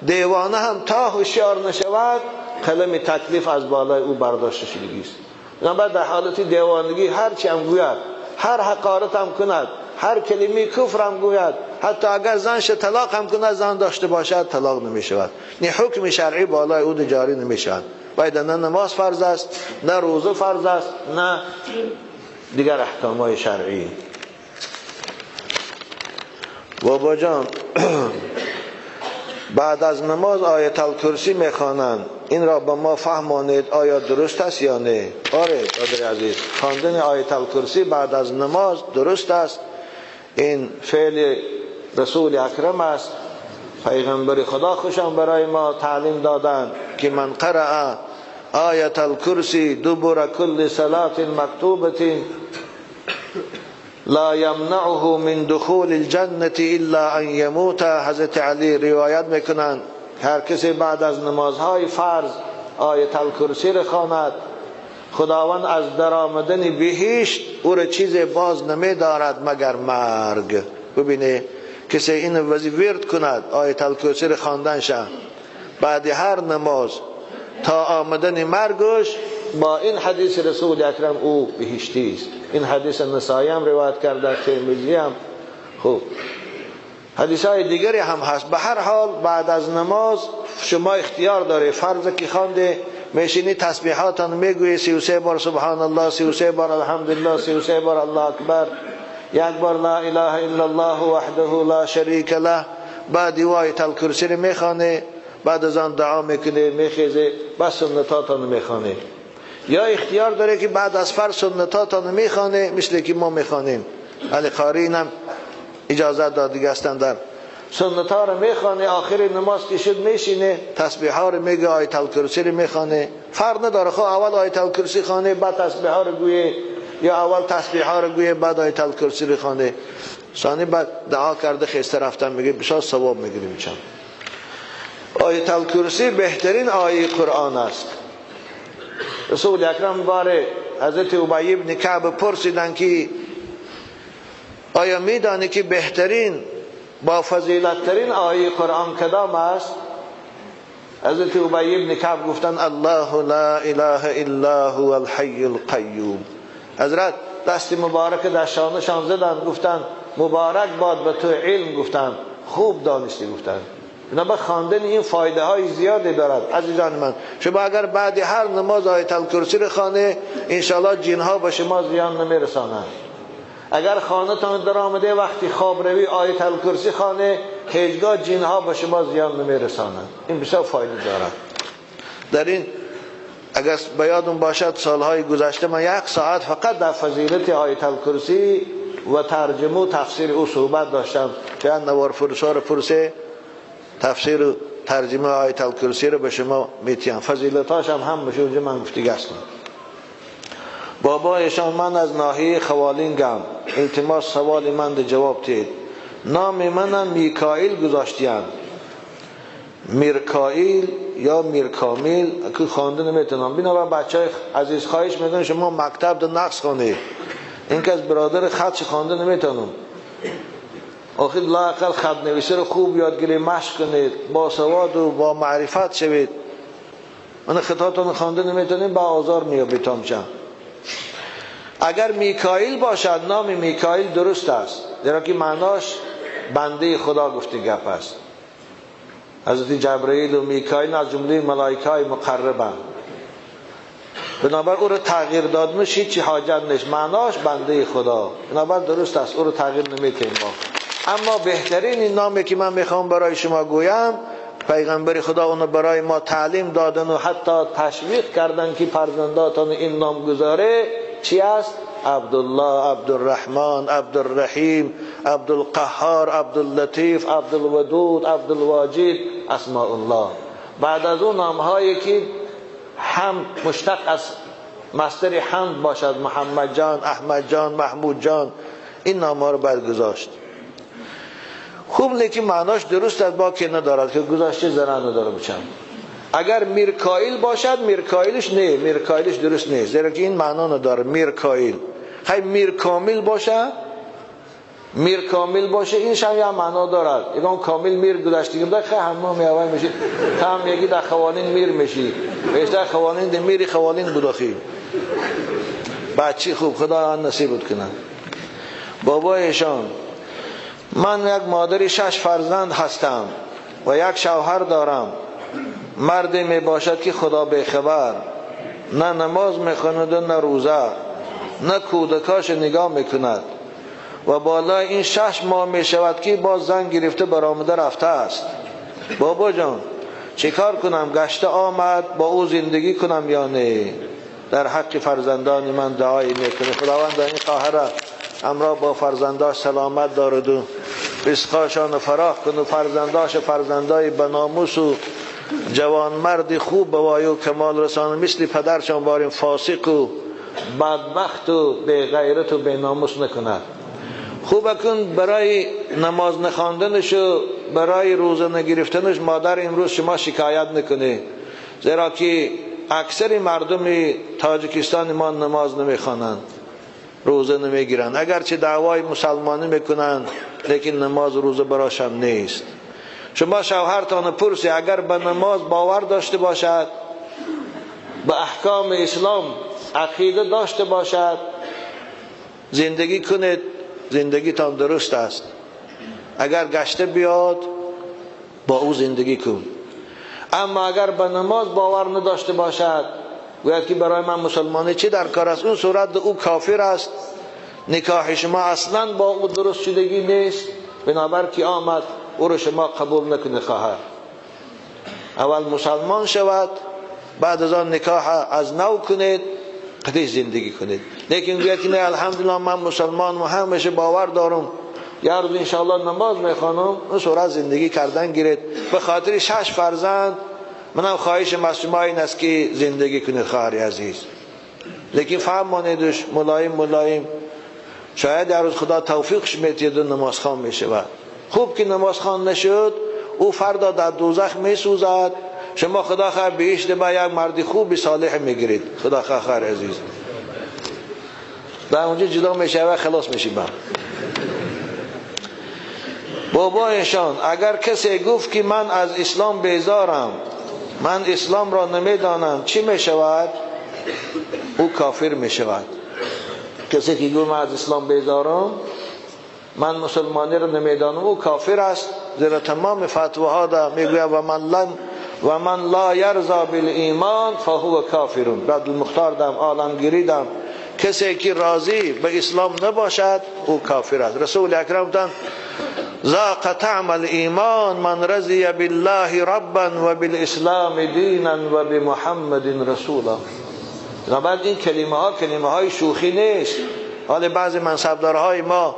دیوانه هم تا هوشیار نشود قلم تکلیف از بالای او برداشته شدگی است. بنابراین در حالت دیوانگی هر چی هم گوید، هر حقارت هم کند، هر کلمه کفر هم گوید، حتی اگر زنش طلاق هم کند، زن داشته باشد طلاق نمی شود. نه حکم شرعی بالای او جاری نمی شود. باید نه نماز فرض است، نه روزه فرض است، نه دیگر احکام های شرعی. بابا جان بعد از نماز آیت الکرسی میخوانند، این را به ما فهمانید آیا درست است یا نه؟ آره برادر عزیز، خواندن آیت الکرسی بعد از نماز درست است. این فعل رسول اکرم است. پیغمبر خدا خوشم برای ما تعلیم دادند که من قرأ آیت الکرسی دبر کل صلاة مکتوبة لا یمنعه من دخول الجنة الا ان یموت. حضرت علی روایت میکنند هر کسی بعد از نمازهای فرض آیت الکرسی را خواند، خداوند از درآمدن بهشت او را چیز باز نمی دارد مگر مرگ. ببینه کسی این وظیفه ورد کند، آیت الکرسی را خواندن شه بعد هر نماز تا آمدن مرگش، با این حدیث رسول اکرم او بهشتی است. این حدیث نسائی هم روایت کرده، ترمذی هم، خوب حدیث های دیگری هم هست. به هر حال بعد از نماز شما اختیار داری، فرض که خوانده میشینی تسبیحاتان میگویی، 33 بار سبحان الله، 33 بار الحمدلله، 33 بار الله اکبر، یک بار لا اله الا الله وحده لا شریک له، بعد آیت الکرسی رو میخوانه، بعد از آن دعا میکنه، میخیزه، بعد سنتاتان میخوانه. یا اختیار داره که بعد از فرض سنتاتان میخوانه، مثل که ما میخوانیم. علی قاری هم اجازه داد دیگه هستن در سنت ها رو میخوانه، آخر نماز که شد میشینه تسبیح ها رو میگه، آیت الکرسی رو میخوانه. فرق نداره، خب اول آیت الکرسی خوانه بعد تسبیح ها رو گویه، یا اول تسبیح ها رو گویه بعد آیت الکرسی رو خوانه. ثانی بعد دعا کرده خسته رفتن میگه بسیار ثواب میگیریم. چند آیت الکرسی بهترین آیه قرآن است. رسول اکرم باره حضرت ابی بن کعب پرسیدن که آیا میدانی که بهترین با فضیلت ترین آیه قرآن کدام است؟ حضرت ابی بن کعب گفتن الله لا اله الا هو الحی القیوم. حضرت دست مبارک در شانشان زدن، گفتن مبارک باد به تو علم، گفتن خوب دانستی، گفتن. بنابر خواندن این فایده های زیادی دارد. عزیزان من، شما اگر بعد هر نماز آیت الکرسی رو خوانه، انشاءالله جنها به شما زیان نمیرسانند. اگر خانه تان در آمده وقتی خواب روی آیت الکرسی خانه، هیچگاه جنها به شما زیان نمیرسانند. این بسیار فایده دارد. در این اگر به یادم باشد سالهای گذشته من 1 ساعت فقط در فضیلت آیت الکرسی و ترجمه و تفسیر او صحبت داشتم که نوار فرسار پرسه تفسیر و ترجمه آیت الکرسی رو به شما میتیم، فضیلتاش هم بشه اونجا من گفتگه هستم. بابایشان من از ناحیه خوالینگم، التماس سوال من ده جواب تید. نام منم میکائیل گذاشتیم، میرکائیل یا میرکامیل که خوانده نمیتونم. بنابر بچه های عزیز خواهش میکنم شما مکتب ده نقص خوانید، این که از برادر خطش خوانده نمیتونم. آخر لااقل خط نویسی رو خوب یاد گیرید، مشق کنید، با سواد و با معرفت شوید. من خطاتون خوانده نمیتونیم با آزار میابید تامچم. اگر میکائیل باشد، نام میکائیل درست است، زیرا که معناش بنده خدا گفته گپ است. حضرت جبرئیل و میکائیل از جمله ملائکه های مقربند، بنابر او رو تغییر دادنش هیچ حاجت نیست، معناش بنده خدا، بنابر درست است، او رو تغییر نمیتیم ما. اما بهترین این نامی که من میخوام برای شما گویم، پیغمبر خدا اونو برای ما تعلیم دادن و حتی تشویق کردن که فرزنداتان این نام گذاره چی است؟ عبدالله، عبدالرحمن، عبدالرحیم، عبدالقهار، عبداللطیف، عبدالودود، عبدالواجد، اسماء الله. بعد از اون نام هایی که هم مشتق از مصدر حمد باشد، محمد جان، احمد جان، محمود جان، این نام ها رو باید گذاشت. خوب لیکن معناش درست است، با که ندارد که گذاشته ضرر نداره بچم. اگر میرکائیل باشد، میرکائیلش نه، میرکائیلش درست نیست، زیرا که این معنا نداره میرکائیل. خیلی میرکامل باشه، میرکامل باشه این شم یه معنا دارد. یکم کامل میر گذاشتیم در خیلی همه میوای میشی، هم یکی در خوانین میر میشی، بیشتر خوانین ده میری خوانین بوداخی. بچی خوب خدا نصیبت کنه. بابایشان من یک مادر 6 فرزند هستم و یک شوهر دارم. مردی می باشد که خدا بخبر، نه نماز میخواند و نه روزه، نه کودکاش نگاه میکند و بالای این 6 ماه می شود که باز زن گرفته برآمده رفته است. بابا جان چیکار کنم؟ گشته آمد با او زندگی کنم یا نه؟ در حق فرزندان من دعایی میکنه. خداوند این خواهر همراه با فرزنداش سلامت دارد و رزقاشان فراخ کن و فرزنداش فرزندای بناموس و جوانمرد خوب به وای و کمال رسان، مثل پدرشان باریم فاسق و بدبخت و بی غیرت و بی ناموس نکند. خوب کن برای نماز نخواندنش و برای روزه نگرفتنش مادر امروز شما شکایت نکنه، زیرا که اکثر مردم تاجیکستان ما نماز نمیخوانند، روزه نمیگیرند، اگرچه دعوای مسلمانی میکنند لیکن نماز روزه براشان نیست. شما شوهرتان پرسی اگر به نماز باور داشته باشد، به احکام اسلام عقیده داشته باشد، زندگی کنید، زندگیتان درست است. اگر گشته بیاد با او زندگی کن. اما اگر به نماز باور نداشته باشد، گوید که برای من مسلمانی چی در کار است، اون صورت او کافر است، نکاح شما اصلا با او درست شدگی نیست، بنابر که آمد او رو شما قبول نکنه. خواهر اول مسلمان شود، بعد از آن نکاح از نو کنید، قدیش زندگی کنید. لیکن گوید که نه الحمدلله من مسلمان و همیشه باور دارم، یه روز انشاءالله نماز میخوانم، اون صورت زندگی کردن گیرید. به خاطر 6 فرزند منم خواهش شما این است که زندگی کنید خواهر عزیز. لیکن فهمانیدش ملایم ملایم، شاید یه روز خدا توفیقش میتید و نمازخوان میشود. خوب که نمازخوان نشد، او فردا در دوزخ میسوزد، شما خدا خیر بهشت با یک مرد خوب صالح میگیرید. خدا خیر خیر عزیز در اونجا جدا میشه و خلاص میشی. بابایشان اگر کسی گفت که من از اسلام بیزارم، من اسلام را نمیدانم، چی میشود؟ او کافر میشود. کسی که گفت من از اسلام بیزارم، من مسلمانی را نمیدانم، او کافر است. زیرا تمام فتواها دا میگوید و من لا یرضا بالایمان فهو کافر. بعد المختار دم عالمگیری دم، کسی که راضی به اسلام نباشد او کافر است. رسول اکرم گفتند ذاق طعم الایمان من رضی بالله ربا و بالاسلام دینا و بمحمد رسولا. بعد این کلمه ها کلمه های شوخی نیست. حال بعضی منصبدارهای ما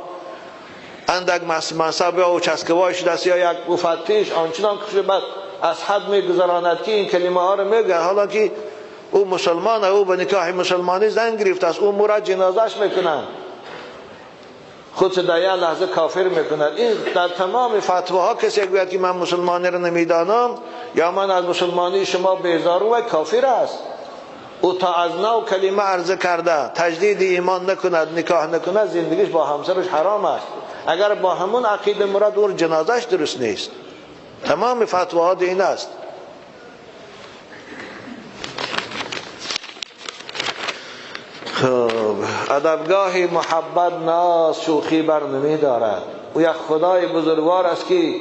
اندک منصب یا چسکوای شده است یا یک مفتش آنچنان که بعد از حد میگذراند که این کلمه ها رو میگه، حالا که او مسلمانه، او به نکاح مسلمانی زن گرفته است، او مرا جنازش میکنن، خودش در یک لحظه کافر میکند. این در تمام فتواها کسی گوید که من مسلمانی رو نمیدانم یا من از مسلمانی شما بیزارم، و کافر است. او تا از نو کلمه عرضه کرده تجدید ایمان نکند، نکاح نکند، زندگیش با همسرش حرام است. اگر با همون عقیده مراد، او جنازش درست نیست. تمام فتواها این است. خب ادبگاه محبت ناز شوخی بر نمی دارد. او یک خدای بزرگوار است که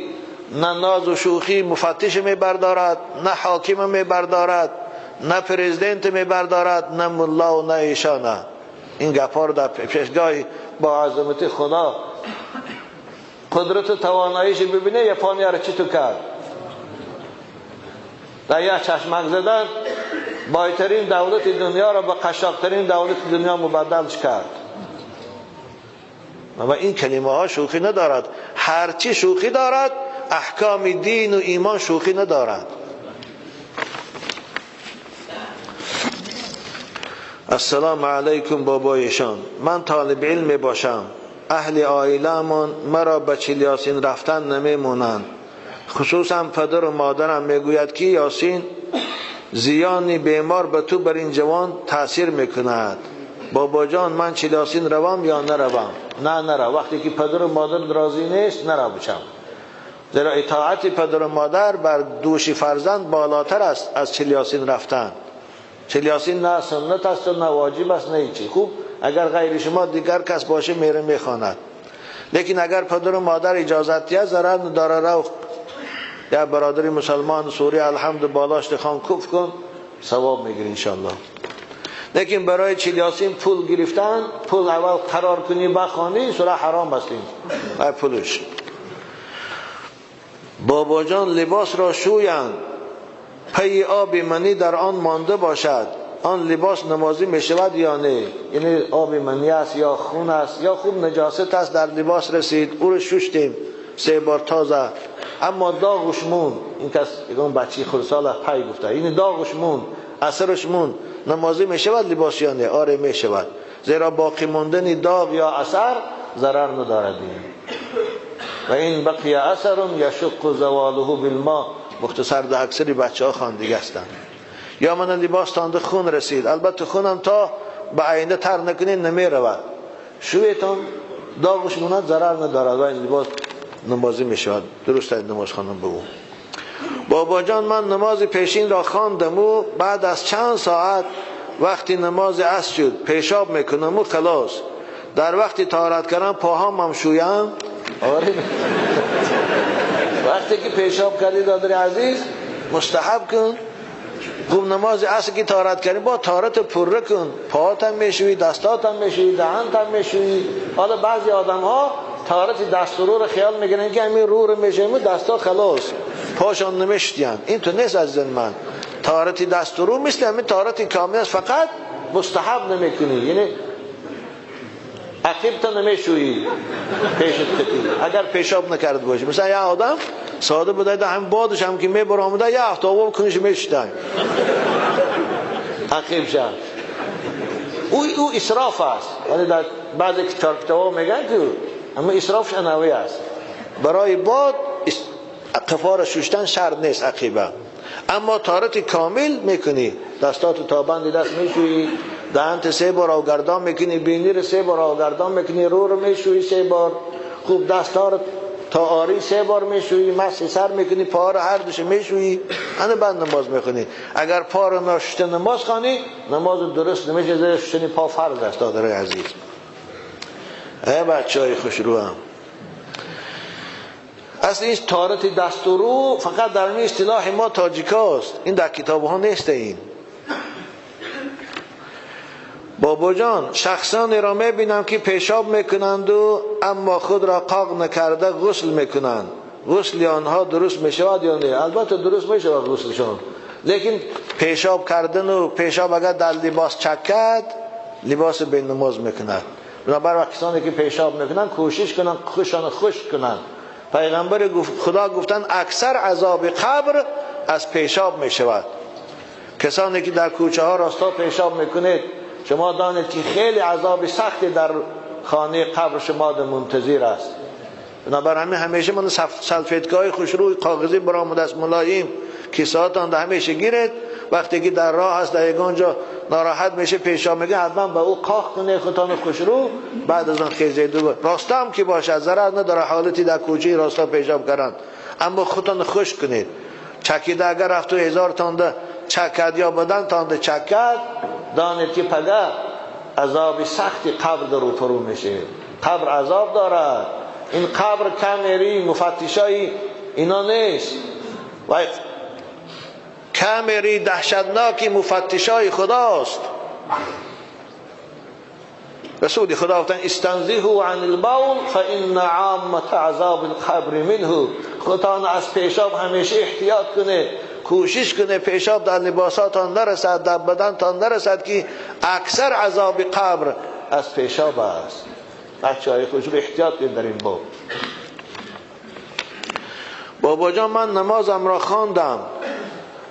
نه ناز و شوخی مفتش می بردارد، نه حاکم می بردارد، نه پرزیدنت می بردارد، نه ملا و نه ایشانه. این گپا رو در پیشگاه با عظمت خدا قدرت و تواناییش ببینه، یپانیا رو چی تو کرد در یک چشمک زدن بایترین دولت دنیا را به قشاقترین دولت دنیا مبدلش کرد. و این کلمه ها شوخی ندارد. هرچی شوخی دارد احکام دین و ایمان شوخی ندارد. السلام علیکم بابایشان، من طالب علم باشم، اهل عائله‌مان مرا به چیل یاسین رفتن نمیمونند، خصوصا پدر و مادرم میگوید که یاسین زیان بیمار به تو بر این جوان تاثیر میکند. بابا جان من چیل یاسین روم یا نروم؟ نه نرو. وقتی که پدر و مادر راضی نیست نرو بچم، زیرا اطاعت پدر و مادر بر دوش فرزند بالاتر است از چیل یاسین رفتن. چیل یاسین نه سنت است و نه واجب است نه هیچی. خوب اگر غیر شما دیگر کس باشه میره میخواند، لیکن اگر پدر و مادر اجازت دهد ضرر نداره. رو یا برادر مسلمان سوری الحمد بالاش خان کوف کن، ثواب میگیری انشالله. لیکن برای چیل یاسین پول گرفتن، پول اول قرار کنی بخوانی، سوره حرام است این پولش. بابا جان لباس را شویند، پی آب منی در آن مانده باشد، آن لباس نمازی می شود یا نه؟ یعنی آب منی است یا خون است یا خوب نجاست است در لباس رسید، او رو ششتیم 3 بار تازه، اما داغش مون. این کس یکم بچی خردسال پی گفته، این داغش مون، اثرش مون، نمازی می شود لباس یا نه؟ آره می شود، زیرا باقی ماندن داغ یا اثر ضرر ندارد. و این بقیه اثر یشق زواله بالماء. مختصر در اکثر بچه ها خواندگی هستند. یا من لباس تانده خون رسید، البته خونم تا به آینده تر نکنین نمی رود، شویتون داغش موند ضرر ندارد و این لباس نمازی می شود. درست نماز خواندن به او. بابا جان من نماز پیشین را خواندم و بعد از چند ساعت وقتی نماز عصر شد پیشاب میکنم و خلاص. در وقتی طهارت کردم پاهام هم شویم. آره وقتی که پیشاب کردی دادر عزیز مستحب کن. خوب نماز عصر که طهارت کردی با طهارت پره کن، پاهات هم میشویی، دستات هم میشویی، دهنت هم میشویی. حالا بعضی آدم ها طهارت دست و رو رو خیال میگیرن که همین رو رو میشویم و دستا خلاص، پاشان نمیشتین. این تو نیست عزیز من. طهارت دست و رو مثل همین طهارت کامل است، فقط مستحب نمیکنی، یعنی عقیب تا نمیشویی پیشت کتی اگر پیشاب نکرد باشی. مثلا یه آدم ساده بوده هم بادش هم که میبر آمده یه هفته آب کنش میشتن عقیب شد. او اسراف است، ولی در بعضی کتاب‌ها میگن که اما اسرافش انوی است. برای باد قفار ششتن شرط نیست عقیبه، اما طهارت کامل میکنی، دستاتو تا بند دست میشویی، دهنت 3 بار آوگردان میکنی، بینی رو 3 بار آوگردان میکنی، رو رو میشویی 3 بار، خوب دستا رو تا آری 3 بار میشویی، مسح سر میکنی، پا رو هر دوش میشویی، انا بعد نماز میخونی. اگر پا رو نشسته نماز خوانی نماز درست نمیشه، زیر شستن پا فرض است. دادرای عزیز، ای بچهای خوشروام، اصل این طهارت دست و رو فقط در این اصطلاح ما تاجیکاست، این در کتاب ها نیست. این بابا جان، شخصانی را میبینم که پیشاب میکنند و اما خود را قاق نکرده غسل میکنند. غسل آنها درست میشود یا نه؟ البته درست میشود غسلشان، لیکن پیشاب کردن و پیشاب اگر در لباس چکد لباس به نماز میکند. بنابراین کسانی که پیشاب میکنند کوشش کنند خوشان خشک کنند. پیغمبر خدا گفتن اکثر عذاب قبر از پیشاب میشود. کسانی که در کوچه ها راستا پیشاب میکنید شما دانید که خیلی عذاب سختی در خانه قبر شما در منتظر است. بنابراین همیشه من سلفیتگاه خوشروی کاغذی برآمده است ملایم کیسه‌هاتان در همیشه گیرید. وقتی که در راه هست در یگان جا ناراحت میشه پیشاب میگه، حتما به او قاق کنه خودتان خوشرو، بعد از آن خیزه دو راستا هم که باشه ضرر نداره حالتی در کوچه راستا پیشاب کردن، اما خودتان خوش کنید. چکیده اگر رفت و 1000 تانده چکد یا بدن تانده چکد، دانید که پگه عذاب سختی قبر در روپرو میشه. قبر عذاب دارد. این قبر کمری مفتشای اینا نیست، و کمری دهشتناکی مفتشای خداست. رسول خدا گفتن استنزهوا عن البول فان عامة عذاب القبر منه. خودتان از پیشاب همیشه احتیاط کنه، کوشش کنه پیشاب در لباساتان نرسد، در بدنتان نرسد، که اکثر عذاب قبر از پیشاب است. بچه های خوش احتیاط کنید در این باب. بابا جان، من نمازم را خواندم،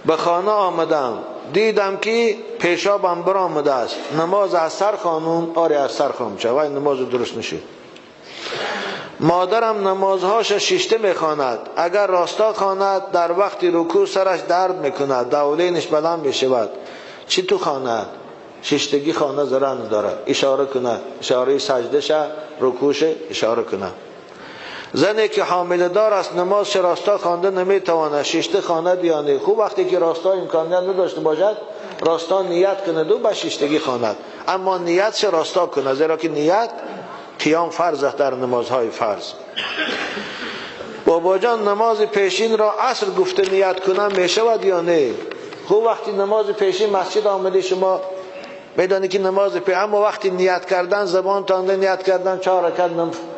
به خانه آمدم، دیدم که پیشابم برآمده است، نماز از سر خانم؟ آره از سر خانم چه وای نماز درست نشید. مادرم نمازهاش شیشته میخواند، اگر راستا خواند در وقت رکوع سرش درد میکند، دولینش بلند میشود. چی تو خواند؟ شیشتگی خانه ضرر ندارد، اشاره کنه، اشاره سجده شه، رکوع شه، اشاره کنه. زنی که حامله دار است نماز راستا خوانده نمیتواند، شیشته خواند یا نه؟ خوب وقتی که راستا امکانیت نداشته باشد راستا نیت کند و به شیشتگی خواند، اما نیتش راستا کند، زیرا که نیت قیام فرض است در نمازهای فرض. بابا جان، نماز پیشین را عصر گفته نیت کنم میشود یا نه؟ خوب وقتی نماز پیشین مسجد آمده شما میدانی که نماز پیشین، اما وقتی نیت کردن زبان تانده نیت کردن 4 رکعت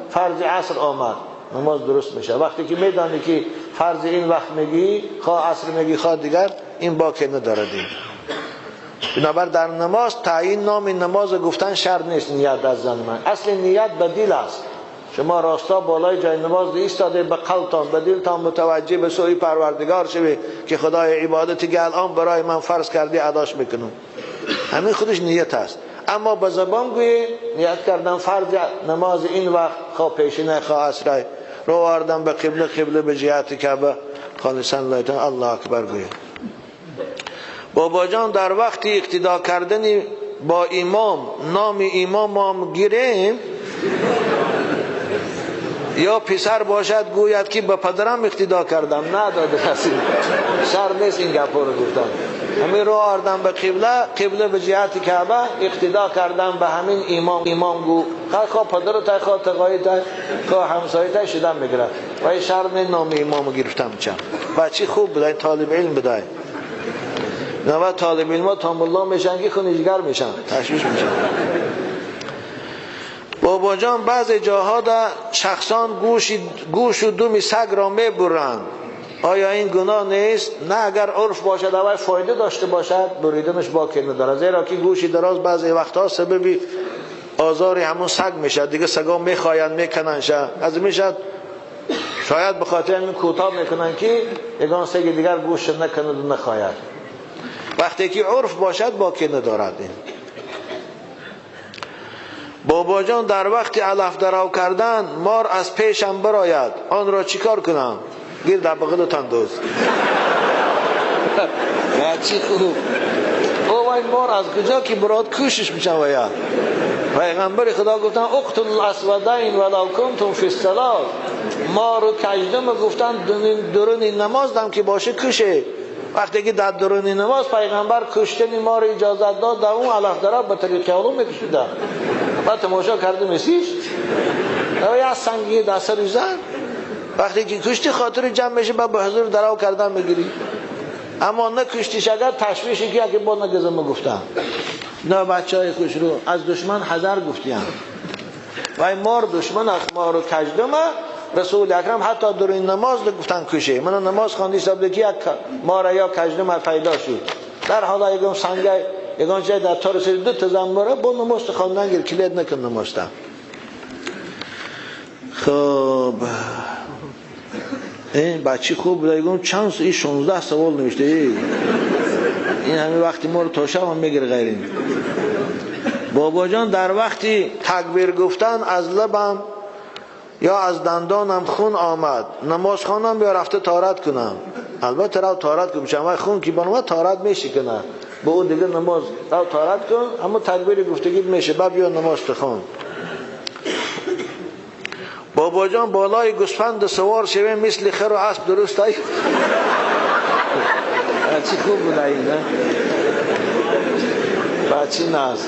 فرض عصر آمد، نماز درست میشه. وقتی که میدانی که فرض این وقت میگی، خواه عصر میگی خواه دیگر، این باکی نداره دین. بنابر در نماز تعیین نام نماز گفتن شرط نیست نیت از زن من. اصل نیت به دل است. شما راستا بالای جای نماز ایستاده، به قلبتان به دلتان متوجه به سوی پروردگار شوی که خدای عبادتی که الان برای من فرض کردی اداش میکنم، همین خودش نیت است. اما به زبان گویی نیت کردن فرض نماز این وقت، خواه پیشینه خواه عصر، رو آوردن به قبله، قبله به جهت کعبه، خالصا لله الله اکبر گویی. بابا جان، در وقت اقتدا کردن با امام نام امام هم گیریم؟ یا پسر باشد گوید که به پدرم اقتدا کردم. نه داده رسید شر نیست این گپا رو گفتم. همین رو آردم به قبله، قبله به جهت کعبه اقتدا کردم به همین امام. امام گو خواه پدر تای، خواه تقایی تای، خواه همسایه تای شدم میگیره و این شر نه نام امامو گرفتم. چم بچه خوب بوده، طالب علم بوده. نه طالب علم ها تا ملا میشن که خونیجگر میشن، تشویش میشن. بابا جان بعضی جاها در شخصان گوش و دم سگ را میبرند، آیا این گناه نیست؟ نه، اگر عرف باشد اول فایده داشته باشد بریدنش باکی نداره، زیرا که گوشی دراز بعضی وقتها سبب آزار همون سگ میشه دیگه، سگا میخواین میکنن شه از میشد، شاید به خاطر همین کوتاه میکنن که یگان سگ دیگر گوش نکند و نخواهد. وقتی که عرف باشد باکی ندارد. این بابا جان در وقت علف درو کردن مار از پیشم براید، آن را چیکار کنم؟ گیر در بغل تندوز. چی خوب او وای مار از کجا که براد کوشش میشن. و یا پیغمبر خدا گفتن اقتل الاسودین ولو کنتم فی الصلاه، مار و کژدم گفتن درون نماز دم که باشه کشه. وقتی که در درون نماز پیغمبر کشتن مار اجازت داد، در اون علف درو به طریق علوم میکشیدن. بعد تماشا کرده میسیش یا سنگی در سر زن. وقتی که کشتی خاطر جمع میشه بعد به حضور درو کردن میگیری، اما نه کشتیش اگر تشویشی که اگه با نگزم گفتن نه بچه های خوش رو از دشمن حذر گفتیم. و این مار دشمن از مار و کژدمه. رسول اکرم حتی در این نماز گفتن کشه. من نماز خواندی حساب که یک مار یا کژدم پیدا شد، در حالا یکم سنگ یگان جای در تار سر دو تا زنباره با نماز خواندن گیر کلید نکن نماز تا. خب این بچه خوب بوده، یگم چند این 16 سوال نوشته. این همین وقتی ما رو تا شب هم میگیره غیر این. بابا جان در وقتی تکبیر گفتن از لبم یا از دندانم خون آمد، نماز خوانم یا رفته طهارت کنم؟ البته رو طهارت کنم، چون خون که بنومد طهارت میشه کنه به اون دیگه نماز رو طهارت کن، اما تکبیر گفتگی میشه بعد بیا نماز بخوان. بابا جان بالای گوسفند سوار شویم مثل خر و اسب درست ای؟ چی خوب بود این نه؟ بچی ناز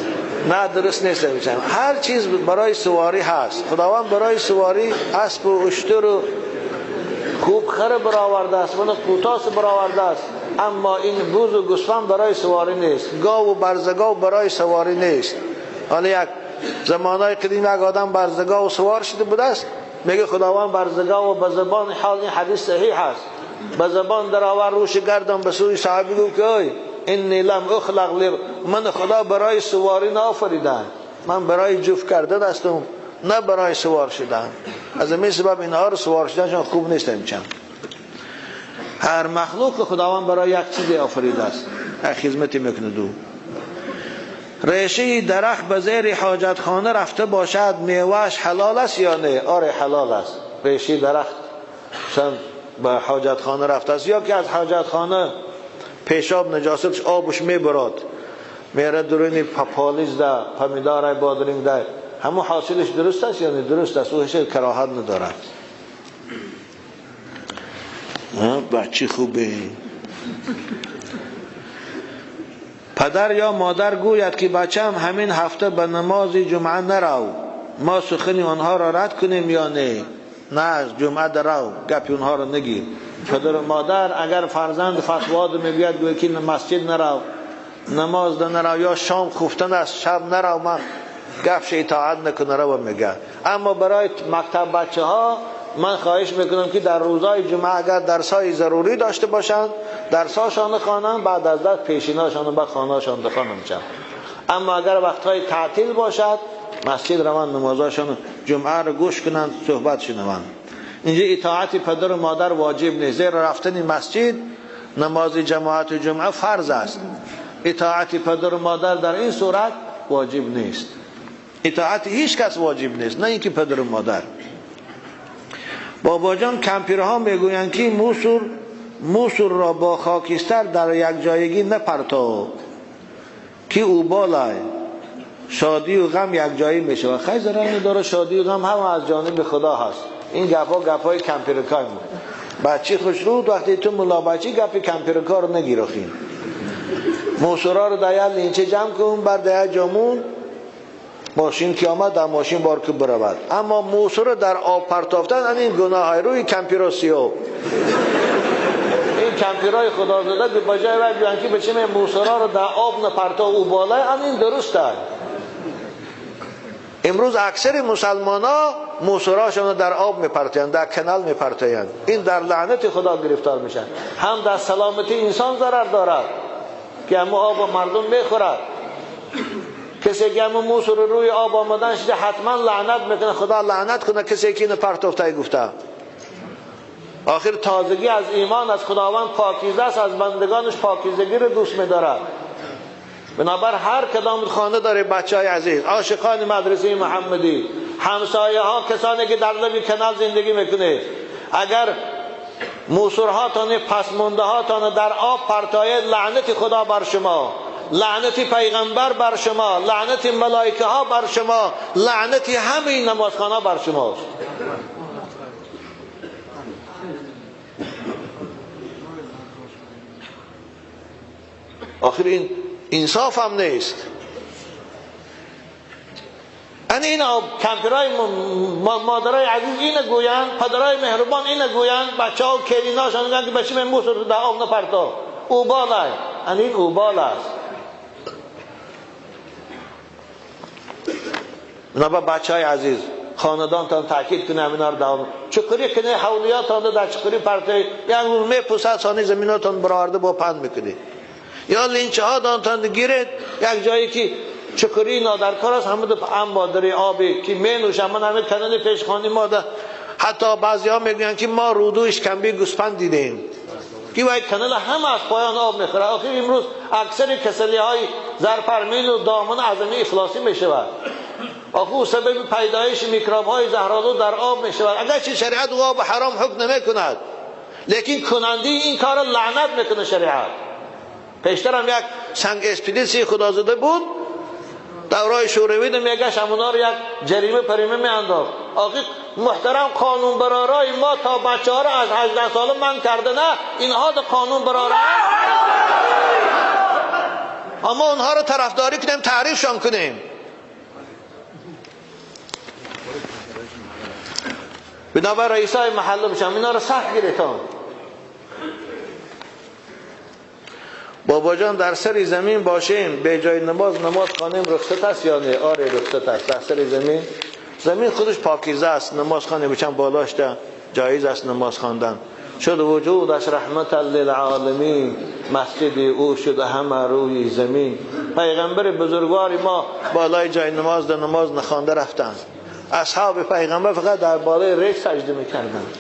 نه درست نیست. هر چیز برای سواری هست، خداوند برای سواری اسب و اشتر و خوب خر برآورده است، من قوتاس برآورده است، اما این بوز و گوسفند برای سواری نیست، گاو و برزگاو برای سواری نیست. حالا یک زمانای قدیم یک آدم برزگاو سوار شده بوده است، میگه خداوند برزگاو به زبان حال، این حدیث صحیح است، به زبان درآور روش گردم به سوی صحابی گفت که ای انی لم اخلق لی، من خدا برای سواری نآفریدم، من برای جفت کردن هستم نه برای سوار شدن. از این سبب اینها رو سوار شدنشون خوب نیست. چند هر مخلوق خداوند برای یک چیزی آفریده است، یک خدمتی میکنه. دو ریشه درخت به زیر حاجت خانه رفته باشد میوهش حلال است یا نه؟ آره حلال است. ریشه درخت مثلا به حاجت خانه رفته است، یا که از حاجت خانه پیشاب نجاستش آبش میبراد میره درونی پالیز ده پمیدار بادرنگ ده، همون حاصلش درست است یا نه؟ درست است، او هیچ کراهت ندارد. بچه خوبه. پدر یا مادر گوید که بچم همین هفته به نماز جمعه نرو، ما سخن آنها را رد کنیم یا نه؟ نه از جمعه درو، گپی اونها را نگیر. پدر و مادر اگر فرزند فتوا میگوید گوید که مسجد نرو، نماز نرو، یا شام خفتن است شب نرو، من گپش اطاعت نکنه رو میگه. اما برای مکتب بچه ها من خواهش میکنم که در روزهای جمعه اگر درسای ضروری داشته باشند درساشان خوانند، بعد از درس پیشیناشان به خانه‌شان بخوانند. اما اگر وقتهای تعطیل باشد مسجد روان نمازاشان جمعه رو گوش کنند، صحبت شنوند. اینجا اطاعت پدر و مادر واجب نیست، زیرا رفتن مسجد نماز جماعت جمعه فرض است. اطاعت پدر و مادر در این صورت واجب نیست. اطاعت هیچ کس واجب نیست، نه اینکه پدر و مادر. بابا جان کمپیرها میگویند که موسور را با خاکستر در یک جایگی نپرتو که او بالای شادی و غم یک جایی میشه. و خیلی ضرر نداره، شادی و غم هم از جانب خدا هست. این گپا گپای کمپیرکای بود. بچه خوشرود وقتی تو ملا بچی گپی کمپیرکا رو نگیرخین. موسورا رو در لینچه جمع کن بر در جامون ماشین که آمد در ماشین بار که برود. اما موسورا در آب پرتافتن این گناه های روی کمپیراسیو. این کمپیرای خدا زده که با جای وقت بیان که بچه موسورا رو در آب نپرتا او بالای این درست است. امروز اکثر مسلمان ها موسوراشون رو در آب میپرتایند، در کنال میپرتایند. این در لعنت خدا گرفتار میشن. هم در سلامتی انسان ضرر دارد که همه آب مردم میخورد. کسی که همه موسور روی آب آمدن شده حتما لعنت میکنه، خدا لعنت کنه کسی که اینو پرتوفته گفته. آخر تازگی از ایمان از خداوند پاکیزه است، از بندگانش پاکیزگی رو دوست میدارد. بنابر هر کدام خانه داره بچه های عزیز، عاشقان مدرسه محمدی، همسایه ها، کسانی که در لبی کنال زندگی میکنه، اگر موسورهاتان پسمونده هاتان در آب پرتایه، لعنت خدا بر شما، لعنت پیغمبر بر شما، لعنت ملائکه ها بر شما، لعنت همه نمازخانه بر شماست. آخر این انصاف هم نیست. این کمپیرای مادرای عزیز اینو گویند، پدرای مهربان اینو گویند، بچه ها و کلیناشان میگن که بچه من موسر در آب نپرتا، او بالای. این اوبال است. بنابر بچه های عزیز خاندانتان تاکید کنه همینا رو دوام چکری کنه، حولیاتان در چکری پرته یک روز میپوسد سانی زمیناتان برآورده با پند میکنی، یا لینچه ها دانتان گیرد یک جایی که چکری نادرکار است، همه دو انبادری آبی که می نوشن. من همه کنال پیشخانی ما ده. حتی بعضی ها میگویند که ما رودو اشکمبی گوسفند دیدیم که وای کنال هم از پایان آب میخوره. آخر امروز اکثر کسلی های زرپرمین و دامن اعظمی افلاسی میشود. آخو سبب پیدایش میکروب های زهرآلود در آب میشود. اگرچه شریعت او آب حرام حکم نمیکند، لیکن کننده این کار لعنت میکنه شریعت. پیشتر هم یک سنگ اسپلیسی خدا زده بود، دورای شوروی میگشت همونا رو یک جریمه پریمه میانداخت. آخه محترم قانون برارای ما تا بچه ها رو از 18 ساله من کرده، نه اینها ده قانون برارای، اما اونها رو طرفداری کنیم، تعریفشان کنیم. بنابر رئیسای محله بشم اینا رو سخت گیرتان. بابا جان در سر زمین باشیم به جای نماز نماز خوانیم رخصت است یا نه؟ آره رخصت است. در سر زمین، زمین خودش پاکیزه است، نماز خوانیم بچم بالاش ده جایز است نماز خواندن. شد وجودش رحمت للعالمین، مسجد او شد همه روی زمین. پیغمبر بزرگوار ما بالای جای نماز ده نماز نخوانده رفتند. اصحاب پیغمبر فقط در بالای ریگ سجده میکردند.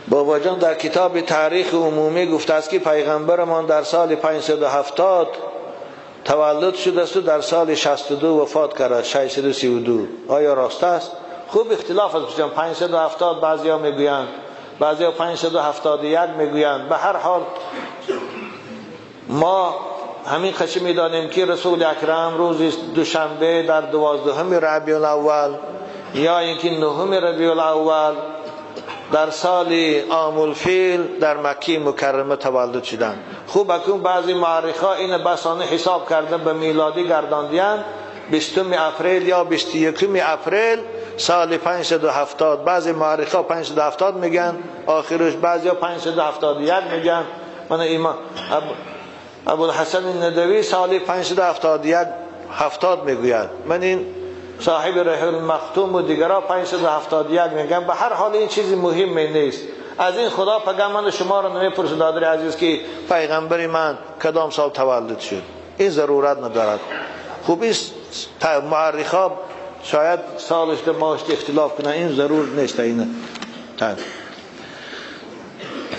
بابا جان در کتاب تاریخ عمومی گفته است که پیغمبرمان در سال 570 تولد شده است و در سال 62 وفات کرد، 632. آیا راست است؟ خوب اختلاف است. 570 بعضیا میگویند، بعضیا 571 میگویند. به هر حال ما همین خشی میدانیم که رسول اکرم روز دوشنبه در 12 ربیع الاول یا اینکه 9 ربیع الاول در سال عام الفیل در مکه مکرمه تولد شدند. خوب اکنون بعضی مورخا این بسانه حساب کردن به میلادی گرداندیان 20 اپریل یا 21 اپریل سال 570. بعضی مورخا 570 میگن آخرش، بعضی 571 میگن. من ایمان ابوالحسن ندوی سال 571 70 میگوید. من این صاحب رحل المختوم و دیگرها 571 میگن. به هر حال این چیزی مهم نیست. از این خدا پگه من شما رو نمیپرسه دادر عزیز که پیغمبر من کدام سال تولد شد، این ضرورت ندارد. خوب این مورخا شاید سالش که ماش اختلاف کنن، این ضرور نیست. این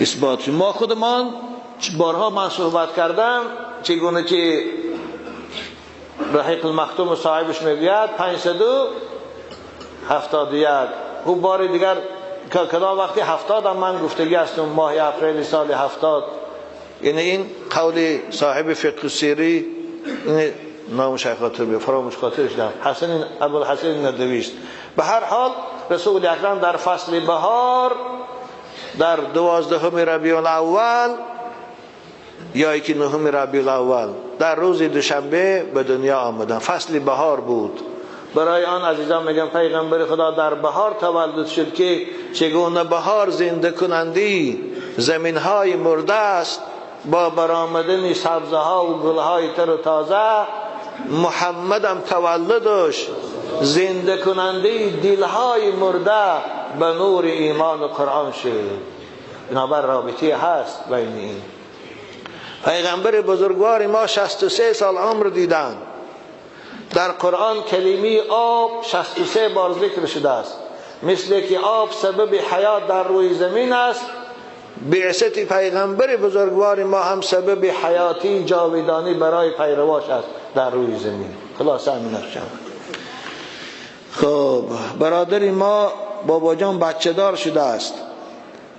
اثبات ما خودمان بارها من صحبت کردم چگونه که رحیق المختوم صاحبش میگوید 571. او بار دیگر کدام وقتی 70 هم من گفتگی هستم، ماه اپریل سال 70. یعنی این قول صاحب فقه سیری این نامش خاطر به فراموش خاطرش دارم، حسن ابوالحسن ندوی است. به هر حال رسول اکرم در فصل بهار در 12 ربیع الاول یا یکی 9 ربیع الاول در روز دوشنبه به دنیا آمدن. فصل بهار بود. برای آن عزیزان میگم پیغمبر خدا در بهار تولد شد که چگونه بهار زنده کنندی زمین های مرده است با برآمدن سبزه ها و گل های تر و تازه. محمدم تولدش زنده کننده دلهای مرده به نور ایمان و قرآن شد. بنابر رابطه هست بین این. پیغمبر بزرگوار ما 63 سال عمر دیدند. در قرآن کلمه آب 63 بار ذکر شده است. مثل که آب سبب حیات در روی زمین است، بعثت پیغمبر بزرگوار ما هم سبب حیاتی جاودانی برای پیرواش است در روی زمین. خلاصه همین است. خب برادر ما بابا جان بچه دار شده است،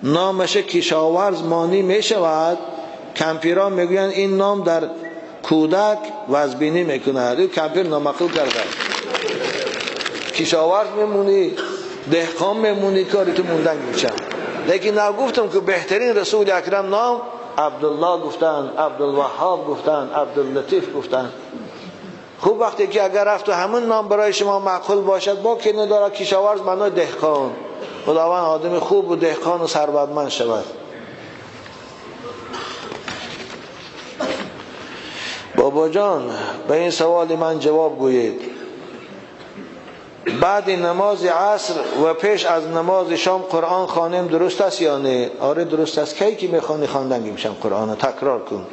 نامش کشاورز مانی می شود. کمپیران میگویند این نام در کودک وزبینی میکند. این کمپیر نامعقول کرده. کشاورز میمونی، دهقان میمونی، کاری تو موندن میشم. لیکن گفتم که بهترین رسول اکرم نام عبدالله گفتن، عبدالوهاب گفتن، عبداللطیف گفتن. خوب وقتی که اگر رفت و همون نام برای شما معقول باشد با که نداره کشاورز معنای دهقان. خداوند آدم خوب و دهقان و ثروتمند شود. بابا جان به این سوال من جواب گویید. بعد نماز عصر و پیش از نماز شام قرآن خوانیم درست است یا نه؟ آره درست است. کی که میخوانی خواندن میشم قرآن تکرار کن.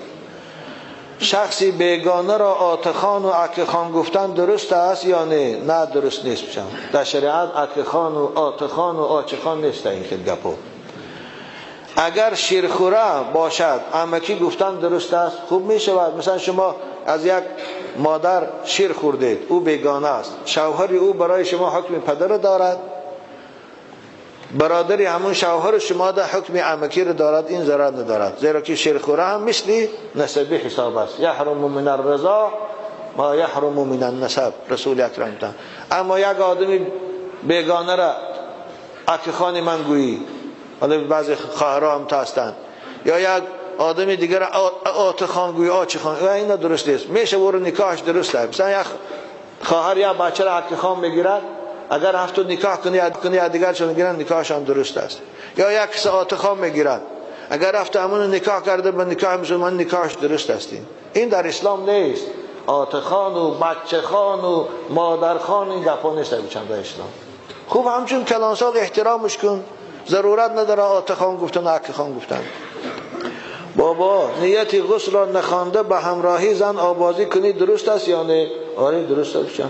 شخصی بیگانه را آتخان و عکخان گفتن درست است یا نه؟ نه درست نیست. بشم در شریعت عکخان و آتخان و آچخان نیست این خیلی گپو. اگر شیرخوره باشد عمکی گفتن درست است؟ خوب می شود. مثلا شما از یک مادر شیر خوردید، او بیگانه است، شوهر او برای شما حکم پدر دارد، برادری همون شوهر شما در حکم عمکی رو دارد، این ضرر ندارد، زیرا که شیرخوره هم مثل نسبی حساب است. یحرم من الرضا ما یحرم من النسب، رسول اکرم. اما یک آدمی بیگانه را عکخان من گویی، حالا بعضی خواهرها هم تا هستند، یا یک آدم دیگر آتخان گویی، آچخان، و اینا درست نیست. میشه برو نکاحش درست است. مثلا یک خواهر یا بچه را عکخان میگیرد، اگر هفتو نکاح کنی یا دیگر چون میگیرن نکاحش هم درست است. یا یک کس آتخان میگیرد، اگر هفته همون نکاح کرده به نکاح مسلمان نکاحش درست است. این در اسلام نیست. آتخان و بچه خان و مادر خان این گپا نیست در اسلام. خوب همچون کلانسال احترامش کن، ضرورت نداره آتخان گفتن عکخان گفتن. بابا نیت غسل را نخوانده به همراهی زن آبازی کنی درست است یا نه؟ آره درست است.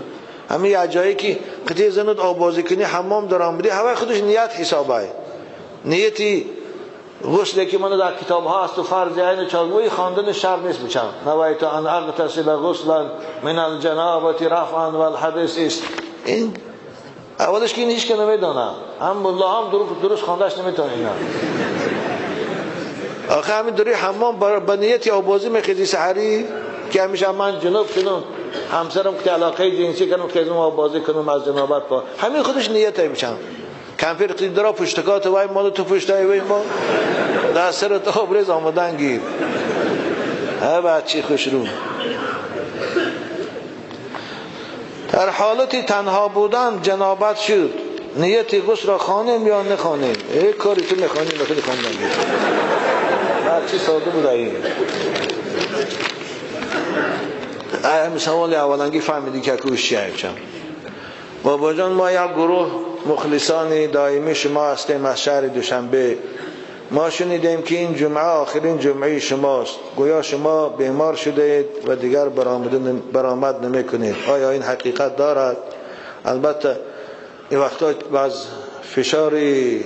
همین یه جایی که قطعه زنت آبازی کنی حمام در آمدی، هوای خودش نیت حسابه. نیتی غسل که من در کتاب ها است و فرض عین چاگوی خواندن شرط نیست. بچم نویت ان اغتسل غسلا من الجنابه رفعا والحدث است. این اولش که این هیچ که نمیدانه، هم الله هم درست خواندش نمیتونه. اینا آخه همین دوری حمام با نیت آبازی میخیزی سحری که همیشه من جنوب شدم همسرم که علاقه جنسی کنم که ازم آبازی کنم از جنابت پا، همین خودش نیت میشم. کمپیر قید درا پشتکات وای مال تو پشتای وای ما در سر تو آبریز آمدن گیر. ها بچی خوش رو. در حالت تنها بودن جنابت شد، نیت غسل را خوانیم یا نخوانیم؟ ای کاری تو میخوانیم بخیلی خواندن گیر. بچی ساده بود این. همین سوال اولنگی فهمیدی که کوش چیه. بابا جان ما یک گروه مخلصان دائمی شما هستیم از شهر دوشنبه. ما شنیدیم که این جمعه آخرین جمعه شماست، گویا شما بیمار شده اید و دیگر برآمد نمی کنید. آیا این حقیقت دارد؟ البته این وقتا بعض فشاری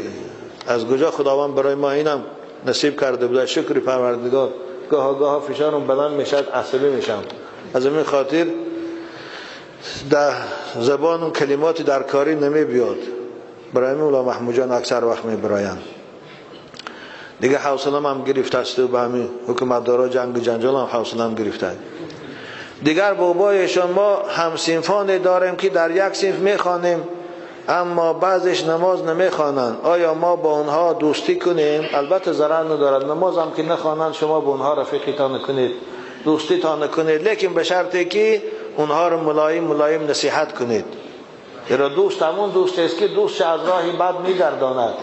از کجا خداوند برای ما اینم نصیب کرده بوده، شکر پروردگار. گاه گاه فشارم بلند میشد، عصبی میشم. از این خاطر در زبان و کلمات در کاری نمی بیاد. برای مولا محمود جان اکثر وقت می براین دیگه حوصله‌م هم گرفته است و به همین حکومتدارا جنگ و جنجال هم حوصله‌م گرفته. دیگر بابایشان ما هم‌صنفانی داریم که در یک صنف میخوانیم اما بعضش نماز نمیخوانند، آیا ما با آنها دوستی کنیم؟ البته ضرر ندارد، نماز هم که نخوانند شما با آنها رفیقیتان کنید، دوستیتان کنید، لیکن به شرطی که اونها رو ملایم ملایم نصیحت کنید. زیرا دوست همون دوست است که دوست از راه بد میگرداند.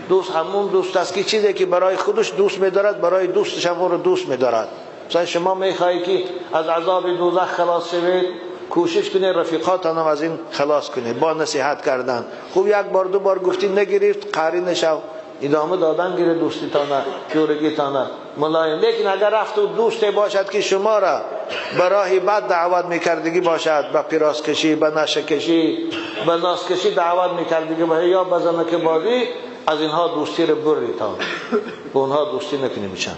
دوست همون دوست است که چیزی که برای خودش دوست میدارد برای دوستش هم اون رو دوست میدارد. مثلا شما میخواهی که از عذاب دوزخ خلاص شوید، کوشش کنید رفیقاتان هم از این خلاص کنید با نصیحت کردن. خوب یک بار دو بار گفتی نگرفت، قاری نشو، ادامه دادن گیره دوستیتانه، جورگیتانه ملایم. لیکن اگر رفت و دوست باشد که شما را به راه بد دعوت میکردگی باشد، به پیراز کشی، به نشه کشی، به ناس کشی دعوت میکردگی باشد یا به زنک بازی، از اینها دوستی رو بریتان، به اونها دوستی نکنی میشن.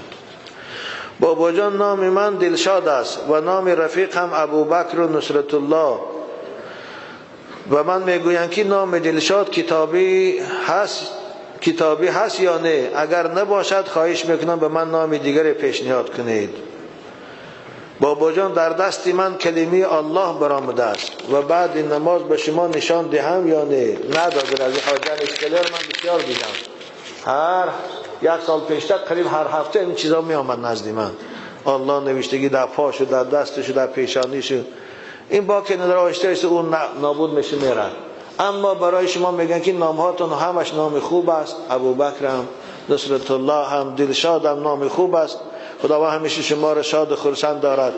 بابا جان نام من دلشاد است و نام رفیق هم ابوبکر و نصرت الله و من میگویند که نام دلشاد کتابی هست یا نه؟ اگر نباشد خواهش میکنم به من نام دیگر پیشنهاد کنید. بابا جان در دست من کلمه الله برآمده است و بعد این نماز به شما نشان دهم یا نه؟ ندادر از حاجان اسکلر من بسیار دیدم، هر یک سال پیشتر قریب هر هفته این چیزا می آمد نزد من، الله نوشتگی در پاش و در دستش و در پیشانیش، این با که نداره آهسته اون نابود میشه میره. اما برای شما میگن که نامهاتون همش نام خوب است، ابوبکر هم، نصرت الله هم، دلشاد هم نام خوب است، خداوند همیشه شما را شاد و خرسند دارد.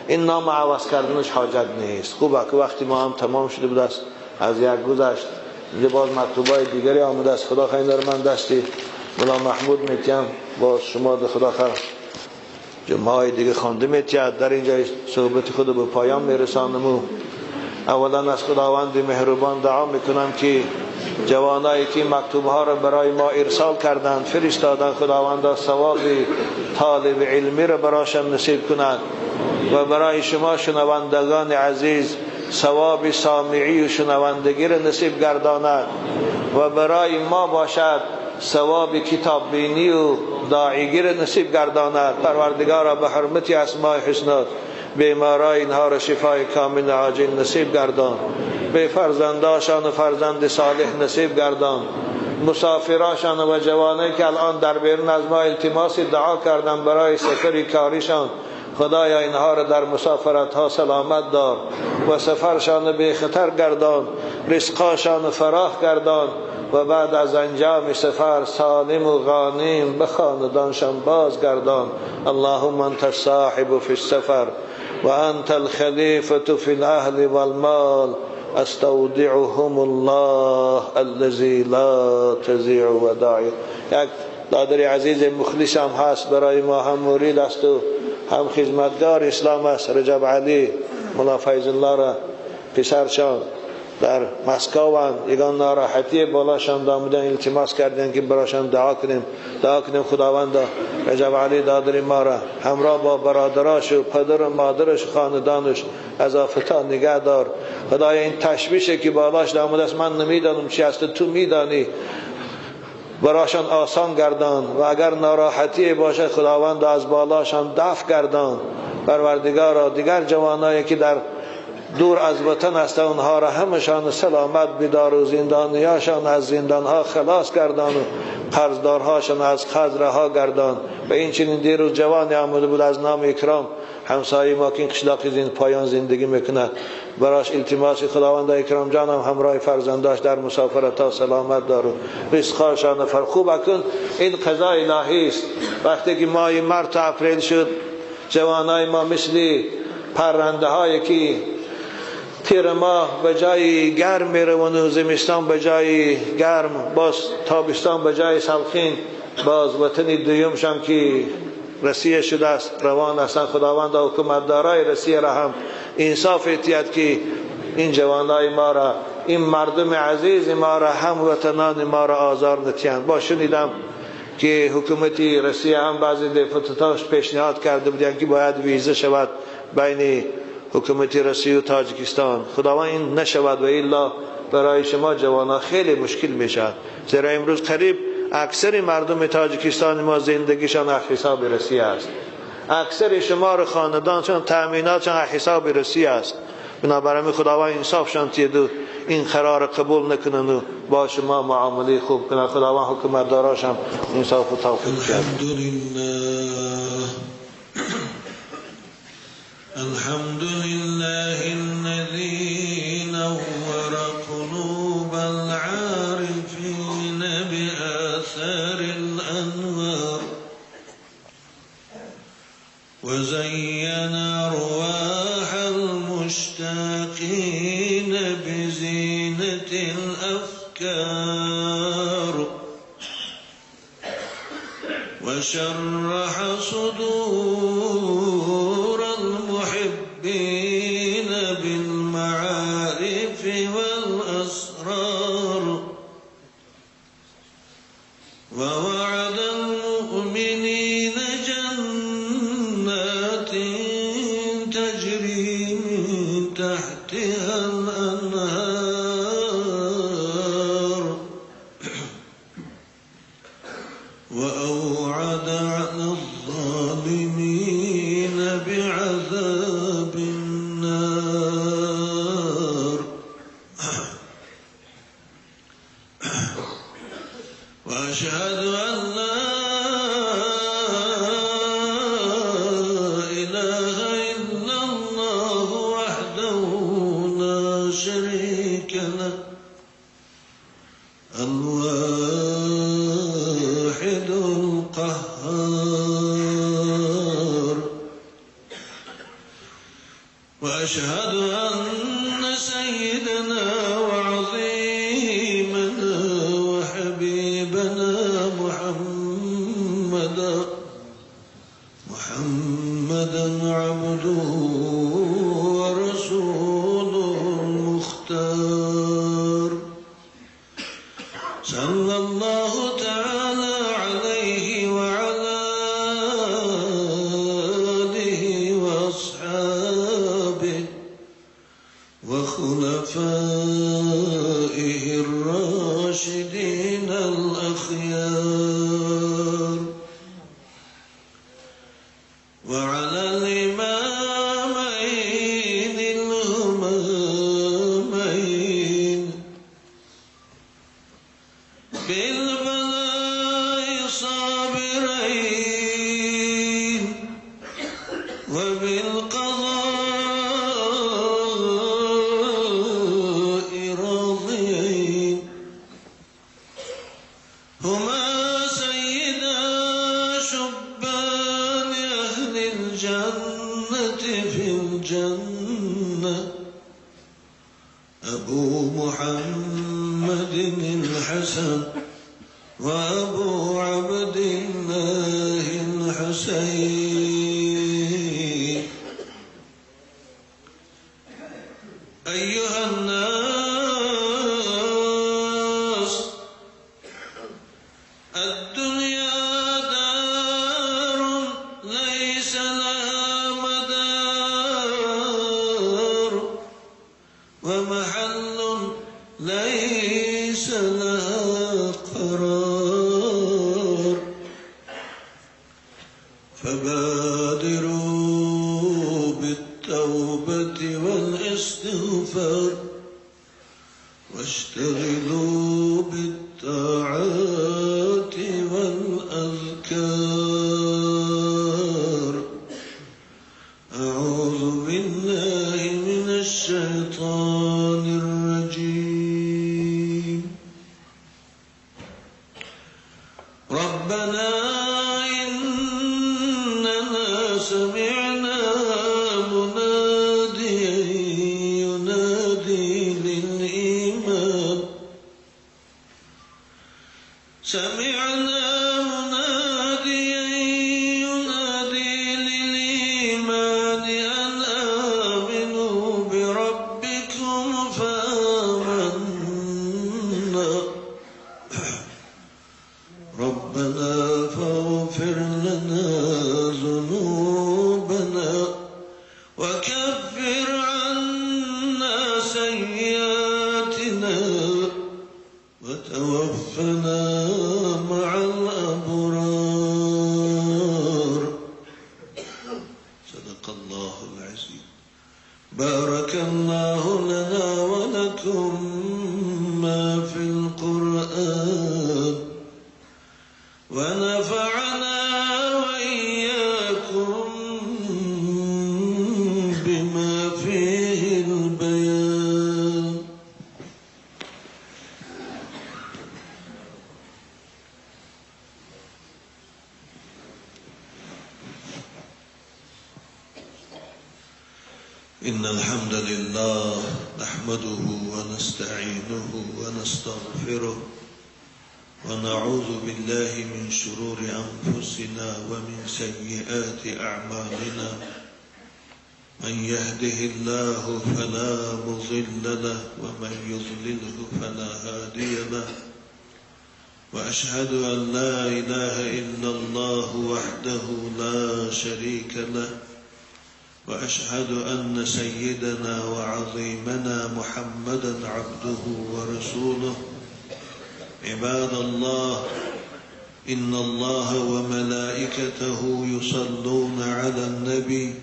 این نام عوض کردنش حاجت نیست. خوبه که وقتی ما هم تمام شده بود است، از یک گذشت، اینجا باز مکتوبای دیگری آمده است. خدا خیر داره، من دستی ملا محمود میتیم باز شما ده خدا خیر جمعه های دیگه خوانده میتید. در اینجا صحبت خود به پایان میرسانم و اولا از خداوند مهربان دعا میکنم که جوانایی که مکتوب ها را برای ما ارسال کردند فرستادند، خداوند ثواب طالب علمی را برایشان نصیب کند و برای شما شنوندگان عزیز ثواب سامعی و شنوندگی را نصیب گرداند و برای ما باشد ثواب کتاب بینی و داعیگی را نصیب گرداند. پروردگارا به حرمت اسماء حسنات بیمارای اینها را شفای کامل عاجل نصیب گردان، به فرزنداشان و فرزند صالح نصیب گردان، مسافراشان و جوانایی که الان در بیرون از ما التماس دعا کردن برای سفر کاریشان، خدایا اینها را در مسافرت ها سلامت دار و سفرشان به خطر گردان، رزقاشان فراخ گردان و بعد از انجام سفر سالم و غانم به خاندانشان باز گردان. اللهم انت الصاحب فی السفر و انت الخلیفة فی الاهل والمال استودعهم الله الذی لا تضیع ودائعه. یک دادر عزیز مخلص هم هست برای ما، هم مرید است و هم خدمتگار اسلام است، رجب علی ملا فیض الله را پسرشان در مسکو یگان ناراحتی بالاشان دامدن، التماس کردن که براشان دعا کنیم، دعا کنیم خداوند رجب علی دادر ما را همراه با برادراش و پدر و مادرش خاندانش از آفتا نگه دار. خدایا این تشویشی که بالاش دامده است من نمیدانم چی است، تو میدانی، براشان آسان گردان و اگر ناراحتی باشد خداوند از بالاشان دفع گردان. پروردگارا دیگر جوانایی که در دور از وطن هستند اونها را همشان سلامت بدار و زندانیاشان از زندانها خلاص گردان و قرضدارهاشان از قرض رها گردان. و این چنین دیروز جوانی آمده بود از نام اکرام همسایه ما که این قشلاق پایان زندگی میکند، براش التماس خداوند اکرام جانم همراه فرزنداش در مسافرت ها سلامت دار و رزقاشان فر. خوب اکنون این قضای الهی است. وقتی که ماه مارس اپریل شد، جوانای ما مثل پرنده هایی که تیر ماه به جای گرم میروند و زمستان به جای گرم، باز تابستان به جای سلخین، باز وطن دویمشان که رسیه شده است روان هستند. خداوند حکومتدارای رسیه را هم انصاف اتیاد که این جوانای ما را، این مردم عزیز ما را، هم وطنان ما را آزار نتیند. با شنیدم که حکومتی رسیه هم بعضی دفترش پیشنهاد کرده بودند که باید ویزه شود بین حکومت روسیه و تاجیکستان. خداوند این نشود و الا برای شما جوانان خیلی مشکل میشد، زیرا امروز قریب اکثر مردم تاجیکستان ما زندگیشان از حساب روسیه است. اکثر شما رو خاندانشان تأمیناتشان حساب روسیه است. بنابراین خداوند انصافشان تید و این قرار قبول نکنن و با شما معامله خوب کنن. خداوند حکومتداراش هم انصاف و توفیق کرد. الحمد لله الذي نور قلوب العارفين بآثار الأنوار وزين أرواح المشتاقين بزينة الأفكار وشرح صدور المحبين بالمعارف والأسرار ووعد المؤمنين جنات تجري من تحتها الأنهار وأوعد على الظالمين بعذاب النار. وأشهد أن لا إله إلا الله وحده لا شريك له الواحد القهار. وأشهد أن سيدنا وعظيمنا وحبيبنا محمدا عبده ورسوله المختار صلى الله تعالى عليه وعلى آله وأصحابه وخلفائه الراشدين الأخيار وعلى الإمامين الهمامين بالبلاء صابرين وبالقضاء راضيين هما سيدا شبان أهل الجنة في الجنة أبو محمد الحسن وأبو عبد الله الحسين. أيها الناس، الدنيا دار ليس لها مدار ومحل ليس لها قرار، فبادروا بالتوبة والاستغفار واشتغلوا بالطاعات والأذكار. أعوذ بالله من الشيطان الرجيم. ربنا إننا سمعنا مناديا ينادي للإيمان سمعنا مناديا ينادي للإيمان أن آمنوا بربكم فآمنا. ربنا فاغفر لنا ذنوبنا وكفر عنا سيئاتنا وتوفنا مع إن الحمد لله نحمده ونستعينه ونستغفره ونعوذ بالله من شرور أنفسنا ومن سيئات أعمالنا. من يهده الله فلا مضل له ومن يضلله فلا هادي له. وأشهد أن لا إله إلا الله وحده لا شريك له، وأشهد أن سيدنا وعظيمنا محمدا عبده ورسوله. عباد الله، إن الله وملائكته يصلون على النبي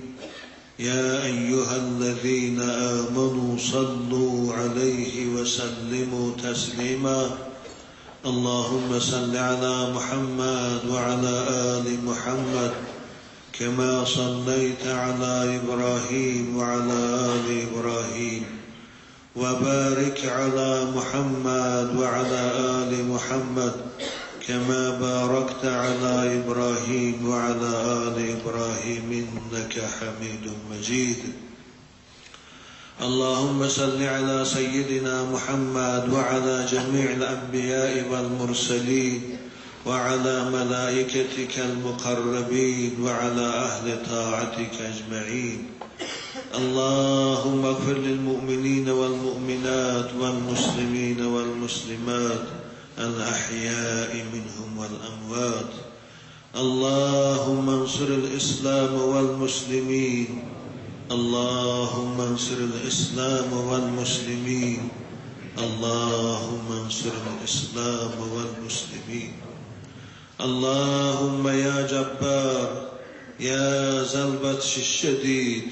يا أيها الذين آمنوا صلوا عليه وسلموا تسليما. اللهم صل على محمد وعلى آل محمد كما صليت على إبراهيم وعلى آل إبراهيم، وبارك على محمد وعلى آل محمد كما باركت على إبراهيم وعلى آل إبراهيم إنك حميد مجيد. اللهم صل على سيدنا محمد وعلى جميع الأنبياء والمرسلين وعلى ملائكتك المقربين وعلى أهل طاعتك أجمعين. اللهم اغفر للمؤمنين والمؤمنات والمسلمين والمسلمات الأحياء منهم والأموات. اللهم انصر الإسلام والمسلمين، اللهم انصر الإسلام والمسلمين، اللهم انصر الإسلام والمسلمين. اللهم يا جبار يا ذا البطش الشديد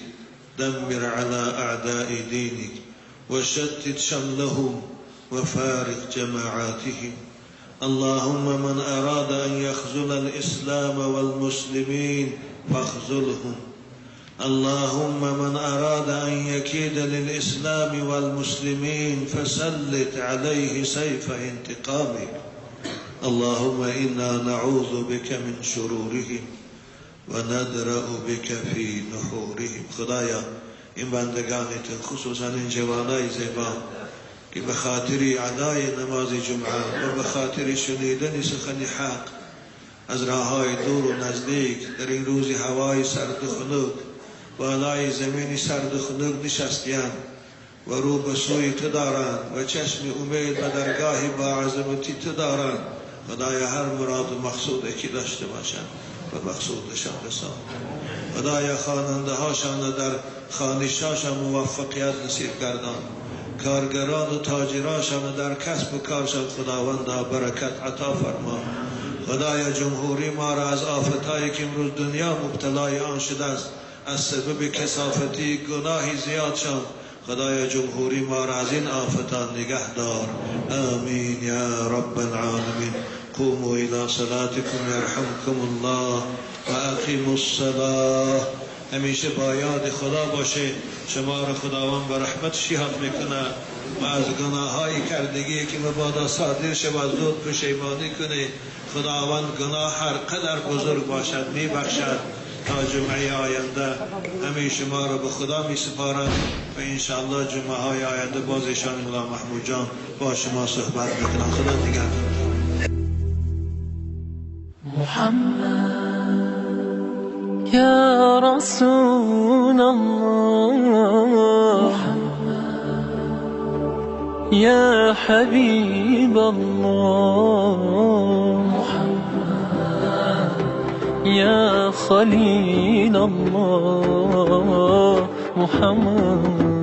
دمر على أعداء دينك وشتت شملهم وفارق جماعاتهم. اللهم من أراد أن يخذل الإسلام والمسلمين فاخذلهم. اللهم من أراد أن يكيد للإسلام والمسلمين فسلط عليه سيف انتقامك. اللهم إنا نعوذ بك من شرورهم وندرأ بك في نحورهم. خدایا این بندگانت، خصوصا این جوانای زیبا که به خاطر ادای نماز جمعه و به خاطر شنیدن سخن حق از راههای دور و نزدیک در این روز هوای سرد و خنک بالای زمین سرد و خنک نشستیان و رو به سوی تو دارند و چشم امید به درگاه با عظمتی تو دارند، خدایا هر مراد و مقصود که داشته باشند و مقصودشان رسان. خدایا خواننده هاشان در خوانشهاشان موفقیت نصیب گردان، کارگران و تاجراشان در کسب و کارشان خداوندا برکت عطا فرما. خدایا جمهوری ما را از آفتهایی که امروز دنیا مبتلای آن شده است از سبب کثافتی گناهی زیادشان، خدایا جمهوری ما را از این آفتان نگه دار. آمین یا رب العالمین. قوموا الى صلاتكم يرحمكم الله و اقیموا الصلاة. همیشه با یاد خدا باشه، شما را خداوند به رحمت یاد میکنه و از گناههای کردگی که مبادا صادر شود زود پشیمانی کنه. خداوند گناه هر قدر بزرگ باشد میبخشد. تا جمعه آینده همه شما را به خدا می سپارم و انشاءالله جمعه های آینده باز ایشان ملا محمود جان با شما صحبت میکنم. خدا نگهدار. محمد یا رسول الله، یا حبیب الله، یا خلیل الله، محمد.